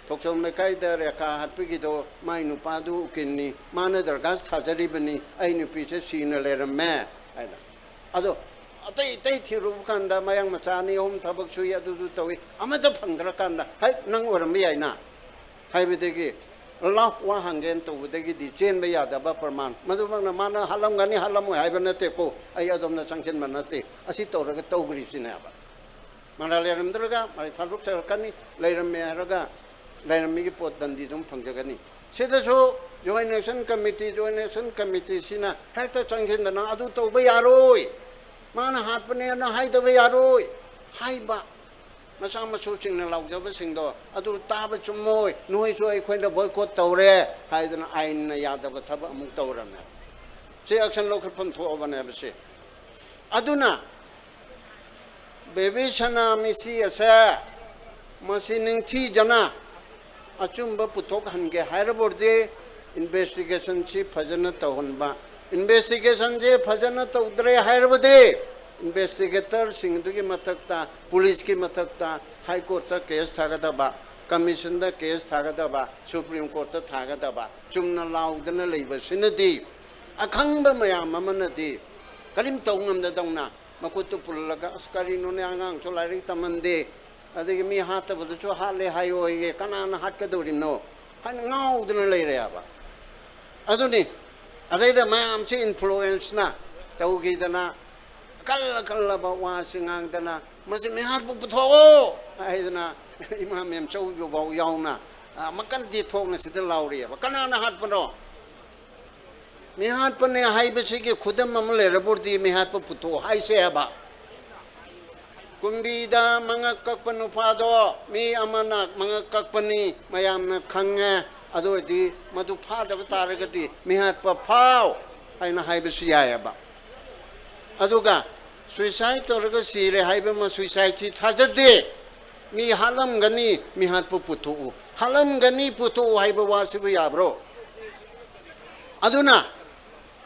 ꯊꯣꯛꯆꯣꯝ ꯂꯩꯀꯥꯏꯗ ꯔꯦꯈꯥ ꯍꯥꯠꯄꯒꯤꯗꯣ ꯃꯥꯏ ꯅꯨꯄꯥꯗꯨ ꯎꯀꯤꯜꯅꯤ, ꯃꯥꯅ ꯗꯔꯈꯥꯁ ꯊꯥꯖꯔꯤꯕꯅꯤ, "ꯑꯩ ꯅꯨꯄꯤꯁꯦ ꯁꯤꯅ ꯂꯩꯔꯝꯃꯦ" ꯍꯥꯏꯅ꯫ ꯑꯗꯣ ꯑꯇꯩ ꯑꯇꯩ ꯊꯤꯔꯨꯕ ꯀꯥꯟꯗ ꯃꯌꯥꯡ ꯃꯆꯥ ꯑꯅꯤ ꯑꯍꯨꯝ ꯊꯕꯛ ꯁꯨꯏ, ꯑꯗꯨꯗꯨ ꯇꯧꯏ, ꯑꯃꯠꯇ ꯐꯪꯗ꯭ꯔꯀꯥꯟꯗ, "ꯍꯩ, ꯅꯪ ꯑꯣꯏꯔꯝꯕ ꯌꯥꯏꯅ" ꯍꯥꯏꯕꯗꯒꯤ ꯂꯥꯎ, ꯋꯥ ꯍꯪꯒꯦꯅ ꯇꯧꯕꯗꯒꯤꯗꯤ ꯆꯦꯟꯕ ꯌꯥꯗꯕ ꯄ꯭ꯔꯃꯥꯟ꯫ ꯃꯗꯨꯃꯛꯅ ꯃꯥꯅ ꯍꯥꯠꯂꯝꯒꯅꯤ, ꯍꯥꯠꯂꯝꯃꯣꯏ ꯍꯥꯏꯕ ꯅꯠꯇꯦꯀꯣ, ꯑꯩ ꯑꯗꯣꯝꯗ ꯆꯪꯁꯤꯟꯕ ꯅꯠꯇꯦ, ꯑꯁꯤ ꯇꯧꯔꯒ ꯇꯧꯈ꯭ꯔꯤꯁꯤꯅꯦꯕ꯫ ꯃꯔꯥꯜ ꯂꯩꯔꯝꯗ꯭ꯔꯒ ꯃꯔꯩ ꯊꯥꯗꯣꯛꯆꯔꯛꯀꯅꯤ, ꯂꯩꯔꯝꯃꯦ ꯍꯥꯏꯔꯒ ꯂꯩꯔꯝꯃꯤꯒꯤ ꯄꯣꯠ ꯗꯟꯗꯤ ꯑꯗꯨꯝ ꯐꯪꯖꯒꯅꯤ꯫ ꯁꯤꯗꯁꯨ Joint Action Committee, Joint Action Committee ꯁꯤꯅ ꯍꯦꯛꯇ ꯆꯪꯁꯤꯟꯗꯅ "ꯑꯗꯨ ꯇꯧꯕ ꯌꯥꯔꯣꯏ, ꯃꯥꯅ ꯍꯥꯠꯄꯅꯦꯅ ꯍꯥꯏꯗꯕ ꯌꯥꯔꯣꯏ" ꯍꯥꯏꯕ ꯃꯆꯥ ꯃꯁꯨꯁꯤꯡꯅ ꯂꯥꯎꯖꯕꯁꯤꯡꯗꯣ ꯑꯗꯨ ꯇꯥꯕ ꯆꯨꯝꯃꯣꯏ, ꯅꯣꯏꯁꯨ ꯑꯩꯈꯣꯏꯅ boycott ꯇꯧꯔꯦ ꯍꯥꯏꯗꯅ ꯑꯥꯏꯟꯅ ꯌꯥꯗꯕ ꯊꯕꯛ ꯑꯃꯨꯛ ꯇꯧꯔꯝꯃꯦ꯫ ꯁꯤ action ꯂꯧꯈꯠꯐꯝ ꯊꯣꯛꯑꯕꯅꯦꯕ ꯁꯤ꯫ ꯑꯗꯨꯅ ꯕꯦꯕꯤ ꯁꯅꯥ ꯃꯤꯁꯤ ꯑꯁꯦ ꯃꯁꯤ ꯅꯤꯡꯊꯤꯖꯅ ꯑꯆꯨꯝꯕ ꯄꯨꯊꯣꯛꯍꯟꯒꯦ ꯍꯥꯏꯔꯕꯗꯤ investigation ꯁꯤ ꯐꯖꯅ ꯇꯧꯍꯟꯕ꯫ Investigation ꯁꯦ ꯐꯖꯅ ꯇꯧꯗ꯭ꯔꯦ ꯍꯥꯏꯔꯕꯗꯤ investigator ꯁꯤꯡꯗꯨꯒꯤ ꯃꯊꯛꯇ, ꯄꯨꯂꯤꯁꯀꯤ ꯃꯊꯛꯇ High Court ꯇ case ꯊꯥꯒꯗꯕ, Commission ꯗ case ꯊꯥꯒꯗꯕ, Supreme Court ꯇ ꯊꯥꯒꯗꯕ꯫ ꯆꯨꯝꯅ ꯂꯥꯎꯗꯅ ꯂꯩꯕꯁꯤꯅꯗꯤ ꯑꯈꯪꯕ ꯃꯌꯥꯝ ꯑꯃꯅꯗꯤ ꯀꯔꯤꯝ ꯇꯧ ꯉꯝꯗꯗꯧꯅ ꯃꯈꯨꯠꯇꯨ ꯄꯨꯜꯂꯒ, "ꯑꯁ, ꯀꯔꯤꯅꯣꯅꯦ, ꯑꯉꯥꯡꯁꯨ ꯂꯥꯏꯔꯤꯛ ꯇꯝꯍꯟꯗꯦ, ꯑꯗꯒꯤ ꯃꯤ ꯍꯥꯠꯇꯕꯗꯨꯁꯨ ꯍꯥꯠꯂꯦ ꯍꯥꯏꯌꯣꯌꯦ, ꯀꯅꯥꯅ ꯍꯥꯠꯀꯗꯧꯔꯤꯕꯅꯣ?" ꯍꯥꯏꯅ ꯉꯥꯎꯗꯅ ꯂꯩꯔꯦꯕ꯫ ꯑꯗꯨꯅꯤ, ꯑꯗꯩꯗ ꯃꯌꯥꯝꯁꯤ influence ꯅ ꯇꯧꯈꯤꯗꯅ, ꯑꯀꯜ ꯑꯀꯜꯂꯕ ꯋꯥꯁꯤ ꯉꯥꯡꯗꯅ, "ꯃꯁꯤ ꯃꯤꯍꯥꯠꯄꯨ ꯄꯨꯊꯣꯛꯑꯣ" ꯍꯥꯏꯗꯅ ꯏꯃꯥ ꯃꯦꯝꯆꯧꯕ ꯐꯥꯎ ꯌꯥꯎꯅ, ꯑ, ꯃꯀꯟꯗꯤ ꯊꯣꯛꯅ ꯁꯤꯗ ꯂꯥꯎꯔꯤꯑꯕ꯫ ꯀꯅꯥꯅ ꯍꯥꯠꯄꯅꯣ? ꯃꯤꯍꯥꯠꯄꯅꯦ ꯍꯥꯏꯕꯁꯤꯒꯤ ꯈꯨꯗꯝ ꯑꯃ ꯂꯩꯔꯕꯨꯗꯤ ꯃꯤꯍꯥꯠꯄ ꯄꯨꯊꯣꯛꯑꯣ ꯍꯥꯏꯁꯦ ꯍꯥꯏꯕ꯫ ꯀꯨꯝꯕꯤꯗ ꯃꯉꯛ ꯀꯛꯄ ꯅꯨꯄꯥꯗꯣ ꯃꯤ ꯑꯃꯅ ꯃꯉꯛ ꯀꯛꯄꯅꯤ, ꯃꯌꯥꯝꯅ ꯈꯪꯉꯦ꯫ ꯑꯗꯨ ꯑꯣꯏꯔꯗꯤ ꯃꯗꯨ ꯐꯥꯗꯕ ꯇꯥꯔꯒꯗꯤ ꯃꯤꯍꯥꯠꯄ ꯐꯥꯎ ꯍꯥꯏꯅ ꯍꯥꯏꯕꯁꯨ ꯌꯥꯏꯑꯕ꯫ ꯑꯗꯨꯒ suicide ꯇꯧꯔꯒ ꯁꯤꯔꯦ ꯍꯥꯏꯕ ꯑꯃ, suicide ꯁꯤ ꯊꯥꯖꯗꯦ꯫ ꯃꯤ ꯍꯥꯠꯂꯝꯒꯅꯤ, ꯃꯤꯍꯥꯠꯄ ꯄꯨꯊꯣꯛꯎ, ꯍꯥꯠꯂꯝꯒꯅꯤ ꯄꯨꯊꯣꯛꯎ ꯍꯥꯏꯕ ꯋꯥꯁꯤꯕꯨ ꯌꯥꯕ꯭ꯔꯣ? ꯑꯗꯨꯅ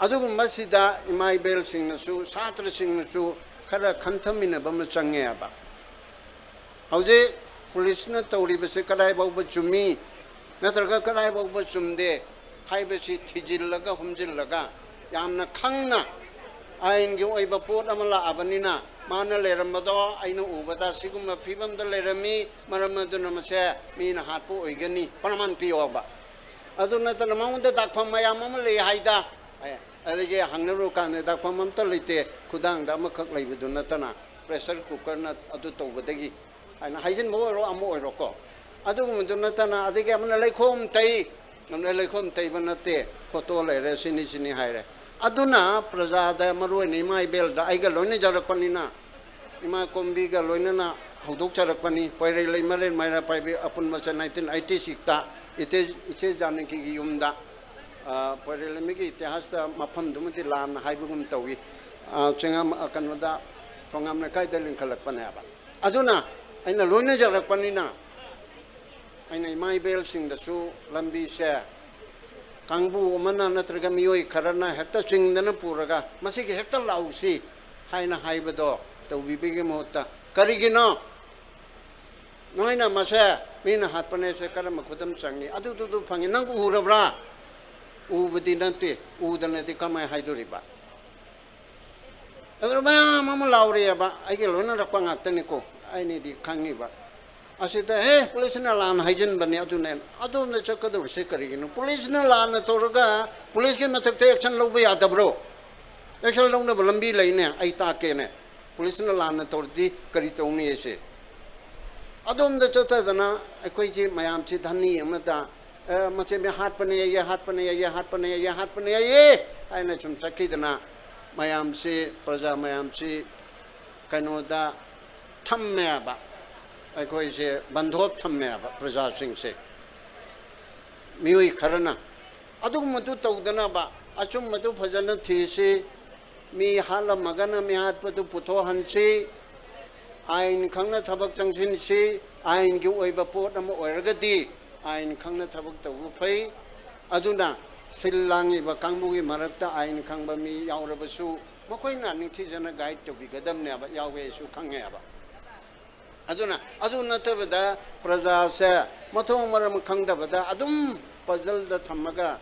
ꯑꯗꯨꯒꯨꯝꯕꯁꯤꯗ ꯏꯃꯥ ꯏꯕꯦꯜꯁꯤꯡꯅꯁꯨ, ꯁꯥꯇ꯭ꯔꯁꯤꯡꯅꯁꯨ ꯈꯔ ꯈꯟꯊꯃꯤꯟꯅꯕ ꯑꯃ ꯆꯪꯉꯦꯕ꯫ ꯍꯧꯖꯤꯛ ꯄꯨꯂꯤꯁꯅ ꯇꯧꯔꯤꯕꯁꯦ ꯀꯗꯥꯏ ꯐꯥꯎꯕ ꯆꯨꯝꯃꯤ ꯅꯠꯇ꯭ꯔꯒ ꯀꯗꯥꯏ ꯐꯥꯎꯕ ꯆꯨꯝꯗꯦ ꯍꯥꯏꯕꯁꯤ ꯊꯤꯖꯤꯜꯂꯒ ꯍꯨꯝꯖꯤꯜꯂꯒ ꯌꯥꯝꯅ ꯈꯪꯅ ꯑꯥꯏꯟꯒꯤ ꯑꯣꯏꯕ ꯄꯣꯠ ꯑꯃ ꯂꯥꯛꯑꯕꯅꯤꯅ, ꯃꯥꯅ ꯂꯩꯔꯝꯕꯗꯣ ꯑꯩꯅ ꯎꯕꯗ ꯁꯤꯒꯨꯝꯕ ꯐꯤꯕꯝꯗ ꯂꯩꯔꯝꯃꯤ, ꯃꯔꯝ ꯑꯗꯨꯅ ꯃꯁꯦ ꯃꯤꯅ ꯍꯥꯠꯄ ꯑꯣꯏꯒꯅꯤ, ꯄ꯭ꯔꯃꯥꯟ ꯄꯤꯌꯣꯕ꯫ ꯑꯗꯨ ꯅꯠꯇꯅ ꯃꯉꯣꯟꯗ ꯗꯥꯛꯐꯝ ꯃꯌꯥꯝ ꯑꯃ ꯂꯩ ꯍꯥꯏꯗ꯫ ꯑꯦ, ꯑꯗꯒꯤ ꯍꯪꯅꯔꯨꯀꯥꯟꯗ ꯗꯥꯛꯐꯝ ꯑꯝꯇ ꯂꯩꯇꯦ, ꯈꯨꯗꯥꯡꯗ ꯑꯃꯈꯛ ꯂꯩꯕꯗꯨ ꯅꯠꯇꯅ pressure cookerꯅ ꯑꯗꯨ ꯇꯧꯕꯗꯒꯤ ꯍꯥꯏꯅ ꯍꯥꯏꯖꯤꯟꯕ ꯑꯣꯏꯔꯣ, ꯑꯃ ꯑꯣꯏꯔꯣꯀꯣ꯫ ꯑꯗꯨꯒꯨꯝꯕꯗꯨ ꯅꯠꯇꯅ, ꯑꯗꯒꯤ ꯑꯃꯅ ꯂꯩꯈꯣꯝ ꯇꯩ, ꯑꯃꯅ ꯂꯩꯈꯣꯝ ꯇꯩꯕ ꯅꯠꯇꯦ, photo ꯂꯩꯔꯦ, ꯁꯤꯅꯤ ꯁꯤꯅꯤ ꯍꯥꯏꯔꯦ꯫ ꯑꯗꯨꯅ ꯄ꯭ꯔꯖꯥꯗ, ꯃꯔꯨꯑꯣꯏꯅ ꯏꯃꯥ ꯏꯕꯦꯜꯗ, ꯑꯩꯒ ꯂꯣꯏꯅꯖꯔꯛꯄꯅꯤꯅ, ꯏꯃꯥ ꯀꯣꯝꯕꯤꯒ ꯂꯣꯏꯅꯅ ꯍꯧꯗꯣꯛꯆꯔꯛꯄꯅꯤ꯫ ꯄꯣꯏꯔꯩ ꯂꯩꯃꯔꯦꯟ ꯃꯩꯔꯥ ꯄꯥꯏꯕꯤ ꯑꯄꯨꯟꯕꯁꯦ nineteen eighty sixꯇ ꯏꯆꯦ, ꯏꯆꯦ ꯖꯥꯅꯀꯤꯒꯤ ꯌꯨꯝꯗ, ꯑ, ꯄꯣꯏꯔꯩ ꯂꯩꯃꯒꯤ ꯏꯇꯤꯍꯥꯁꯇ ꯃꯐꯝꯗꯨꯃꯗꯤ ꯂꯥꯟꯅ ꯍꯥꯏꯕꯒꯨꯝ ꯇꯧꯏ꯫ ꯑ, ꯆꯤꯡꯉꯝ-, ꯑ, ꯀꯩꯅꯣꯗ, ꯊꯣꯉꯥꯝ ꯂꯩꯀꯥꯏꯗ ꯂꯤꯡꯈꯠꯂꯛꯄꯅꯦꯕ꯫ ꯑꯗꯨꯅ ꯑꯩꯅ ꯂꯣꯏꯅꯖꯔꯛꯄꯅꯤꯅ, ꯑꯩꯅ ꯏꯃꯥ ꯏꯕꯦꯜꯁꯤꯡꯗꯁꯨ ꯂꯝꯕꯤꯁꯦ ꯀꯥꯡꯕꯨ ꯑꯃꯅ ꯅꯠꯇ꯭ꯔꯒ ꯃꯤꯑꯣꯏ ꯈꯔꯅ ꯍꯦꯛꯇ ꯆꯤꯡꯗꯅ ꯄꯨꯔꯒ ꯃꯁꯤꯒꯤ ꯍꯦꯛꯇ ꯂꯥꯛꯎꯁꯤ ꯍꯥꯏꯅ ꯍꯥꯏꯕꯗꯣ ꯇꯧꯕꯤꯕꯒꯤ ꯃꯍꯨꯠꯇ, ꯀꯔꯤꯒꯤꯅꯣ ꯅꯣꯏꯅ ꯃꯁꯦ ꯃꯤꯅ ꯍꯥꯠꯄꯅꯦꯁꯦ ꯀꯔꯝꯕ ꯈꯨꯗꯝ ꯆꯪꯉꯤ? ꯑꯗꯨꯗꯨꯗꯨ ꯐꯪꯉꯤ, ꯅꯪ ꯎꯔꯕ꯭ꯔꯥ? ꯎꯕꯗꯤ ꯅꯠꯇꯦ, ꯎꯗꯅꯗꯤ ꯀꯃꯥꯏꯅ ꯍꯥꯏꯗꯣꯔꯤꯕ? ꯑꯗꯨ ꯃꯌꯥꯝ ꯑꯃ ꯂꯥꯎꯔꯛꯑꯦꯕ, ꯑꯩꯒ ꯂꯣꯏꯅꯔꯛꯄ ꯉꯥꯛꯇꯅꯤꯀꯣ, ꯑꯩꯅꯗꯤ ꯈꯪꯉꯤꯕ꯫ ꯑꯁꯤꯗ, "ꯑꯦ, ꯄꯨꯂꯤꯁꯅ ꯂꯥꯟꯅ ꯍꯥꯏꯖꯤꯟꯕꯅꯤ, ꯑꯗꯨꯅꯦ", ꯑꯗꯣꯝꯗ ꯆꯠꯀꯗꯧꯔꯤꯁꯦ ꯀꯔꯤꯒꯤꯅꯣ? ꯄꯨꯂꯤꯁꯅ ꯂꯥꯟꯅ ꯇꯧꯔꯒ ꯄꯨꯂꯤꯁꯀꯤ ꯃꯊꯛꯇ action ꯂꯧꯕ ꯌꯥꯗꯕ꯭ꯔꯣ? Action ꯂꯧꯅꯕ ꯂꯝꯕꯤ ꯂꯩꯅꯦ, ꯑꯩ ꯇꯥꯛꯀꯦꯅꯦ꯫ ꯄꯨꯂꯤꯁꯅ ꯂꯥꯟꯅ ꯇꯧꯔꯗꯤ ꯀꯔꯤ ꯇꯧꯅꯤ ꯑꯩꯁꯦ? ꯑꯗꯣꯝꯗ ꯆꯠꯊꯗꯅ ꯑꯩꯈꯣꯏꯁꯤ ꯃꯌꯥꯝꯁꯤ ꯙꯅꯤ ꯑꯃꯗ, "ꯑꯦ, ꯃꯁꯦ ꯃꯤ ꯍꯥꯠꯄꯅꯦ ꯑꯩꯌꯦ, ꯍꯥꯠꯄꯅꯦ ꯑꯩꯌꯦ, ꯍꯥꯠꯄꯅꯦ ꯑꯩꯌꯦ, ꯍꯥꯠꯄꯅꯦ ꯑꯩꯌꯦ" ꯍꯥꯏꯅ ꯁꯨꯝ ꯆꯠꯈꯤꯗꯅ ꯃꯌꯥꯝꯁꯤ, ꯄ꯭ꯔꯖꯥ ꯃꯌꯥꯝꯁꯤ ꯀꯩꯅꯣꯗ ꯊꯝꯃꯦꯕ꯫ ꯑꯩꯈꯣꯏꯁꯦ ꯕꯟꯗꯣꯞ ꯊꯝꯃꯦꯕ ꯄ꯭ꯔꯖꯥꯁꯤꯡꯁꯦ꯫ ꯃꯤꯑꯣꯏ ꯈꯔꯅ ꯑꯗꯨꯒꯨꯝꯕꯗꯨ ꯇꯧꯗꯅꯕ, ꯑꯆꯨꯝꯕꯗꯨ ꯐꯖꯅ ꯊꯤꯁꯤ, ꯃꯤ ꯍꯥꯠꯂꯝꯃꯒꯅ ꯃꯤ ꯍꯥꯠꯄꯗꯨ ꯄꯨꯊꯣꯛꯍꯟꯁꯤ, ꯑꯥꯏꯟ ꯈꯪꯅ ꯊꯕꯛ ꯆꯪꯁꯤꯟꯁꯤ꯫ ꯑꯥꯏꯟꯒꯤ ꯑꯣꯏꯕ ꯄꯣꯠ ꯑꯃ ꯑꯣꯏꯔꯒꯗꯤ ꯑꯥꯏꯟ ꯈꯪꯅ ꯊꯕꯛ ꯇꯧꯕ ꯐꯩ꯫ ꯑꯗꯨꯅ ꯁꯤꯜ ꯂꯥꯡꯉꯤꯕ ꯀꯥꯡꯕꯨꯒꯤ ꯃꯔꯛꯇ ꯑꯥꯏꯟ ꯈꯪꯕ ꯃꯤ ꯌꯥꯎꯔꯕꯁꯨ ꯃꯈꯣꯏꯅ ꯅꯤꯡꯊꯤꯖꯅ ꯒꯥꯏꯗ ꯇꯧꯕꯤꯒꯗꯕꯅꯦꯕ, ꯌꯥꯎꯋꯦ ꯑꯩꯁꯨ ꯈꯪꯉꯦꯕ꯫ ꯑꯗꯨꯅ ꯑꯗꯨ ꯅꯠꯇꯕꯗ ꯄ꯭ꯔꯖꯥꯁꯦ ꯃꯊꯣꯡ ꯃꯔꯝ ꯈꯪꯗꯕꯗ ꯑꯗꯨꯝ ꯄꯖꯜꯗ ꯊꯝꯃꯒ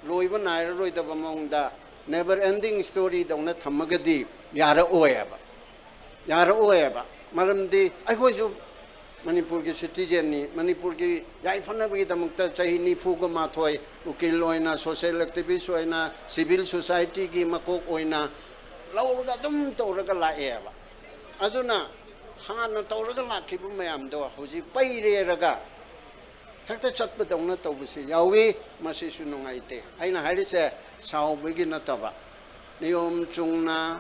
ꯂꯣꯏꯕ ꯅꯥꯏꯔꯔꯣꯏꯗꯕ ꯃꯑꯣꯡꯗ never ending story ꯗꯧꯅ ꯊꯝꯃꯒꯗꯤ ꯌꯥꯔꯛꯑꯣꯏꯕ, ꯌꯥꯔꯛꯑꯣꯏꯕ꯫ ꯃꯔꯝꯗꯤ ꯑꯩꯈꯣꯏꯁꯨ ꯃꯅꯤꯄꯨꯔꯒꯤ ꯁꯤꯇꯤꯖꯦꯟꯅꯤ꯫ ꯃꯅꯤꯄꯨꯔꯒꯤ ꯌꯥꯏꯐꯅꯕꯒꯤꯗꯃꯛꯇ ꯆꯍꯤ ꯅꯤꯐꯨꯒ ꯃꯥꯊꯣꯏ ꯎꯀꯤꯜ ꯑꯣꯏꯅ, ꯁꯣꯁꯤꯌꯦꯜ ꯑꯦꯛꯇꯤꯚꯤꯁ ꯑꯣꯏꯅ, ꯁꯤꯚꯤꯜ ꯁꯣꯁꯥꯏꯇꯤꯒꯤ ꯃꯀꯣꯛ ꯑꯣꯏꯅ ꯂꯧꯔꯒ ꯑꯗꯨꯝ ꯇꯧꯔꯒ ꯂꯥꯛꯑꯦꯕ꯫ ꯑꯗꯨꯅ ꯍꯥꯟꯅ ꯇꯧꯔꯒ ꯂꯥꯛꯈꯤꯕ ꯃꯌꯥꯝꯗꯣ ꯍꯧꯖꯤꯛ ꯄꯩꯔꯦꯔꯒ ꯍꯦꯛꯇ ꯆꯠꯄꯗꯧꯅ ꯇꯧꯕꯁꯤ ꯌꯥꯎꯏ꯫ ꯃꯁꯤꯁꯨ ꯅꯨꯡꯉꯥꯏꯇꯦ꯫ ꯑꯩꯅ ꯍꯥꯏꯔꯤꯁꯦ ꯁꯥꯎꯕꯒꯤ ꯅꯠꯇꯕ, ꯅꯤꯌꯣꯝ ꯆꯨꯝꯅ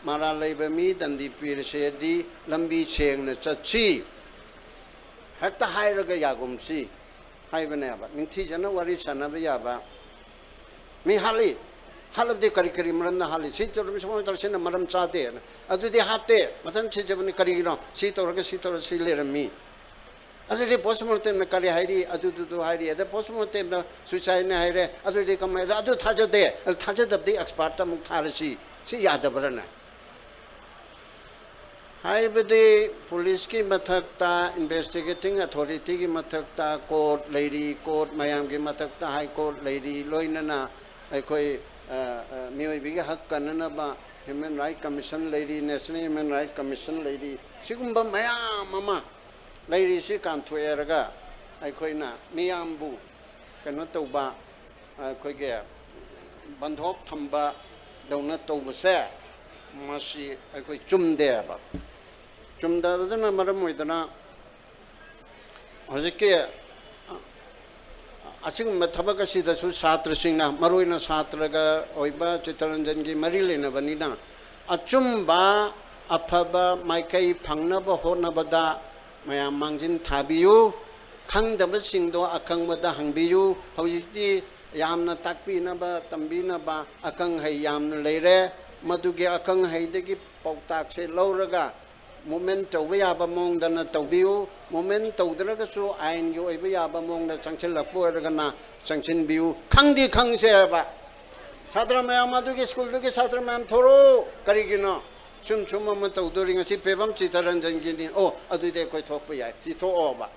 ꯃꯔꯥꯜ ꯂꯩꯕ ꯃꯤ ꯗꯟꯗꯤ ꯄꯤꯔꯁꯦꯗꯤ ꯂꯝꯕꯤ ꯁꯦꯡꯅ ꯆꯠꯁꯤ, ꯍꯦꯛꯇ ꯍꯥꯏꯔꯒ ꯌꯥꯒꯨꯝꯁꯤ ꯍꯥꯏꯕꯅꯦꯕ꯫ ꯅꯤꯡꯊꯤꯖꯅ ꯋꯥꯔꯤ ꯁꯥꯟꯅꯕ ꯌꯥꯕ꯫ ꯃꯤ ꯍꯥꯠꯂꯤ, ꯍꯥꯠꯂꯕꯗꯤ ꯀꯔꯤ ꯀꯔꯤ ꯃꯔꯝꯅ ꯍꯥꯠꯂꯤ? ꯁꯤ ꯇꯧꯔꯝꯃꯤ, ꯁꯨꯃꯥꯏꯅ ꯇꯧꯔꯁꯤꯅ ꯃꯔꯝ ꯆꯥꯗꯦꯅ꯫ ꯑꯗꯨꯗꯤ ꯍꯥꯠꯇꯦ, ꯃꯊꯟ ꯁꯤꯖꯕꯅꯤ꯫ ꯀꯔꯤꯒꯤꯅꯣ? ꯁꯤ ꯇꯧꯔꯒ ꯁꯤ ꯇꯧꯔ ꯁꯤ ꯂꯩꯔꯝꯃꯤ꯫ ꯑꯗꯨꯗꯤ ꯄꯣꯁꯃꯣꯔꯇꯦꯝꯅ ꯀꯔꯤ ꯍꯥꯏꯔꯤ? ꯑꯗꯨꯗꯨꯗꯨ ꯍꯥꯏꯔꯤ꯫ ꯑꯗ ꯄꯣꯁꯃꯣꯔꯇꯦꯝꯅ ꯁꯨꯏꯁꯥꯏꯗꯅꯦ ꯍꯥꯏꯔꯦ꯫ ꯑꯗꯨꯗꯤ ꯀꯃꯥꯏꯅ? ꯑꯗꯨ ꯊꯥꯖꯗꯦ꯫ ꯑꯗꯨ ꯊꯥꯖꯗꯕꯗꯤ ꯑꯦꯛꯁꯄꯥꯔꯠꯇ ꯑꯃꯨꯛ ꯊꯥꯔꯁꯤ꯫ ꯁꯤ ꯌꯥꯗꯕ꯭ꯔꯥꯅꯦ? ꯍꯥꯏꯕꯗꯤ ꯄꯨꯂꯤꯁꯀꯤ ꯃꯊꯛꯇ, ꯏꯟꯚꯦꯁꯇꯤꯒꯦꯇꯤꯡ ꯑꯊꯣꯔꯤꯇꯤꯒꯤ ꯃꯊꯛꯇ ꯀꯣꯔꯠ ꯂꯩꯔꯤ, ꯀꯣꯔꯠ ꯃꯌꯥꯝꯒꯤ ꯃꯊꯛꯇ ꯍꯥꯏ ꯀꯣꯔꯠ ꯂꯩꯔꯤ, ꯂꯣꯏꯅꯅ ꯑꯩꯈꯣꯏ, ꯑ, ꯑ, ꯃꯤꯑꯣꯏꯕꯒꯤ ꯍꯛ ꯀꯟꯅꯅꯕ ꯍ꯭ꯌꯨꯃꯦꯟ ꯔꯥꯏꯠ ꯀꯃꯤꯁꯟ ꯂꯩꯔꯤ, ꯅꯦꯁꯅꯦꯜ ꯍ꯭ꯌꯨꯃꯦꯟ ꯔꯥꯏꯠ ꯀꯃꯤꯁꯟ ꯂꯩꯔꯤ꯫ ꯁꯤꯒꯨꯝꯕ ꯃꯌꯥꯝ ꯑꯃ ꯂꯩꯔꯤꯁꯤ ꯀꯥꯟꯊꯣꯛꯑꯦꯔꯒ ꯑꯩꯈꯣꯏꯅ ꯃꯤꯌꯥꯝꯕꯨ ꯀꯩꯅꯣ ꯇꯧꯕ, ꯑꯩꯈꯣꯏꯒꯤ ꯕꯟꯙꯣꯞ ꯊꯝꯕꯗꯧꯅ ꯇꯧꯕꯁꯦ, ꯃꯁꯤ ꯑꯩꯈꯣꯏ ꯆꯨꯝꯗꯦꯕ꯫ ꯆꯨꯝꯗꯕꯗꯨꯅ ꯃꯔꯝ ꯑꯣꯏꯗꯅ ꯍꯧꯖꯤꯛꯀꯤ ꯑꯁꯤꯒꯨꯝꯕ ꯊꯕꯛ ꯑꯁꯤꯗꯁꯨ ꯁꯥꯇ꯭ꯔꯁꯤꯡꯅ, ꯃꯔꯨꯑꯣꯏꯅ ꯁꯥꯇ꯭ꯔꯒ ꯑꯣꯏꯕ ꯆꯤꯠꯇꯔꯟꯖꯟꯒꯤ ꯃꯔꯤ ꯂꯩꯅꯕꯅꯤꯅ, ꯑꯆꯨꯝꯕ ꯑꯐꯕ ꯃꯥꯏꯀꯩ ꯐꯪꯅꯕ ꯍꯣꯠꯅꯕꯗ ꯃꯌꯥꯝ ꯃꯥꯡꯖꯤꯟ ꯊꯥꯕꯤꯌꯨ꯫ ꯈꯪꯗꯕꯁꯤꯡꯗꯣ ꯑꯈꯪꯕꯗ ꯍꯪꯕꯤꯌꯨ꯫ ꯍꯧꯖꯤꯛꯇꯤ ꯌꯥꯝꯅ ꯇꯥꯛꯄꯤꯅꯕ, ꯇꯝꯕꯤꯅꯕ ꯑꯈꯪ ꯑꯍꯩ ꯌꯥꯝꯅ ꯂꯩꯔꯦ꯫ ꯃꯗꯨꯒꯤ ꯑꯈꯪ ꯑꯍꯩꯗꯒꯤ ꯄꯥꯎꯇꯥꯛꯁꯦ ꯂꯧꯔꯒ ꯃꯨꯞꯃꯦꯟ ꯇꯧꯕ ꯌꯥꯕ ꯃꯑꯣꯡꯗꯅ ꯇꯧꯕꯤꯌꯨ꯫ ꯃꯨꯞꯃꯦꯟ ꯇꯧꯗ꯭ꯔꯒꯁꯨ ꯑꯥꯏꯟꯒꯤ ꯑꯣꯏꯕ ꯌꯥꯕ ꯃꯑꯣꯡꯗ ꯆꯪꯁꯤꯜꯂꯛꯄ ꯑꯣꯏꯔꯒꯅ ꯆꯪꯁꯤꯟꯕꯤꯌꯨ꯫ ꯈꯪꯗꯤ ꯈꯪꯁꯦ ꯍꯥꯏꯕ꯫ ꯁꯥꯇ꯭ꯔ ꯃꯌꯥꯝ, ꯑꯗꯨꯒꯤ ꯁ꯭ꯀꯨꯜꯗꯨꯒꯤ ꯁꯥꯇ꯭ꯔ ꯃꯌꯥꯝ ꯊꯣꯔꯛꯑꯣ꯫ ꯀꯔꯤꯒꯤꯅꯣ? ꯁꯨꯝ ꯁꯨꯝ ꯑꯃ ꯇꯧꯗꯣꯔꯤ꯫ ꯉꯁꯤ ꯄꯦꯕꯝ ꯆꯤꯇꯔꯟꯖꯟꯒꯤꯅꯤ꯫ ꯑꯣ, ꯑꯗꯨꯗꯤ ꯑꯩꯈꯣꯏ ꯊꯣꯛꯄ ꯌꯥꯏ꯫ ꯁꯤ ꯊꯣꯛꯑꯣꯕ꯫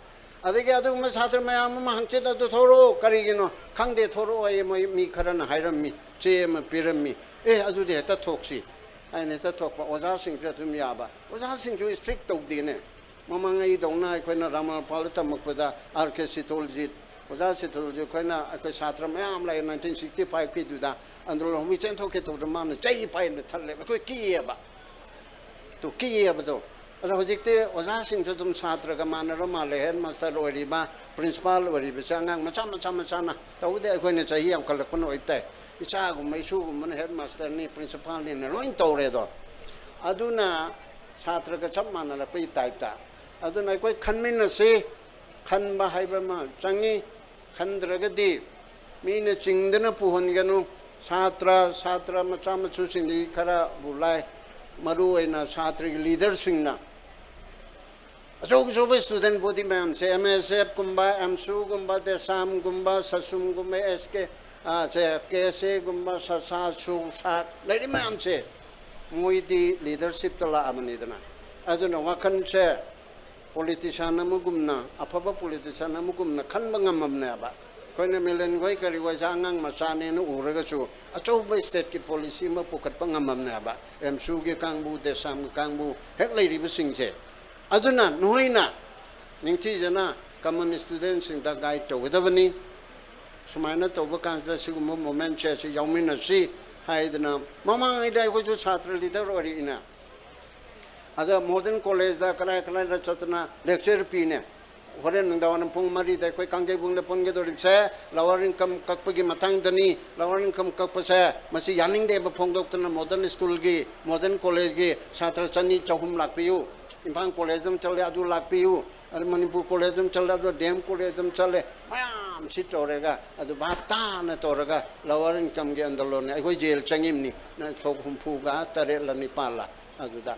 ꯑꯗꯒꯤ ꯑꯗꯨꯒꯨꯝꯕ ꯁꯥꯇ꯭ꯔ ꯃꯌꯥꯝ ꯑꯃ ꯍꯪꯆꯤꯠ ꯑꯗꯨ ꯊꯣꯔꯛꯑꯣ꯫ ꯀꯔꯤꯒꯤꯅꯣ? ꯈꯪꯗꯦ, ꯊꯣꯔꯛꯑꯣ ꯍꯥꯏꯌꯦ꯫ ꯃꯣꯏ ꯃꯤ ꯈꯔꯅ ꯍꯥꯏꯔꯝꯃꯤ, ꯆꯦ ꯑꯃ ꯄꯤꯔꯝꯃꯤ꯫ ꯑꯦ, ꯑꯗꯨꯗꯤ ꯍꯦꯛꯇ ꯊꯣꯛꯁꯤ ꯍꯥꯏꯅ ꯍꯦꯛꯇ ꯊꯣꯛꯄ꯫ ꯑꯣꯖꯥꯁꯤꯡꯁꯨ ꯑꯗꯨꯝ ꯌꯥꯕ꯫ ꯑꯣꯖꯥꯁꯤꯡꯁꯨ ꯏꯁꯇ꯭ꯔꯤꯛ ꯇꯧꯗꯦꯅꯦ꯫ ꯃꯃꯥꯡ ꯑꯩꯗꯧꯅ ꯑꯩꯈꯣꯏꯅ ꯔꯥꯃꯥꯄꯥꯜꯗ ꯇꯝꯃꯛꯄꯗ ꯑꯥꯔ ꯀꯦ ꯁꯤꯇꯣꯜꯖꯤꯠ, ꯑꯣꯖꯥ ꯁꯤꯇꯣꯜꯖꯤꯠ ꯑꯩꯈꯣꯏꯅ, ꯑꯩꯈꯣꯏ ꯁꯥꯇ꯭ꯔ ꯃꯌꯥꯝ ꯂꯥꯛꯑꯦ ꯅꯥꯏꯟꯇꯤꯟ ꯁꯤꯛꯁꯇꯤ ꯐꯥꯏꯚꯀꯤꯗꯨꯗ, ꯑꯟꯗ꯭ꯔꯣ ꯂꯣꯝꯒꯤ ꯆꯦꯟꯊꯣꯛꯀꯦ ꯇꯧꯕꯗ ꯃꯥꯅ ꯆꯩ ꯄꯥꯏꯅ ꯊꯜꯂꯦꯕ꯫ ꯑꯩꯈꯣꯏ ꯀꯤꯌꯦꯕ꯫ ꯇꯨ ꯀꯤꯌꯦꯕꯗꯣ꯫ ꯑꯗꯣ ꯍꯧꯖꯤꯛꯇꯤ ꯑꯣꯖꯥꯁꯤꯡꯁꯨ ꯑꯗꯨꯝ ꯁꯥꯇ꯭ꯔꯒ ꯃꯥꯟꯅꯔ ꯃꯥꯜꯂꯦ꯫ ꯍꯦꯗ ꯃꯥꯁꯇꯔ ꯑꯣꯏꯔꯤꯕ, ꯄ꯭ꯔꯤꯟꯁꯤꯄꯥꯜ ꯑꯣꯏꯔꯤꯕꯁꯦ ꯑꯉꯥꯡ ꯃꯆꯥ ꯃꯆꯥ ꯃꯆꯥꯅ ꯇꯧꯕꯗꯤ ꯑꯩꯈꯣꯏꯅ ꯆꯍꯤ ꯌꯥꯝꯈꯠꯂꯛꯄꯅ ꯑꯣꯏꯕ ꯇꯥꯏ꯫ ꯏꯆꯥꯒꯨꯝꯕ ꯏꯁꯨꯒꯨꯝꯕꯅ ꯍꯦꯗ ꯃꯥꯁꯇꯔꯅꯤ, ꯄ꯭ꯔꯤꯟꯁꯤꯄꯥꯜꯅꯤꯅ ꯂꯣꯏ ꯇꯧꯔꯦꯗꯣ꯫ ꯑꯗꯨꯅ ꯁꯥꯇ꯭ꯔꯒ ꯆꯞ ꯃꯥꯟꯅꯔꯛꯄꯒꯤ ꯇꯥꯏꯞꯇ꯫ ꯑꯗꯨꯅ ꯑꯩꯈꯣꯏ ꯈꯟꯃꯤꯟꯅꯁꯤ꯫ ꯈꯟꯕ ꯍꯥꯏꯕ ꯑꯃ ꯆꯪꯉꯤ꯫ ꯈꯟꯗ꯭ꯔꯒꯗꯤ ꯃꯤꯅ ꯆꯤꯡꯗꯅ ꯄꯨꯍꯟꯒꯅꯨ꯫ ꯁꯥꯇ꯭ꯔ, ꯁꯥꯇ꯭ꯔ ꯃꯆꯥ ꯃꯁꯨꯁꯤꯡꯗꯤ ꯈꯔꯕꯨ ꯂꯥꯏ, ꯃꯔꯨꯑꯣꯏꯅ ꯁꯥꯇ꯭ꯔꯒꯤ ꯂꯤꯗꯔꯁꯤꯡꯅ꯫ ꯑꯆꯧ ꯑꯆꯧꯕ ꯏꯁꯇꯨꯗꯦꯟ ꯕꯣꯗꯤ ꯃꯌꯥꯝꯁꯦ, ꯑꯦꯝ ꯑꯦꯁ ꯑꯦꯐꯀꯨꯝꯕ, ꯑꯦꯝꯁꯨꯒꯨꯝꯕ, ꯗꯦꯁꯥꯝꯒꯨꯝꯕ, ꯁꯁꯨꯝꯒꯨꯝꯕ, ꯑꯦꯁ ꯀꯦ, ꯑ, ꯁꯦ, ꯀꯦ ꯑꯦꯁ ꯑꯦꯒꯨꯝꯕ, ꯁꯁꯥ, ꯁꯨ, ꯁꯥꯛ, ꯂꯩꯔꯤ ꯃꯌꯥꯝꯁꯦ, ꯃꯣꯏꯗꯤ ꯂꯤꯗꯔꯁꯤꯞꯇ ꯂꯥꯛꯑꯕꯅꯤꯗꯅ꯫ ꯑꯗꯨꯅ ꯋꯥꯈꯜꯁꯦ ꯄꯣꯂꯤꯇꯤꯁꯤꯌꯥꯟ ꯑꯃꯒꯨꯝꯅ, ꯑꯐꯕ ꯄꯣꯂꯤꯇꯤꯁꯤꯌꯥꯟ ꯑꯃꯒꯨꯝꯅ ꯈꯟꯕ ꯉꯝꯃꯝꯅꯦꯕ꯫ ꯑꯩꯈꯣꯏꯅ ꯃꯤꯂꯟ ꯈꯣꯏ ꯀꯔꯤ ꯈꯣꯏꯁꯦ ꯑꯉꯥꯡ ꯃꯆꯥꯅꯦꯅ ꯎꯔꯒꯁꯨ ꯑꯆꯧꯕ ꯁ꯭ꯇꯦꯠꯀꯤ ꯄꯣꯂꯤꯁꯤ ꯑꯃ ꯄꯨꯈꯠꯄ ꯉꯝꯃꯝꯅꯦꯕ꯫ ꯑꯦꯝꯁꯨꯒꯤ ꯀꯥꯡꯕꯨ, ꯗꯦꯁꯥꯝꯒꯤ ꯀꯥꯡꯕꯨ ꯍꯦꯛ ꯂꯩꯔꯤꯕꯁꯤꯡꯁꯦ꯫ ꯑꯗꯨꯅ ꯅꯣꯏꯅ ꯅꯤꯡꯊꯤꯖꯅ ꯀꯃꯟ ꯁ꯭ꯇꯨꯗꯦꯟꯁꯤꯡꯗ ꯒꯥꯏꯗ ꯇꯧꯒꯗꯕꯅꯤ꯫ ꯁꯨꯃꯥꯏꯅ ꯇꯧꯕ ꯀꯥꯟꯁꯤꯗ ꯁꯤꯒꯨꯝꯕ ꯃꯣꯃꯦꯟꯁꯦ ꯑꯁꯤ ꯌꯥꯎꯃꯤꯟꯅꯁꯤ ꯍꯥꯏꯗꯅ, ꯃꯃꯥꯡꯉꯩꯗ ꯑꯩꯈꯣꯏꯁꯨ ꯁꯥꯇ꯭ꯔ ꯂꯤꯗꯔ ꯑꯣꯏꯔꯛꯏꯅ꯫ ꯑꯗ ꯃꯣꯗꯔꯟ ꯀꯣꯂꯦꯖꯇ ꯀꯗꯥꯏ ꯀꯗꯥꯏꯗ ꯆꯠꯇꯅ ꯂꯦꯛꯆꯔ ꯄꯤꯅꯦ꯫ ꯍꯣꯔꯦꯟ ꯅꯨꯡꯗꯥꯡꯋꯥꯏꯔꯝ ꯄꯨꯡ ꯃꯔꯤꯗ ꯑꯩꯈꯣꯏ ꯀꯥꯡꯖꯩꯕꯨꯡꯗ ꯄꯨꯟꯒꯗꯧꯔꯤꯕꯁꯦ lower income ꯀꯛꯄꯒꯤ ꯃꯇꯥꯡꯗꯅꯤ꯫ Lower income ꯀꯛꯄꯁꯦ ꯃꯁꯤ ꯌꯥꯅꯤꯡꯗꯦꯕ ꯐꯣꯡꯗꯣꯛꯇꯅ modern schoolꯒꯤ, modern collegeꯀꯤ ꯁꯥꯇ꯭ꯔ ꯆꯅꯤ ꯆꯍꯨꯝ ꯂꯥꯛꯄꯤꯌꯨ, ꯏꯝꯐꯥꯜ college ꯑꯗꯨꯝ ꯆꯠꯂꯦ ꯑꯗꯨ ꯂꯥꯛꯄꯤꯌꯨ, ꯑꯗꯨ ꯃꯅꯤꯄꯨꯔ college ꯑꯗꯨꯝ ꯆꯠꯂꯦ ꯑꯗꯨ D M college ꯑꯗꯨꯝ ꯆꯠꯂꯦ, ꯃꯌꯥꯝꯁꯤ ꯇꯧꯔꯒ ꯑꯗꯨ ꯚꯥꯞ ꯇꯥꯅ ꯇꯧꯔꯒ lower incomeꯒꯤ ꯑꯟꯗꯣꯂꯣꯟꯅꯤ꯫ ꯑꯩꯈꯣꯏ ꯖꯦꯜ ꯆꯪꯉꯤꯕꯅꯤ ꯁꯣꯛ ꯍꯨꯝꯐꯨꯒ ꯇꯔꯦꯠꯂ ꯅꯤꯄꯥꯜꯂ ꯑꯗꯨꯗ,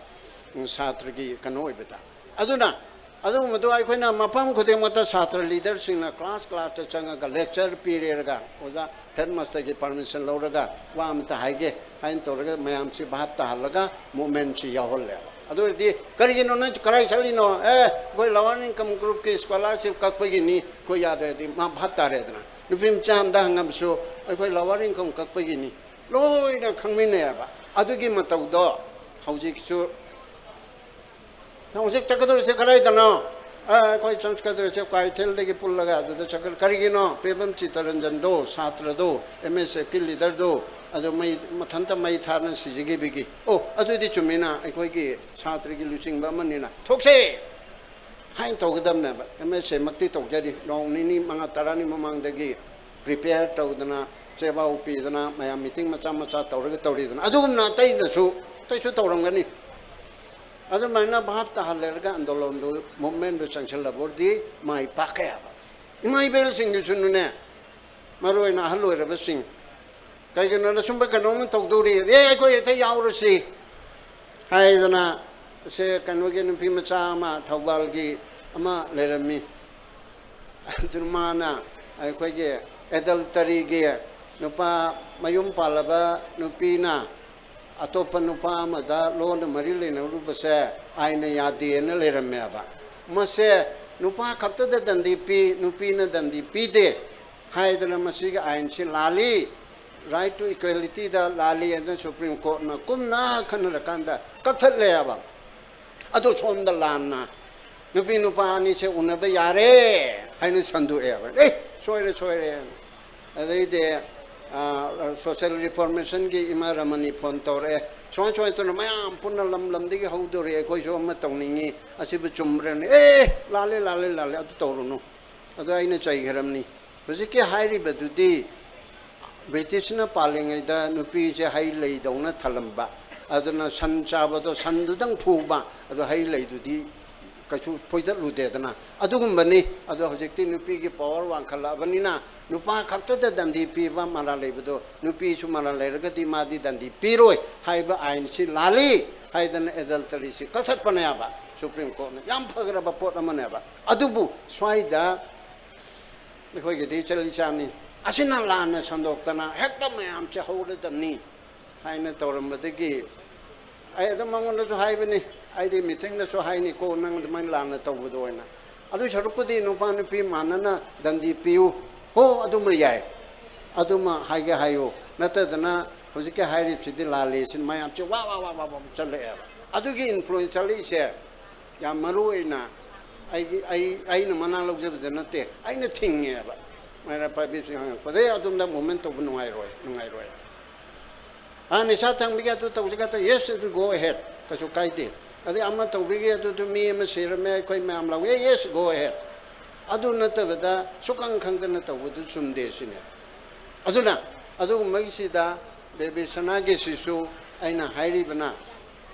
ꯎꯝ, ꯁꯥꯇ꯭ꯔꯒꯤ ꯀꯩꯅꯣ ꯑꯣꯏꯕꯗ꯫ ꯑꯗꯨꯅ ꯑꯗꯨꯒꯨꯝꯕꯗꯣ ꯑꯩꯈꯣꯏꯅ ꯃꯐꯝ ꯈꯨꯗꯤꯡꯃꯛꯇ ꯁꯥꯇ꯭ꯔ leaderꯁꯤꯡꯅ class classꯇ ꯆꯪꯉꯒ lecture ꯄꯤꯔꯦꯔꯒ ꯑꯣꯖꯥ headmasterꯒꯤ permission ꯂꯧꯔꯒ ꯋꯥ ꯑꯃꯇ ꯍꯥꯏꯒꯦ ꯍꯥꯏꯅ ꯇꯧꯔꯒ ꯃꯌꯥꯝꯁꯤ ꯚꯥꯞ ꯇꯥꯍꯜꯂꯒ movementꯁꯤ ꯌꯥꯎꯍꯜꯂꯦꯕ꯫ ꯑꯗꯨ ꯑꯣꯏꯔꯗꯤ ꯀꯔꯤꯒꯤꯅꯣ ꯅꯪ ꯀꯗꯥꯏ ꯆꯠꯂꯤꯅꯣ? ꯑꯦ, ꯑꯩꯈꯣꯏ lower income groupꯀꯤ scholarship ꯀꯛꯄꯒꯤꯅꯤ, ꯑꯩꯈꯣꯏ ꯌꯥꯗ꯭ꯔꯗꯤ ꯃꯥ ꯚꯥꯞ ꯇꯥꯔꯦꯗꯅ꯫ ꯅꯨꯄꯤ ꯃꯆꯥ ꯑꯃꯗ ꯍꯪꯉꯕꯁꯨ ꯑꯩꯈꯣꯏ lower income ꯀꯛꯄꯒꯤꯅꯤ, ꯂꯣꯏꯅ ꯈꯪꯃꯤꯟꯅꯩꯌꯦꯕ꯫ ꯑꯗꯨꯒꯤ ꯃꯇꯧꯗꯣ ꯍꯧꯖꯤꯛꯁꯨ ꯍꯧꯖꯤꯛ ꯆꯠꯀꯗꯧꯔꯤꯁꯦ ꯀꯗꯥꯏꯗꯅꯣ? ꯑ, ꯑꯩꯈꯣꯏ ꯆꯠꯀꯗꯧꯔꯤꯁꯦ ꯀ꯭ꯋꯥꯀꯩꯊꯦꯜꯗꯒꯤ ꯄꯨꯜꯂꯒ ꯑꯗꯨꯗ ꯆꯠꯀ-, ꯀꯔꯤꯒꯤꯅꯣ? ꯄꯦꯕꯝ ꯆꯤꯇꯔꯟꯖꯟꯗꯣ, ꯁꯥꯇ꯭ꯔꯗꯣ, M S Fꯀꯤ leaderꯗꯣ, ꯑꯗꯨ ꯃꯩ, ꯃꯊꯟꯇ ꯃꯩ ꯊꯥꯗꯅ ꯁꯤꯖꯈꯤꯕꯒꯤ꯫ ꯑꯣ, ꯑꯗꯨꯗꯤ ꯆꯨꯝꯃꯤꯅ, ꯑꯩꯈꯣꯏꯒꯤ ꯁꯥꯇ꯭ꯔꯒꯤ ꯂꯨꯆꯤꯡꯕ ꯑꯃꯅꯤꯅ ꯊꯣꯛꯁꯦ ꯍꯥꯏꯅ ꯇꯧꯒꯗꯕꯅꯦꯕ꯫ M S Fꯃꯛꯇꯤ ꯇꯧꯖꯔꯤ, ꯅꯣꯡ ꯅꯤꯅꯤ ꯃꯉꯥ ꯇꯔꯥꯅꯤ ꯃꯃꯥꯡꯗꯒꯤ prepare ꯇꯧꯗꯅ, ꯆꯦꯕꯥꯎ ꯄꯤꯗꯅ, ꯃꯌꯥꯝ meeting ꯃꯆꯥ ꯃꯆꯥ ꯇꯧꯔꯒ ꯇꯧꯔꯤꯗꯅ꯫ ꯑꯗꯨꯒꯨꯝꯅ ꯑꯇꯩꯅꯁꯨ, ꯑꯇꯩꯁꯨ ꯇꯧꯔꯝꯒꯅꯤ꯫ ꯑꯗꯨꯃꯥꯏꯅ ꯚꯥꯞ ꯇꯥꯍꯜꯂꯦꯔꯒ ꯑꯟꯗꯣꯂꯣꯟꯗꯨ, movementꯗꯨ ꯆꯪꯁꯤꯜꯂꯕꯗꯤ ꯃꯥꯏ ꯄꯥꯛꯀꯦ ꯍꯥꯏꯕ꯫ ꯏꯃꯥ ꯏꯕꯦꯜꯁꯤꯡꯗꯨꯁꯨꯅꯅꯦ, ꯃꯔꯨ ꯑꯣꯏꯅ ꯑꯍꯜ ꯑꯣꯏꯔꯕꯁꯤꯡ, ꯀꯩꯒꯤꯅꯣꯗ ꯁꯨꯝꯕ ꯀꯩꯅꯣꯝ ꯇꯧꯗꯧꯔꯤ, ꯑꯦ, ꯑꯩꯈꯣꯏ ꯍꯦꯛꯇ ꯌꯥꯎꯔꯁꯤ ꯍꯥꯏꯗꯅ, ꯁꯦ ꯀꯩꯅꯣꯒꯤ ꯅꯨꯄꯤ ꯃꯆꯥ ꯑꯃ ꯊꯧꯕꯥꯜꯒꯤ ꯑꯃ ꯂꯩꯔꯝꯃꯤ꯫ ꯑꯗꯨ ꯃꯥꯅ ꯑꯩꯈꯣꯏꯒꯤ adulteryꯒꯤ ꯅꯨꯄꯥ, ꯃꯌꯨꯝ ꯄꯥꯜꯂꯕ ꯅꯨꯄꯤꯅ ꯑꯇꯣꯞꯄ ꯅꯨꯄꯥ ꯑꯃꯗ ꯂꯣꯟꯅ ꯃꯔꯤ ꯂꯩꯅꯔꯨꯕꯁꯦ ꯑꯥꯏꯟꯅ ꯌꯥꯗꯦꯅ ꯂꯩꯔꯝꯃꯦꯕ꯫ ꯃꯁꯦ ꯅꯨꯄꯥ ꯈꯛꯇꯗ ꯗꯟꯗꯤ ꯄꯤ, ꯅꯨꯄꯤꯅ ꯗꯟꯗꯤ ꯄꯤꯗꯦ ꯍꯥꯏꯗꯅ ꯃꯁꯤꯒꯤ ꯑꯥꯏꯟꯁꯤ ꯂꯥꯜꯂꯤ, right to equalityꯗ ꯂꯥꯜꯂꯤ ꯍꯥꯏꯗꯅ Supreme Courtꯅ ꯀꯨꯝꯅ ꯈꯟꯅꯔꯀꯥꯟꯗ ꯀꯛꯊꯠꯂꯦꯕ꯫ ꯑꯗꯨ ꯁꯣꯝꯗ ꯂꯥꯟꯅ ꯅꯨꯄꯤ ꯅꯨꯄꯥ ꯑꯅꯤꯁꯦ ꯎꯅꯕ ꯌꯥꯔꯦ ꯍꯥꯏꯅ ꯁꯟꯗꯣꯛꯑꯦꯕ꯫ ꯑꯦ, ꯁꯣꯏꯔꯦ, ꯁꯣꯏꯔꯦ꯫ ꯑꯗꯩꯗꯤ, ꯁꯣꯁꯦꯜ ꯔꯤꯐꯣꯔꯃꯦꯁꯟꯒꯤ ꯏꯃꯥ ꯔꯃꯅꯤ ꯐꯣꯟ ꯇꯧꯔꯛꯑꯦ, ꯁꯨꯃꯥꯏ ꯁꯨꯃꯥꯏꯅ ꯇꯧꯅ ꯃꯌꯥꯝ ꯄꯨꯟꯅ ꯂꯝ ꯂꯝꯗꯒꯤ ꯍꯧꯗꯣꯔꯛꯑꯦ, ꯑꯩꯈꯣꯏꯁꯨ ꯑꯃ ꯇꯧꯅꯤꯡꯉꯤ, ꯑꯁꯤꯕꯨ ꯆꯨꯝꯕ꯭ꯔꯅꯦ? ꯑꯦ, ꯂꯥꯜꯂꯦ, ꯂꯥꯜꯂꯦ, ꯂꯥꯜꯂꯦ, ꯑꯗꯨ ꯇꯧꯔꯨꯅꯨ, ꯑꯗꯨ ꯑꯩꯅ ꯆꯩꯈ꯭ꯔꯕꯅꯤ꯫ ꯍꯧꯖꯤꯛꯀꯤ ꯍꯥꯏꯔꯤꯕꯗꯨꯗꯤ ꯕ꯭ꯔꯤꯇꯤꯁꯅ ꯄꯥꯜꯂꯤꯉꯩꯗ ꯅꯨꯄꯤꯁꯦ ꯍꯩ ꯂꯩꯗꯧꯅ ꯊꯜꯂꯝꯕ, ꯑꯗꯨꯅ ꯁꯟ ꯆꯥꯕꯗꯣ ꯁꯟꯗꯨꯗꯪ ꯐꯨꯕ, ꯑꯗꯣ ꯍꯩ ꯂꯩꯗꯨꯗꯤ ꯀꯩꯁꯨ ꯐꯣꯏꯗꯠꯂꯨꯗꯦꯗꯅ꯫ ꯑꯗꯨꯒꯨꯝꯕꯅꯤ꯫ ꯑꯗꯣ ꯍꯧꯖꯤꯛꯇꯤ ꯅꯨꯄꯤꯒꯤ ꯄꯥꯋꯔ ꯋꯥꯡꯈꯠꯂꯛꯑꯕꯅꯤꯅ ꯅꯨꯄꯥ ꯈꯛꯇꯗ ꯗꯟꯗꯤ ꯄꯤꯕ ꯃꯔꯥꯜ ꯂꯩꯕꯗꯣ ꯅꯨꯄꯤꯁꯨ ꯃꯔꯥꯜ ꯂꯩꯔꯒꯗꯤ ꯃꯥꯗꯤ ꯗꯟꯗꯤ ꯄꯤꯔꯣꯏ ꯍꯥꯏꯕ ꯑꯥꯏꯟꯁꯤ ꯂꯥꯜꯂꯤ ꯍꯥꯏꯗꯅ ꯑꯦꯗꯜꯇꯔꯤꯁꯤ ꯀꯛꯊꯠꯄꯅꯦꯕ ꯁꯨꯄ꯭ꯔꯤꯝ ꯀꯣꯔꯠꯅ꯫ ꯌꯥꯝ ꯐꯈ꯭ꯔꯕ ꯄꯣꯠ ꯑꯃꯅꯦꯕ꯫ ꯑꯗꯨꯕꯨ ꯁ꯭ꯋꯥꯏꯗ ꯑꯩꯈꯣꯏꯒꯤꯗꯤ ꯆꯠꯂꯤ ꯆꯥꯅꯤ, ꯑꯁꯤꯅ ꯂꯥꯟꯅ ꯁꯟꯗꯣꯛꯇꯅ ꯍꯦꯛꯇ ꯃꯌꯥꯝꯁꯦ ꯍꯧꯔꯗꯕꯅꯤ ꯍꯥꯏꯅ ꯇꯧꯔꯝꯕꯗꯒꯤ ꯑꯩ ꯑꯗꯨꯝ ꯃꯉꯣꯟꯗꯁꯨ ꯍꯥꯏꯕꯅꯤ, ꯑꯩꯗꯤ ꯃꯤꯇꯤꯡꯗꯁꯨ ꯍꯥꯏꯅꯤꯀꯣ, ꯅꯪ ꯑꯗꯨꯃꯥꯏꯅ ꯂꯥꯟꯅ ꯇꯧꯕꯗꯣ ꯑꯣꯏꯅ꯫ ꯑꯗꯨ ꯁꯔꯨꯛꯄꯨꯗꯤ ꯅꯨꯄꯥ ꯅꯨꯄꯤ ꯃꯥꯟꯅꯅ ꯗꯟꯗꯤ ꯄꯤꯌꯨ꯫ ꯍꯣ, ꯑꯗꯨꯃ ꯌꯥꯏ, ꯑꯗꯨꯃ ꯍꯥꯏꯒꯦ ꯍꯥꯏꯌꯨ, ꯅꯠꯇꯗꯅ ꯍꯧꯖꯤꯛꯀꯤ ꯍꯥꯏꯔꯤꯕꯁꯤꯗꯤ ꯂꯥꯜꯂꯤ ꯁꯤꯅ ꯃꯌꯥꯝꯁꯦ ꯋꯥ ꯋꯥ ꯋꯥ ꯋꯥ ꯋꯥ ꯆꯠꯂꯛꯑꯦꯕ꯫ ꯑꯗꯨꯒꯤ ꯏꯟꯐ꯭ꯂꯨꯌꯦꯟꯁ ꯆꯠꯂꯛꯏꯁꯦ ꯌꯥꯝ ꯃꯔꯨ ꯑꯣꯏꯅ ꯑꯩꯒꯤ, ꯑꯩ, ꯑꯩꯅ ꯃꯅꯥ ꯂꯧꯖꯕꯗ ꯅꯠꯇꯦ, ꯑꯩꯅ ꯊꯤꯡꯉꯦꯕ꯫ ꯃꯩꯔꯥ ꯄꯥꯏꯕꯤꯁꯤꯡ ꯍꯪꯉꯛꯄꯗꯩ ꯑꯗꯣꯝꯗ ꯃꯨꯚꯃꯦꯟ ꯇꯧꯕ ꯅꯨꯡꯉꯥꯏꯔꯣꯏ, ꯅꯨꯡꯉꯥꯏꯔꯣꯏ꯫ ꯑꯥ, ꯅꯤꯁꯥ ꯊꯪꯕꯒꯤ ꯑꯗꯨ ꯇꯧꯁꯤꯒ ꯇꯧ, yes, it will go ahead, ꯀꯩꯁꯨ ꯀꯥꯏꯗꯦ꯫ ꯑꯗꯩ ꯑꯃ ꯇꯧꯕꯤꯒꯦ, ꯑꯗꯨꯗꯨ ꯃꯤ ꯑꯃ ꯁꯤꯔꯝꯃꯦ, ꯑꯩꯈꯣꯏ ꯃꯌꯥꯝ ꯂꯧꯋꯦ, yes, go ahead꯫ ꯑꯗꯨ ꯅꯠꯇꯕꯗ ꯁꯨꯛꯈꯪ ꯈꯪꯗꯅ ꯇꯧꯕꯗꯨ ꯆꯨꯝꯗꯦ ꯁꯤꯅꯦ꯫ ꯑꯗꯨꯅ ꯑꯗꯨꯒꯨꯝꯕꯒꯤꯁꯤꯗ ꯕꯦꯕꯤꯁꯅꯥꯒꯤꯁꯤꯁꯨ ꯑꯩꯅ ꯍꯥꯏꯔꯤꯕꯅ,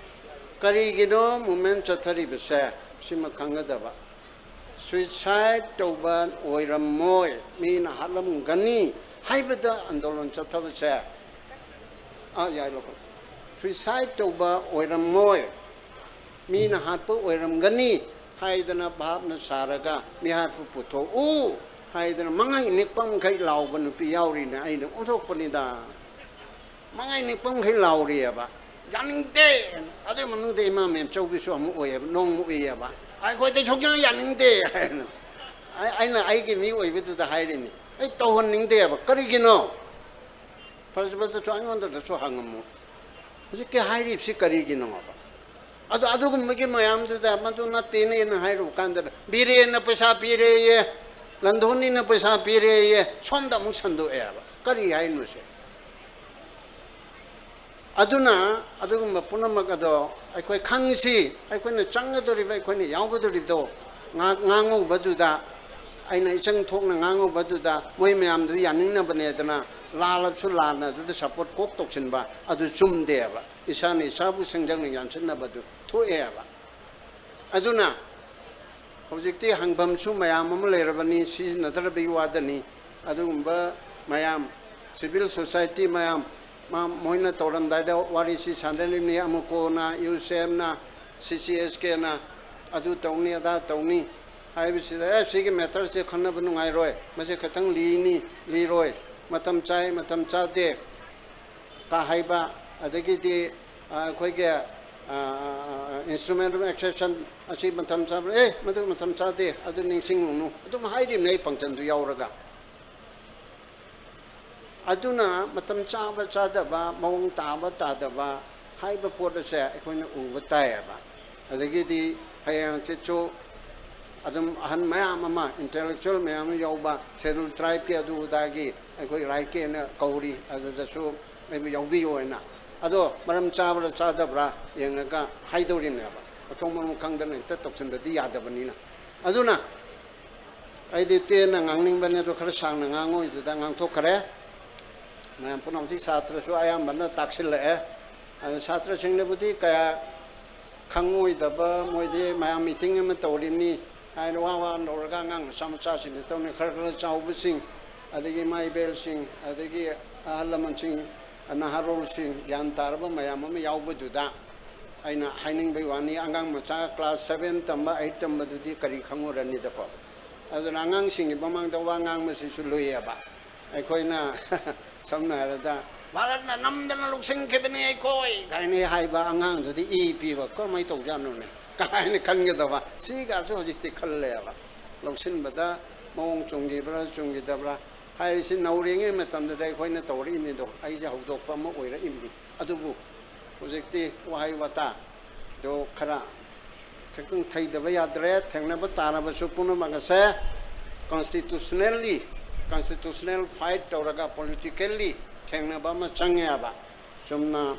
ꯀꯔꯤꯒꯤꯅꯣ ꯃꯨꯚꯃꯦꯟ ꯆꯠꯊꯔꯤꯕꯁꯦ ꯁꯤꯃ ꯈꯪꯒꯗꯕ꯫ ꯁꯨꯏꯁꯥꯏꯠ ꯇꯧꯕ ꯑꯣꯏꯔꯝꯃꯣꯏ, ꯃꯤꯅ ꯍꯥꯠꯂꯝꯒꯅꯤ ꯍꯥꯏꯕꯗ ꯑꯟꯗꯣꯂꯟ ꯆꯠꯊꯕꯁꯦ, ꯑꯥ, ꯌꯥꯏ, ꯂꯧꯈꯠꯂꯣ꯫ ꯁꯨꯏꯁꯥꯏꯠ ꯇꯧꯕ ꯑꯣꯏꯔꯝꯃꯣꯏ, ꯃꯤꯅ ꯍꯥꯠꯄ ꯑꯣꯏꯔꯝꯒꯅꯤ ꯍꯥꯏꯗꯅ ꯚꯥꯞꯅ ꯁꯥꯔꯒ ꯃꯤꯍꯥꯠꯄꯨ ꯄꯨꯊꯣꯛꯎ ꯍꯥꯏꯗꯅ ꯃꯉꯥꯏ ꯅꯤꯛꯄ ꯃꯈꯩ ꯂꯥꯎꯕ ꯅꯨꯄꯤ ꯌꯥꯎꯔꯤꯅꯦ, ꯑꯩꯅ ꯎꯊꯣꯛꯄꯅꯤꯗ꯫ ꯃꯉꯥꯏ ꯅꯤꯛꯄ ꯃꯈꯩ ꯂꯥꯎꯔꯤꯑꯕ, "ꯌꯥꯅꯤꯡꯗꯦ!" ꯑꯗꯨꯏ ꯃꯅꯨꯡꯗ ꯏꯃꯥ ꯃꯦꯝꯆꯧꯕꯤꯁꯨ ꯑꯃꯨꯛ ꯑꯣꯏꯌꯦꯕ, ꯅꯣꯡꯃ ꯎꯏꯌꯦꯕ, "ꯑꯩꯈꯣꯏꯗꯤ ꯁꯨꯡꯌꯥ ꯌꯥꯅꯤꯡꯗꯦ" ꯍꯥꯏꯅ꯫ ꯑꯩ-, ꯑꯩꯅ ꯑꯩꯒꯤ ꯃꯤ ꯑꯣꯏꯕꯗꯨꯗ ꯍꯥꯏꯔꯤꯅꯤ, "ꯑꯩ ꯇꯧꯍꯟꯅꯤꯡꯗꯦꯕ"꯫ "ꯀꯔꯤꯒꯤꯅꯣ?" ꯐꯔꯁꯕꯗꯁꯨ ꯑꯩꯉꯣꯟꯗꯁꯨ ꯍꯪꯉꯝꯃꯨ, "ꯍꯧꯖꯤꯛꯀꯤ ꯍꯥꯏꯔꯤꯕꯁꯤ ꯀꯔꯤꯒꯤꯅꯣꯕ?" ꯑꯗꯣ ꯑꯗꯨꯒꯨꯝꯕꯒꯤ ꯃꯌꯥꯝꯗꯨꯗ ꯃꯗꯨ ꯅꯠꯇꯦꯅꯦꯅ ꯍꯥꯏꯔꯨꯕ ꯀꯥꯟꯗ, "ꯕꯤꯔꯦꯟꯅ ꯄꯩꯁꯥ ꯄꯤꯔꯦꯌꯦ, ꯂꯟꯗꯣꯟꯅꯤꯅ ꯄꯩꯁꯥ ꯄꯤꯔꯦꯌꯦ, ꯁꯣꯝꯗ ꯑꯃꯨꯛ ꯁꯟꯗꯣꯛꯑꯦꯕ꯫ ꯀꯔꯤ ꯍꯥꯏꯅꯣ ꯁꯦ? ꯑꯗꯨꯅ ꯑꯗꯨꯒꯨꯝꯕ ꯄꯨꯝꯅꯃꯛ ꯑꯗꯣ ꯑꯩꯈꯣꯏ ꯈꯪꯁꯤ, ꯑꯩꯈꯣꯏꯅ ꯆꯪꯒꯗꯧꯔꯤꯕ, ꯑꯩꯈꯣꯏꯅ ꯌꯥꯎꯒꯗꯧꯔꯤꯕꯗꯣ ꯉꯥ-, ꯉꯥꯡꯉꯨꯕꯗꯨꯗ, ꯑꯩꯅ ꯏꯆꯪ ꯊꯣꯛꯅ ꯉꯥꯡꯉꯨꯕꯗꯨꯗ ꯃꯣꯏ ꯃꯌꯥꯝꯗꯨ ꯌꯥꯅꯤꯡꯅꯕꯅꯦꯗꯅ ꯂꯥꯜꯂꯕꯁꯨ ꯂꯥꯟꯅ ꯑꯗꯨꯗ ꯁꯞꯄꯣꯔꯠ ꯀꯣꯛ ꯇꯧꯁꯤꯟꯕ ꯑꯗꯨ ꯆꯨꯝꯗꯦꯕ꯫ ꯏꯁꯥꯅ ꯏꯁꯥꯕꯨ ꯁꯦꯡꯖꯪꯅ ꯌꯥꯟꯁꯤꯟꯅꯕꯗꯨ ꯊꯣꯛꯑꯦꯕ꯫ ꯑꯗꯨꯅ ꯍꯧꯖꯤꯛꯇꯤ ꯍꯪꯐꯝꯁꯨ ꯃꯌꯥꯝ ꯑꯃ ꯂꯩꯔꯕꯅꯤ, ꯁꯤꯖꯤꯟꯅꯗ꯭ꯔꯕꯒꯤ ꯋꯥꯗꯅꯤ꯫ ꯑꯗꯨꯒꯨꯝꯕ ꯃꯌꯥꯝ, civil society ꯃꯌꯥꯝ, ꯃꯥ-, ꯃꯣꯏꯅ ꯇꯧꯔꯝꯗꯥꯏꯗ ꯋꯥꯔꯤꯁꯤ ꯁꯥꯟꯅꯔꯤꯕꯅꯤ, ꯑꯃꯨꯀꯣꯅ, ꯌꯨꯁꯦꯞꯅ, ꯁꯤ ꯁꯤ ꯑꯦꯁ ꯀꯦꯅ ꯑꯗꯨ ꯇꯧꯅꯤ, ꯑꯗꯥ ꯇꯧꯅꯤ ꯍꯥꯏꯕꯁꯤꯗ, "ꯑꯦ, ꯁꯤꯒꯤ ꯃꯦꯇꯔꯁꯦ ꯈꯟꯅꯕ ꯅꯨꯡꯉꯥꯏꯔꯣꯏ, ꯃꯁꯤ ꯈꯤꯇꯪ ꯂꯤꯅꯤ, ꯂꯤꯔꯣꯏ, ꯃꯇꯝ ꯆꯥꯏ, ꯃꯇꯝ ꯆꯥꯗꯦ", ꯀ ꯍꯥꯏꯕ, ꯑꯗꯒꯤꯗꯤ, ꯑ, ꯑꯩꯈꯣꯏꯒꯤ, ꯑ, instrument of accession ꯑꯁꯤ ꯃꯇꯝ ꯆꯥꯕ꯭ꯔꯥ? ꯑꯦ, ꯃꯗꯨ ꯃꯇꯝ ꯆꯥꯗꯦ, ꯑꯗꯨ ꯅꯤꯡꯁꯤꯡꯉꯨꯅꯨ, ꯑꯗꯨꯝ ꯍꯥꯏꯔꯤꯕꯅꯦ ꯑꯩ ꯄꯪꯆꯟꯗꯨ ꯌꯥꯎꯔꯒ꯫ ꯑꯗꯨꯅ ꯃꯇꯝ ꯆꯥꯕ ꯆꯥꯗꯕ, ꯃꯑꯣꯡ ꯇꯥꯕ ꯇꯥꯗꯕ ꯍꯥꯏꯕ ꯄꯣꯠ ꯑꯁꯦ ꯑꯩꯈꯣꯏꯅ ꯎꯕ ꯇꯥꯏꯌꯦꯕ꯫ ꯑꯗꯒꯤꯗꯤ ꯍꯌꯦꯡ ꯍꯪꯆꯤꯠꯁꯨ ꯑꯗꯨꯝ ꯑꯍꯟ ꯃꯌꯥꯝ ꯑꯃ, intellectual ꯃꯌꯥꯝ ꯑꯃ ꯌꯥꯎꯕ, Scheduled Tribeꯀꯤ ꯑꯗꯨ ꯑꯗꯥꯒꯤ ꯑꯩꯈꯣꯏ right ꯀꯤ ꯍꯥꯏꯅ ꯀꯧꯔꯤ, ꯑꯗꯨꯗꯁꯨ ꯑꯩꯕꯨ ꯌꯥꯎꯕꯤꯌꯣ ꯍꯥꯏꯅ꯫ ꯑꯗꯣ ꯃꯔꯝ ꯆꯥꯕ꯭ꯔꯥ ꯆꯥꯗꯕ꯭ꯔꯥ ꯌꯦꯡꯉꯒ ꯍꯥꯏꯗꯧꯔꯤꯅꯦꯕ, ꯃꯊꯣꯡ ꯃꯔꯝ ꯈꯪꯗꯅ ꯍꯦꯛꯇ ꯇꯧꯁꯤꯟꯕꯗꯤ ꯌꯥꯗꯕꯅꯤꯅ꯫ ꯑꯗꯨꯅ ꯑꯩꯗꯤ ꯇꯦꯟꯅ ꯉꯥꯡꯅꯤꯡꯕꯅꯦ, ꯑꯗꯣ ꯈꯔ ꯁꯥꯡꯅ ꯉꯥꯡꯉꯣꯏꯗꯨꯗ ꯉꯥꯡꯊꯣꯛꯈ꯭ꯔꯦ꯫ ꯃꯌꯥꯝ ꯄꯨꯝꯅꯃꯛ ꯍꯧꯖꯤꯛ ꯁꯥꯇ꯭ꯔꯁꯨ ꯑꯌꯥꯝꯕꯅ ꯇꯥꯛꯁꯤꯜꯂꯛꯑꯦ꯫ ꯑꯗꯨ ꯁꯥꯇ꯭ꯔꯁꯤꯡꯅꯕꯨꯗꯤ ꯀꯌꯥ ꯈꯪꯉꯣꯏꯗꯕ, ꯃꯣꯏꯗꯤ ꯃꯌꯥꯝ meeting ꯑꯃ ꯇꯧꯔꯤꯅꯤ ꯍꯥꯏꯅ ꯋꯥ ꯋꯥ ꯂꯧꯔꯒ ꯑꯉꯥꯡ ꯃꯆꯥ ꯃꯆꯥꯁꯤꯡꯗ ꯇꯧꯅꯤ꯫ ꯈꯔ ꯈꯔ ꯆꯥꯎꯕꯁꯤꯡ, ꯑꯗꯒꯤ ꯏꯃꯥ ꯏꯕꯦꯜꯁꯤꯡ, ꯑꯗꯒꯤ ꯑꯍꯜ ꯂꯃꯟꯁꯤꯡ, ꯅꯍꯥꯔꯣꯜꯁꯤꯡ, ꯒ꯭ꯌꯥꯟ ꯇꯥꯔꯕ ꯃꯌꯥꯝ ꯑꯃ ꯌꯥꯎꯕꯗꯨꯗ ꯑꯩꯅ ꯍꯥꯏꯅꯤꯡꯕꯒꯤ ꯋꯥꯅꯤ꯫ ꯑꯉꯥꯡ ꯃꯆꯥ class seven ꯇꯝꯕ, eight ꯇꯝꯕꯗꯨꯗꯤ ꯀꯔꯤ ꯈꯪꯉꯨꯔꯅꯤꯗꯀꯣ꯫ ꯑꯗꯨꯅ ꯑꯉꯥꯡꯁꯤꯡꯒꯤ ꯃꯃꯥꯡꯗ ꯋꯥ ꯉꯥꯡꯕꯁꯤꯁꯨ ꯂꯨꯏꯌꯦꯕ꯫ ꯑꯩꯈꯣꯏꯅ ꯁꯝꯅ ꯍꯥꯏꯔꯕꯗ, "ꯚꯥꯔꯠꯅ ꯅꯝꯗꯅ ꯂꯧꯁꯤꯟꯈꯤꯕꯅꯤ ꯑꯩꯈꯣꯏ" ꯀꯥꯏꯅ ꯍꯥꯏꯕ ꯑꯉꯥꯡꯗꯨꯗꯤ ꯏ ꯄꯤꯕ ꯀꯔꯝꯍꯥꯏꯅ ꯇꯧꯖꯥꯠꯅꯣꯅꯦ ꯀꯥꯏꯅ ꯈꯟꯒꯗꯕ, ꯁꯤꯒꯁꯨ ꯍꯧꯖꯤꯛꯇꯤ ꯈꯜꯂꯦꯕ꯫ ꯂꯧꯁꯤꯟꯕꯗ ꯃꯑꯣꯡ ꯆꯨꯝꯈꯤꯕ꯭ꯔꯥ ꯆꯨꯝꯈꯤꯗꯕ꯭ꯔꯥ ꯍꯥꯏꯔꯤꯁꯤ ꯅꯧꯔꯤꯉꯩ ꯃꯇꯝꯗꯨꯗ ꯑꯩꯈꯣꯏꯅ ꯇꯧꯔꯛꯏꯅꯤꯗꯣ, ꯑꯩꯁꯦ ꯍꯧꯗꯣꯛꯄ ꯑꯃ ꯑꯣꯏꯔꯛꯏꯕꯅꯤ꯫ ꯑꯗꯨꯕꯨ ꯍꯧꯖꯤꯛꯇꯤ ꯋꯥꯍꯩ ꯋꯥꯇꯥꯗꯣ ꯈꯔ ꯈꯤꯇꯪ ꯊꯩꯗꯕ ꯌꯥꯗ꯭ꯔꯦ꯫ ꯊꯦꯡꯅꯕ ꯇꯥꯔꯕꯁꯨ ꯄꯨꯝꯅꯃꯛ ꯑꯁꯦ constitutionally, constitutional fight ꯇꯧꯔꯒ politically ꯊꯦꯡꯅꯕ ꯑꯃ ꯆꯪꯉꯦꯕ꯫ ꯆꯨꯝꯅ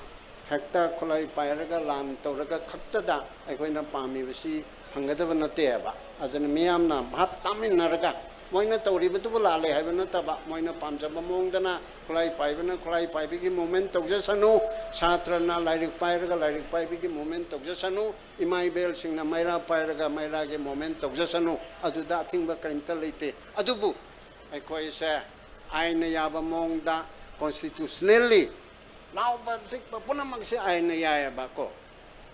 ꯍꯦꯛꯇ ꯈꯨꯠꯂꯥꯏ ꯄꯥꯏꯔꯒ ꯂꯥꯟ ꯇꯧꯔꯒ ꯈꯛꯇꯗ ꯑꯩꯈꯣꯏꯅ ꯄꯥꯝꯃꯤꯕꯁꯤ ꯐꯪꯒꯗꯕ ꯅꯠꯇꯦꯕ꯫ ꯑꯗꯨꯅ ꯃꯤꯌꯥꯝꯅ ꯚꯥꯞ ꯇꯥꯃꯤꯟꯅꯔꯒ, ꯃꯣꯏꯅ ꯇꯧꯔꯤꯕꯗꯨꯕꯨ ꯂꯥꯜꯂꯦ ꯍꯥꯏꯕ ꯅꯠꯇꯕ, ꯃꯣꯏꯅ ꯄꯥꯝꯖꯕ ꯃꯑꯣꯡꯗꯅ ꯈꯨꯠꯂꯥꯏ ꯄꯥꯏꯕꯅ ꯈꯨꯠꯂꯥꯏ ꯄꯥꯏꯕꯒꯤ movement ꯇꯧꯖꯁꯅꯨ, ꯁꯥꯇ꯭ꯔꯅ ꯂꯥꯏꯔꯤꯛ ꯄꯥꯏꯔꯒ ꯂꯥꯏꯔꯤꯛ ꯄꯥꯏꯕꯒꯤ movement ꯇꯧꯖꯁꯅꯨ, ꯏꯃꯥ ꯏꯕꯦꯜꯁꯤꯡꯅ ꯃꯩꯔꯥ ꯄꯥꯏꯔꯒ ꯃꯩꯔꯥꯒꯤ movement ꯇꯧꯖꯁꯅꯨ, ꯑꯗꯨꯗ ꯑꯊꯤꯡꯕ ꯀꯔꯤꯝꯇ ꯂꯩꯇꯦ꯫ ꯑꯗꯨꯕꯨ ꯑꯩꯈꯣꯏꯁꯦ ꯑꯥꯏꯟꯅ ꯌꯥꯕ ꯃꯑꯣꯡꯗ, constitutionally, ꯂꯥꯎꯕ ꯆꯤꯛꯄ ꯄꯨꯝꯅꯃꯛꯁꯦ ꯑꯥꯏꯟꯅ ꯌꯥꯏꯑꯕꯀꯣ꯫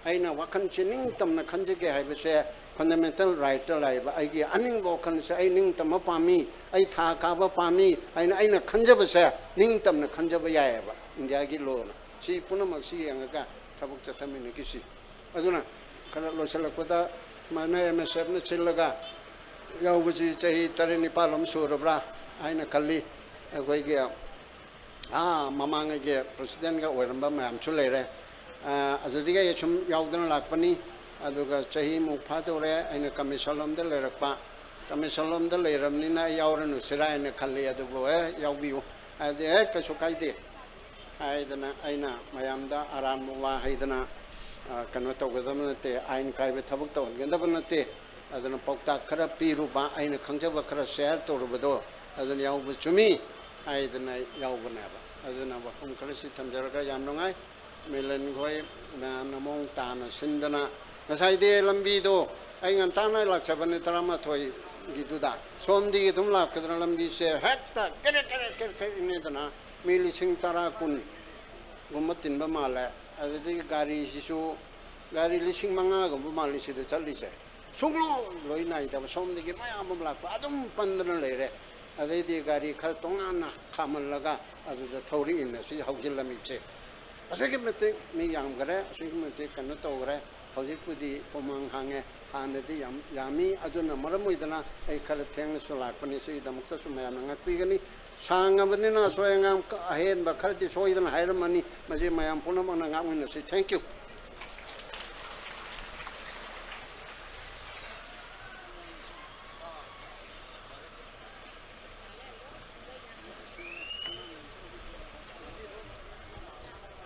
ꯑꯩꯅ ꯋꯥꯈꯜꯁꯦ ꯅꯤꯡꯇꯝꯅ ꯈꯟꯖꯒꯦ ꯍꯥꯏꯕꯁꯦ fundamental right ꯂꯩꯕ꯫ ꯑꯩꯒꯤ ꯑꯅꯤꯡꯕ ꯋꯥꯈꯜꯁꯦ ꯑꯩ ꯅꯤꯡꯇꯝꯕ ꯄꯥꯝꯃꯤ, ꯑꯩ ꯊꯥ ꯀꯥꯕ ꯄꯥꯝꯃꯤ, ꯑꯩꯅ, ꯑꯩꯅ ꯈꯟꯖꯕꯁꯦ ꯅꯤꯡꯇꯝꯅ ꯈꯟꯖꯕ ꯌꯥꯏꯑꯕ ꯏꯟꯗꯤꯌꯥꯒꯤ lawꯅ꯫ ꯁꯤ ꯄꯨꯝꯅꯃꯛꯁꯤ ꯌꯦꯡꯉꯒ ꯊꯕꯛ ꯆꯠꯊꯃꯤꯟꯅꯈꯤꯁꯤ꯫ ꯑꯗꯨꯅ ꯈꯔ ꯂꯣꯏꯁꯤꯜꯂꯛꯄꯗ ꯁꯨꯃꯥꯏꯅ MSFꯅ ꯁꯤꯜꯂꯒ ꯌꯥꯎꯕꯁꯤ ꯆꯍꯤ ꯇꯔꯦꯠ ꯅꯤꯄꯥꯜ ꯑꯃ ꯁꯨꯔꯕ꯭ꯔꯥ ꯍꯥꯏꯅ ꯈꯜꯂꯤ꯫ ꯑꯩꯈꯣꯏꯒꯤ ꯑꯥ ꯃꯃꯥꯡꯉꯩꯒꯤ presidentꯒ ꯑꯣꯏꯔꯝꯕ ꯃꯌꯥꯝꯁꯨ ꯂꯩꯔꯦ꯫ ꯑꯥ, ꯑꯗꯨꯗꯒꯤ ꯑꯩ ꯁꯨꯝ ꯌꯥꯎꯗꯅ ꯂꯥꯛꯄꯅꯤ꯫ ꯑꯗꯨꯒ ꯆꯍꯤꯃꯨꯛ ꯐꯥꯗꯧꯔꯦ ꯑꯩꯅ commission ꯂꯣꯝꯗ ꯂꯩꯔꯛꯄ꯫ Commission ꯂꯣꯝꯗ ꯂꯩꯔꯕꯅꯤꯅ ꯑꯩ ꯌꯥꯎꯔꯅꯨꯁꯤꯔꯥ ꯍꯥꯏꯅ ꯈꯜꯂꯤ꯫ ꯑꯗꯨꯕꯨ ꯑꯦ, ꯌꯥꯎꯕꯤꯌꯨ꯫ ꯍꯥꯏꯕꯗꯤ ꯑꯦ, ꯀꯩꯁꯨ ꯀꯥꯏꯗꯦ ꯍꯥꯏꯗꯅ ꯑꯩꯅ ꯃꯌꯥꯝꯗ ꯑꯔꯥꯟꯕ ꯋꯥ ꯍꯥꯏꯗꯅ, ꯑ, ꯀꯩꯅꯣ ꯇꯧꯒꯗꯕ ꯅꯠꯇꯦ, ꯑꯥꯏꯟ ꯀꯥꯏꯕ ꯊꯕꯛ ꯇꯧꯍꯟꯒꯗꯕ ꯅꯠꯇꯦ꯫ ꯑꯗꯨꯅ ꯄꯥꯎꯇꯥꯛ ꯈꯔ ꯄꯤꯔꯨꯕ, ꯑꯩꯅ ꯈꯪꯖꯕ ꯈꯔ share ꯇꯧꯔꯨꯕꯗꯣ, ꯑꯗꯨꯅ ꯌꯥꯎꯕ ꯆꯨꯝꯃꯤ ꯍꯥꯏꯗꯅ ꯌꯥꯎꯕꯅꯦꯕ꯫ ꯑꯗꯨꯅ ꯋꯥꯐꯝ ꯈꯔꯁꯤ ꯊꯝꯖꯔꯒ ꯌꯥꯝ ꯅꯨꯡꯉꯥꯏ꯫ ꯃꯤꯂꯟ ꯈꯣꯏ ꯃꯌꯥꯝꯅ ꯃꯑꯣꯡ ꯇꯥꯅ ꯁꯤꯟꯗꯅ, ꯉꯁꯥꯏꯗꯤ ꯂꯝꯕꯤꯗꯣ ꯑꯩ ꯉꯟꯇꯥꯅ ꯂꯥꯛꯆꯕꯅꯦ, ꯇꯔꯥꯃꯥꯊꯣꯏꯒꯤꯗꯨꯗ꯫ ꯁꯣꯝꯗꯒꯤ ꯑꯗꯨꯝ ꯂꯥꯛꯀꯗ꯭ꯔꯥ, ꯂꯝꯕꯤꯁꯦ ꯍꯦꯛꯇ ꯀꯦꯔꯦꯛ ꯀꯦꯔꯦꯛ ꯀꯦꯔꯦꯛ ꯀꯦꯔꯦꯛ ꯏꯅꯦꯗꯅ, ꯃꯤ ꯂꯤꯁꯤꯡ ꯇꯔꯥ, ꯀꯨꯟꯒꯨꯝꯕ ꯇꯤꯟꯕ ꯃꯥꯜꯂꯦ꯫ ꯑꯗꯨꯗꯒꯤ ꯒꯥꯔꯤꯁꯤꯁꯨ, ꯒꯥꯔꯤ ꯂꯤꯁꯤꯡ ꯃꯉꯥꯒꯨꯝꯕ ꯃꯥꯜꯂꯤ ꯁꯤꯗ ꯆꯠꯂꯤꯁꯦ꯫ ꯁꯨꯡꯂꯣꯏ ꯂꯣꯏ ꯅꯥꯏꯗꯕ, ꯁꯣꯝꯗꯒꯤ ꯃꯌꯥꯝ ꯑꯃ ꯂꯥꯛꯄ, ꯑꯗꯨꯝ ꯄꯟꯗꯅ ꯂꯩꯔꯦ꯫ ꯑꯗꯩꯗꯤ ꯒꯥꯔꯤ ꯈꯔ ꯇꯣꯉꯥꯟꯅ ꯈꯥꯝꯍꯜꯂꯒ ꯑꯗꯨꯗ ꯊꯧꯔꯛꯏꯅ ꯁꯤ ꯍꯧꯖꯤꯜꯂꯝꯃꯤꯁꯦ꯫ ꯑꯁꯨꯛꯀꯤ ꯃꯇꯤꯛ ꯃꯤ ꯌꯥꯝꯈꯔꯦ, ꯑꯁꯨꯛꯀꯤ ꯃꯇꯤꯛ ꯀꯩꯅꯣ ꯇꯧꯈꯔꯦ꯫ ꯍꯧꯖꯤꯛꯄꯨꯗꯤ ꯄꯨꯃꯥꯡ ꯍꯥꯡꯉꯦ, ꯍꯥꯟꯅꯗꯤ ꯌꯥꯝ ꯌꯥꯝꯃꯤ꯫ ꯑꯗꯨꯅ ꯃꯔꯝ ꯑꯣꯏꯗꯅ ꯑꯩ ꯈꯔ ꯊꯦꯡꯅꯁꯨ ꯂꯥꯛꯄꯅꯤ꯫ ꯁꯤꯒꯤꯗꯃꯛꯇꯁꯨ ꯃꯌꯥꯝꯅ ꯉꯥꯛꯄꯤꯒꯅꯤ꯫ ꯁꯥꯡꯉꯕꯅꯤꯅ ꯑꯁꯣꯏ ꯑꯉꯥꯝ ꯑꯍꯦꯟꯕ ꯈꯔꯗꯤ ꯁꯣꯏꯗꯅ ꯍꯥꯏꯔꯝꯃꯅꯤ꯫ ꯃꯁꯤ ꯃꯌꯥꯝ ꯄꯨꯝꯅꯃꯛꯅ ꯉꯥꯛꯃꯤꯟꯅꯁꯤ꯫ Thank you꯫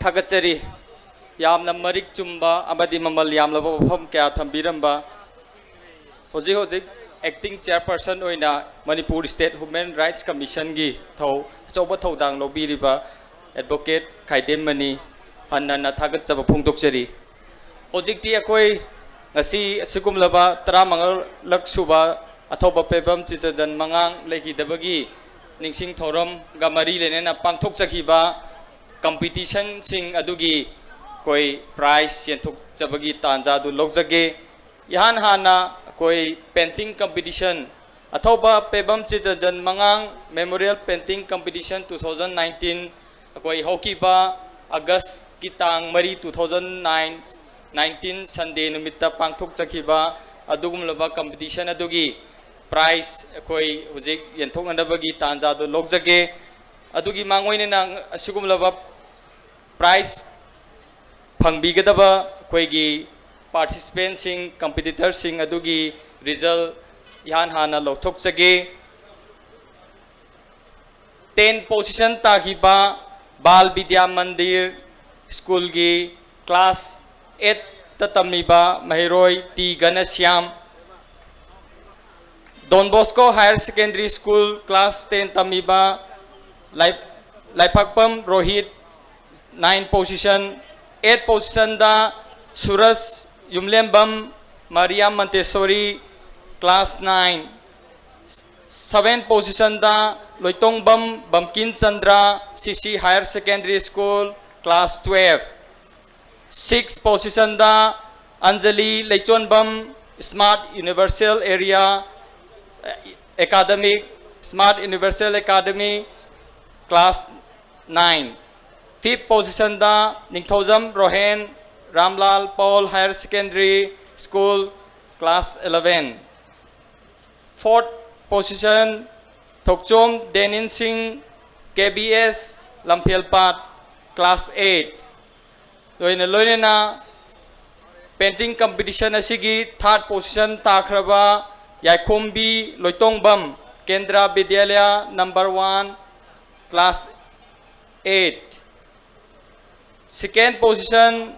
ꯊꯥꯒꯠꯆꯔꯤ꯫ ꯌꯥꯝꯅ ꯃꯔꯤꯛ ꯆꯨꯝꯕ ꯑꯃꯗꯤ ꯃꯃꯜ ꯌꯥꯝꯂꯕ ꯋꯥꯐꯝ ꯀꯌꯥ ꯊꯝꯕꯤꯔꯝꯕ ꯍꯧꯖꯤꯛ ꯍꯧꯖꯤꯛ acting chairperson ꯑꯣꯏꯅ ꯃꯅꯤꯄꯨꯔ State Human Rights Commissionꯒꯤ ꯊꯧ ꯑꯆꯧꯕ ꯊꯧꯗꯥꯡ ꯂꯧꯕꯤꯔꯤꯕ Advocate ꯈꯥꯏꯗꯦꯝꯃꯅꯤ ꯍꯟꯅ ꯍꯟꯅ ꯊꯥꯒꯠꯆꯕ ꯐꯣꯡꯗꯣꯛꯆꯔꯤ꯫ ꯍꯧꯖꯤꯛꯇꯤ ꯑꯩꯈꯣꯏ ꯉꯁꯤ ꯑꯁꯤꯒꯨꯝꯂꯕ ꯇꯔꯥꯃꯉꯥꯂꯛ ꯁꯨꯕ ꯑꯊꯧꯕ ꯄꯦꯕꯝ ꯆꯤꯇ꯭ꯔꯖꯟ ꯃꯉꯥꯡ ꯂꯩꯈꯤꯗꯕꯒꯤ ꯅꯤꯡꯁꯤꯡ ꯊꯧꯔꯝꯒ ꯃꯔꯤ ꯂꯩꯅꯅ ꯄꯥꯡꯊꯣꯛꯆꯈꯤꯕ competitionꯁꯤꯡ ꯑꯗꯨꯒꯤ ꯑꯩꯈꯣꯏ prize ꯌꯦꯟꯊꯣꯛꯆꯕꯒꯤ ꯇꯥꯟꯖꯥ ꯑꯗꯨ ꯂꯧꯖꯒꯦ꯫ ꯏꯍꯥꯟ ꯍꯥꯟꯅ ꯑꯩꯈꯣꯏ painting competition, ꯑꯊꯧꯕ Pebam ꯆꯤꯇ꯭ꯔꯖꯟ ꯃꯉꯥꯡ Memorial Painting Competition two thousand nineteen, ꯑꯩꯈꯣꯏ ꯍꯧꯈꯤꯕ Augustꯀꯤ ꯇꯥꯡ ꯃꯔꯤ, two thousand nineteen Sunday ꯅꯨꯃꯤꯠꯇ ꯄꯥꯡꯊꯣꯛꯆꯈꯤꯕ ꯑꯗꯨꯒꯨꯝꯂꯕ competition ꯑꯗꯨꯒꯤ prize ꯑꯩꯈꯣꯏ ꯍꯧꯖꯤꯛ ꯌꯦꯟꯊꯣꯛꯅꯅꯕꯒꯤ ꯇꯥꯟꯖꯥꯗꯨ ꯂꯧꯖꯒꯦ꯫ ꯑꯗꯨꯒꯤ ꯃꯥꯡꯑꯣꯏꯅꯅ ꯑꯁꯤꯒꯨꯝꯂꯕ prize ꯐꯪꯕꯤꯒꯗꯕ ꯑꯩꯈꯣꯏꯒꯤ participantꯁꯤꯡ, competitorꯁꯤꯡ ꯑꯗꯨꯒꯤ result ꯏꯍꯥꯟ ꯍꯥꯟꯅ ꯂꯧꯊꯣꯛꯆꯒꯦ꯫ Ten position ꯇꯥꯈꯤꯕ ꯕꯥꯜ ꯕꯤꯗ꯭ꯌꯥ ꯃꯟꯗꯤꯔ ꯁ꯭ꯀꯨꯜꯒꯤ class eightꯇ ꯇꯝꯂꯤꯕ ꯃꯍꯩꯔꯣꯏ T ꯘꯅꯁ꯭ꯌꯥꯝ, Don Bosco Higher Secondary School class ten ꯇꯝꯂꯤꯕ ꯂꯥꯏ-, ꯂꯥꯏꯐꯥꯛꯄꯝ ꯔꯣꯍꯤꯠ, nine position, eight positionꯗ ꯁꯨꯔꯖ ꯌꯨꯝꯂꯦꯝꯕꯝ, ꯃꯔꯤꯌꯥ ꯃꯟꯇꯦꯁꯣꯔꯤ, class nine, seven positionꯗ ꯂꯣꯏꯇꯣꯡꯕꯝ ꯕꯝꯀꯤꯟ Chandra, C C Higher Secondary School, class twelve, six positionꯗ Anjali ꯂꯩꯆꯣꯟꯕꯝ, Smart Universal Area Academy, Smart Universal Academy, class nine, fifth positionꯗ ꯅꯤꯡꯊꯧꯖꯝ Rohen, ꯔꯥꯝꯂꯥꯜ ꯄꯥꯎꯜ Higher Secondary School, class eleven, fourth position ꯊꯣꯛꯆꯣꯝ ꯗꯦꯅꯤꯟ ꯁꯤꯡ, K B S ꯂꯝꯐꯦꯜꯄꯥꯠ, class eight꯫ ꯂꯣꯏꯅ ꯂꯣꯏꯅꯅ painting competition ꯑꯁꯤꯒꯤ third position ꯇꯥꯈ꯭ꯔꯕ ꯌꯥꯏꯈꯣꯝꯕꯤ ꯂꯣꯏꯇꯣꯡꯕꯝ, ꯀꯦꯟꯗ꯭ꯔ ꯕꯤꯗ꯭ꯌꯥꯂꯌꯥ number one, class eight꯫ Second position,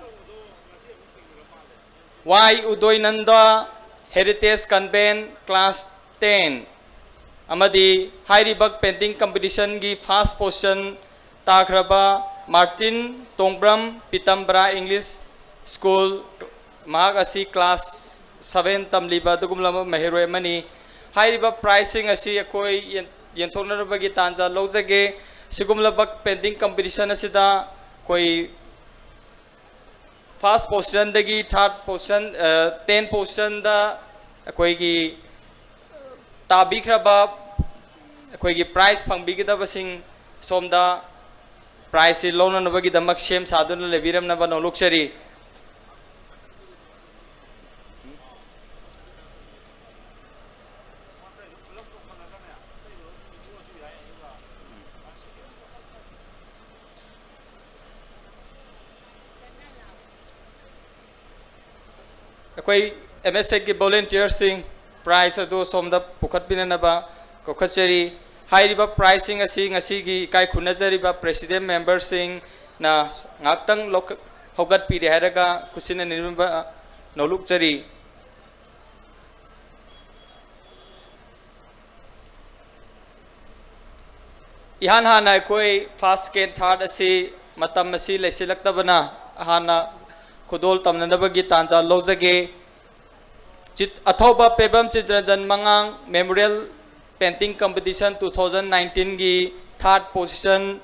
Y Udoinanda, Heritage Convent, class ten, ꯑꯃꯗꯤ ꯍꯥꯏꯔꯤꯕ painting competition ꯒꯤ first position ꯇꯥꯈ꯭ꯔꯕ Martin Tongbram, Pitambara English School, ꯃꯍꯥꯛ ꯑꯁꯤ class seven ꯇꯝꯂꯤꯕ ꯑꯗꯨꯒꯨꯝꯂꯕ ꯃꯍꯩꯔꯣꯏ ꯑꯃꯅꯤ꯫ ꯍꯥꯏꯔꯤꯕ prize ꯁꯤꯡ ꯑꯁꯤ ꯑꯩꯈꯣꯏ ꯌꯦꯟ-, ꯌꯦꯟꯊꯣꯛꯅꯔꯕꯒꯤ ꯇꯥꯟꯖꯥ ꯂꯧꯖꯒꯦ꯫ ꯁꯤꯒꯨꯝꯂꯕ painting competition ꯑꯁꯤꯗ ꯑꯩꯈꯣꯏ first position ꯗꯒꯤ third position, ꯑ, ten position ꯗ ꯑꯩꯈꯣꯏꯒꯤ ꯇꯥꯕꯤꯈ꯭ꯔꯕ ꯑꯩꯈꯣꯏꯒꯤ prize ꯐꯪꯕꯤꯒꯗꯕꯁꯤꯡ ꯁꯣꯝꯗ prize ꯁꯤ ꯂꯧꯅꯅꯕꯒꯤꯗꯃꯛ ꯁꯦꯝ ꯁꯥꯗꯨꯅ ꯂꯩꯕꯤꯔꯝꯅꯕ ꯅꯣꯂꯨꯛꯆꯔꯤ꯫ ꯑꯩꯈꯣꯏ M S A ꯒꯤ volunteer ꯁꯤꯡ prize ꯑꯗꯨ ꯁꯣꯝꯗ ꯄꯨꯈꯠꯄꯤꯅꯅꯕ ꯀꯧꯈꯠꯆꯔꯤ꯫ ꯍꯥꯏꯔꯤꯕ prize ꯁꯤꯡ ꯑꯁꯤ ꯉꯁꯤꯒꯤ ꯏꯀꯥꯏ ꯈꯨꯝꯅꯖꯔꯤꯕ president member ꯁꯤꯡꯅ ꯉꯥꯛꯇꯪ ꯂꯧꯈꯠ-, ꯍꯧꯒꯠꯄꯤꯔꯦ ꯍꯥꯏꯔꯒ ꯈꯨꯠꯁꯤꯟꯅꯅꯤꯡꯕ ꯅꯣꯂꯨꯛꯆꯔꯤ꯫ ꯏꯍꯥꯟ ꯍꯥꯟꯅ ꯑꯩꯈꯣꯏ first, second, third ꯑꯁꯤ ꯃꯇꯝ ꯑꯁꯤ ꯂꯩꯁꯤꯜꯂꯛꯇꯕꯅ ꯍꯥꯟꯅ ꯈꯨꯗꯣꯜ ꯇꯝꯅꯅꯕꯒꯤ ꯇꯥꯟꯖꯥ ꯂꯧꯖꯒꯦ꯫ ꯆꯤꯠ-, ꯑꯊꯧꯕ Pebam Chittaranjan ꯃꯉꯥꯡ Memorial Painting Competition two thousand nineteen ꯒꯤ third position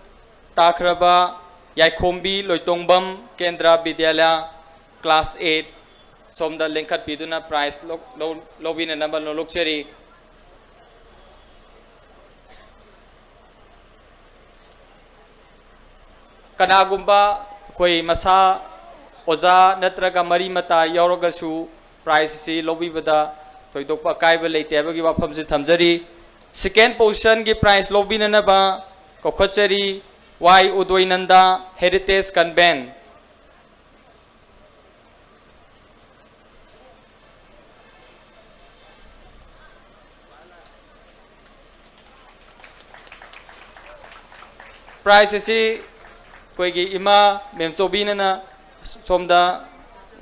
ꯇꯥꯈ꯭ꯔꯕ ꯌꯥꯏꯈꯣꯝꯕꯤ ꯂꯣꯏꯇꯣꯡꯕꯝ ꯀꯦꯟꯗ꯭ꯔ ꯕꯤꯗ꯭ꯌꯥꯂꯌ class eight ꯁꯣꯝꯗ ꯂꯦꯡꯈꯠꯄꯤꯗꯨꯅ prize ꯂꯧ-, ꯂꯧ-, ꯂꯧꯕꯤꯅꯅꯕ ꯅꯣꯂꯨꯛꯆꯔꯤ꯫ ꯀꯅꯥꯒꯨꯝꯕ ꯑꯩꯈꯣꯏ ꯃꯁꯥ ꯑꯣꯖꯥ ꯅꯠꯇ꯭ꯔꯒ ꯃꯔꯤ ꯃꯇꯥ ꯌꯥꯎꯔꯒꯁꯨ prize ꯑꯁꯤ ꯂꯧꯕꯤꯕꯗ ꯊꯣꯏꯗꯣꯛꯄ ꯑꯀꯥꯏꯕ ꯂꯩꯇꯦ ꯍꯥꯏꯕꯒꯤ ꯋꯥꯐꯝꯁꯤ ꯊꯝꯖꯔꯤ꯫ Second position ꯒꯤ prize ꯂꯧꯕꯤꯅꯅꯕ ꯀꯧꯈꯠꯆꯔꯤ, ꯋꯥꯏ ꯎꯗꯣꯏꯅꯟꯗ, Heritage Convent꯫ Prize ꯑꯁꯤ ꯑꯩꯈꯣꯏꯒꯤ ꯏꯃꯥ ꯃꯦꯝꯆꯧꯕꯤꯅꯅ ꯁꯣꯝꯗ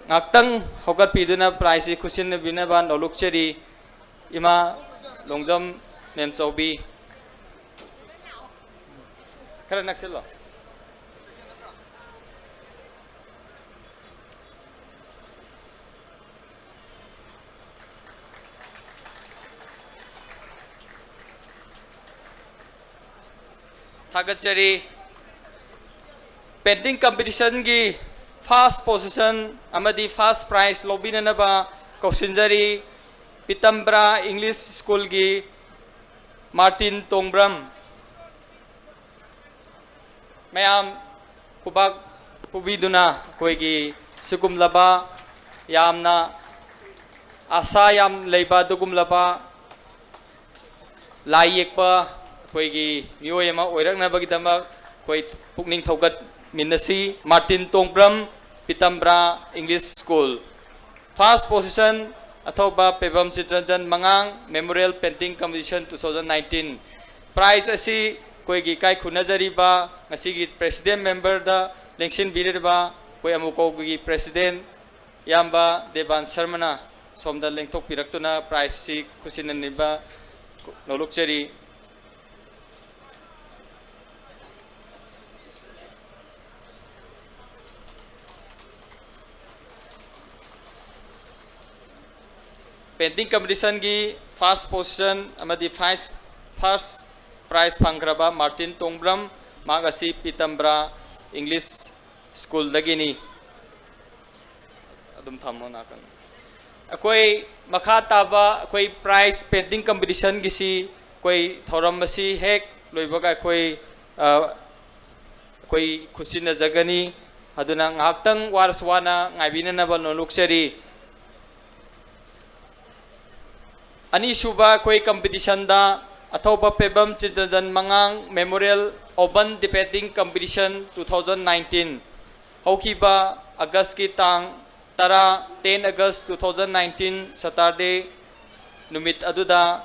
ꯉꯥꯛꯇꯪ ꯍꯧꯒꯠꯄꯤꯗꯨꯅ prizeꯁꯤ ꯈꯨꯠꯁꯤꯟꯅꯕꯤꯅꯕ ꯅꯣꯂꯨꯛꯆꯔꯤ꯫ ꯏꯃꯥ ꯂꯣꯡꯖꯝ ꯃꯦꯝꯆꯧꯕꯤ, ꯈꯔ ꯅꯛꯁꯤꯜꯂꯣ꯫ ꯊꯥꯒꯠꯆꯔꯤ꯫ Painting competitionꯒꯤ first position ꯑꯃꯗꯤ first prize ꯂꯧꯕꯤꯅꯅꯕ ꯀꯧꯁꯤꯟꯖꯔꯤ ꯄꯤꯇꯝꯕ꯭ꯔꯥ English Schoolꯒꯤ ꯃꯥꯔꯇꯤꯟ ꯇꯣꯡꯕ꯭ꯔꯝ꯫ ꯃꯌꯥꯝ ꯈꯨꯕꯥꯛ ꯈꯨꯕꯤꯗꯨꯅ ꯑꯩꯈꯣꯏꯒꯤ ꯁꯤꯒꯨꯝꯂꯕ ꯌꯥꯝꯅ ꯑꯥꯁꯥ ꯌꯥꯝ ꯂꯩꯕ ꯑꯗꯨꯒꯨꯝꯂꯕ ꯂꯥꯏ ꯌꯦꯛꯄ ꯑꯩꯈꯣꯏꯒꯤ ꯃꯤꯑꯣꯏ ꯑꯃ ꯑꯣꯏꯔꯛꯅꯕꯒꯤꯗꯃꯛ ꯑꯩꯈꯣꯏ ꯄꯨꯛꯅꯤꯡ ꯊꯧꯒꯠꯃꯤꯟꯅꯁꯤ꯫ Martin Tongbram, Pitambara English School꯫ First position, ꯑꯊꯧꯕ ꯄꯦꯕꯝ ꯆꯤꯇꯔꯟꯖꯟ ꯃꯉꯥꯡ, Memorial Painting Competition two thousand nineteen꯫ Prize ꯑꯁꯤ ꯑꯩꯈꯣꯏꯒꯤ ꯏꯀꯥꯏ ꯈꯨꯝꯅꯖꯔꯤꯕ ꯉꯁꯤꯒꯤ president memberꯗ ꯂꯦꯡꯁꯤꯟꯕꯤꯔꯤꯕ ꯑꯩꯈꯣꯏ ꯑꯃꯨꯀꯧꯒꯤ president ꯏꯌꯥꯝꯕ ꯗꯦꯕꯥꯟ ꯁꯔꯃꯅ ꯁꯣꯝꯗ ꯂꯦꯡꯊꯣꯛꯄꯤꯔꯛꯇꯨꯅ prizeꯁꯤ ꯈꯨꯠꯁꯤꯟꯅꯅꯤꯕ ꯅꯣꯂꯨꯛꯆꯔꯤ꯫ Painting competitionꯒꯤ first position ꯑꯃꯗꯤ first, first prize ꯐꯪꯈ꯭ꯔꯕ ꯃꯥꯔꯇꯤꯟ ꯇꯣꯡꯕ꯭ꯔꯝ, ꯃꯍꯥꯛ ꯑꯁꯤ ꯄꯤꯇꯝꯕ꯭ꯔꯥ English Schoolꯗꯒꯤꯅꯤ꯫ ꯑꯗꯨꯝ ꯊꯝꯃꯣ ꯅꯥꯀꯟ꯫ ꯑꯩꯈꯣꯏ ꯃꯈꯥ ꯇꯥꯕ ꯑꯩꯈꯣꯏ prize painting competitionꯒꯤꯁꯤ ꯑꯩꯈꯣꯏ ꯊꯧꯔꯝ ꯑꯁꯤ ꯍꯦꯛ ꯂꯣꯏꯕꯒ ꯑꯩꯈꯣꯏ, ꯑ, ꯑꯩꯈꯣꯏ ꯈꯨꯠꯁꯤꯟꯅꯖꯒꯅꯤ꯫ ꯑꯗꯨꯅ ꯉꯥꯏꯍꯥꯛꯇꯪ ꯋꯥꯔꯁꯨ ꯋꯥꯅ ꯉꯥꯏꯕꯤꯅꯅꯕ ꯅꯣꯂꯨꯛꯆꯔꯤ꯫ ꯑꯅꯤꯁꯨꯕ ꯑꯩꯈꯣꯏ competitionꯗ ꯑꯊꯧꯕ ꯄꯦꯕꯝ ꯆꯤꯇꯔꯟꯖꯟ ꯃꯉꯥꯡ Memorial Open Debating Competition two thousand nineteen꯫ ꯍꯧꯈꯤꯕ Augustꯀꯤ ꯇꯥꯡ ꯇꯔꯥ, ten August two thousand nineteen, Saturday ꯅꯨꯃꯤꯠ ꯑꯗꯨꯗ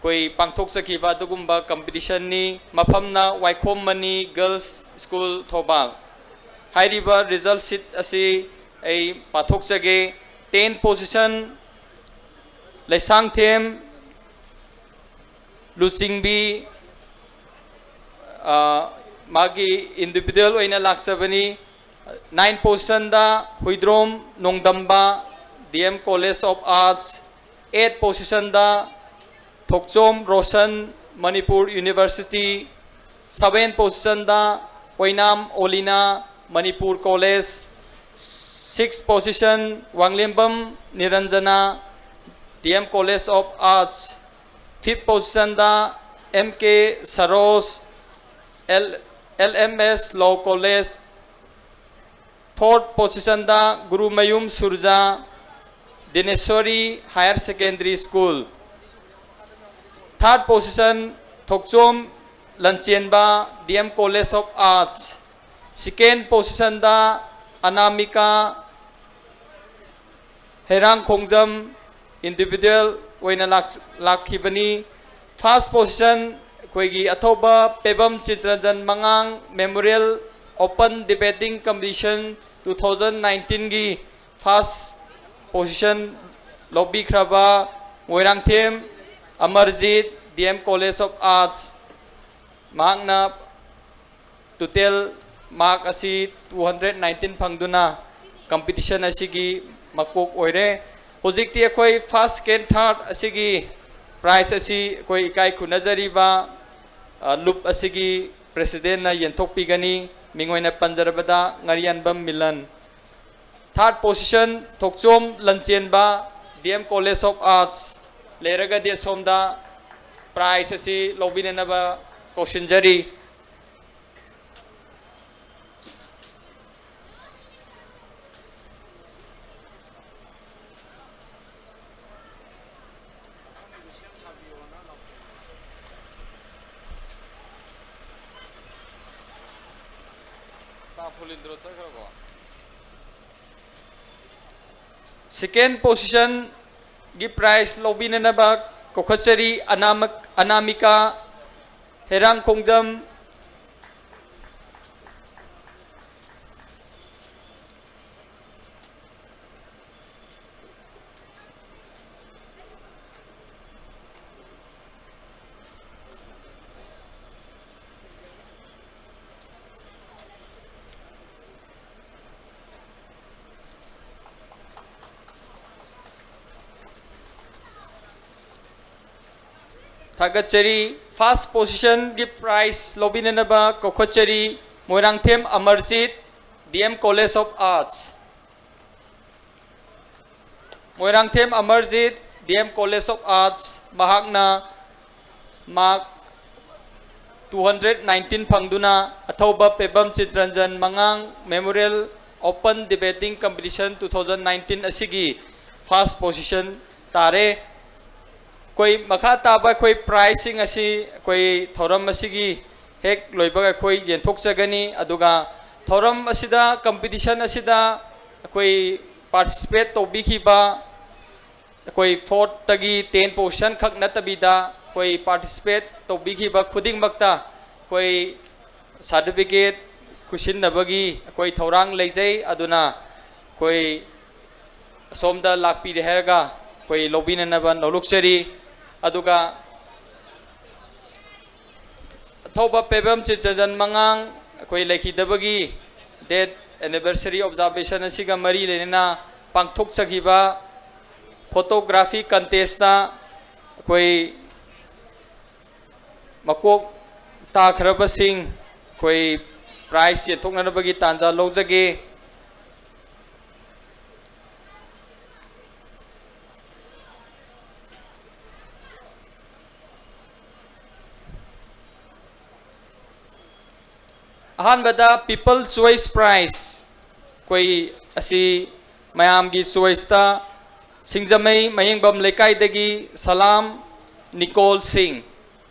ꯑꯩꯈꯣꯏ ꯄꯥꯡꯊꯣꯛꯆꯈꯤꯕ ꯑꯗꯨꯒꯨꯝꯕ ꯀꯝꯄꯤꯇꯤꯁꯟꯅꯤ꯫ ꯃꯐꯝꯅ ꯋꯥꯏꯈꯣꯝ ꯃꯅꯤ ꯒꯔꯜꯁ ꯁ꯭ꯀꯨꯜ ꯊꯧꯕꯥꯜ꯫ ꯍꯥꯏꯔꯤꯕ ꯔꯤꯖꯜ ꯁꯤꯠ ꯑꯁꯤ ꯑꯩ ꯄꯥꯊꯣꯛꯆꯒꯦ꯫ ꯇꯦꯟ ꯄꯣꯖꯤꯁꯟ ꯂꯩꯁꯥꯡꯊꯦꯝ ꯂꯨꯆꯤꯡꯕꯤ, ꯑ, ꯃꯥꯒꯤ ꯏꯟꯗꯤꯕꯤꯗꯨꯋꯦꯜ ꯑꯣꯏꯅ ꯂꯥꯛꯆꯕꯅꯤ꯫ ꯅꯥꯏꯟ ꯄꯣꯖꯤꯁꯟꯗ Huidrom Nongdamba, D M college of arts. Eight ꯄꯣꯖꯤꯁꯟꯗ ꯊꯣꯛꯆꯣꯝ ꯔꯣꯁꯟ, ꯃꯅꯤꯄꯨꯔ ꯌꯨꯅꯤꯚꯔꯁꯤꯇꯤ꯫ ꯁꯚꯦꯟ ꯄꯣꯖꯤꯁꯟꯗ Oinam Olina, Manipur college. Six position Wanglembam Niranjana, D M college of arts. Fifth ꯄꯣꯖꯤꯁꯟꯗ M K Saroj, L, L M S law college. Fourth ꯄꯣꯖꯤꯁꯟꯗ Gurumayum Surja, Dinesori higher secondary school. Third position Thokchom Lanchenba, D M college of arts. Second ꯄꯣꯖꯤꯁꯟꯗ ꯑꯅꯥꯃꯤꯀꯥ ꯍꯩꯔꯥꯡꯈꯣꯡꯖꯝ, ꯏꯟꯗꯤꯕꯤꯗꯨꯋꯦꯜ ꯑꯣꯏꯅ ꯂꯥꯛ-, ꯂꯥꯛꯈꯤꯕꯅꯤ꯫ ꯐꯥꯔꯁ ꯄꯣꯖꯤꯁꯟ ꯑꯩꯈꯣꯏꯒꯤ ꯑꯊꯧꯕ ꯄꯦꯕꯝ ꯆꯤꯇ꯭ꯔꯟꯖꯟ ꯃꯉꯥꯡ memorial open debating competition two thousand ꯅꯥꯏꯟꯇꯤꯟꯒꯤ ꯐꯥꯔꯁ ꯄꯣꯖꯤꯁꯟ ꯂꯧꯕꯤꯈ꯭ꯔꯕ Moirangthem Amarjit, D M college of arts. ꯃꯍꯥꯛꯅ ꯇꯣꯇꯦꯜ ꯃꯥꯔꯛ ꯑꯁꯤ ꯇꯨ ꯍꯟꯗ꯭ꯔꯦꯠ ꯅꯥꯏꯟꯇꯤꯟ ꯐꯪꯗꯨꯅ ꯀꯝꯄꯤꯇꯤꯁꯟ ꯑꯁꯤꯒꯤ ꯃꯀꯣꯛ ꯑꯣꯏꯔꯦ꯫ ꯍꯧꯖꯤꯛꯇꯤ ꯑꯩꯈꯣꯏ ꯐꯥꯔꯁ, ꯁꯦꯀꯦꯟ, ꯊꯥꯔꯠ ꯑꯁꯤꯒꯤ ꯄ꯭ꯔꯥꯏꯖ ꯑꯁꯤ ꯑꯩꯈꯣꯏ ꯏꯀꯥꯏ ꯈꯨꯝꯅꯖꯔꯤꯕ, ꯑ, ꯂꯨꯞ ꯑꯁꯤꯒꯤ ꯄ꯭ꯔꯦꯁꯤꯗꯦꯟꯅ ꯌꯦꯟꯊꯣꯛꯄꯤꯒꯅꯤ꯫ ꯃꯤꯡ ꯑꯣꯏꯅ ꯄꯟꯖꯔꯕꯗ Ngariyanbam Milan. Third position Thokchom Lanchenba, D M college of arts. ꯂꯩꯔꯒꯗꯤ ꯑꯁꯣꯝꯗ ꯄ꯭ꯔꯥꯏꯖ ꯑꯁꯤ ꯂꯧꯕꯤꯅꯅꯕ ꯀꯧꯁꯤꯟꯖꯔꯤ꯫ ꯁꯦꯀꯦꯟ ꯄꯣꯖꯤꯁꯟꯒꯤ ꯄ꯭ꯔꯥꯏꯖ ꯂꯧꯕꯤꯅꯅꯕ ꯀꯧꯈꯠꯆꯔꯤ꯫ ꯑꯅꯥꯃ-, ꯑꯅꯥꯃꯤꯀꯥ ꯍꯦꯔꯥꯡꯈꯣꯡꯖꯝ꯫ ꯊꯥꯒꯠꯆꯔꯤ꯫ First positionꯒꯤ prize ꯂꯧꯕꯤꯅꯅꯕ ꯀꯧꯈꯠꯆꯔꯤ, Moirangthem Amarjeet, D M College of Arts꯫ Moirangthem Amarjeet, D M College of Arts, ꯃꯍꯥꯛꯅ mark two hundred nineteen ꯐꯪꯗꯨꯅ ꯑꯊꯧꯕ Pebam ꯆꯤꯠꯔꯟꯖꯟ ꯃꯉꯥꯡ Memorial Open Debating Competition two thousand nineteen ꯑꯁꯤꯒꯤ first position ꯇꯥꯔꯦ꯫ ꯑꯩꯈꯣꯏ ꯃꯈꯥ ꯇꯥꯕ ꯑꯩꯈꯣꯏ prizeꯁꯤꯡ ꯑꯁꯤ ꯑꯩꯈꯣꯏ ꯊꯧꯔꯝ ꯑꯁꯤꯒꯤ ꯍꯦꯛ ꯂꯣꯏꯕꯒ ꯑꯩꯈꯣꯏ ꯌꯦꯟꯊꯣꯛꯆꯒꯅꯤ꯫ ꯑꯗꯨꯒ ꯊꯧꯔꯝ ꯑꯁꯤꯗ, competition ꯑꯁꯤꯗ ꯑꯩꯈꯣꯏ participate ꯇꯧꯕꯤꯈꯤꯕ, ꯑꯩꯈꯣꯏ fourthꯇꯒꯤ ten position ꯈꯛ ꯅꯠꯇꯕꯤꯗ, ꯑꯩꯈꯣꯏ participate ꯇꯧꯕꯤꯈꯤꯕ ꯈꯨꯗꯤꯡꯃꯛꯇ ꯑꯩꯈꯣꯏ certificate ꯈꯨꯠꯁꯤꯟꯅꯕꯒꯤ ꯑꯩꯈꯣꯏ ꯊꯧꯔꯥꯡ ꯂꯩꯖꯩ꯫ ꯑꯗꯨꯅ ꯑꯩꯈꯣꯏ ꯑꯁꯣꯝꯗ ꯂꯥꯛꯄꯤꯔꯦ ꯍꯥꯏꯔꯒ ꯑꯩꯈꯣꯏ ꯂꯧꯕꯤꯅꯅꯕ ꯅꯣꯂꯨꯛꯆꯔꯤ꯫ ꯑꯗꯨꯒ ꯑꯊꯧꯕ ꯄꯦꯕꯝ ꯆꯤꯠꯆꯟꯖꯟ ꯃꯉꯥꯡ ꯑꯩꯈꯣꯏ ꯂꯩꯈꯤꯗꯕꯒꯤ death anniversary observation ꯑꯁꯤꯒ ꯃꯔꯤ ꯂꯩꯅꯅ ꯄꯥꯡꯊꯣꯛꯆꯈꯤꯕ photography contestꯇ ꯑꯩꯈꯣꯏ ꯃꯀꯣꯛ ꯇꯥꯈ꯭ꯔꯕꯁꯤꯡ ꯑꯩꯈꯣꯏ prize ꯌꯦꯟꯊꯣꯛꯅꯅꯕꯒꯤ ꯇꯥꯟꯖꯥ ꯂꯧꯖꯒꯦ꯫ ꯑꯍꯥꯟꯕꯗ People Choice Prize ꯑꯩꯈꯣꯏ ꯑꯁꯤ ꯃꯌꯥꯝꯒꯤ choiceꯇ ꯁꯤꯡꯖꯃꯩ ꯃꯌꯦꯡꯕꯝ ꯂꯩꯀꯥꯏꯗꯒꯤ ꯁꯂꯥꯝ ꯅꯤꯀꯣꯜ ꯁꯤꯡ,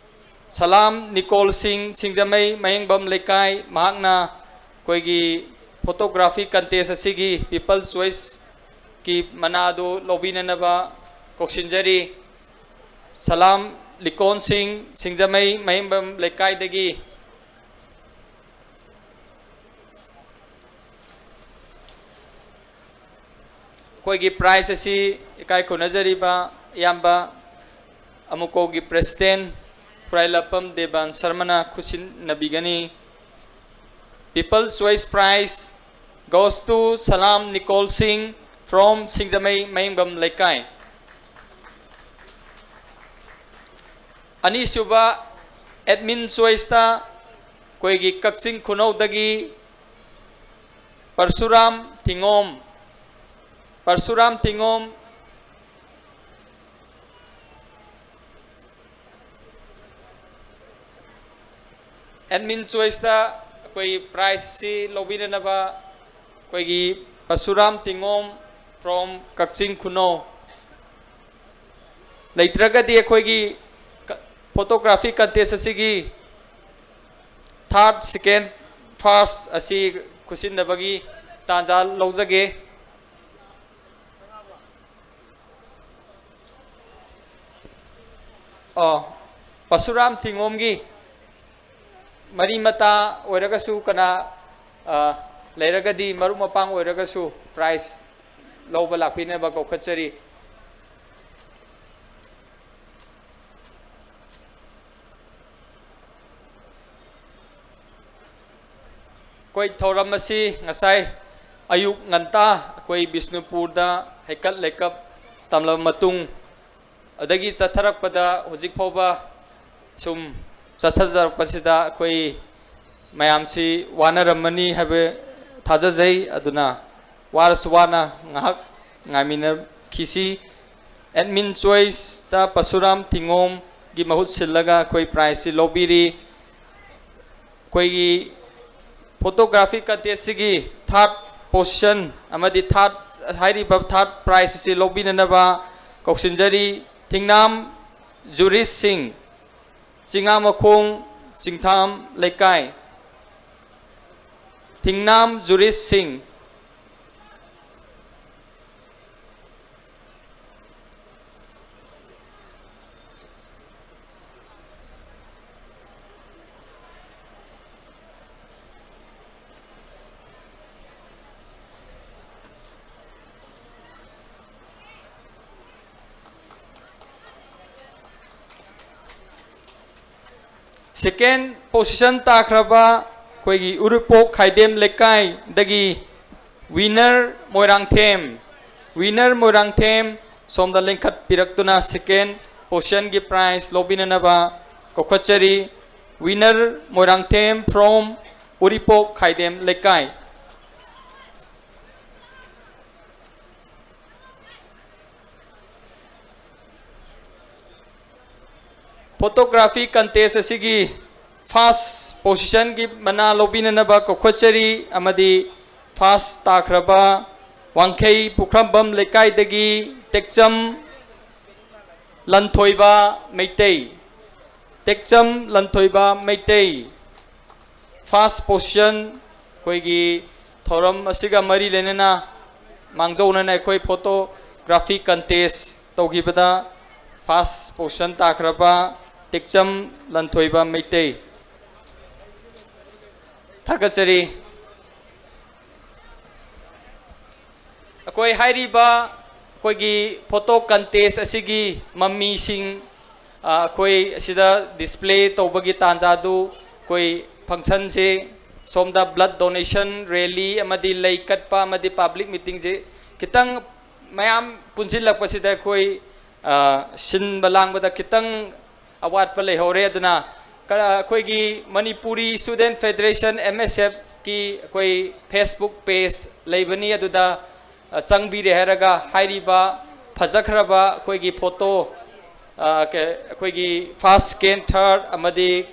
ꯁꯂꯥꯝ ꯅꯤꯀꯣꯜ ꯁꯤꯡ, ꯁꯤꯡꯖꯃꯩ ꯃꯌꯦꯡꯕꯝ ꯂꯩꯀꯥꯏ, ꯃꯍꯥꯛꯅ ꯑꯩꯈꯣꯏꯒꯤ photography contest ꯑꯁꯤꯒꯤ People Choiceꯀꯤ ꯃꯅꯥꯗꯨ ꯂꯧꯕꯤꯅꯅꯕ ꯀꯧꯁꯤꯟꯖꯔꯤ꯫ ꯁꯂꯥꯝ ꯂꯤꯀꯣꯟ ꯁꯤꯡ, ꯁꯤꯡꯖꯃꯩ ꯃꯍꯦꯡꯕꯝ ꯂꯩꯀꯥꯏꯗꯒꯤ꯫ ꯑꯩꯈꯣꯏꯒꯤ prize ꯑꯁꯤ ꯏꯀꯥꯏ ꯈꯨꯝꯅꯖꯔꯤꯕ ꯏꯌꯥꯝꯕ ꯑꯃꯨꯀꯣꯒꯤ president ꯈꯨꯔꯥꯏꯂꯥꯛꯄꯝ Devan ꯁꯔꯃꯅ ꯈꯨꯠꯁꯤꯟꯅꯕꯤꯒꯅꯤ꯫ People Choice Prize goes to Salam Nicole Singh from ꯁꯤꯡꯖꯃꯩ ꯃꯍꯦꯡꯕꯝ ꯂꯩꯀꯥꯏ꯫ ꯑꯅꯤꯁꯨꯕ admin choiceꯇ ꯑꯩꯈꯣꯏꯒꯤ ꯀꯛꯆꯤꯡ ꯈꯨꯅꯧꯗꯒꯤ ꯄꯔꯁꯨꯔꯥꯝ ꯊꯤꯉꯣꯝ, ꯄꯔꯁꯨꯔꯥꯝ ꯊꯤꯉꯣꯝ꯫ Admin choiceꯇ ꯑꯩꯈꯣꯏ prizeꯁꯤ ꯂꯧꯕꯤꯅꯅꯕ ꯑꯩꯈꯣꯏꯒꯤ ꯄꯔꯁꯨꯔꯥꯝ ꯊꯤꯉꯣꯝ from ꯀꯛꯆꯤꯡ ꯈꯨꯅꯧ꯫ ꯂꯩꯇ꯭ꯔꯒꯗꯤ ꯑꯩꯈꯣꯏꯒꯤ ꯀ-, photography contest ꯑꯁꯤꯒꯤ third, second, first ꯑꯁꯤ ꯈꯨꯠꯁꯤꯟꯅꯕꯒꯤ ꯇꯥꯟꯖꯥ ꯂꯧꯖꯒꯦ꯫ ꯑꯣ, ꯄꯔꯁꯨꯔꯥꯝ ꯊꯤꯉꯣꯝꯒꯤ ꯃꯔꯤ ꯃꯇꯥ ꯑꯣꯏꯔꯒꯁꯨ, ꯀꯅꯥ, ꯑ, ꯂꯩꯔꯒꯗꯤ, ꯃꯔꯨꯞ ꯃꯄꯥꯡ ꯑꯣꯏꯔꯒꯁꯨ prize ꯂꯧꯕ ꯂꯥꯛꯄꯤꯅꯕ ꯀꯧꯈꯠꯆꯔꯤ꯫ ꯑꯩꯈꯣꯏ ꯊꯧꯔꯝ ꯑꯁꯤ ꯉꯁꯥꯏ ꯑꯌꯨꯛ ꯉꯟꯇꯥ ꯑꯩꯈꯣꯏ ꯕꯤꯁꯅꯨꯄꯨꯔꯗ ꯍꯩꯀꯠ ꯂꯩꯀꯠ ꯇꯝꯂꯕ ꯃꯇꯨꯡ, ꯑꯗꯒꯤ ꯆꯠꯊꯔꯛꯄꯗ ꯍꯧꯖꯤꯛ ꯐꯥꯎꯕ ꯁꯨꯝ ꯆꯠꯊꯖꯔꯛꯄꯁꯤꯗ ꯑꯩꯈꯣꯏ ꯃꯌꯥꯝꯁꯤ ꯋꯥꯅꯔꯝꯃꯅꯤ ꯍꯥꯏꯕ ꯊꯥꯖꯖꯩ꯫ ꯑꯗꯨꯅ ꯋꯥꯔꯁꯨ ꯋꯥꯅ ꯉꯥꯏꯍꯥꯛ ꯉꯥꯏꯃꯤꯟꯅꯈꯤꯁꯤ꯫ Admin choiceꯇ ꯄꯔꯁꯨꯔꯥꯝ ꯊꯤꯉꯣꯝꯒꯤ ꯃꯍꯨꯠ ꯁꯤꯜꯂꯒ ꯑꯩꯈꯣꯏ prizeꯁꯤ ꯂꯧꯕꯤꯔꯤ꯫ ꯑꯩꯈꯣꯏꯒꯤ photography contestꯁꯤꯒꯤ third position ꯑꯃꯗꯤ third, ꯍꯥꯏꯔꯤꯕ third prize ꯑꯁꯤ ꯂꯧꯕꯤꯅꯅꯕ ꯀꯧꯁꯤꯟꯖꯔꯤ꯫ ꯊꯤꯡꯅꯥꯝ ꯖꯨꯔꯤꯁ ꯁꯤꯡ, ꯆꯤꯉꯥꯃꯈꯣꯡ ꯆꯤꯡꯊꯥꯝ ꯂꯩꯀꯥꯏ꯫ ꯊꯤꯡꯅꯥꯝ ꯖꯨꯔꯤꯁ ꯁꯤꯡ꯫ Second position ꯇꯥꯈ꯭ꯔꯕ ꯑꯩꯈꯣꯏꯒꯤ ꯎꯔꯤꯄꯣꯛ ꯈꯥꯏꯗꯦꯝ ꯂꯩꯀꯥꯏꯗꯒꯤ winner ꯃꯣꯏꯔꯥꯡꯊꯦꯝ, winner ꯃꯣꯏꯔꯥꯡꯊꯦꯝ ꯁꯣꯝꯗ ꯂꯦꯡꯈꯠꯄꯤꯔꯛꯇꯨꯅ second positionꯒꯤ prize ꯂꯧꯕꯤꯅꯅꯕ ꯀꯧꯈꯠꯆꯔꯤ꯫ Winner Moirangthem from ꯎꯔꯤꯄꯣꯛ ꯈꯥꯏꯗꯦꯝ ꯂꯩꯀꯥꯏ꯫ Photography contest ꯑꯁꯤꯒꯤ first positionꯒꯤ ꯃꯅꯥ ꯂꯧꯕꯤꯅꯅꯕ ꯀꯧꯈꯠꯆꯔꯤ ꯑꯃꯗꯤ first ꯇꯥꯈ꯭ꯔꯕ ꯋꯥꯡꯈꯩ ꯄꯨꯈ꯭ꯔꯝꯕꯝ ꯂꯩꯀꯥꯏꯗꯒꯤ ꯇꯦꯛꯆꯝ ꯂꯟꯊꯣꯏꯕ ꯃꯩꯇꯩ, ꯇꯦꯛꯆꯝ ꯂꯟꯊꯣꯏꯕ ꯃꯩꯇꯩ꯫ First position ꯑꯩꯈꯣꯏꯒꯤ ꯊꯧꯔꯝ ꯑꯁꯤꯒ ꯃꯔꯤ ꯂꯩꯅꯅ ꯃꯥꯡꯖꯧꯅꯅ ꯑꯩꯈꯣꯏ photography contest ꯇꯧꯈꯤꯕꯗ first position ꯇꯥꯈ꯭ꯔꯕ ꯇꯦꯛꯆꯝ Lanthoiba Meitei. ꯊꯥꯒꯠꯆꯔꯤ꯫ ꯑꯩꯈꯣꯏ ꯍꯥꯏꯔꯤꯕ ꯑꯩꯈꯣꯏꯒꯤ photo contest ꯑꯁꯤꯒꯤ ꯃꯃꯤꯁꯤꯡ, ꯑ, ꯑꯩꯈꯣꯏ ꯑꯁꯤꯗ display ꯇꯧꯕꯒꯤ ꯇꯥꯟꯖꯥꯗꯨ ꯑꯩꯈꯣꯏ functionꯁꯦ ꯁꯣꯝꯗ blood donation rally ꯑꯃꯗꯤ ꯂꯩ ꯀꯠꯄ ꯑꯃꯗꯤ public meetingꯁꯦ ꯈꯤꯇꯪ ꯃꯌꯥꯝ ꯄꯨꯟꯁꯤꯜꯂꯛꯄꯁꯤꯗ ꯑꯩꯈꯣꯏ, ꯑ, ꯁꯤꯟꯕ ꯂꯥꯡꯕꯗ ꯈꯤꯇꯪ ꯑꯋꯥꯠꯄ ꯂꯩꯍꯧꯔꯦ꯫ ꯑꯗꯨꯅ ꯀ-, ꯑꯩꯈꯣꯏꯒꯤ Manipuri Student Federation, M S Fꯀꯤ ꯑꯩꯈꯣꯏ Facebook page ꯂꯩꯕꯅꯤ, ꯑꯗꯨꯗ, ꯑ, ꯆꯪꯕꯤꯔꯦ ꯍꯥꯏꯔꯒ ꯍꯥꯏꯔꯤꯕ ꯐꯖꯈ꯭ꯔꯕ ꯑꯩꯈꯣꯏꯒꯤ photo, ꯑ, ꯀ-, ꯑꯩꯈꯣꯏꯒꯤ first, second, third ꯑꯃꯗꯤ,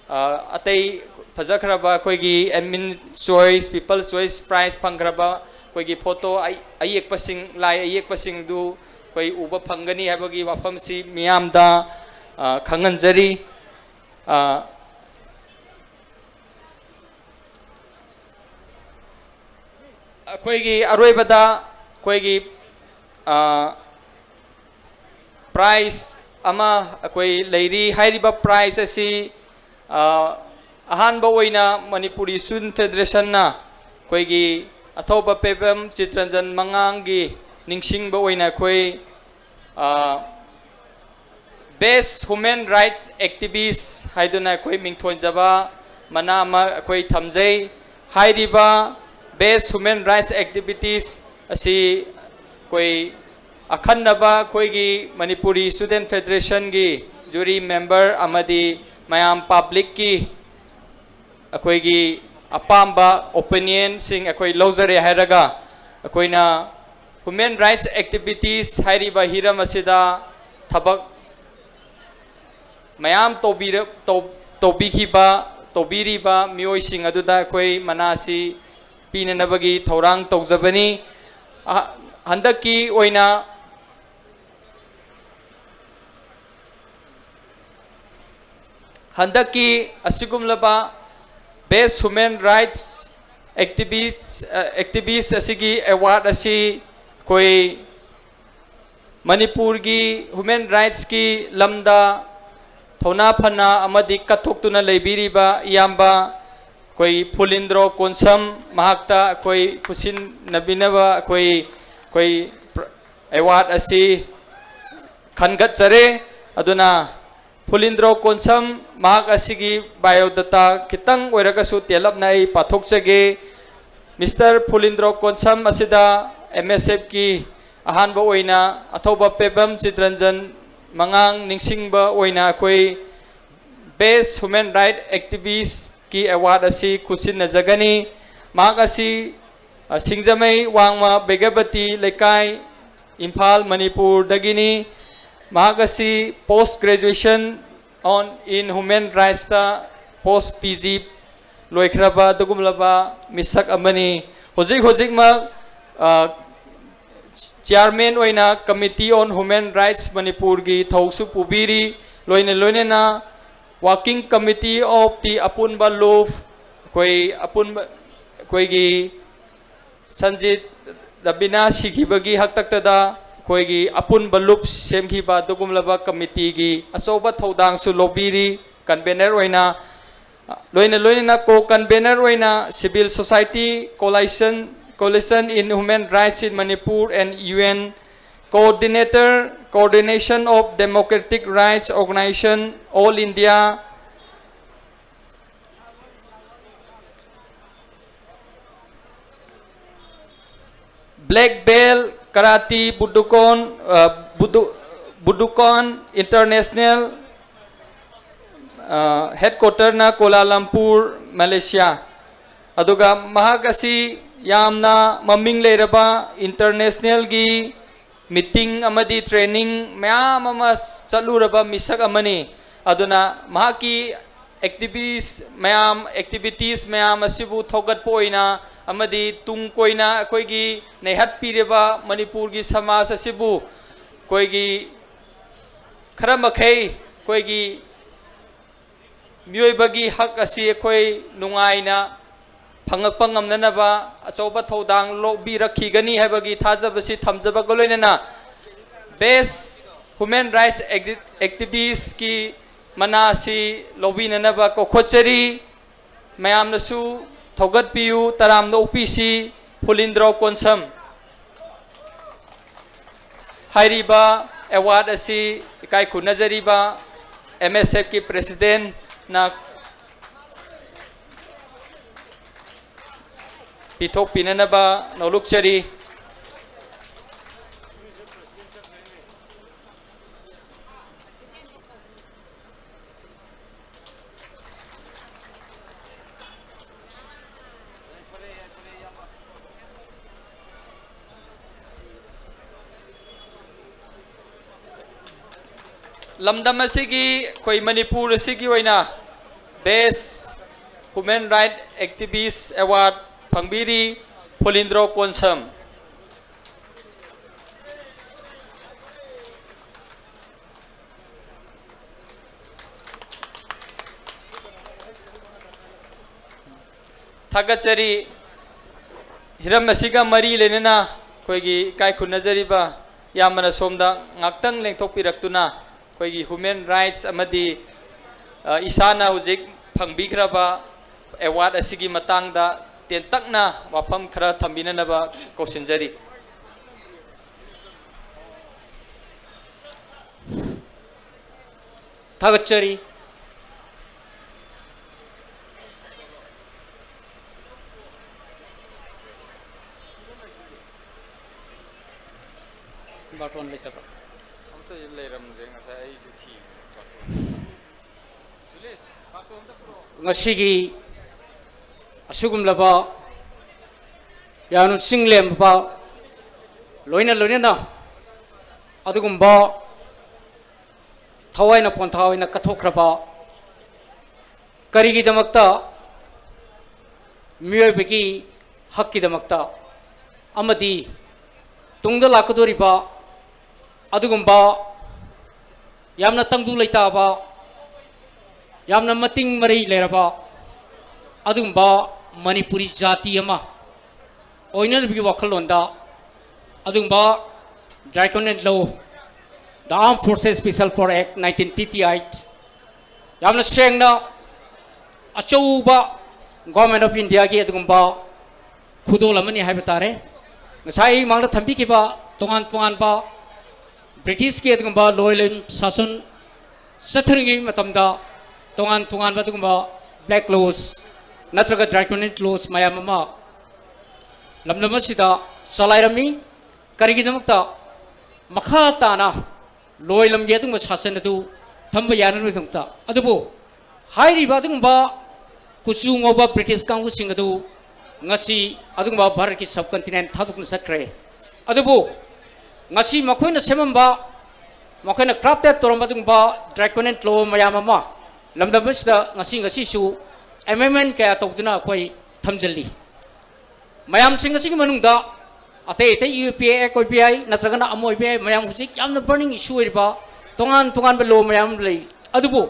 ꯑ, ꯑꯇꯩ ꯐꯖꯈ꯭ꯔꯕ ꯑꯩꯈꯣꯏꯒꯤ admin choice, people choice prize ꯐꯪꯈ꯭ꯔꯕ ꯑꯩꯈꯣꯏꯒꯤ photo ꯑꯌꯦꯛꯄꯁꯤꯡ, ꯂꯥꯏ ꯑꯌꯦꯛꯄꯁꯤꯡꯗꯨ ꯑꯩꯈꯣꯏ ꯎꯕ ꯐꯪꯒꯅꯤ ꯍꯥꯏꯕꯒꯤ ꯋꯥꯐꯝꯁꯤ ꯃꯤꯌꯥꯝꯗ, ꯑ, ꯈꯪꯍꯟꯖꯔꯤ꯫ ꯑ, ꯑꯩꯈꯣꯏꯒꯤ ꯑꯔꯣꯏꯕꯗ ꯑꯩꯈꯣꯏꯒꯤ, ꯑ, prize ꯑꯃ ꯑꯩꯈꯣꯏ ꯂꯩꯔꯤ꯫ ꯍꯥꯏꯔꯤꯕ prize ꯑꯁꯤ, ꯑ, ꯑꯍꯥꯟꯕ ꯑꯣꯏꯅ Manipuri Student Federationꯅ ꯑꯩꯈꯣꯏꯒꯤ ꯑꯊꯧꯕ ꯄꯦꯕ꯭ꯔꯝ ꯆꯤꯠꯇꯔꯟꯖꯟ ꯃꯉꯥꯡꯒꯤ ꯅꯤꯡꯁꯤꯡꯕ ꯑꯣꯏꯅ ꯑꯩꯈꯣꯏ, ꯑ, Best Human Rights Activist ꯍꯥꯏꯗꯨꯅ ꯑꯩꯈꯣꯏ ꯃꯤꯡꯊꯣꯟꯖꯕ ꯃꯅꯥ ꯑꯃ ꯑꯩꯈꯣꯏ ꯊꯝꯖꯩ꯫ ꯍꯥꯏꯔꯤꯕ Best Human Rights Activities ꯑꯁꯤ ꯑꯩꯈꯣꯏ ꯑꯈꯟꯅꯕ ꯑꯩꯈꯣꯏꯒꯤ ꯃꯅꯤꯄꯨꯔꯤ Student Federation ꯒꯤ jury member ꯑꯃꯗꯤ ꯃꯌꯥꯝ public ꯀꯤ ꯑꯩꯈꯣꯏꯒꯤ ꯑꯄꯥꯝꯕ opinion ꯁꯤꯡ ꯑꯩꯈꯣꯏ ꯂꯧꯖꯔꯦ ꯍꯥꯏꯔꯒ, ꯑꯩꯈꯣꯏꯅ Human Rights Activities ꯍꯥꯏꯔꯤꯕ ꯍꯤꯔꯝ ꯑꯁꯤꯗ ꯊꯕꯛ ꯃꯌꯥꯝ ꯇꯧꯕꯤꯔ-, ꯇꯧ-, ꯇꯧꯕꯤꯈꯤꯕ, ꯇꯧꯕꯤꯔꯤꯕ ꯃꯤꯑꯣꯏꯁꯤꯡ ꯑꯗꯨꯗ ꯑꯩꯈꯣꯏ ꯃꯅꯥ ꯑꯁꯤ ꯄꯤꯅꯅꯕꯒꯤ ꯊꯧꯔꯥꯡ ꯇꯧꯖꯕꯅꯤ꯫ ꯑ-, ꯍꯟꯗꯛꯀꯤ ꯑꯣꯏꯅ, ꯍꯟꯗꯛꯀꯤ ꯑꯁꯤꯒꯨꯝꯂꯕ Best Human Rights Activist, ꯑ, Activist ꯑꯁꯤꯒꯤ award ꯑꯁꯤ ꯑꯩꯈꯣꯏ ꯃꯅꯤꯄꯨꯔꯒꯤ human rights ꯀꯤ ꯂꯝꯗ ꯊꯧꯅꯥ ꯐꯅ ꯑꯃꯗꯤ ꯀꯠꯊꯣꯛꯇꯨꯅ ꯂꯩꯕꯤꯔꯤꯕ ꯏꯌꯥꯝꯕ ꯑꯩꯈꯣꯏ ꯐꯨꯂꯤꯟꯗ꯭ꯔꯣ ꯀꯣꯟꯁꯝ, ꯃꯍꯥꯛꯇ ꯑꯩꯈꯣꯏ ꯈꯨꯠꯁꯤꯟꯅꯕꯤꯅꯕ ꯑꯩꯈꯣꯏ, ꯑꯩꯈꯣꯏ award ꯑꯁꯤ ꯈꯟꯒꯠꯆꯔꯦ꯫ ꯑꯗꯨꯅ ꯐꯨꯂꯤꯟꯗ꯭ꯔꯣ ꯀꯣꯟꯁꯝ, ꯃꯍꯥꯛ ꯑꯁꯤꯒꯤ biodata ꯈꯤꯇꯪ ꯑꯣꯏꯔꯒꯁꯨ ꯇꯦꯜꯂꯞꯅ ꯑꯩ ꯄꯥꯊꯣꯛꯆꯒꯦ꯫ Mister ꯐꯨꯂꯤꯟꯗ꯭ꯔꯣ ꯀꯣꯟꯁꯝ ꯑꯁꯤꯗ M S F ꯀꯤ ꯑꯍꯥꯟꯕ ꯑꯣꯏꯅ ꯑꯊꯧꯕ ꯄꯦꯕꯝ ꯆꯤꯇꯔꯟꯖꯟ ꯃꯉꯥꯡ ꯅꯤꯡꯁꯤꯡꯕ ꯑꯣꯏꯅ ꯑꯩꯈꯣꯏ Best Human Rights Activist ꯀꯤ award ꯑꯁꯤ ꯈꯨꯠꯁꯤꯟꯅꯖꯒꯅꯤ꯫ ꯃꯍꯥꯛ ꯑꯁꯤ, ꯑ, ꯁꯤꯡꯖꯃꯩ ꯋꯥꯡꯃ ꯕꯦꯒꯕꯇꯤ ꯂꯩꯀꯥꯏ, ꯏꯝꯐꯥꯜ, ꯃꯅꯤꯄꯨꯔꯗꯒꯤꯅꯤ꯫ ꯃꯍꯥꯛ ꯑꯁꯤ post graduation on in human rights ꯇ post P G ꯂꯣꯏꯈ꯭ꯔꯕ ꯑꯗꯨꯒꯨꯝꯂꯕ ꯃꯤꯁꯛ ꯑꯃꯅꯤ꯫ ꯍꯧꯖꯤꯛ ꯍꯧꯖꯤꯛꯃꯛ, ꯑ, chairman ꯑꯣꯏꯅ Committee on Human Rights ꯃꯅꯤꯄꯨꯔꯒꯤ ꯊꯧꯁꯨ ꯄꯨꯕꯤꯔꯤ꯫ ꯂꯣꯏꯅ ꯂꯣꯏꯅꯅ Working Committee of the ꯑꯄꯨꯟꯕ ꯂꯨꯞ, ꯑꯩꯈꯣꯏ ꯑꯄꯨꯟꯕ, ꯑꯩꯈꯣꯏꯒꯤ ꯁꯟꯖꯤꯠ ꯔꯕꯤꯅꯥ ꯁꯤꯈꯤꯕꯒꯤ ꯍꯥꯛꯇꯛꯇꯗ ꯑꯩꯈꯣꯏꯒꯤ ꯑꯄꯨꯟꯕ ꯂꯨꯞ ꯁꯦꯝꯈꯤꯕ ꯑꯗꯨꯒꯨꯝꯂꯕ committee ꯒꯤ ꯑꯆꯧꯕ ꯊꯧꯗꯥꯡꯁꯨ ꯂꯧꯕꯤꯔꯤ꯫ Convener ꯑꯣꯏꯅ, ꯂꯣꯏꯅ ꯂꯣꯏꯅꯅ co convener ꯑꯣꯏꯅ Civil Society Coalition, Coalition in Human Rights in Manipur and U N Coordinator, Coordination of Democratic Rights Organization, All India, Black Belt Karate Budokan, uh, Budo-, Budokan International, uh, headquarter ꯅ Kuala Lumpur, Malaysia꯫ ꯑꯗꯨꯒ ꯃꯍꯥꯛ ꯑꯁꯤ ꯌꯥꯝꯅ ꯃꯃꯤꯡ ꯂꯩꯔꯕ international ꯒꯤ meeting ꯑꯃꯗꯤ training ꯃꯌꯥꯝ ꯑꯃ ꯆꯠꯂꯨꯔꯕ ꯃꯤꯁꯛ ꯑꯃꯅꯤ꯫ ꯑꯗꯨꯅ ꯃꯍꯥꯛꯀꯤ activities ꯃꯌꯥꯝ, activities ꯃꯌꯥꯝ ꯑꯁꯤꯕꯨ ꯊꯧꯒꯠꯄ ꯑꯣꯏꯅ ꯑꯃꯗꯤ ꯇꯨꯡ ꯀꯣꯏꯅ ꯑꯩꯈꯣꯏꯒꯤ ꯅꯩꯍꯠꯄꯤꯔꯤꯕ ꯃꯅꯤꯄꯨꯔꯒꯤ ꯁꯃꯥꯖ ꯑꯁꯤꯕꯨ ꯑꯩꯈꯣꯏꯒꯤ ꯈꯔ ꯃꯈꯩ ꯑꯩꯈꯣꯏꯒꯤ ꯃꯤꯑꯣꯏꯕꯒꯤ ꯍꯛ ꯑꯁꯤ ꯑꯩꯈꯣꯏ ꯅꯨꯡꯉꯥꯏꯅ ꯐꯪꯂꯛꯄ ꯉꯝꯅꯅꯕ ꯑꯆꯧꯕ ꯊꯧꯗꯥꯡ ꯂꯧꯕꯤꯔꯛꯈꯤꯒꯅꯤ ꯍꯥꯏꯕꯒꯤ ꯊꯥꯖꯕꯁꯤ ꯊꯝꯖꯕꯒ ꯂꯣꯏꯅꯅ Best Human Rights Acti-, Activist ꯀꯤ ꯃꯅꯥ ꯑꯁꯤ ꯂꯧꯕꯤꯅꯅꯕ ꯀꯧꯈꯠꯆꯔꯤ꯫ ꯃꯌꯥꯝꯅꯁꯨ ꯊꯧꯒꯠꯄꯤꯌꯨ, ꯇꯔꯥꯝꯅ ꯑꯣꯛꯄꯤꯁꯤ꯫ ꯐꯨꯂꯤꯟꯗ꯭ꯔꯣ ꯀꯣꯟꯁꯝ꯫ ꯍꯥꯏꯔꯤꯕ award ꯑꯁꯤ ꯏꯀꯥꯏ ꯈꯨꯝꯅꯖꯔꯤꯕ M S F ꯀꯤ president ꯅ ꯄꯤꯊꯣꯛꯄꯤꯅꯅꯕ ꯅꯣꯂꯨꯛꯆꯔꯤ꯫ ꯂꯝꯗꯝ ꯑꯁꯤꯒꯤ, ꯑꯩꯈꯣꯏ ꯃꯅꯤꯄꯨꯔ ꯑꯁꯤꯒꯤ ꯑꯣꯏꯅ Best Human Right Activist Award ꯐꯪꯕꯤꯔꯤ ꯐꯨꯂꯤꯟꯗ꯭ꯔꯣ Konsam. ꯊꯥꯒꯠꯆꯔꯤ꯫ ꯍꯤꯔꯝ ꯑꯁꯤꯒ ꯃꯔꯤ ꯂꯩꯅꯅ ꯑꯩꯈꯣꯏꯒꯤ ꯏꯀꯥꯏ ꯈꯨꯝꯅꯖꯔꯤꯕ ꯏꯌꯥꯝꯕꯅ ꯁꯣꯝꯗ ꯉꯥꯛꯇꯪ ꯂꯦꯡꯊꯣꯛꯄꯤꯔꯛꯇꯨꯅ ꯑꯩꯈꯣꯏꯒꯤ human rights ꯑꯃꯗꯤ, ꯑ, ꯏꯁꯥꯅ ꯍꯧꯖꯤꯛ ꯐꯪꯕꯤꯈ꯭ꯔꯕ award ꯑꯁꯤꯒꯤ ꯃꯇꯥꯡꯗ ꯇꯦꯟꯇꯛꯅ ꯋꯥꯐꯝ ꯈꯔ ꯊꯝꯕꯤꯅꯅꯕ ꯀꯧꯁꯤꯟꯖꯔꯤ꯫ ꯊꯥꯒꯠꯆꯔꯤ꯫ ꯕꯥꯔꯇꯣꯟ ꯂꯩꯇꯕ꯭ꯔꯥ? ꯑꯝꯇ ꯂꯩꯔꯝꯗ꯭ꯔꯦ, ꯉꯁꯥꯏ ꯑꯩꯁꯨ ꯊꯤꯔꯦ ꯕꯥꯔꯇꯣꯟ꯫ ꯉꯁꯤꯒꯤ ꯑꯁꯤꯒꯨꯝꯂꯕ ꯌꯥꯝꯅ ꯆꯤꯡ ꯂꯦꯝꯕ, ꯂꯣꯏꯅ ꯂꯣꯏꯅꯅ ꯑꯗꯨꯒꯨꯝꯕ ꯊꯋꯥꯏꯅ ꯄꯣꯟꯊꯥ ꯑꯣꯏꯅ ꯀꯠꯊꯣꯛꯈ꯭ꯔꯕ, ꯀꯔꯤꯒꯤꯗꯃꯛꯇ? ꯃꯤꯑꯣꯏꯕꯒꯤ ꯍꯛꯀꯤꯗꯃꯛꯇ ꯑꯃꯗꯤ ꯇꯨꯡꯗ ꯂꯥꯛꯀꯗꯧꯔꯤꯕ ꯑꯗꯨꯒꯨꯝꯕ ꯌꯥꯝꯅ ꯇꯪꯗꯨ ꯂꯩꯇꯥꯕ, ꯌꯥꯝꯅ ꯃꯇꯤꯡ ꯃꯔꯩ ꯂꯩꯔꯕ ꯑꯗꯨꯒꯨꯝꯕ ꯃꯅꯤꯄꯨꯔꯤ ꯖꯥꯇꯤ ꯑꯃ ꯑꯣꯏꯅꯅꯕꯒꯤ ꯋꯥꯈꯜꯂꯣꯟꯗ ꯑꯗꯨꯒꯨꯝꯕ draconian law, the Armed Forces Special Power Act nineteen fifty-eight, ꯌꯥꯝꯅ ꯁꯦꯡꯅ ꯑꯆꯧꯕ Government of Indiaꯒꯤ ꯑꯗꯨꯒꯨꯝꯕ ꯈꯨꯗꯣꯜ ꯑꯃꯅꯤ ꯍꯥꯏꯕ ꯇꯥꯔꯦ꯫ ꯉꯁꯥꯏ ꯑꯩ ꯃꯥꯡꯗ ꯊꯝꯕꯤꯈꯤꯕ ꯇꯣꯉꯥꯟ ꯇꯣꯉꯥꯟꯕ Britishꯀꯤ ꯑꯗꯨꯒꯨꯝꯕ ꯂꯣꯏꯂꯝ ꯁꯥꯁꯟ ꯆꯠꯊꯔꯤꯉꯩ ꯃꯇꯝꯗ ꯇꯣꯉꯥꯟ ꯇꯣꯉꯥꯟꯕ ꯑꯗꯨꯒꯨꯝꯕ black laws ꯅꯠꯇ꯭ꯔꯒ draconian laws ꯃꯌꯥꯝ ꯑꯃ ꯂꯝꯗꯝ ꯑꯁꯤꯗ ꯆꯂꯥꯏꯔꯝꯃꯤ꯫ ꯀꯔꯤꯒꯤꯗꯃꯛꯇ? ꯃꯈꯥ ꯇꯥꯅ ꯂꯣꯏꯂꯝꯒꯤ ꯑꯗꯨꯒꯨꯝꯕ ꯁꯥꯁꯟ ꯑꯗꯨ ꯊꯝꯕ ꯌꯥꯅꯕꯒꯤꯗꯃꯛꯇ꯫ ꯑꯗꯨꯕꯨ ꯍꯥꯏꯔꯤꯕ ꯑꯗꯨꯒꯨꯝꯕ ꯀꯨꯆꯨ ꯉꯧꯕ British ꯀꯥꯡꯕꯨꯁꯤꯡ ꯑꯗꯨ ꯉꯁꯤ ꯑꯗꯨꯒꯨꯝꯕ ꯚꯥꯔꯠꯀꯤ subcontinent ꯊꯥꯗꯣꯛꯇꯨꯅ ꯆꯠꯈ꯭ꯔꯦ꯫ ꯑꯗꯨꯕꯨ ꯉꯁꯤ ꯃꯈꯣꯏꯅ ꯁꯦꯝꯃꯝꯕ, ꯃꯈꯣꯏꯅ crafted ꯇꯧꯔꯝꯕ ꯑꯗꯨꯒꯨꯝꯕ draconian law ꯃꯌꯥꯝ ꯑꯃ ꯂꯝꯗꯝ ꯑꯁꯤꯗ ꯉꯁꯤ, ꯉꯁꯤꯁꯨ amendment ꯀꯌꯥ ꯇꯧꯗꯨꯅ ꯑꯩꯈꯣꯏ ꯊꯝꯖꯤꯜꯂꯤ꯫ ꯃꯌꯥꯝꯁꯤꯡ ꯑꯁꯤꯒꯤ ꯃꯅꯨꯡꯗ ꯑꯇꯩ ꯑꯇꯩ UPA Act ꯑꯣꯏꯕ ꯌꯥꯏ, ꯅꯠꯇ꯭ꯔꯒꯅ ꯑꯃ ꯑꯣꯏꯕ ꯌꯥꯏ, ꯃꯌꯥꯝ ꯍꯧꯖꯤꯛ ꯌꯥꯝꯅ burning issue ꯑꯣꯏꯔꯤꯕ ꯇꯣꯉꯥꯟ ꯇꯣꯉꯥꯟꯕ law ꯃꯌꯥꯝ ꯑꯃ ꯂꯩ꯫ ꯑꯗꯨꯕꯨ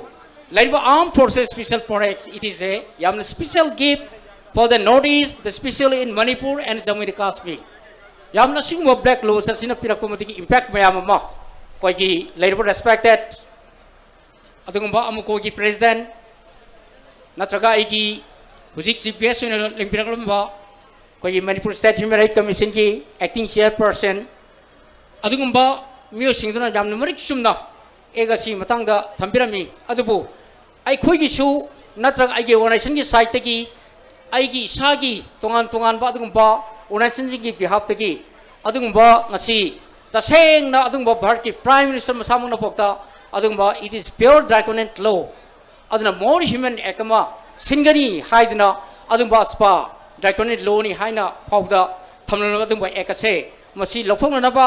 ꯂꯩꯔꯤꯕ Armed Forces Special Power Act, it is a ꯌꯥꯝꯅ special gift for the North East, the specially in Manipur and Jammu and Kashmir꯫ ꯌꯥꯝꯅ ꯑꯁꯤꯒꯨꯝꯕ black laws ꯑꯁꯤꯅ ꯄꯤꯔꯛꯄ ꯃꯗꯨꯒꯤ impact ꯃꯌꯥꯝ ꯑꯃ ꯑꯩꯈꯣꯏꯒꯤ ꯂꯩꯔꯤꯕ respected ꯑꯗꯨꯒꯨꯝꯕ ꯑꯃꯨꯀꯣꯒꯤ president ꯅꯠꯇ꯭ꯔꯒ ꯑꯩꯒꯤ ꯍꯧꯖꯤꯛ chief guest ꯑꯣꯏꯅ ꯂꯦꯡꯕꯤꯔꯛꯂꯝꯕ ꯑꯩꯈꯣꯏꯒꯤ Manipur State Human Rights Commissionꯒꯤ acting chairperson, ꯑꯗꯨꯒꯨꯝꯕ ꯃꯤꯑꯣꯏꯁꯤꯡꯗꯨꯅ ꯌꯥꯝꯅ ꯃꯔꯤꯛ ꯆꯨꯝꯅ ꯑꯦꯛ ꯑꯁꯤ ꯃꯇꯥꯡꯗ ꯊꯝꯕꯤꯔꯝꯃꯤ꯫ ꯑꯗꯨꯕꯨ ꯑꯩꯈꯣꯏꯒꯤꯁꯨ ꯅꯠꯇ꯭ꯔꯒ ꯑꯩꯒꯤ organizationꯒꯤ sideꯇꯒꯤ, ꯑꯩꯒꯤ ꯏꯁꯥꯒꯤ ꯇꯣꯉꯥꯟ ꯇꯣꯉꯥꯟꯕ ꯑꯗꯨꯒꯨꯝꯕ organizationꯁꯤꯡꯒꯤ behalfꯇꯒꯤ ꯑꯗꯨꯒꯨꯝꯕ ꯉꯁꯤ ꯇꯁꯦꯡꯅ ꯑꯗꯨꯒꯨꯝꯕ ꯚꯥꯔꯠꯀꯤ Prime Minister ꯃꯁꯥꯃꯛꯅ ꯐꯥꯎꯗ ꯑꯗꯨꯒꯨꯝꯕ it is pure draconian law, ꯑꯗꯨꯅ more human act ꯑꯃ ꯁꯤꯟꯒꯅꯤ ꯍꯥꯏꯗꯨꯅ ꯑꯗꯨꯒꯨꯝꯕ ꯑꯁꯄꯥ draconian lawꯅꯤ ꯍꯥꯏꯅ ꯐꯥꯎꯗ ꯊꯝꯂꯝꯂꯕ ꯑꯗꯨꯒꯨꯝꯕ act ꯑꯁꯦ ꯃꯁꯤ ꯂꯧꯊꯣꯛꯅꯅꯕ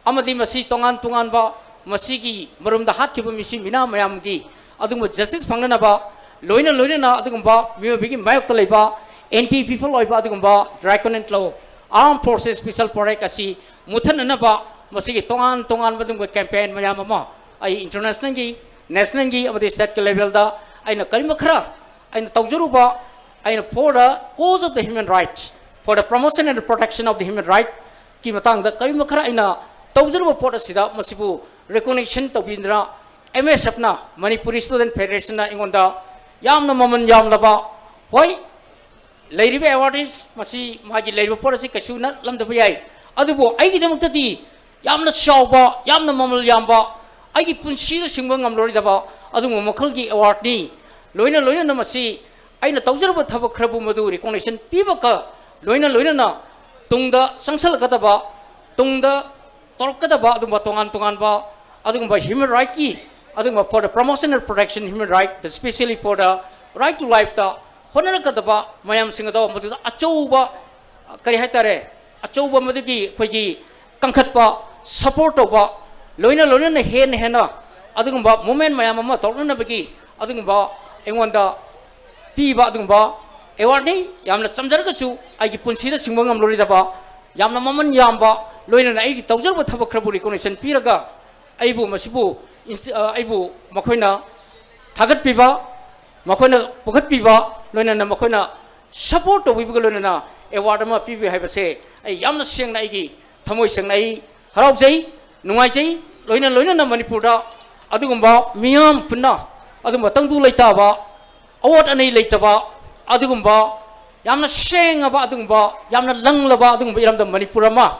ꯑꯃꯗꯤ ꯃꯁꯤ ꯇꯣꯉꯥꯟ ꯇꯣꯉꯥꯟꯕ ꯃꯁꯤꯒꯤ ꯃꯔꯨꯝꯗ ꯍꯥꯠꯈꯤꯕ ꯃꯤꯁꯤ ꯃꯤꯅꯥ ꯃꯌꯥꯝꯒꯤ ꯑꯗꯨꯒꯨꯝꯕ justice ꯐꯪꯅꯅꯕ, ꯂꯣꯏꯅ ꯂꯣꯏꯅꯅ ꯑꯗꯨꯒꯨꯝꯕ ꯃꯤꯑꯣꯏꯕꯒꯤ ꯃꯥꯌꯣꯛꯇ ꯂꯩꯕ anti people ꯑꯣꯏꯕ ꯑꯗꯨꯒꯨꯝꯕ draconian law, Armed Forces Special Power Act ꯑꯁꯤ ꯃꯨꯠꯊꯠꯅꯅꯕ ꯃꯁꯤꯒꯤ ꯇꯣꯉꯥꯟ ꯇꯣꯉꯥꯟꯕ ꯑꯗꯨꯒꯨꯝꯕ campaign ꯃꯌꯥꯝ ꯑꯃ ꯑꯩ internationalꯒꯤ, nationalꯒꯤ ꯑꯃꯗꯤ stateꯀꯤ levelꯗ ꯑꯩꯅ ꯀꯔꯤꯒꯨꯝꯕ ꯈꯔ ꯑꯩꯅ ꯇꯧꯖꯔꯨꯕ, ꯑꯩꯅ for the cause of the human rights, for the promotion and protection of the human rightꯀꯤ ꯃꯇꯥꯡꯗ ꯀꯔꯤꯒꯨꯝꯕ ꯈꯔ ꯑꯩꯅ ꯇꯧꯖꯔꯨꯕ ꯄꯣꯠ ꯑꯁꯤꯗ ꯃꯁꯤꯕꯨ recognition ꯇꯧꯕꯤꯗꯨꯅ MSFꯅ, Manipuri Student Federationꯅ ꯑꯩꯉꯣꯟꯗ ꯌꯥꯝꯅ ꯃꯃꯜ ꯌꯥꯝꯂꯕ, ꯍꯣꯏ, ꯂꯩꯔꯤꯕ awareness ꯃꯁꯤ ꯃꯥꯒꯤ ꯂꯩꯔꯤꯕ ꯄꯣꯠ ꯑꯁꯤ ꯀꯩꯁꯨ ꯅꯠꯂꯝꯗꯕ ꯌꯥꯏ, ꯑꯗꯨꯕꯨ ꯑꯩꯒꯤꯗꯃꯛꯇꯗꯤ ꯌꯥꯝꯅ ꯆꯥꯎꯕ, ꯌꯥꯝꯅ ꯃꯃꯜ ꯌꯥꯝꯕ, ꯑꯩꯒꯤ ꯄꯨꯟꯁꯤꯗ ꯁꯤꯡꯕ ꯉꯝꯂꯔꯣꯏꯗꯕ ꯑꯗꯨꯒꯨꯝꯕ ꯃꯈꯜꯒꯤ awardꯅꯤ꯫ ꯂꯣꯏꯅ ꯂꯣꯏꯅꯅ ꯃꯁꯤ ꯑꯩꯅ ꯇꯧꯖꯔꯨꯕ ꯊꯕꯛ ꯈꯔꯕꯨ ꯃꯗꯨ recognition ꯄꯤꯕꯒ ꯂꯣꯏꯅ ꯂꯣꯏꯅꯅ ꯇꯨꯡꯗ ꯆꯪꯁꯤꯜꯂꯛꯀꯗꯕ, ꯇꯨꯡꯗ ꯇꯧꯔꯛꯀꯗꯕ ꯑꯗꯨꯒꯨꯝꯕ ꯇꯣꯉꯥꯟ ꯇꯣꯉꯥꯟꯕ ꯑꯗꯨꯒꯨꯝꯕ human rightꯀꯤ, ꯑꯗꯨꯒꯨꯝꯕ for the promotion and protection human right, especially for the right to lifeꯇ ꯍꯣꯠꯅꯔꯛꯀꯗꯕ ꯃꯌꯥꯝꯁꯤꯡ ꯑꯗꯣ ꯃꯗꯨꯗ ꯑꯆꯧꯕ, ꯀꯔꯤ ꯍꯥꯏꯇꯥꯔꯦ, ꯑꯆꯧꯕ ꯃꯗꯨꯒꯤ ꯑꯩꯈꯣꯏꯒꯤ ꯀꯟꯈꯠꯄ, support ꯇꯧꯕ, ꯂꯣꯏꯅ ꯂꯣꯏꯅꯅ ꯍꯦꯟꯅ ꯍꯦꯟꯅ ꯑꯗꯨꯒꯨꯝꯕ movement ꯃꯌꯥꯝ ꯑꯃ ꯇꯧꯔꯛꯅꯅꯕꯒꯤ ꯑꯗꯨꯒꯨꯝꯕ ꯑꯩꯉꯣꯟꯗ ꯄꯤꯕ ꯑꯗꯨꯒꯨꯝꯕ awardꯅꯤ꯫ ꯌꯥꯝꯅ ꯆꯝꯖꯔꯒꯁꯨ ꯑꯩꯒꯤ ꯄꯨꯟꯁꯤꯗ ꯁꯤꯡꯕ ꯉꯝꯂꯔꯣꯏꯗꯕ ꯌꯥꯝꯅ ꯃꯃꯜ ꯌꯥꯝꯕ, ꯂꯣꯏꯅꯅ ꯑꯩꯒꯤ ꯇꯧꯖꯔꯨꯕ ꯊꯕꯛ ꯈꯔꯕꯨ recognition ꯄꯤꯔꯒ ꯑꯩꯕꯨ ꯃꯁꯤꯕꯨ insti-, ꯑ, ꯑꯩꯕꯨ ꯃꯈꯣꯏꯅ ꯊꯥꯒꯠꯄꯤꯕ, ꯃꯈꯣꯏꯅ ꯄꯨꯈꯠꯄꯤꯕ, ꯂꯣꯏꯅꯅ ꯃꯈꯣꯏꯅ support ꯇꯧꯕꯤꯕꯒ ꯂꯣꯏꯅꯅ award ꯑꯃ ꯄꯤꯕꯤ ꯍꯥꯏꯕꯁꯦ ꯑꯩ ꯌꯥꯝꯅ ꯁꯦꯡꯅ ꯑꯩꯒꯤ ꯊꯃꯣꯏ ꯁꯦꯡꯅ ꯑꯩ ꯍꯔꯥꯎꯖꯩ, ꯅꯨꯡꯉꯥꯏꯖꯩ꯫ ꯂꯣꯏꯅ ꯂꯣꯏꯅꯅ ꯃꯅꯤꯄꯨꯔꯗ ꯑꯗꯨꯒꯨꯝꯕ ꯃꯤꯌꯥꯝ ꯄꯨꯟꯅ ꯑꯗꯨꯒꯨꯝꯕ ꯇꯪꯗꯨ ꯂꯩꯇꯥꯕ, ꯑꯋꯥꯠ ꯑꯅꯩ ꯂꯩꯇꯕ, ꯑꯗꯨꯒꯨꯝꯕ ꯌꯥꯝꯅ ꯁꯦꯡꯉꯕ, ꯑꯗꯨꯒꯨꯝꯕ ꯌꯥꯝꯅ ꯂꯪꯂꯕ ꯑꯗꯨꯒꯨꯝꯕ ꯏꯔꯝꯗꯝ ꯃꯅꯤꯄꯨꯔ ꯑꯃ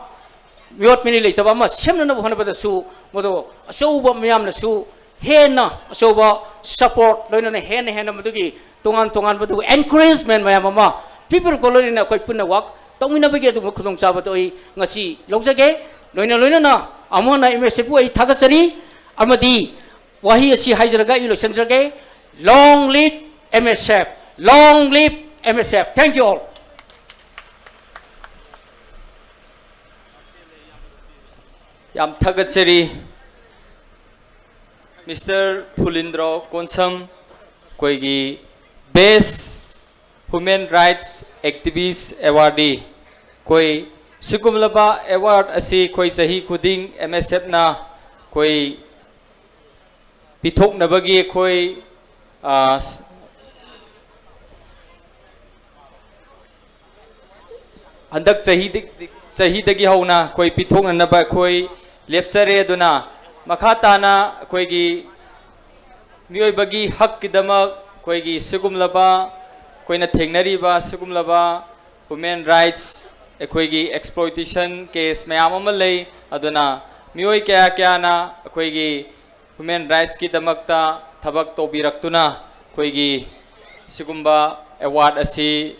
ꯃꯤꯑꯣꯠ ꯃꯤꯅꯩ ꯂꯩꯇꯕ ꯑꯃ ꯁꯦꯝꯅꯅꯕ ꯍꯣꯠꯅꯕꯗꯁꯨ ꯃꯗꯨ ꯑꯆꯧꯕ ꯃꯤꯌꯥꯝꯅꯁꯨ ꯍꯦꯟꯅ ꯑꯆꯧꯕ support, ꯂꯣꯏꯅꯅ ꯍꯦꯟꯅ ꯍꯦꯟꯅ ꯃꯗꯨꯒꯤ ꯇꯣꯉꯥꯟ ꯇꯣꯉꯥꯟꯕ ꯑꯗꯨꯒ encouragement ꯃꯌꯥꯝ ꯑꯃ ꯄꯤꯕꯤꯔꯛꯄ ꯂꯣꯏꯅꯅ ꯑꯩꯈꯣꯏ ꯄꯨꯟꯅ work ꯇꯧꯃꯤꯟꯅꯕꯒꯤ ꯑꯗꯨꯒꯨꯝꯕ ꯈꯨꯗꯣꯡꯆꯥꯕꯗꯨ ꯑꯩ ꯉꯁꯤ ꯂꯧꯖꯒꯦ꯫ ꯂꯣꯏꯅ ꯂꯣꯏꯅꯅ ꯑꯃꯨꯛ ꯍꯟꯅ M S F ꯄꯨ ꯑꯩ ꯊꯥꯒꯠꯆꯔꯤ ꯑꯃꯗꯤ ꯋꯥꯍꯩ ꯑꯁꯤ ꯍꯥꯏꯖꯔꯒ ꯑꯩ ꯂꯣꯏꯁꯤꯟꯖꯔꯒꯦ꯫ Long live M S F! Long live M S F! Thank you all. ꯌꯥꯝ ꯊꯥꯒꯠꯆꯔꯤ꯫ Mister ꯐꯨꯂꯤꯟꯗ꯭ꯔꯣ ꯀꯣꯟꯁꯝ, ꯑꯩꯈꯣꯏꯒꯤ Best Human Rights Activist Awardee꯫ ꯑꯩꯈꯣꯏ ꯁꯤꯒꯨꯝꯂꯕ award ꯑꯁꯤ ꯑꯩꯈꯣꯏ ꯆꯍꯤ ꯈꯨꯗꯤꯡ M S F ꯅ ꯑꯩꯈꯣꯏ ꯄꯤꯊꯣꯛꯅꯕꯒꯤ ꯑꯩꯈꯣꯏ, ꯑ, ꯍꯟꯗꯛ ꯆꯍꯤꯗꯤ-, ꯆꯍꯤꯗꯒꯤ ꯍꯧꯅ ꯑꯩꯈꯣꯏ ꯄꯤꯊꯣꯛꯅꯅꯕ ꯑꯩꯈꯣꯏ ꯂꯦꯞꯆꯔꯦ꯫ ꯑꯗꯨꯅ ꯃꯈꯥ ꯇꯥꯅ ꯑꯩꯈꯣꯏꯒꯤ ꯃꯤꯑꯣꯏꯕꯒꯤ ꯍꯛꯀꯤꯗꯃꯛ ꯑꯩꯈꯣꯏꯒꯤ ꯁꯤꯒꯨꯝꯂꯕ ꯑꯩꯈꯣꯏꯅ ꯊꯦꯡꯅꯔꯤꯕ ꯁꯤꯒꯨꯝꯂꯕ human rights ꯑꯩꯈꯣꯏꯒꯤ exploitation case ꯃꯌꯥꯝ ꯑꯃ ꯂꯩ꯫ ꯑꯗꯨꯅ ꯃꯤꯑꯣꯏ ꯀꯌꯥ ꯀꯌꯥꯅ ꯑꯩꯈꯣꯏꯒꯤ human rights ꯀꯤꯗꯃꯛꯇ ꯊꯕꯛ ꯇꯧꯕꯤꯔꯛꯇꯨꯅ ꯑꯩꯈꯣꯏꯒꯤ ꯁꯤꯒꯨꯝꯕ award ꯑꯁꯤ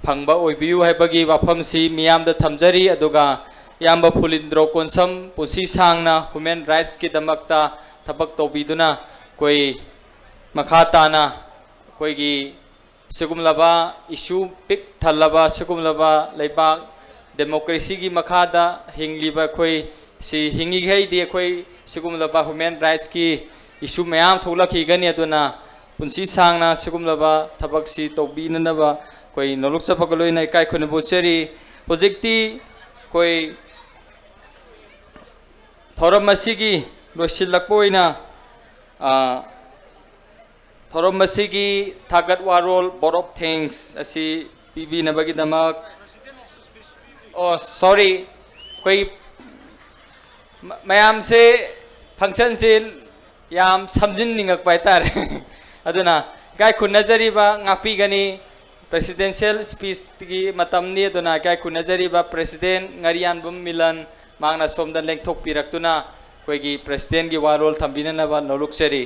ꯐꯪꯕ ꯑꯣꯏꯕꯤꯌꯨ ꯍꯥꯏꯕꯒꯤ ꯋꯥꯐꯝꯁꯤ ꯃꯤꯌꯥꯝꯗ ꯊꯝꯖꯔꯤ꯫ ꯑꯗꯨꯒ ꯏꯌꯥꯝꯕ ꯐꯨꯂꯤꯟꯗ꯭ꯔꯣ ꯀꯣꯟꯁꯝ ꯄꯨꯟꯁꯤ ꯁꯥꯡꯅ human rights ꯀꯤꯗꯃꯛꯇ ꯊꯕꯛ ꯇꯧꯕꯤꯗꯨꯅ ꯑꯩꯈꯣꯏ ꯃꯈꯥ ꯇꯥꯅ ꯑꯩꯈꯣꯏꯒꯤ ꯁꯤꯒꯨꯝꯂꯕ issue ꯄꯤꯛ ꯊꯜꯂꯕ ꯁꯤꯒꯨꯝꯂꯕ ꯂꯩꯕꯥꯛ democracy ꯒꯤ ꯃꯈꯥꯗ ꯍꯤꯡꯂꯤꯕ ꯑꯩꯈꯣꯏ ꯁꯤ ꯍꯤꯡꯉꯤꯈꯩꯗꯤ ꯑꯩꯈꯣꯏ ꯁꯤꯒꯨꯝꯂꯕ human rights ꯀꯤ issue ꯃꯌꯥꯝ ꯊꯣꯛꯂꯛꯈꯤꯒꯅꯤ꯫ ꯑꯗꯨꯅ ꯄꯨꯟꯁꯤ ꯁꯥꯡꯅ ꯁꯤꯒꯨꯝꯂꯕ ꯊꯕꯛꯁꯤ ꯇꯧꯕꯤꯅꯅꯕ ꯑꯩꯈꯣꯏ ꯅꯣꯂꯨꯛꯆꯕꯒ ꯂꯣꯏꯅ ꯏꯀꯥꯏ ꯈꯨꯝꯅꯕ ꯎꯠꯆꯔꯤ꯫ ꯍꯧꯖꯤꯛꯇꯤ ꯑꯩꯈꯣꯏ ꯊꯧꯔꯝ ꯑꯁꯤꯒꯤ ꯂꯣꯏꯁꯤꯜꯂꯛꯄ ꯑꯣꯏꯅ, ꯑ, ꯊꯧꯔꯝ ꯑꯁꯤꯒꯤ ꯊꯥꯒꯠ ꯋꯥꯔꯣꯜ, vote of thanks ꯑꯁꯤ ꯄꯤꯕꯤꯅꯕꯒꯤꯗꯃꯛ, ꯑꯣ, sorry, ꯑꯩꯈꯣꯏ ꯃ-, ꯃꯌꯥꯝꯁꯦ function ꯁꯦ ꯌꯥꯝ ꯁꯝꯖꯤꯟꯅꯤꯡꯉꯛꯄ ꯍꯥꯏꯇꯥꯔꯦ꯫ ꯑꯗꯨꯅ ꯏꯀꯥꯏ ꯈꯨꯝꯅꯖꯔꯤꯕ, ꯉꯥꯛꯄꯤꯒꯅꯤ꯫ Presidential speech ꯀꯤ ꯃꯇꯝꯅꯤ꯫ ꯑꯗꯨꯅ ꯏꯀꯥꯏ ꯈꯨꯝꯅꯖꯔꯤꯕ President ꯉꯥꯔꯤꯌꯥꯟꯕꯝ ꯃꯤꯂꯟ, ꯃꯍꯥꯛꯅ ꯁꯣꯝꯗ ꯂꯦꯡꯊꯣꯛꯄꯤꯔꯛꯇꯨꯅ ꯑꯩꯈꯣꯏꯒꯤ presidentꯀꯤ ꯋꯥꯔꯣꯜ ꯊꯝꯕꯤꯅꯅꯕ ꯅꯣꯂꯨꯛꯆꯔꯤ꯫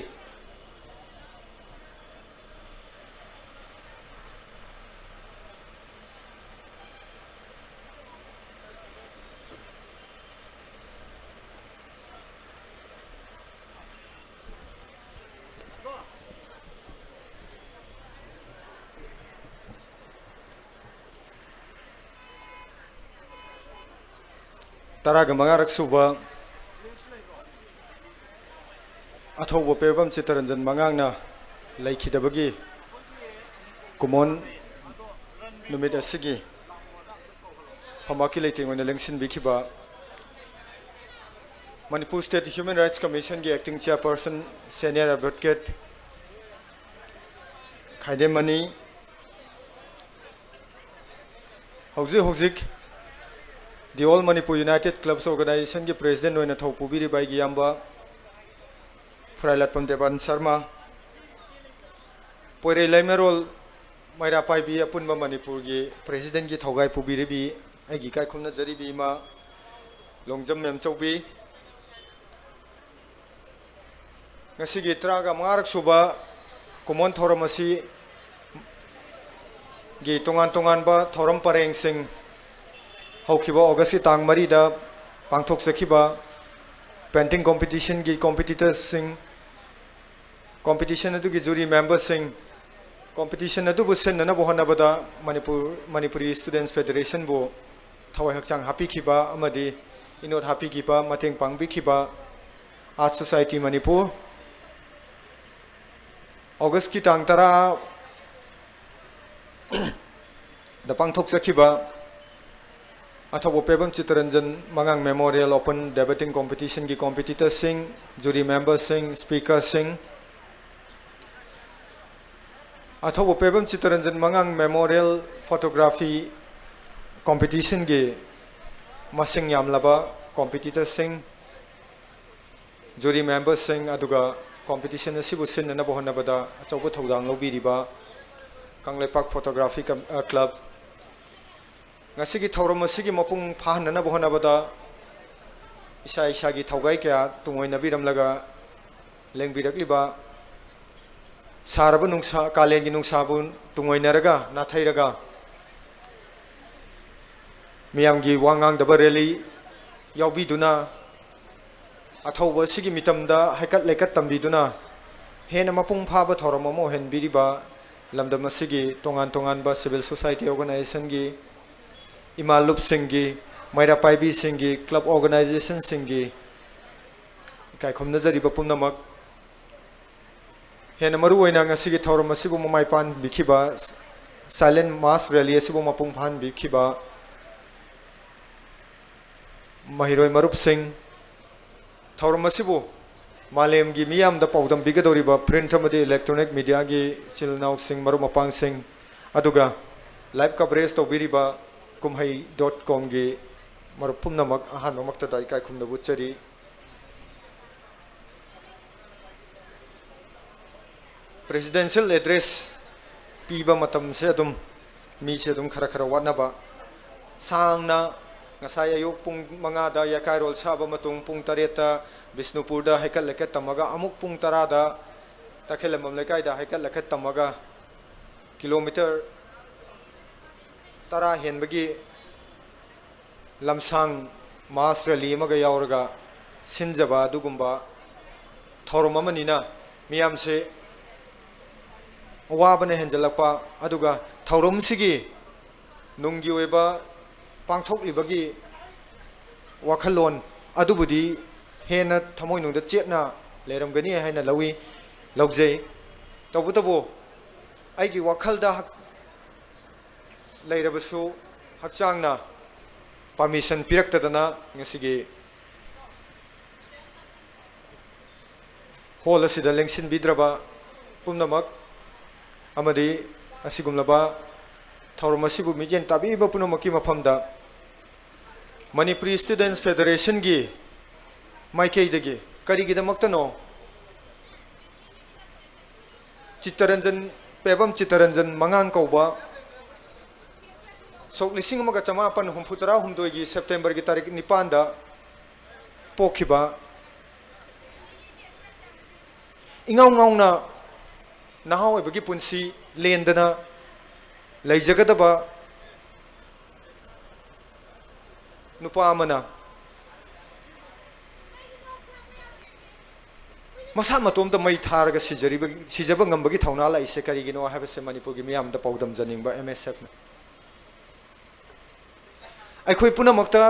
ꯇꯔꯥꯒ ꯃꯉꯥꯔꯛ ꯁꯨꯕ ꯑꯊꯧꯕ ꯄꯦꯕꯝ ꯆꯤꯠꯇꯔꯟꯖꯟ ꯃꯉꯥꯡꯅ ꯂꯩꯈꯤꯗꯕꯒꯤ ꯀꯨꯃꯣꯟ ꯅꯨꯃꯤꯠ ꯑꯁꯤꯒꯤ ꯐꯝꯕꯥꯛꯀꯤ ꯂꯩꯇꯦꯡ ꯑꯣꯏꯅ ꯂꯦꯡꯁꯤꯟꯕꯤꯈꯤꯕ Manipur State Human Rights Commissionꯒꯤ acting chairperson, senior advocate ꯈꯥꯏꯗꯦꯝꯃꯅꯤ, ꯍꯧꯖꯤꯛ ꯍꯧꯖꯤꯛ The All Manipur United Clubs Organizationꯒꯤ president ꯑꯣꯏꯅ ꯊꯧ ꯄꯨꯕꯤꯔꯤꯕ ꯑꯩꯒꯤ ꯏꯌꯥꯝꯕ ꯐꯨꯔꯥꯏꯂꯥꯠꯄꯝ ꯗꯦꯕꯥꯟ ꯁꯔꯃ, ꯄꯣꯏꯔꯩ ꯂꯩꯃꯔꯣꯜ ꯃꯩꯔꯥ ꯄꯥꯏꯕꯤ ꯑꯄꯨꯟꯕ ꯃꯅꯤꯄꯨꯔꯒꯤ presidentꯀꯤ ꯊꯧꯒꯥꯏ ꯄꯨꯕꯤꯔꯤꯕꯤ ꯑꯩꯒꯤ ꯏꯀꯥꯏ ꯈꯨꯝꯅꯖꯔꯤꯕꯤ ꯏꯃꯥ ꯂꯣꯡꯖꯝ ꯃꯦꯝꯆꯧꯕꯤ, ꯉꯁꯤꯒꯤ ꯇꯔꯥꯒ ꯃꯉꯥꯔꯛ ꯁꯨꯕ ꯀꯨꯃꯣꯟ ꯊꯧꯔꯝ ꯑꯁꯤꯒꯤ ꯇꯣꯉꯥꯟ ꯇꯣꯉꯥꯟꯕ ꯊꯧꯔꯝ ꯄꯔꯦꯡꯁꯤꯡ ꯍꯧꯈꯤꯕ Augustꯀꯤ ꯇꯥꯡ ꯃꯔꯤꯗ ꯄꯥꯡꯊꯣꯛꯆꯈꯤꯕ painting competitionꯒꯤ competitorsꯁꯤꯡ, competition ꯑꯗꯨꯒꯤ jury memberꯁꯤꯡ, competition ꯑꯗꯨꯕꯨ ꯁꯤꯟꯅꯅꯕ ꯍꯣꯠꯅꯕꯗ ꯃꯅꯤꯄꯨꯔ, Manipuri Students Federationꯕꯨ ꯊꯋꯥꯏ ꯍꯛꯆꯥꯡ ꯍꯥꯞꯄꯤꯈꯤꯕ ꯑꯃꯗꯤ ꯏꯅꯣꯠ ꯍꯥꯞꯄꯤꯈꯤꯕ, ꯃꯇꯦꯡ ꯄꯥꯡꯕꯤꯈꯤꯕ Art Society ꯃꯅꯤꯄꯨꯔ, Augustꯀꯤ ꯇꯥꯡ ꯇꯔꯥ ꯗ ꯄꯥꯡꯊꯣꯛꯆꯈꯤꯕ ꯑꯊꯧꯕ Pebam Chittaranjan ꯃꯉꯥꯡ Memorial Open Debating Competitionꯒꯤ competitorsꯁꯤꯡ, jury memberꯁꯤꯡ, speakerꯁꯤꯡ, ꯑꯊꯧꯕ Pebam Chittaranjan ꯃꯉꯥꯡ Memorial Photography Competitionꯒꯤ ꯃꯁꯤꯡ ꯌꯥꯝꯂꯕ competitorsꯁꯤꯡ, jury memberꯁꯤꯡ, ꯑꯗꯨꯒ competition ꯑꯁꯤꯕꯨ ꯁꯤꯟꯅꯅꯕ ꯍꯣꯠꯅꯕꯗ ꯑꯆꯧꯕ ꯊꯧꯗꯥꯡ ꯂꯧꯕꯤꯔꯤꯕ ꯀꯪꯂꯩꯄꯥꯛ Photography Com-, ꯑ, Club, ꯉꯁꯤꯒꯤ ꯊꯧꯔꯝ ꯑꯁꯤꯒꯤ ꯃꯄꯨꯡ ꯐꯥꯍꯟꯅꯅꯕ ꯍꯣꯠꯅꯕꯗ ꯏꯁꯥ ꯏꯁꯥꯒꯤ ꯊꯧꯒꯥꯏ ꯀꯌꯥ ꯇꯨꯡꯑꯣꯏꯅꯕꯤꯔꯝꯂꯒ ꯂꯦꯡꯕꯤꯔꯛꯂꯤꯕ ꯁꯥꯔꯕ ꯅꯨꯡꯁꯥ, ꯀꯥꯂꯦꯟꯒꯤ ꯅꯨꯡꯁꯥꯕꯨ ꯇꯨꯡꯑꯣꯏꯅꯔꯒ, ꯅꯥꯊꯩꯔꯒ ꯃꯤꯌꯥꯝꯒꯤ ꯋꯥ ꯉꯥꯡꯗꯕ ꯔꯦꯂꯤ ꯌꯥꯎꯕꯤꯗꯨꯅ, ꯑꯊꯧꯕ ꯑꯁꯤꯒꯤ ꯃꯤꯇꯝꯗ ꯍꯩꯀꯠ ꯂꯩꯀꯠ ꯇꯝꯕꯤꯗꯨꯅ, ꯍꯦꯟꯅ ꯃꯄꯨꯡ ꯐꯥꯕ ꯊꯧꯔꯝ ꯑꯃ ꯑꯣꯏꯍꯟꯕꯤꯔꯤꯕ ꯂꯝꯗꯝ ꯑꯁꯤꯒꯤ ꯇꯣꯉꯥꯟ ꯇꯣꯉꯥꯟꯕ civil society organizationꯒꯤ, ꯏꯃꯥ ꯂꯨꯞꯁꯤꯡꯒꯤ, ꯃꯩꯔꯥ ꯄꯥꯏꯕꯤꯁꯤꯡꯒꯤ, club organizationꯁꯤꯡꯒꯤ ꯏꯀꯥꯏ ꯈꯨꯝꯅꯖꯔꯤꯕ ꯄꯨꯝꯅꯃꯛ, ꯍꯦꯟꯅ ꯃꯔꯨ ꯑꯣꯏꯅ ꯉꯁꯤꯒꯤ ꯊꯧꯔꯝ ꯑꯁꯤꯕꯨ ꯃꯃꯥꯏ ꯄꯥꯟꯕꯤꯈꯤꯕ, silent mass rally ꯑꯁꯤꯕꯨ ꯃꯄꯨꯡ ꯐꯥꯍꯟꯕꯤꯈꯤꯕ ꯃꯍꯩꯔꯣꯏ ꯃꯔꯨꯞꯁꯤꯡ, ꯊꯧꯔꯝ ꯑꯁꯤꯕꯨ ꯃꯥꯂꯦꯝꯒꯤ ꯃꯤꯌꯥꯝꯗ ꯄꯥꯎꯗꯝꯕꯤꯒꯗꯧꯔꯤꯕ print ꯑꯃꯗꯤ electronic mediaꯒꯤ ꯏꯆꯤꯜ ꯏꯅꯥꯎꯁꯤꯡ, ꯃꯔꯨꯞ ꯃꯄꯥꯡꯁꯤꯡ, ꯑꯗꯨꯒ live coverage ꯇꯧꯕꯤꯔꯤꯕ ꯀꯨꯝꯍꯩ dot comꯒꯤ ꯃꯔꯨꯞ ꯄꯨꯝꯅꯃꯛ ꯑꯍꯥꯟꯕꯃꯛꯇꯗ ꯏꯀꯥꯏ ꯈꯨꯝꯅꯕ ꯎꯠꯆꯔꯤ꯫ Presidential address ꯄꯤꯕ ꯃꯇꯝꯁꯦ ꯑꯗꯨꯝ ꯃꯤꯁꯦ ꯑꯗꯨꯝ ꯈꯔ ꯈꯔ ꯋꯥꯠꯅꯕ, ꯁꯥꯡꯅ ꯉꯁꯥꯏ ꯑꯌꯨꯛ ꯄꯨꯡ ꯃꯉꯥꯗ ꯌꯥꯀꯥꯏꯔꯣꯜ ꯁꯥꯕ ꯃꯇꯨꯡ, ꯄꯨꯡ ꯇꯔꯦꯠꯇ ꯕꯤꯁꯅꯨꯄꯨꯔꯗ ꯍꯩꯀꯠ ꯂꯩꯀꯠ ꯇꯝꯃꯒ, ꯑꯃꯨꯛ ꯄꯨꯡ ꯇꯔꯥꯗ ꯇꯈꯦꯜꯂꯝꯕꯝ ꯂꯩꯀꯥꯏꯗ ꯍꯩꯀꯠ ꯂꯩꯀꯠ ꯇꯝꯃꯒ, ꯀꯤꯂꯣꯃꯤꯇꯔ ꯇꯔꯥ ꯍꯦꯟꯕꯒꯤ ꯂꯝꯁꯥꯡ mass rally ꯑꯃꯒ ꯌꯥꯎꯔꯒ ꯁꯤꯟꯖꯕ ꯑꯗꯨꯒꯨꯝꯕ ꯊꯧꯔꯝ ꯑꯃꯅꯤꯅ, ꯃꯤꯌꯥꯝꯁꯦ ꯋꯥꯕꯅ ꯍꯦꯟꯖꯜꯂꯛꯄ, ꯑꯗꯨꯒ ꯊꯧꯔꯝꯁꯤꯒꯤ ꯅꯨꯡꯒꯤ ꯑꯣꯏꯕ ꯄꯥꯡꯊꯣꯛꯂꯤꯕꯒꯤ ꯋꯥꯈꯜꯂꯣꯟ ꯑꯗꯨꯕꯨꯗꯤ ꯍꯦꯟꯅ ꯊꯃꯣꯏꯅꯨꯡꯗ ꯆꯦꯠꯅ ꯂꯩꯔꯝꯒꯅꯤ ꯍꯥꯏꯅ ꯂꯧꯏ, ꯂꯧꯖꯩ꯫ ꯇꯧꯕꯇꯕꯨ, ꯑꯩꯒꯤ ꯋꯥꯈꯜꯗ ꯍꯛ-, ꯂꯩꯔꯕꯁꯨ, ꯍꯛꯆꯥꯡꯅ permission ꯄꯤꯔꯛꯇꯗꯅ ꯉꯁꯤꯒꯤ hall ꯑꯁꯤꯗ ꯂꯦꯡꯁꯤꯟꯕꯤꯗ꯭ꯔꯕ ꯄꯨꯝꯅꯃꯛ ꯑꯃꯗꯤ ꯑꯁꯤꯒꯨꯝꯂꯕ ꯊꯧꯔꯝ ꯑꯁꯤꯕꯨ ꯃꯤꯠꯌꯦꯡ ꯇꯥꯕꯤꯔꯤꯕ ꯄꯨꯝꯅꯃꯛꯀꯤ ꯃꯐꯝꯗ ꯃꯅꯤꯄꯨꯔꯤ Students Federationꯒꯤ ꯃꯥꯏꯀꯩꯗꯒꯤ ꯀꯔꯤꯒꯤꯗꯃꯛꯇꯅꯣ ꯆꯤꯠꯇꯔꯟꯖꯟ, ꯄꯦꯕꯝ ꯆꯤꯠꯇꯔꯟꯖꯟ ꯃꯉꯥꯡ ꯀꯧꯕ ꯁꯣꯛ ꯂꯤꯁꯤꯡ ꯑꯃꯒ ꯆꯃꯥꯄꯟ ꯍꯨꯝꯐꯨ ꯇꯔꯥ ꯍꯨꯝꯗꯣꯏꯒꯤ Septemberꯒꯤ ꯇꯥꯔꯤꯛ ꯅꯤꯄꯥꯟꯗ ꯄꯣꯛꯈꯤꯕ, ꯏꯉꯥꯎ ꯉꯥꯎꯅ ꯅꯍꯥ ꯑꯣꯏꯕꯒꯤ ꯄꯨꯟꯁꯤ ꯂꯦꯟꯗꯅ ꯂꯩꯖꯒꯗꯕ ꯅꯨꯄꯥ ꯑꯃꯅ ꯃꯁꯥ ꯃꯇꯣꯝꯇ ꯃꯩ ꯊꯥꯔꯒ ꯁꯤꯖꯔꯤꯕ, ꯁꯤꯖꯕ ꯉꯝꯕꯒꯤ ꯊꯧꯅꯥ ꯂꯥꯛꯏꯁꯦ ꯀꯔꯤꯒꯤꯅꯣ ꯍꯥꯏꯕꯁꯦ ꯃꯅꯤꯄꯨꯔꯒꯤ ꯃꯤꯌꯥꯝꯗ ꯄꯥꯎꯗꯝꯖꯅꯤꯡꯕ ꯑꯦꯝ ꯑꯦꯁ ꯑꯦꯐꯅ꯫ ꯑꯩꯈꯣꯏ ꯄꯨꯝꯅꯃꯛꯇ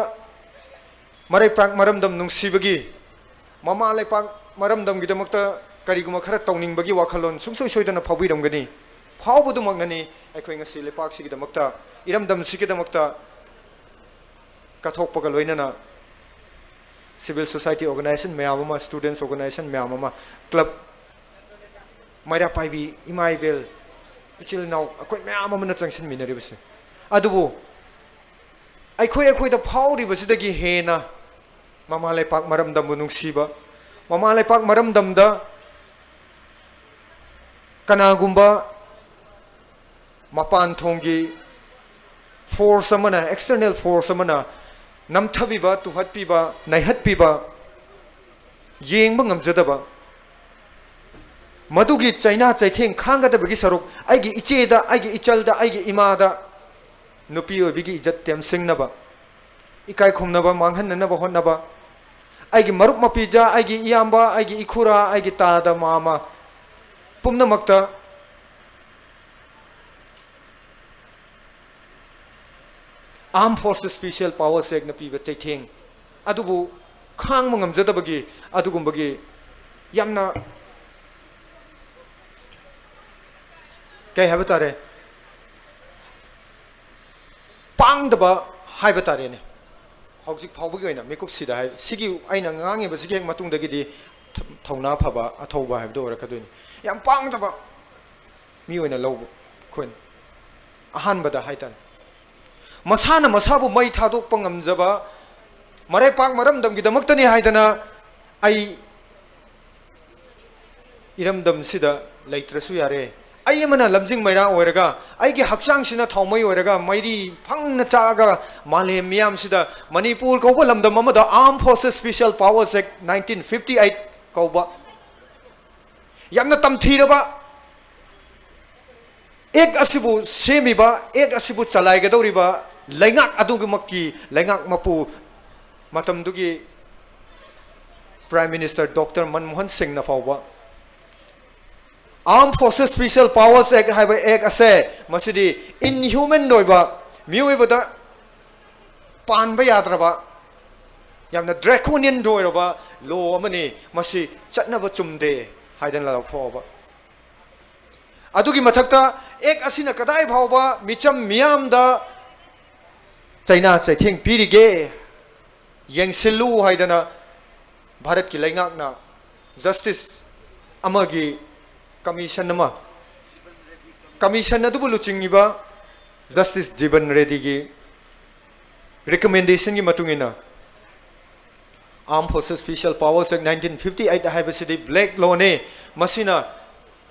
ꯃꯔꯩꯄꯥꯛ ꯃꯔꯝꯗꯝ ꯅꯨꯡꯁꯤꯕꯒꯤ, ꯃꯃꯥ ꯂꯩꯄꯥꯛ ꯃꯔꯝꯗꯝꯒꯤꯗꯃꯛꯇ ꯀꯔꯤꯒꯨꯝꯕ ꯈꯔ ꯇꯧꯅꯤꯡꯕꯒꯤ ꯋꯥꯈꯜꯂꯣꯟ ꯁꯨꯡꯁꯣꯏ ꯁꯣꯏꯗꯅ ꯐꯥꯎꯕꯤꯔꯝꯒꯅꯤ꯫ ꯐꯥꯎꯕꯗꯨꯃꯛꯅꯅꯤ ꯑꯩꯈꯣꯏ ꯉꯁꯤ ꯂꯩꯄꯥꯛꯁꯤꯒꯤꯗꯃꯛꯇ, ꯏꯔꯝꯗꯝꯁꯤꯒꯤꯗꯃꯛꯇ ꯀꯠꯊꯣꯛꯄꯒ ꯂꯣꯏꯅꯅ civil society organization ꯃꯌꯥꯝ ꯑꯃ, students organization ꯃꯌꯥꯝ ꯑꯃ, club, ꯃꯩꯔꯥ ꯄꯥꯏꯕꯤ, ꯏꯃꯥ ꯏꯕꯦꯜ, ꯏꯆꯤꯜ ꯏꯅꯥꯎ ꯑꯩꯈꯣꯏ ꯃꯌꯥꯝ ꯑꯃꯅ ꯆꯪꯁꯤꯟꯃꯤꯟꯅꯔꯤꯕꯁꯦ꯫ ꯑꯗꯨꯕꯨ ꯑꯩꯈꯣꯏ ꯑꯩꯈꯣꯏꯗ ꯐꯥꯎꯔꯤꯕꯁꯤꯗꯒꯤ ꯍꯦꯟꯅ ꯃꯃꯥ ꯂꯩꯄꯥꯛ ꯃꯔꯝꯗꯝꯕꯨ ꯅꯨꯡꯁꯤꯕ, ꯃꯃꯥ ꯂꯩꯄꯥꯛ ꯃꯔꯝꯗꯝꯗ ꯀꯅꯥꯒꯨꯝꯕ ꯃꯄꯥꯟ ꯊꯣꯡꯒꯤ force ꯑꯃꯅ, external force ꯑꯃꯅ ꯅꯝꯊꯕꯤꯕ, ꯇꯨꯍꯠꯄꯤꯕ, ꯅꯩꯍꯠꯄꯤꯕ, ꯌꯦꯡꯕ ꯉꯝꯖꯗꯕ, ꯃꯗꯨꯒꯤ ꯆꯩꯅꯥ ꯆꯩꯊꯦꯡ ꯈꯥꯡꯒꯗꯕꯒꯤ ꯁꯔꯨꯛ ꯑꯩꯒꯤ ꯏꯆꯦꯗ, ꯑꯩꯒꯤ ꯏꯆꯜꯗ, ꯑꯩꯒꯤ ꯏꯃꯥꯗ ꯅꯨꯄꯤ ꯑꯣꯏꯕꯤꯒꯤ ꯏꯖꯠ ꯇꯦꯝꯁꯤꯡꯅꯕ, ꯏꯀꯥꯏ ꯈꯨꯝꯅꯕ ꯃꯥꯡꯍꯟꯅꯅꯕ ꯍꯣꯠꯅꯕ, ꯑꯩꯒꯤ ꯃꯔꯨꯞ ꯃꯄꯤꯖ, ꯑꯩꯒꯤ ꯏꯌꯥꯝꯕ, ꯑꯩꯒꯤ ꯏꯈꯨꯔꯥ, ꯑꯩꯒꯤ ꯇꯥꯗ ꯃꯥꯃ ꯄꯨꯝꯅꯃꯛꯇ Armed Forces Special Powers Actꯅ ꯄꯤꯕ ꯆꯩꯊꯦꯡ ꯑꯗꯨꯕꯨ ꯈꯥꯡꯕ ꯉꯝꯖꯗꯕꯒꯤ, ꯑꯗꯨꯒꯨꯝꯕꯒꯤ ꯌꯥꯝꯅ, ꯀꯩ ꯍꯥꯏꯕ ꯇꯥꯔꯦ, ꯄꯥꯡꯗꯕ ꯍꯥꯏꯕ ꯇꯥꯔꯦꯅꯦ꯫ ꯍꯧꯖꯤꯛ ꯐꯥꯎꯕꯒꯤ ꯑꯣꯏꯅ ꯃꯤꯀꯨꯞꯁꯤꯗ ꯍꯥꯏ, ꯁꯤꯒꯤ ꯑꯩꯅ ꯉꯥꯡꯉꯤꯕꯁꯤꯒꯤ ꯍꯦꯛ ꯃꯇꯨꯡꯗꯒꯤꯗꯤ ꯊ-, ꯊꯧꯅꯥ ꯐꯕ, ꯑꯊꯧꯕ ꯍꯥꯏꯕꯗꯨ ꯑꯣꯏꯔꯛꯀꯗꯣꯏꯅꯤ꯫ ꯌꯥꯝ ꯄꯥꯡꯗꯕ ꯃꯤ ꯑꯣꯏꯅ ꯂꯧꯕ ꯑꯩꯈꯣꯏꯅ꯫ ꯑꯍꯥꯟꯕꯗ ꯍꯥꯏꯇꯥꯔꯦ, ꯃꯁꯥꯅ ꯃꯁꯥꯕꯨ ꯃꯩ ꯊꯥꯗꯣꯛꯄ ꯉꯝꯖꯕ, ꯃꯔꯩꯄꯥꯛ ꯃꯔꯝꯗꯝꯒꯤꯗꯃꯛꯇꯅꯤ ꯍꯥꯏꯗꯅ ꯑꯩ ꯏꯔꯝꯗꯝꯁꯤꯗ ꯂꯩꯇ꯭ꯔꯁꯨ ꯌꯥꯔꯦ, ꯑꯩ ꯑꯃꯅ ꯂꯝꯖꯤꯡ ꯃꯩꯔꯥ ꯑꯣꯏꯔꯒ, ꯑꯩꯒꯤ ꯍꯛꯆꯥꯡꯁꯤꯅ ꯊꯥꯎꯃꯩ ꯑꯣꯏꯔꯒ, ꯃꯩꯔꯤ ꯐꯪꯅ ꯆꯥꯛꯑꯒ, ꯃꯥꯂꯦꯝ ꯃꯤꯌꯥꯝꯁꯤꯗ ꯃꯅꯤꯄꯨꯔ ꯀꯧꯕ ꯂꯝꯗꯝ ꯑꯃꯗ Armed Forces Special Powers Act nineteen fifty eight ꯀꯧꯕ ꯌꯥꯝꯅ ꯇꯝꯊꯤꯔꯕ ꯑꯦꯛ ꯑꯁꯤꯕꯨ ꯁꯦꯝꯃꯤꯕ, ꯑꯦꯛ ꯑꯁꯤꯕꯨ ꯆꯂꯥꯏꯒꯗꯧꯔꯤꯕ ꯂꯩꯉꯥꯛ ꯑꯗꯨꯒꯤꯃꯛꯀꯤ ꯂꯩꯉꯥꯛ ꯃꯄꯨ, ꯃꯇꯝꯗꯨꯒꯤ Prime Minister Doctor ꯃꯟꯃꯣꯍꯟ ꯁꯤꯡꯅ ꯐꯥꯎꯕ Armed Forces Special Powers Act ꯍꯥꯏꯕ ꯑꯦꯛ ꯑꯁꯦ, ꯃꯁꯤꯗꯤ inhuman ꯑꯣꯏꯕ, ꯃꯤꯑꯣꯏꯕꯗ ꯄꯥꯟꯕ ꯌꯥꯗ꯭ꯔꯕ, ꯌꯥꯝꯅ draconian ꯑꯣꯏꯔꯕ law ꯑꯃꯅꯤ, ꯃꯁꯤ ꯆꯠꯅꯕ ꯆꯨꯝꯗꯦ ꯍꯥꯏꯗꯅ ꯂꯧꯊꯣꯛꯑꯕ꯫ ꯑꯗꯨꯒꯤ ꯃꯊꯛꯇ ꯑꯦꯛ ꯑꯁꯤꯅ ꯀꯗꯥꯏ ꯐꯥꯎꯕ ꯃꯤꯆꯝ ꯃꯤꯌꯥꯝꯗ ꯆꯩꯅꯥ ꯆꯩꯊꯦꯡ ꯄꯤꯔꯤꯒꯦ ꯌꯦꯡꯁꯤꯜꯂꯨ ꯍꯥꯏꯗꯅ ꯚꯥꯔꯠꯀꯤ ꯂꯩꯉꯥꯛꯅ justice ꯑꯃꯒꯤ commission ꯑꯃ, commission ꯑꯗꯨꯕꯨ ꯂꯨꯆꯤꯡꯉꯤꯕ Justice ꯖꯤꯕꯟ ꯔꯦꯗꯤꯒꯤ recommendationꯒꯤ ꯃꯇꯨꯡ ꯏꯟꯅ Armed Forces Special Powers Act nineteen fifty eight ꯍꯥꯏꯕꯁꯤꯗꯤ black lawꯅꯤ꯫ ꯃꯁꯤꯅ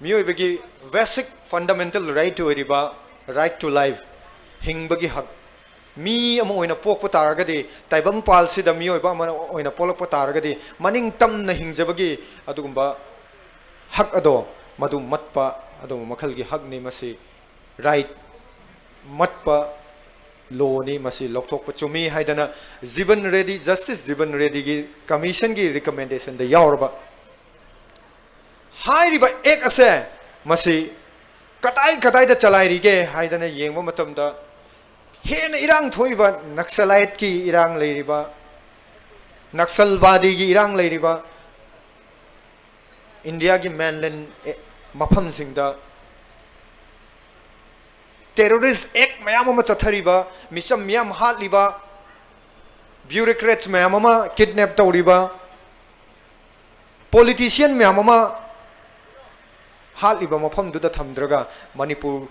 ꯃꯤꯑꯣꯏꯕꯒꯤ basic fundamental right ꯑꯣꯏꯔꯤꯕ right to life, ꯍꯤꯡꯕꯒꯤ ꯍꯛ, ꯃꯤ ꯑꯃ ꯑꯣꯏꯅ ꯄꯣꯛꯄ ꯇꯥꯔꯒꯗꯤ, ꯇꯥꯏꯕꯪꯄꯥꯜꯁꯤꯗ ꯃꯤꯑꯣꯏꯕ ꯑꯃ ꯑꯣꯏꯅ ꯄꯣꯛꯂꯛꯄ ꯇꯥꯔꯒꯗꯤ, ꯃꯅꯤꯡ ꯇꯝꯅ ꯍꯤꯡꯖꯕꯒꯤ ꯑꯗꯨꯒꯨꯝꯕ ꯍꯛ ꯑꯗꯣ, ꯃꯗꯨ ꯃꯠꯄ ꯑꯗꯨꯒꯨꯝꯕ ꯃꯈꯜꯒꯤ ꯍꯛꯅꯤ꯫ ꯃꯁꯤ right ꯃꯠꯄ lawꯅꯤ, ꯃꯁꯤ ꯂꯧꯊꯣꯛꯄ ꯆꯨꯝꯃꯤ ꯍꯥꯏꯗꯅ ꯖꯤꯕꯟ ꯔꯦꯗꯤ, Justice ꯖꯤꯕꯟ ꯔꯦꯗꯤꯒꯤ commissionꯒꯤ recommendationꯗ ꯌꯥꯎꯔꯕ ꯍꯥꯏꯔꯤꯕ ꯑꯦꯛ ꯑꯁꯦ, ꯃꯁꯤ ꯀꯗꯥꯏ ꯀꯗꯥꯏꯗ ꯆꯂꯥꯏꯔꯤꯒꯦ ꯍꯥꯏꯗꯅ ꯌꯦꯡꯕ ꯃꯇꯝꯗ, ꯍꯦꯟꯅ ꯏꯔꯥꯡ ꯊꯣꯛꯏꯕ ꯅꯛꯁꯂꯥꯏꯠꯀꯤ ꯏꯔꯥꯡ ꯂꯩꯔꯤꯕ, ꯅꯛꯁꯜꯕꯥꯗꯤꯒꯤ ꯏꯔꯥꯡ ꯂꯩꯔꯤꯕ ꯏꯟꯗꯤꯌꯥꯒꯤ mainland ꯃꯐꯝꯁꯤꯡꯗ terrorist act ꯃꯌꯥꯝ ꯑꯃ ꯆꯠꯊꯔꯤꯕ, ꯃꯤꯆꯝ ꯃꯤꯌꯥꯝ ꯍꯥꯠꯂꯤꯕ, bureaucrats ꯃꯌꯥꯝ ꯑꯃ kidnap ꯇꯧꯔꯤꯕ, politician ꯃꯌꯥꯝ ꯑꯃ ꯍꯥꯠꯂꯤꯕ ꯃꯐꯝꯗꯨꯗ ꯊꯝꯗ꯭ꯔꯒ, ꯃꯅꯤꯄꯨꯔ,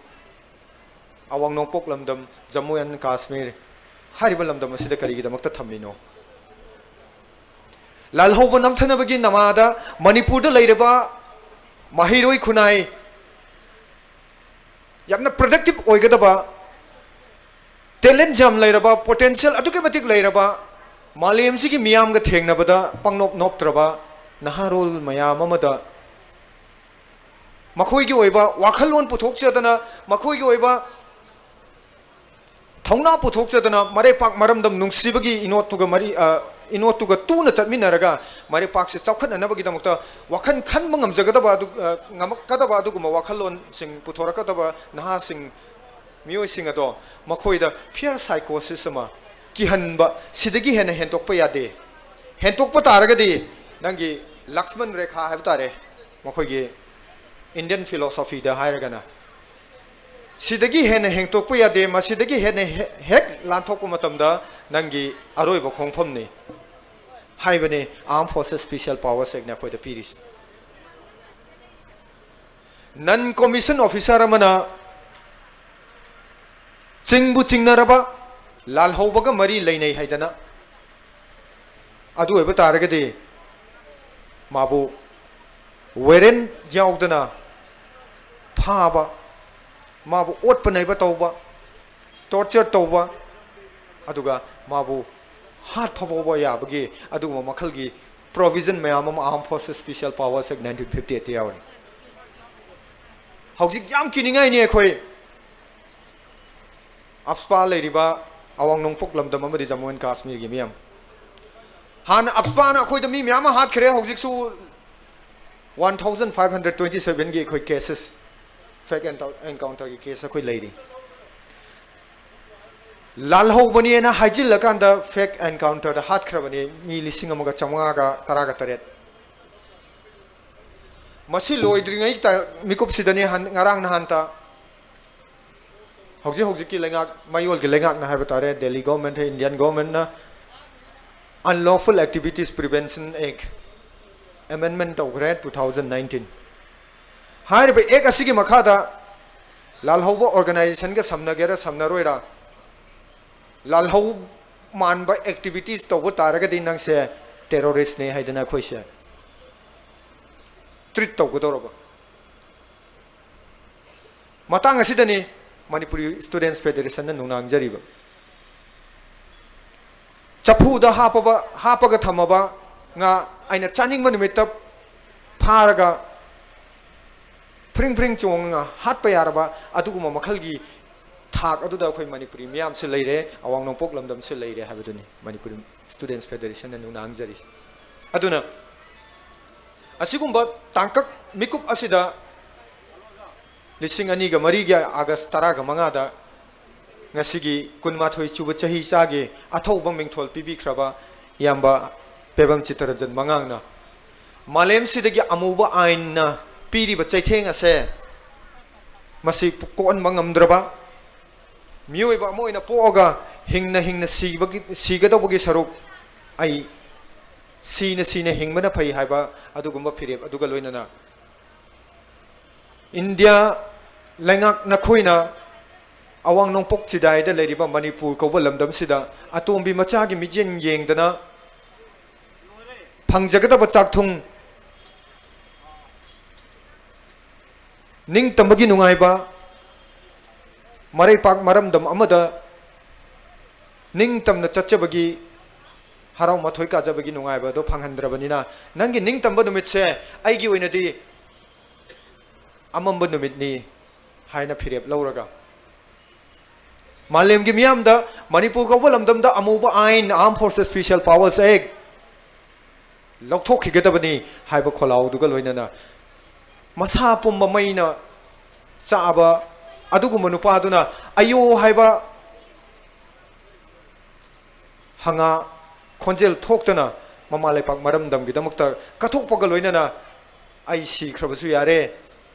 ꯑꯋꯥꯡ ꯅꯣꯡꯄꯣꯛ ꯂꯝꯗꯝ, Jammu and Kashmir ꯍꯥꯏꯔꯤꯕ ꯂꯝꯗꯝ ꯑꯁꯤꯗ ꯀꯔꯤꯒꯤꯗꯃꯛꯇ ꯊꯝꯃꯤꯅꯣ? ꯂꯥꯜꯍꯧꯕ ꯅꯝꯊꯅꯕꯒꯤ ꯅꯃꯥꯗ ꯃꯅꯤꯄꯨꯔꯗ ꯂꯩꯔꯕ ꯃꯍꯩꯔꯣꯏ ꯈꯨꯟꯅꯥꯏ, ꯌꯥꯝꯅ ꯄ꯭ꯔꯗꯛꯇꯤꯞ ꯑꯣꯏꯒꯗꯕ, ꯇꯦꯂꯦꯟ ꯌꯥꯝ ꯂꯩꯔꯕ, ꯄꯣꯇꯦꯟꯁꯤꯌꯦꯜ ꯑꯗꯨꯛꯀꯤ ꯃꯇꯤꯛ ꯂꯩꯔꯕ, ꯃꯥꯂꯦꯝꯁꯤꯒꯤ ꯃꯤꯌꯥꯝꯒ ꯊꯦꯡꯅꯕꯗ ꯄꯪꯅꯣꯞ ꯅꯣꯞꯇ꯭ꯔꯕ ꯅꯍꯥꯔꯣꯜ ꯃꯌꯥꯝ ꯑꯃꯗ ꯃꯈꯣꯏꯒꯤ ꯑꯣꯏꯕ ꯋꯥꯈꯜꯂꯣꯟ ꯄꯨꯊꯣꯛꯆꯗꯅ, ꯃꯈꯣꯏꯒꯤ ꯑꯣꯏꯕ ꯊꯧꯅꯥ ꯄꯨꯊꯣꯛꯆꯗꯅ, ꯃꯔꯩꯄꯥꯛ ꯃꯔꯝꯗꯝ ꯅꯨꯡꯁꯤꯕꯒꯤ ꯏꯅꯣꯠꯇꯨꯒ ꯃꯔꯤ, ꯑ, ꯏꯅꯣꯠꯇꯨꯒ ꯇꯨꯅ ꯆꯠꯃꯤꯟꯅꯔꯒ ꯃꯔꯩꯄꯥꯛꯁꯦ ꯆꯥꯎꯈꯠꯅꯅꯕꯒꯤꯗꯃꯛꯇ ꯋꯥꯈꯜ ꯈꯟꯕ ꯉꯝꯖꯒꯗꯕ ꯑꯗꯨ, ꯑ, ꯉꯝꯃꯛꯀꯗꯕ ꯑꯗꯨꯒꯨꯝꯕ ꯋꯥꯈꯜꯂꯣꯟꯁꯤꯡ ꯄꯨꯊꯣꯔꯛꯀꯗꯕ ꯅꯍꯥꯁꯤꯡ, ꯃꯤꯑꯣꯏꯁꯤꯡ ꯑꯗꯣ ꯃꯈꯣꯏꯗ ꯐꯤꯌꯔ ꯁꯥꯏꯀꯣꯁꯤꯁ ꯑꯃ, ꯀꯤꯍꯟꯕ, ꯁꯤꯗꯒꯤ ꯍꯦꯟꯅ ꯍꯦꯟꯇꯣꯛꯄ ꯌꯥꯗꯦ꯫ ꯍꯦꯟꯇꯣꯛꯄ ꯇꯥꯔꯒꯗꯤ ꯅꯪꯒꯤ ꯂꯛꯁꯃꯟ ꯔꯦꯈꯥ ꯍꯥꯏꯕ ꯇꯥꯔꯦ, ꯃꯈꯣꯏꯒꯤ ꯏꯟꯗꯤꯌꯟ ꯐꯤꯂꯣꯁꯣꯐꯤꯗ ꯍꯥꯏꯔꯒꯅ, ꯁꯤꯗꯒꯤ ꯍꯦꯟꯅ ꯍꯦꯟꯇꯣꯛꯄ ꯌꯥꯗꯦ, ꯃꯁꯤꯗꯒꯤ ꯍꯦꯟꯅ ꯍꯦ-, ꯍꯦꯛ ꯂꯥꯟꯊꯣꯛꯄ ꯃꯇꯝꯗ ꯅꯪꯒꯤ ꯑꯔꯣꯏꯕ ꯈꯣꯡꯐꯝꯅꯤ ꯍꯥꯏꯕꯅꯤ Armed Forces Special Powers Actꯅ ꯑꯩꯈꯣꯏꯗ ꯄꯤꯔꯤꯁꯤ꯫ ꯅꯟ ꯀꯣꯃꯤꯁꯟ ꯑꯣꯐꯤꯁꯥꯔ ꯑꯃꯅ ꯆꯤꯡꯕꯨ ꯆꯤꯡꯅꯔꯕ ꯂꯥꯜꯍꯧꯕꯒ ꯃꯔꯤ ꯂꯩꯅꯩ ꯍꯥꯏꯗꯅ, ꯑꯗꯨ ꯑꯣꯏꯕ ꯇꯥꯔꯒꯗꯤ ꯃꯥꯕꯨ ꯋꯦꯔꯦꯟ ꯌꯥꯎꯗꯅ ꯐꯥꯕ, ꯃꯥꯕꯨ ꯑꯣꯠꯄ ꯅꯩꯕ ꯇꯧꯕ, ꯇꯣꯔꯆꯔ ꯇꯧꯕ, ꯑꯗꯨꯒ ꯃꯥꯕꯨ ꯍꯥꯠꯄ ꯐꯥꯎꯕ ꯌꯥꯕꯒꯤ ꯑꯗꯨꯒꯨꯝꯕ ꯃꯈꯜꯒꯤ ꯄ꯭ꯔꯣꯚꯤꯖꯟ ꯃꯌꯥꯝ ꯑꯃ Armed Forces Special Powers Act nineteen fifty eight ꯇ ꯌꯥꯎꯔꯤ꯫ ꯍꯧꯖꯤꯛ ꯌꯥꯝ ꯀꯤꯅꯤꯡꯉꯥꯏꯅꯤ ꯑꯩꯈꯣꯏ ꯑꯞꯁꯄꯥ ꯂꯩꯔꯤꯕ ꯑꯋꯥꯡ ꯅꯣꯡꯄꯣꯛ ꯂꯝꯗꯝ ꯑꯃꯗꯤ ꯖꯝꯃꯨ ꯑꯦꯟ ꯀꯥꯁꯃꯤꯔꯒꯤ ꯃꯤꯌꯥꯝ꯫ ꯍꯥꯟꯅ ꯑꯞꯁꯄꯥꯅ ꯑꯩꯈꯣꯏꯗ ꯃꯤ ꯃꯌꯥꯝ ꯑꯃ ꯍꯥꯠꯈ꯭ꯔꯦ, ꯍꯧꯖꯤꯛꯁꯨ one thousand five hundred twenty seven ꯒꯤ ꯑꯩꯈꯣꯏ ꯀꯦꯁꯦꯁ, ꯐꯦꯛ ꯑꯦꯟꯀꯥꯎꯟꯇꯔꯒꯤ ꯀꯦꯁ ꯑꯩꯈꯣꯏ ꯂꯩꯔꯤ꯫ ꯂꯥꯜꯍꯧꯕꯅꯦꯅ ꯍꯥꯏꯖꯤꯜꯂꯀꯥꯟꯗ ꯐꯦꯛ ꯑꯦꯟꯀꯥꯎꯟꯇꯔꯗ ꯍꯥꯠꯈ꯭ꯔꯕꯅꯤ ꯃꯤ ꯂꯤꯁꯤꯡ ꯑꯃꯒ ꯆꯥꯝꯃꯉꯥꯒ ꯇꯔꯥꯒ ꯇꯔꯦꯠ꯫ ꯃꯁꯤ ꯂꯣꯏꯗ꯭ꯔꯤꯉꯩ ꯇ-, ꯃꯤꯀꯨꯞꯁꯤꯗꯅꯤ ꯍꯟ-, ꯉꯔꯥꯡ ꯅꯍꯥꯟꯇ ꯍꯧꯖꯤꯛ ꯍꯧꯖꯤꯛꯀꯤ ꯂꯩꯉꯥꯛ, ꯃꯌꯣꯜꯒꯤ ꯂꯩꯉꯥꯛꯅ ꯍꯥꯏꯕ ꯇꯥꯔꯦ, ꯗꯦꯜꯂꯤ ꯒꯣꯔꯃꯦꯟ, ꯏꯟꯗꯤꯌꯟ ꯒꯣꯔꯃꯦꯟꯅ Unlawful Activities Prevention Act ꯑꯦꯃꯦꯟꯃꯦꯟ ꯇꯧꯈ꯭ꯔꯦ two thousand nineteen꯫ ꯍꯥꯏꯔꯤꯕ ꯑꯦꯛ ꯑꯁꯤꯒꯤ ꯃꯈꯥꯗ ꯂꯥꯜꯍꯧꯕ ꯑꯣꯔꯒꯅꯥꯏꯖꯦꯁꯟꯒ ꯁꯝꯅꯒꯦꯔꯥ ꯁꯝꯅꯔꯣꯏꯔꯥ, ꯂꯥꯜꯍꯧ ꯃꯥꯟꯕ ꯑꯦꯛꯇꯤꯚꯤꯇꯤꯁ ꯇꯧꯕ ꯇꯥꯔꯒꯗꯤ ꯅꯪꯁꯦ ꯇꯦꯔꯣꯔꯤꯁꯅꯦ ꯍꯥꯏꯗꯅ ꯑꯩꯈꯣꯏꯁꯦ ꯇ꯭ꯔꯤꯠ ꯇꯧꯒꯗꯧꯔꯕ꯫ ꯃꯇꯥꯡ ꯑꯁꯤꯗꯅꯤ ꯃꯅꯤꯄꯨꯔꯤ ꯁ꯭ꯇꯨꯗꯦꯟꯠꯁ ꯐꯦꯗꯦꯔꯦꯁꯟꯅ ꯅꯨꯡꯅꯥꯡꯖꯔꯤꯕ꯫ ꯆꯐꯨꯗ ꯍꯥꯞꯄꯕ, ꯍꯥꯞꯄꯒ ꯊꯝꯃꯕ ꯉꯥ ꯑꯩꯅ ꯆꯥꯅꯤꯡꯕ ꯅꯨꯃꯤꯠꯇ ꯐꯥꯔꯒ ꯐ꯭ꯔꯤꯡ ꯐ꯭ꯔꯤꯡ ꯆꯣꯡꯉꯒ ꯍꯥꯠꯄ ꯌꯥꯔꯕ ꯑꯗꯨꯒꯨꯝꯕ ꯃꯈꯜꯒꯤ ꯊꯥꯛ ꯑꯗꯨꯗ ꯑꯩꯈꯣꯏ ꯃꯅꯤꯄꯨꯔꯤ ꯃꯤꯌꯥꯝꯁꯨ ꯂꯩꯔꯦ, ꯑꯋꯥꯡ ꯅꯣꯡꯄꯣꯛ ꯂꯝꯗꯝꯁꯨ ꯂꯩꯔꯦ ꯍꯥꯏꯕꯗꯨꯅꯤ ꯃꯅꯤꯄꯨꯔꯤ ꯁ꯭ꯇꯨꯗꯦꯟꯠꯁ ꯐꯦꯗꯦꯔꯦꯁꯟꯅ ꯅꯨꯡꯅꯥꯡꯖꯔꯤꯁꯦ꯫ ꯑꯗꯨꯅ ꯑꯁꯤꯒꯨꯝꯕ ꯇꯥꯡꯀꯛ ꯃꯤꯀꯨꯞ ꯑꯁꯤꯗ ꯂꯤꯁꯤꯡ ꯑꯅꯤꯒ ꯃꯔꯤꯒꯤ ꯑꯥꯒꯁ ꯇꯔꯥꯒ ꯃꯉꯥꯗ ꯉꯁꯤꯒꯤ ꯀꯨꯟꯃꯥꯊꯣꯏ ꯁꯨꯕ ꯆꯍꯤ ꯆꯥꯒꯤ ꯑꯊꯧꯕ ꯃꯤꯡꯊꯣꯜ ꯄꯤꯕꯤꯈ꯭ꯔꯕ ꯏꯌꯥꯝꯕ ꯄꯦꯕꯝ ꯆꯤꯠꯇꯔꯟꯖꯟ ꯃꯉꯥꯡꯅ ꯃꯥꯂꯦꯝꯁꯤꯗꯒꯤ ꯑꯃꯨꯕ ꯑꯥꯏꯟꯅ ꯄꯤꯔꯤꯕ ꯆꯩꯊꯦꯡ ꯑꯁꯦ ꯃꯁꯤ ꯀꯣꯛꯍꯟꯕ ꯉꯝꯗ꯭ꯔꯕ ꯃꯤꯑꯣꯏꯕ ꯑꯃ ꯑꯣꯏꯅ ꯄꯣꯛꯑꯒ ꯍꯤꯡꯅ ꯍꯤꯡꯅ ꯁꯤꯕꯒꯤ, ꯁꯤꯒꯗꯧꯕꯒꯤ ꯁꯔꯨꯛ ꯑꯩ ꯁꯤꯅ ꯁꯤꯅ ꯍꯤꯡꯕꯅ ꯐꯩ ꯍꯥꯏꯕ ꯑꯗꯨꯒꯨꯝꯕ ꯐꯤꯔꯦꯞ ꯑꯗꯨꯒ ꯂꯣꯏꯅꯅ ꯏꯟꯗꯤꯌꯥ ꯂꯩꯉꯥꯛ ꯅꯈꯣꯏꯅ ꯑꯋꯥꯡ ꯅꯣꯡꯄꯣꯛ ꯆꯤꯗꯥꯏꯗ ꯂꯩꯔꯤꯕ ꯃꯅꯤꯄꯨꯔ ꯀꯧꯕ ꯂꯝꯗꯝꯁꯤꯗ ꯑꯇꯣꯝꯕꯤ ꯃꯆꯥꯒꯤ ꯃꯤꯠꯌꯦꯡ ꯌꯦꯡꯗꯅ ꯐꯪꯖꯒꯗꯕ ꯆꯥꯛꯊꯨꯡ, ꯅꯤꯡꯇꯝꯕꯒꯤ ꯅꯨꯡꯉꯥꯏꯕ, ꯃꯔꯩꯄꯥꯛ ꯃꯔꯝꯗꯝ ꯑꯃꯗ ꯅꯤꯡꯇꯝꯅ ꯆꯠꯆꯕꯒꯤ ꯍꯔꯥꯎ ꯃꯊꯣꯏ ꯀꯥꯖꯕꯒꯤ ꯅꯨꯡꯉꯥꯏꯕ ꯑꯗꯣ ꯐꯪꯍꯟꯗ꯭ꯔꯕꯅꯤꯅ, ꯅꯪꯒꯤ ꯅꯤꯡꯇꯝꯕ ꯅꯨꯃꯤꯠꯁꯦ ꯑꯩꯒꯤ ꯑꯣꯏꯅꯗꯤ ꯑꯃꯝꯕ ꯅꯨꯃꯤꯠꯅꯤ ꯍꯥꯏꯅ ꯐꯤꯔꯦꯞ ꯂꯧꯔꯒ, ꯃꯥꯂꯦꯝꯒꯤ ꯃꯤꯌꯥꯝꯗ ꯃꯅꯤꯄꯨꯔ ꯀꯧꯕ ꯂꯝꯗꯝꯗ ꯑꯃꯨꯕ ꯑꯥꯏꯟ, Armed Forces Special Powers Act, ꯂꯧꯊꯣꯛꯈꯤꯒꯗꯕꯅꯤ ꯍꯥꯏꯕ ꯈꯣꯜꯂꯥꯎꯗꯨꯒ ꯂꯣꯏꯅꯅ, ꯃꯁꯥ ꯄꯨꯝꯕ ꯃꯩꯅ ꯆꯥꯛꯑꯕ ꯑꯗꯨꯒꯨꯝꯕ ꯅꯨꯄꯥꯗꯨꯅ ꯑꯌꯣ ꯍꯥꯏꯕ ꯍꯪꯉꯥ ꯈꯣꯟꯖꯦꯜ ꯊꯣꯛꯇꯅ ꯃꯃꯥ ꯂꯩꯄꯥꯛ ꯃꯔꯝꯗꯝꯒꯤꯗꯃꯛꯇ ꯀꯠꯊꯣꯛꯄꯒ ꯂꯣꯏꯅꯅ ꯑꯩ ꯁꯤꯈ꯭ꯔꯕꯁꯨ ꯌꯥꯔꯦ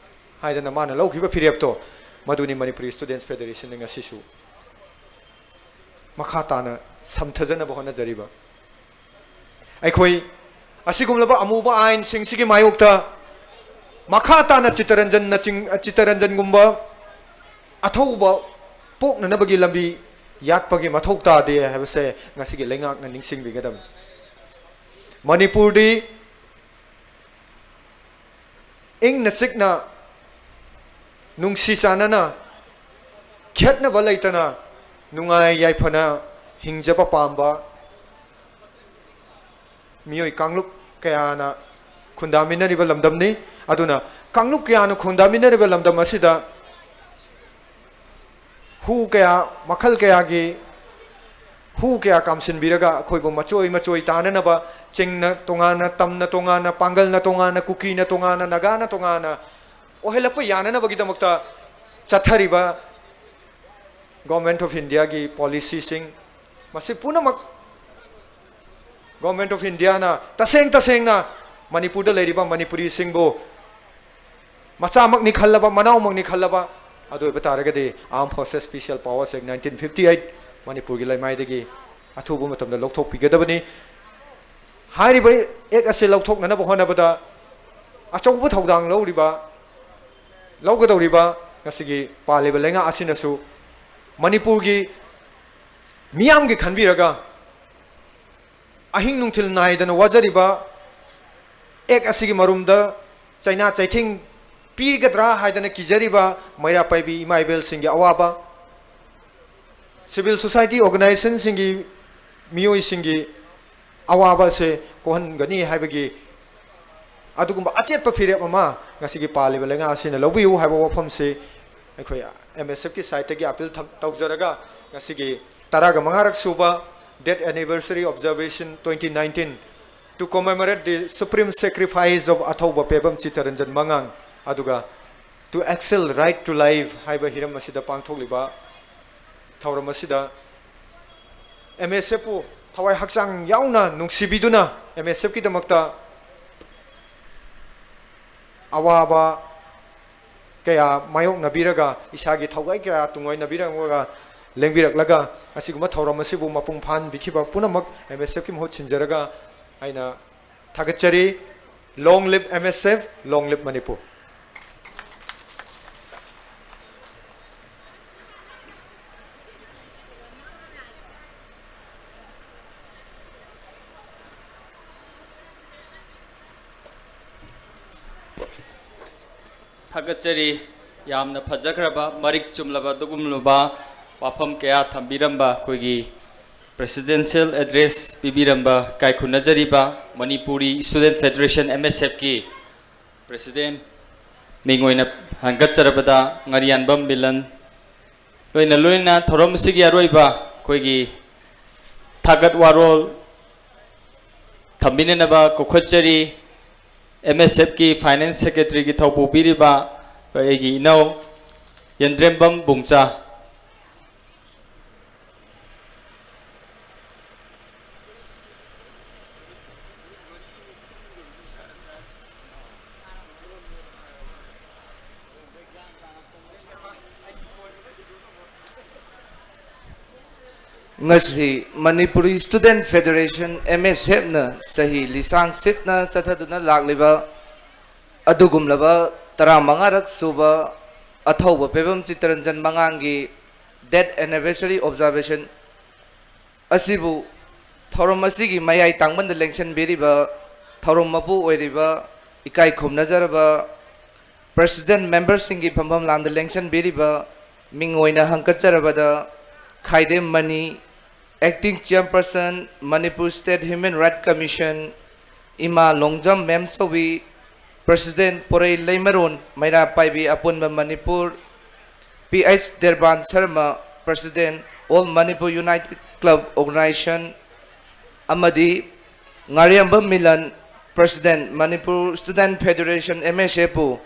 ꯍꯥꯏꯗꯅ ꯃꯥꯅ ꯂꯧꯈꯤꯕ ꯐꯤꯔꯦꯞꯇꯣ, ꯃꯗꯨꯅꯤ ꯃꯅꯤꯄꯨꯔꯤ ꯁ꯭ꯇꯨꯗꯦꯟꯠꯁ ꯐꯦꯗꯦꯔꯦꯁꯟꯅ ꯉꯁꯤꯁꯨ ꯃꯈꯥ ꯇꯥꯅ ꯁꯝꯊꯖꯅꯕ ꯍꯣꯠꯅꯖꯔꯤꯕ꯫ ꯑꯩꯈꯣꯏ ꯑꯁꯤꯒꯨꯝꯂꯕ ꯑꯃꯨꯕ ꯑꯥꯏꯟꯁꯤꯡꯁꯤꯒꯤ ꯃꯥꯌꯣꯛꯇ ꯃꯈꯥ ꯇꯥꯅ ꯆꯤꯠꯇꯔꯟꯖꯟꯅꯆꯤꯡ-, ꯆꯤꯠꯇꯔꯟꯖꯟꯒꯨꯝꯕ ꯑꯊꯧꯕ ꯄꯣꯛꯅꯅꯕꯒꯤ ꯂꯝꯕꯤ ꯌꯥꯠꯄꯒꯤ ꯃꯊꯧ ꯇꯥꯗꯦ ꯍꯥꯏꯕꯁꯦ ꯉꯁꯤꯒꯤ ꯂꯩꯉꯥꯛꯅ ꯅꯤꯡꯁꯤꯡꯕꯤꯒꯗꯕꯅꯤ꯫ ꯃꯅꯤꯄꯨꯔꯗꯤ ꯏꯪꯅ ꯆꯤꯛꯅ ꯅꯨꯡꯁꯤ ꯆꯥꯟꯅꯅ, ꯈꯦꯠꯅꯕ ꯂꯩꯇꯅ, ꯅꯨꯡꯉꯥꯏ ꯌꯥꯏꯐꯅ ꯍꯤꯡꯖꯕ ꯄꯥꯝꯕ ꯃꯤꯑꯣꯏ ꯀꯥꯡꯂꯨꯞ ꯀꯌꯥꯅ ꯈꯨꯟꯗꯥꯃꯤꯟꯅꯔꯤꯕ ꯂꯝꯗꯝꯅꯤ꯫ ꯑꯗꯨꯅ ꯀꯥꯡꯂꯨꯞ ꯀꯌꯥꯅ ꯈꯨꯟꯗꯥꯃꯤꯟꯅꯔꯤꯕ ꯂꯝꯗꯝ ꯑꯁꯤꯗ ꯍꯨ ꯀꯌꯥ, ꯃꯈꯜ ꯀꯌꯥꯒꯤ ꯍꯨ ꯀꯌꯥ ꯀꯥꯝꯁꯤꯟꯕꯤꯔꯒ ꯑꯩꯈꯣꯏꯕꯨ ꯃꯆꯣꯏ ꯃꯆꯣꯏ ꯇꯥꯅꯅꯕ, ꯆꯤꯡꯅ ꯇꯣꯉꯥꯟꯅ, ꯇꯝꯅ ꯇꯣꯉꯥꯟꯅ, ꯄꯥꯡꯒꯜꯅ ꯇꯣꯉꯥꯟꯅ, ꯀꯨꯀꯤꯅ ꯇꯣꯉꯥꯟꯅ, ꯅꯥꯒꯥꯅ ꯇꯣꯉꯥꯟꯅ ꯑꯣꯏꯍꯜꯂꯛꯄ ꯌꯥꯅꯅꯕꯒꯤꯗꯃꯛꯇ ꯆꯠꯊꯔꯤꯕ Government of Indiaꯒꯤ policyꯁꯤꯡ, ꯃꯁꯤ ꯄꯨꯝꯅꯃꯛ Government of Indiaꯅ ꯇꯁꯦꯡ ꯇꯁꯦꯡꯅ ꯃꯅꯤꯄꯨꯔꯗ ꯂꯩꯔꯤꯕ ꯃꯅꯤꯄꯨꯔꯤꯁꯤꯡꯕꯨ ꯃꯆꯥꯃꯛꯅꯤ ꯈꯜꯂꯕ, ꯃꯅꯥꯎꯃꯛꯅꯤ ꯈꯜꯂꯕ, ꯑꯗꯨ ꯑꯣꯏꯕ ꯇꯥꯔꯒꯗꯤ Armed Forces Special Powers Act nineteen fifty eight ꯃꯅꯤꯄꯨꯔꯒꯤ ꯂꯩꯃꯥꯏꯗꯒꯤ ꯑꯊꯨꯕ ꯃꯇꯝꯗ ꯂꯧꯊꯣꯛꯄꯤꯒꯗꯕꯅꯤ꯫ ꯍꯥꯏꯔꯤꯕ Act ꯑꯁꯤ ꯂꯧꯊꯣꯛꯅꯅꯕ ꯍꯣꯠꯅꯕꯗ ꯑꯆꯧꯕ ꯊꯧꯗꯥꯡ ꯂꯧꯔꯤꯕ, ꯂꯧꯒꯗꯧꯔꯤꯕ ꯉꯁꯤꯒꯤ ꯄꯥꯜꯂꯤꯕ ꯂꯩꯉꯥꯛ ꯑꯁꯤꯅꯁꯨ ꯃꯅꯤꯄꯨꯔꯒꯤ ꯃꯤꯌꯥꯝꯒꯤ ꯈꯟꯕꯤꯔꯒ ꯑꯍꯤꯡ ꯅꯨꯡꯊꯤꯜ ꯅꯥꯏꯗꯅ ꯋꯥꯖꯔꯤꯕ Act ꯑꯁꯤꯒꯤ ꯃꯔꯨꯝꯗ ꯆꯩꯅꯥ ꯆꯩꯊꯦꯡ ꯄꯤꯒꯗ꯭ꯔꯥ ꯍꯥꯏꯗꯅ ꯀꯤꯖꯔꯤꯕ ꯃꯩꯔꯥ ꯄꯥꯏꯕꯤ ꯏꯃꯥ ꯏꯕꯦꯜꯁꯤꯡꯒꯤ ꯑꯋꯥꯕ, civil society organizationꯁꯤꯡꯒꯤ ꯃꯤꯑꯣꯏꯁꯤꯡꯒꯤ ꯑꯋꯥꯕ ꯑꯁꯦ ꯀꯣꯛꯍꯟꯒꯅꯤ ꯍꯥꯏꯕꯒꯤ ꯑꯗꯨꯒꯨꯝꯕ ꯑꯆꯦꯠꯄ ꯐꯤꯔꯦꯞ ꯑꯃ ꯉꯁꯤꯒꯤ ꯄꯥꯜꯂꯤꯕ ꯂꯩꯉꯥꯛ ꯑꯁꯤꯅ ꯂꯧꯕꯤꯌꯨ ꯍꯥꯏꯕ ꯋꯥꯐꯝꯁꯤ ꯑꯩꯈꯣꯏ M S Fꯀꯤ sideꯇꯒꯤ appeal ꯊꯝ-, ꯇꯧꯖꯔꯒ ꯉꯁꯤꯒꯤ ꯇꯔꯥꯒ ꯃꯉꯥꯔꯛ ꯁꯨꯕ Death Anniversary Observation twenty nineteen to commemorate the supreme sacrifice of ꯑꯊꯧꯕ Pebam Chittaranjan ꯃꯉꯥꯡ ꯑꯗꯨꯒ To Excel Right to Life ꯍꯥꯏꯕ ꯍꯤꯔꯝ ꯑꯁꯤꯗ ꯄꯥꯡꯊꯣꯛꯂꯤꯕ ꯊꯧꯔꯝ ꯑꯁꯤꯗ M S Fꯄꯨ ꯊꯋꯥꯏ ꯍꯛꯆꯥꯡ ꯌꯥꯎꯅ ꯅꯨꯡꯁꯤꯕꯤꯗꯨꯅ M S Fꯀꯤꯗꯃꯛꯇ ꯑꯋꯥꯕ ꯀꯌꯥ ꯃꯥꯌꯣꯛꯅꯕꯤꯔꯒ, ꯏꯁꯥꯒꯤ ꯊꯧꯒꯥꯏ ꯀꯌꯥ ꯇꯨꯡꯑꯣꯏꯅꯕꯤꯔꯝꯃꯒ ꯂꯦꯡꯕꯤꯔꯛꯂꯒ, ꯑꯁꯤꯒꯨꯝꯕ ꯊꯧꯔꯝ ꯑꯁꯤꯕꯨ ꯃꯄꯨꯡ ꯐꯥꯍꯟꯕꯤꯈꯤꯕ ꯄꯨꯝꯅꯃꯛ M S Fꯀꯤ ꯃꯍꯨꯠ ꯁꯤꯟꯖꯔꯒ ꯑꯩꯅ ꯊꯥꯒꯠꯆꯔꯤ꯫ Long live M S F, long live Manipur꯫ ꯊꯥꯒꯠꯆꯔꯤ꯫ ꯌꯥꯝꯅ ꯐꯖꯈ꯭ꯔꯕ, ꯃꯔꯤꯛ ꯆꯨꯝꯂꯕ ꯑꯗꯨꯒꯨꯝꯂꯕ ꯋꯥꯐꯝ ꯀꯌꯥ ꯊꯝꯕꯤꯔꯝꯕ ꯑꯩꯈꯣꯏꯒꯤ presidential address ꯄꯤꯕꯤꯔꯝꯕ ꯏꯀꯥꯏ ꯈꯨꯝꯅꯖꯔꯤꯕ Manipuri Student Federation, M S F ꯀꯤ president ꯃꯤꯡ ꯑꯣꯏꯅ ꯍꯟꯒꯠꯆꯔꯕꯗ ꯉꯥꯔꯤꯌꯥꯟꯕꯝ ꯃꯤꯂꯟ, ꯂꯣꯏꯅ ꯂꯣꯏꯅ ꯊꯧꯔꯝ ꯑꯁꯤꯒꯤ ꯑꯔꯣꯏꯕ ꯑꯩꯈꯣꯏꯒꯤ ꯊꯥꯒꯠ ꯋꯥꯔꯣꯜ ꯊꯝꯕꯤꯅꯅꯕ ꯀꯧꯈꯠꯆꯔꯤ꯫ M S F ꯀꯤ finance secretary ꯒꯤ ꯊꯧ ꯄꯨꯕꯤꯔꯤꯕ ꯑꯩꯒꯤ ꯏꯅꯧ ꯌꯦꯟꯗ꯭ꯔꯦꯝꯕꯝ ꯕꯨꯡꯆꯥ꯫ ꯉꯁꯤ Manipuri Student Federation, M S F ꯅ ꯆꯍꯤ ꯂꯤꯁꯥꯡ ꯁꯤꯠꯅ ꯆꯠꯊꯗꯨꯅ ꯂꯥꯛꯂꯤꯕ ꯑꯗꯨꯒꯨꯝꯂꯕ ꯇꯔꯥꯃꯉꯥꯔꯛ ꯁꯨꯕ ꯑꯊꯧꯕ Pebam Chittaranjan ꯃꯉꯥꯡꯒꯤ death anniversary observation ꯑꯁꯤꯕꯨ ꯊꯧꯔꯝ ꯑꯁꯤꯒꯤ ꯃꯌꯥꯏ ꯇꯥꯡꯕꯟꯗ ꯂꯦꯡꯁꯤꯟꯕꯤꯔꯤꯕ ꯊꯧꯔꯝ ꯃꯄꯨ ꯑꯣꯏꯔꯤꯕ ꯏꯀꯥꯏ ꯈꯨꯝꯅꯖꯔꯕ president member ꯁꯤꯡꯒꯤ ꯐꯝꯐꯝ ꯂꯥꯟꯗ ꯂꯦꯡꯁꯤꯟꯕꯤꯔꯤꯕ ꯃꯤꯡ ꯑꯣꯏꯅ ꯍꯪꯀꯠꯆꯔꯕꯗ ꯈꯥꯏꯗꯦꯝ money, acting chairperson, Manipur State Human Rights Commission, ꯏꯃꯥ ꯂꯣꯡꯖꯝ ꯃꯦꯝꯆꯧꯕꯤ, president ꯄꯣꯔꯩ ꯂꯩꯃꯔꯣꯟ ꯃꯩꯔꯥ ꯄꯥꯏꯕꯤ ꯑꯄꯨꯟꯕ Manipur, P H ꯗꯦꯔꯕꯥꯟ Sharma, president All Manipur United Club Organization, ꯑꯃꯗꯤ ꯉꯥꯔꯤꯌꯥꯝꯕꯝ Milan, president Manipur Student Federation, M S F ꯄꯨ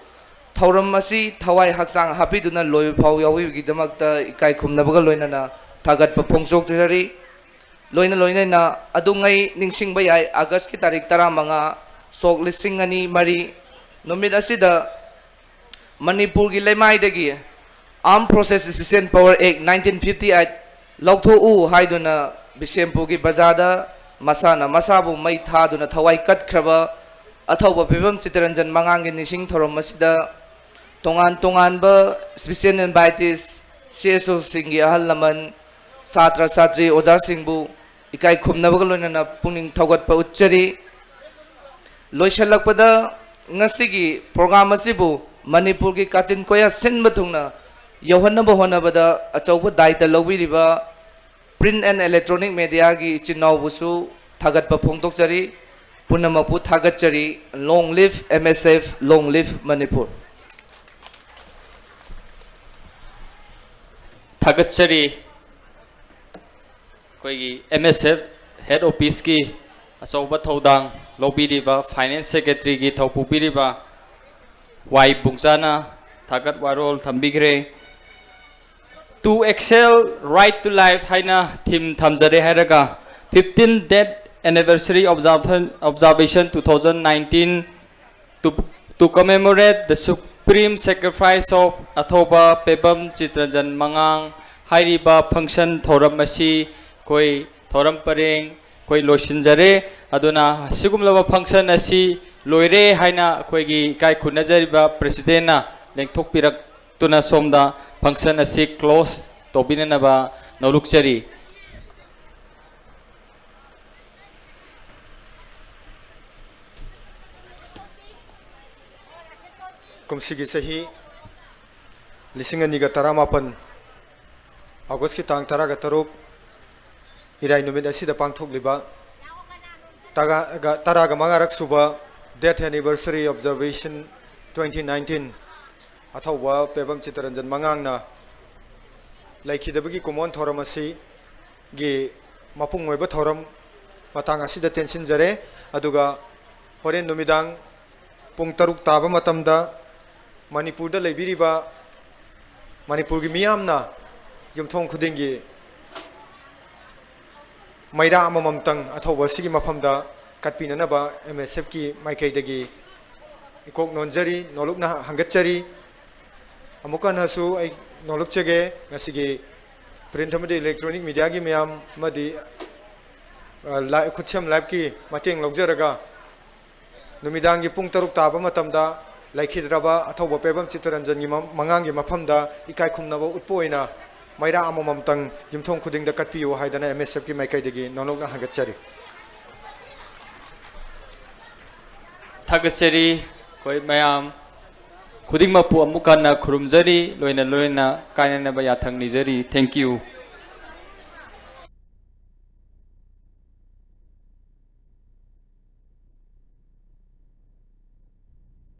ꯊꯧꯔꯝ ꯑꯁꯤ ꯊꯋꯥꯏ ꯍꯛꯆꯥꯡ ꯍꯥꯞꯄꯤꯗꯨꯅ ꯂꯣꯏꯕ ꯐꯥꯎ ꯌꯥꯎꯕꯤꯕꯒꯤꯗꯃꯛꯇ ꯏꯀꯥꯏ ꯈꯨꯝꯅꯕꯒ ꯂꯣꯏꯅꯅ ꯊꯥꯒꯠꯄ ꯐꯣꯡꯗꯣꯛꯆꯔꯤ꯫ ꯂꯣꯏꯅ ꯂꯣꯏꯅꯅ ꯑꯗꯨꯉꯩ ꯅꯤꯡꯁꯤꯡꯕ ꯌꯥꯏ, August ꯀꯤ ꯇꯥꯔꯤꯛ ꯇꯔꯥꯃꯉꯥ, ꯁꯣꯛ ꯂꯤꯁꯤꯡ ꯑꯅꯤ ꯃꯔꯤ ꯅꯨꯃꯤꯠ ꯑꯁꯤꯗ ꯃꯅꯤꯄꯨꯔꯒꯤ ꯂꯩꯃꯥꯏꯗꯒꯤ Armed Forces Special Power Act nineteen fifty eight ꯂꯧꯊꯣꯛꯎ ꯍꯥꯏꯗꯨꯅ ꯕꯤꯁꯦꯝꯄꯨꯔꯒꯤ ꯕꯖꯥꯔꯗ ꯃꯁꯥꯅ ꯃꯁꯥꯕꯨ ꯃꯩ ꯊꯥꯗꯨꯅ ꯊꯋꯥꯏ ꯀꯠꯈ꯭ꯔꯕ ꯑꯊꯧꯕ ꯄꯦꯕꯝ ꯆꯤꯠꯇꯔꯟꯖꯟ ꯃꯉꯥꯡꯒꯤ ꯅꯤꯡꯁꯤꯡ ꯊꯧꯔꯝ ꯑꯁꯤꯗ ꯇꯣꯉꯥꯟ ꯇꯣꯉꯥꯟꯕ special invitees, C S O ꯁꯤꯡꯒꯤ ꯑꯍꯜ ꯂꯃꯟ, ꯁꯥꯇ꯭ꯔ ꯁꯥꯇ꯭ꯔꯤ ꯑꯣꯖꯥꯁꯤꯡꯕꯨ ꯏꯀꯥꯏ ꯈꯨꯝꯅꯕꯒ ꯂꯣꯏꯅꯅ ꯄꯨꯛꯅꯤꯡ ꯊꯧꯒꯠꯄ ꯎꯠꯆꯔꯤ꯫ ꯂꯣꯏꯁꯤꯜꯂꯛꯄꯗ ꯉꯁꯤꯒꯤ program ꯑꯁꯤꯕꯨ ꯃꯅꯤꯄꯨꯔꯒꯤ ꯀꯥꯆꯤꯟ ꯀꯣꯌꯥ ꯁꯤꯟꯕ ꯊꯨꯡꯅ ꯌꯧꯍꯟꯅꯕ ꯍꯣꯠꯅꯕꯗ ꯑꯆꯧꯕ ꯗꯥꯏꯇ ꯂꯧꯕꯤꯔꯤꯕ print and electronic mediaꯒꯤ ꯏꯆꯤꯟ ꯏꯅꯥꯎꯕꯨꯁꯨ ꯊꯥꯒꯠꯄ ꯐꯣꯡꯗꯣꯛꯆꯔꯤ꯫ ꯄꯨꯝꯅꯃꯛꯄꯨ ꯊꯥꯒꯠꯆꯔꯤ꯫ Long live M S F, long live Manipur. ꯊꯥꯒꯠꯆꯔꯤ꯫ ꯑꯩꯈꯣꯏꯒꯤ M S F head officeꯀꯤ ꯑꯆꯧꯕ ꯊꯧꯗꯥꯡ ꯂꯧꯕꯤꯔꯤꯕ finance secretaryꯒꯤ ꯊꯧ ꯄꯨꯕꯤꯔꯤꯕ ꯋꯥꯏ ꯕꯨꯡꯆꯥꯅ ꯊꯥꯒꯠ ꯋꯥꯔꯣꯜ ꯊꯝꯕꯤꯈ꯭ꯔꯦ꯫ To excel, right to life ꯍꯥꯏꯅ theme ꯊꯝꯖꯔꯦ ꯍꯥꯏꯔꯒ, fifteen death anniversary observation, observation two thousand nineteen to, to commemorate the supreme sacrifice of ꯑꯊꯧꯕ Pebam Chittaranjan ꯃꯉꯥꯡ ꯍꯥꯏꯔꯤꯕ function ꯊꯧꯔꯝ ꯑꯁꯤ ꯑꯩꯈꯣꯏ ꯊꯧꯔꯝ ꯄꯔꯦꯡ ꯑꯩꯈꯣꯏ ꯂꯣꯏꯁꯤꯟꯖꯔꯦ꯫ ꯑꯗꯨꯅ ꯑꯁꯤꯒꯨꯝꯂꯕ function ꯑꯁꯤ ꯂꯣꯏꯔꯦ ꯍꯥꯏꯅ ꯑꯩꯈꯣꯏꯒꯤ ꯏꯀꯥꯏ ꯈꯨꯝꯅꯖꯔꯤꯕ presidentꯅ ꯂꯦꯡꯊꯣꯛꯄꯤꯔꯛ ꯇꯨꯅ ꯁꯣꯝꯗ function ꯑꯁꯤ close ꯇꯧꯕꯤꯅꯅꯕ ꯅꯣꯂꯨꯛꯆꯔꯤ꯫ ꯀꯨꯝꯁꯤꯒꯤ ꯆꯍꯤ ꯂꯤꯁꯤꯡ ꯑꯅꯤꯒ ꯇꯔꯥꯃꯥꯄꯟ Augustꯀꯤ ꯇꯥꯡ ꯇꯔꯥꯒ ꯇꯔꯨꯛ, ꯏꯔꯥꯏ ꯅꯨꯃꯤꯠ ꯑꯁꯤꯗ ꯄꯥꯡꯊꯣꯛꯂꯤꯕ ꯇꯔꯥꯒ, ꯇꯔꯥꯒ ꯃꯉꯥꯔꯛ ꯁꯨꯕ Death Anniversary Observation twenty nineteen ꯑꯊꯧꯕ Pebam Chittaranjan ꯃꯉꯥꯡꯅ ꯂꯩꯈꯤꯗꯕꯒꯤ ꯀꯨꯝꯑꯣꯟ ꯊꯧꯔꯝ ꯑꯁꯤꯒꯤ ꯃꯄꯨꯡ ꯑꯣꯏꯕ ꯊꯧꯔꯝ ꯃꯇꯥꯡ ꯑꯁꯤꯗ ꯇꯦꯟꯁꯤꯟꯖꯔꯦ꯫ ꯑꯗꯨꯒ ꯍꯣꯔꯦꯟ ꯅꯨꯃꯤꯗꯥꯡ ꯄꯨꯡ ꯇꯔꯨꯛ ꯇꯥꯕ ꯃꯇꯝꯗ ꯃꯅꯤꯄꯨꯔꯗ ꯂꯩꯕꯤꯔꯤꯕ ꯃꯅꯤꯄꯨꯔꯒꯤ ꯃꯤꯌꯥꯝꯅ ꯌꯨꯝꯊꯣꯡ ꯈꯨꯗꯤꯡꯒꯤ ꯃꯩꯔꯥ ꯑꯃꯃꯝꯇꯪ ꯑꯊꯧꯕ ꯑꯁꯤꯒꯤ ꯃꯐꯝꯗ ꯀꯠꯄꯤꯅꯅꯕ M S Fꯀꯤ ꯃꯥꯏꯀꯩꯗꯒꯤ ꯏꯀꯣꯛ ꯅꯣꯟꯖꯔꯤ, ꯅꯣꯂꯨꯛꯅ ꯍꯪꯒꯠꯆꯔꯤ꯫ ꯑꯃꯨꯛꯀ ꯍꯟꯅꯁꯨ ꯑꯩ ꯅꯣꯂꯨꯛꯆꯒꯦ, ꯉꯁꯤꯒꯤ print ꯑꯃꯗꯤ electronic mediaꯒꯤ ꯃꯌꯥꯝ ꯑꯃꯗꯤ, ꯑ, ꯂꯥꯏ-, ꯈꯨꯠꯁꯦꯝ liveꯀꯤ ꯃꯇꯦꯡ ꯂꯧꯖꯔꯒ ꯅꯨꯃꯤꯗꯥꯡꯒꯤ ꯄꯨꯡ ꯇꯔꯨꯛ ꯇꯥꯕ ꯃꯇꯝꯗ ꯂꯩꯈꯤꯗ꯭ꯔꯕ ꯑꯊꯧꯕ ꯄꯦꯕꯝ ꯆꯤꯠꯇꯔꯟꯖꯟꯒꯤ ꯃ-, ꯃꯉꯥꯡꯒꯤ ꯃꯐꯝꯗ ꯏꯀꯥꯏ ꯈꯨꯝꯅꯕ ꯎꯠꯄ ꯑꯣꯏꯅ ꯃꯩꯔꯥ ꯑꯃꯃꯝꯇꯪ ꯌꯨꯝꯊꯣꯡ ꯈꯨꯗꯤꯡꯗ ꯀꯠꯄꯤꯌꯨ ꯍꯥꯏꯗꯅ M S Fꯀꯤ ꯃꯥꯏꯀꯩꯗꯒꯤ ꯅꯣꯂꯨꯛꯅ ꯍꯪꯒꯠꯆꯔꯤ꯫ ꯊꯥꯒꯠꯆꯔꯤ꯫ ꯑꯩꯈꯣꯏ ꯃꯌꯥꯝ ꯈꯨꯗꯤꯡꯃꯛꯄꯨ ꯑꯃꯨꯛ ꯍꯟꯅ ꯈꯨꯔꯨꯝꯖꯔꯤ, ꯂꯣꯏꯅ ꯂꯣꯏꯅ ꯀꯥꯏꯅꯅꯕ ꯌꯥꯊꯪ ꯅꯤꯖꯔꯤ꯫ Thank you꯫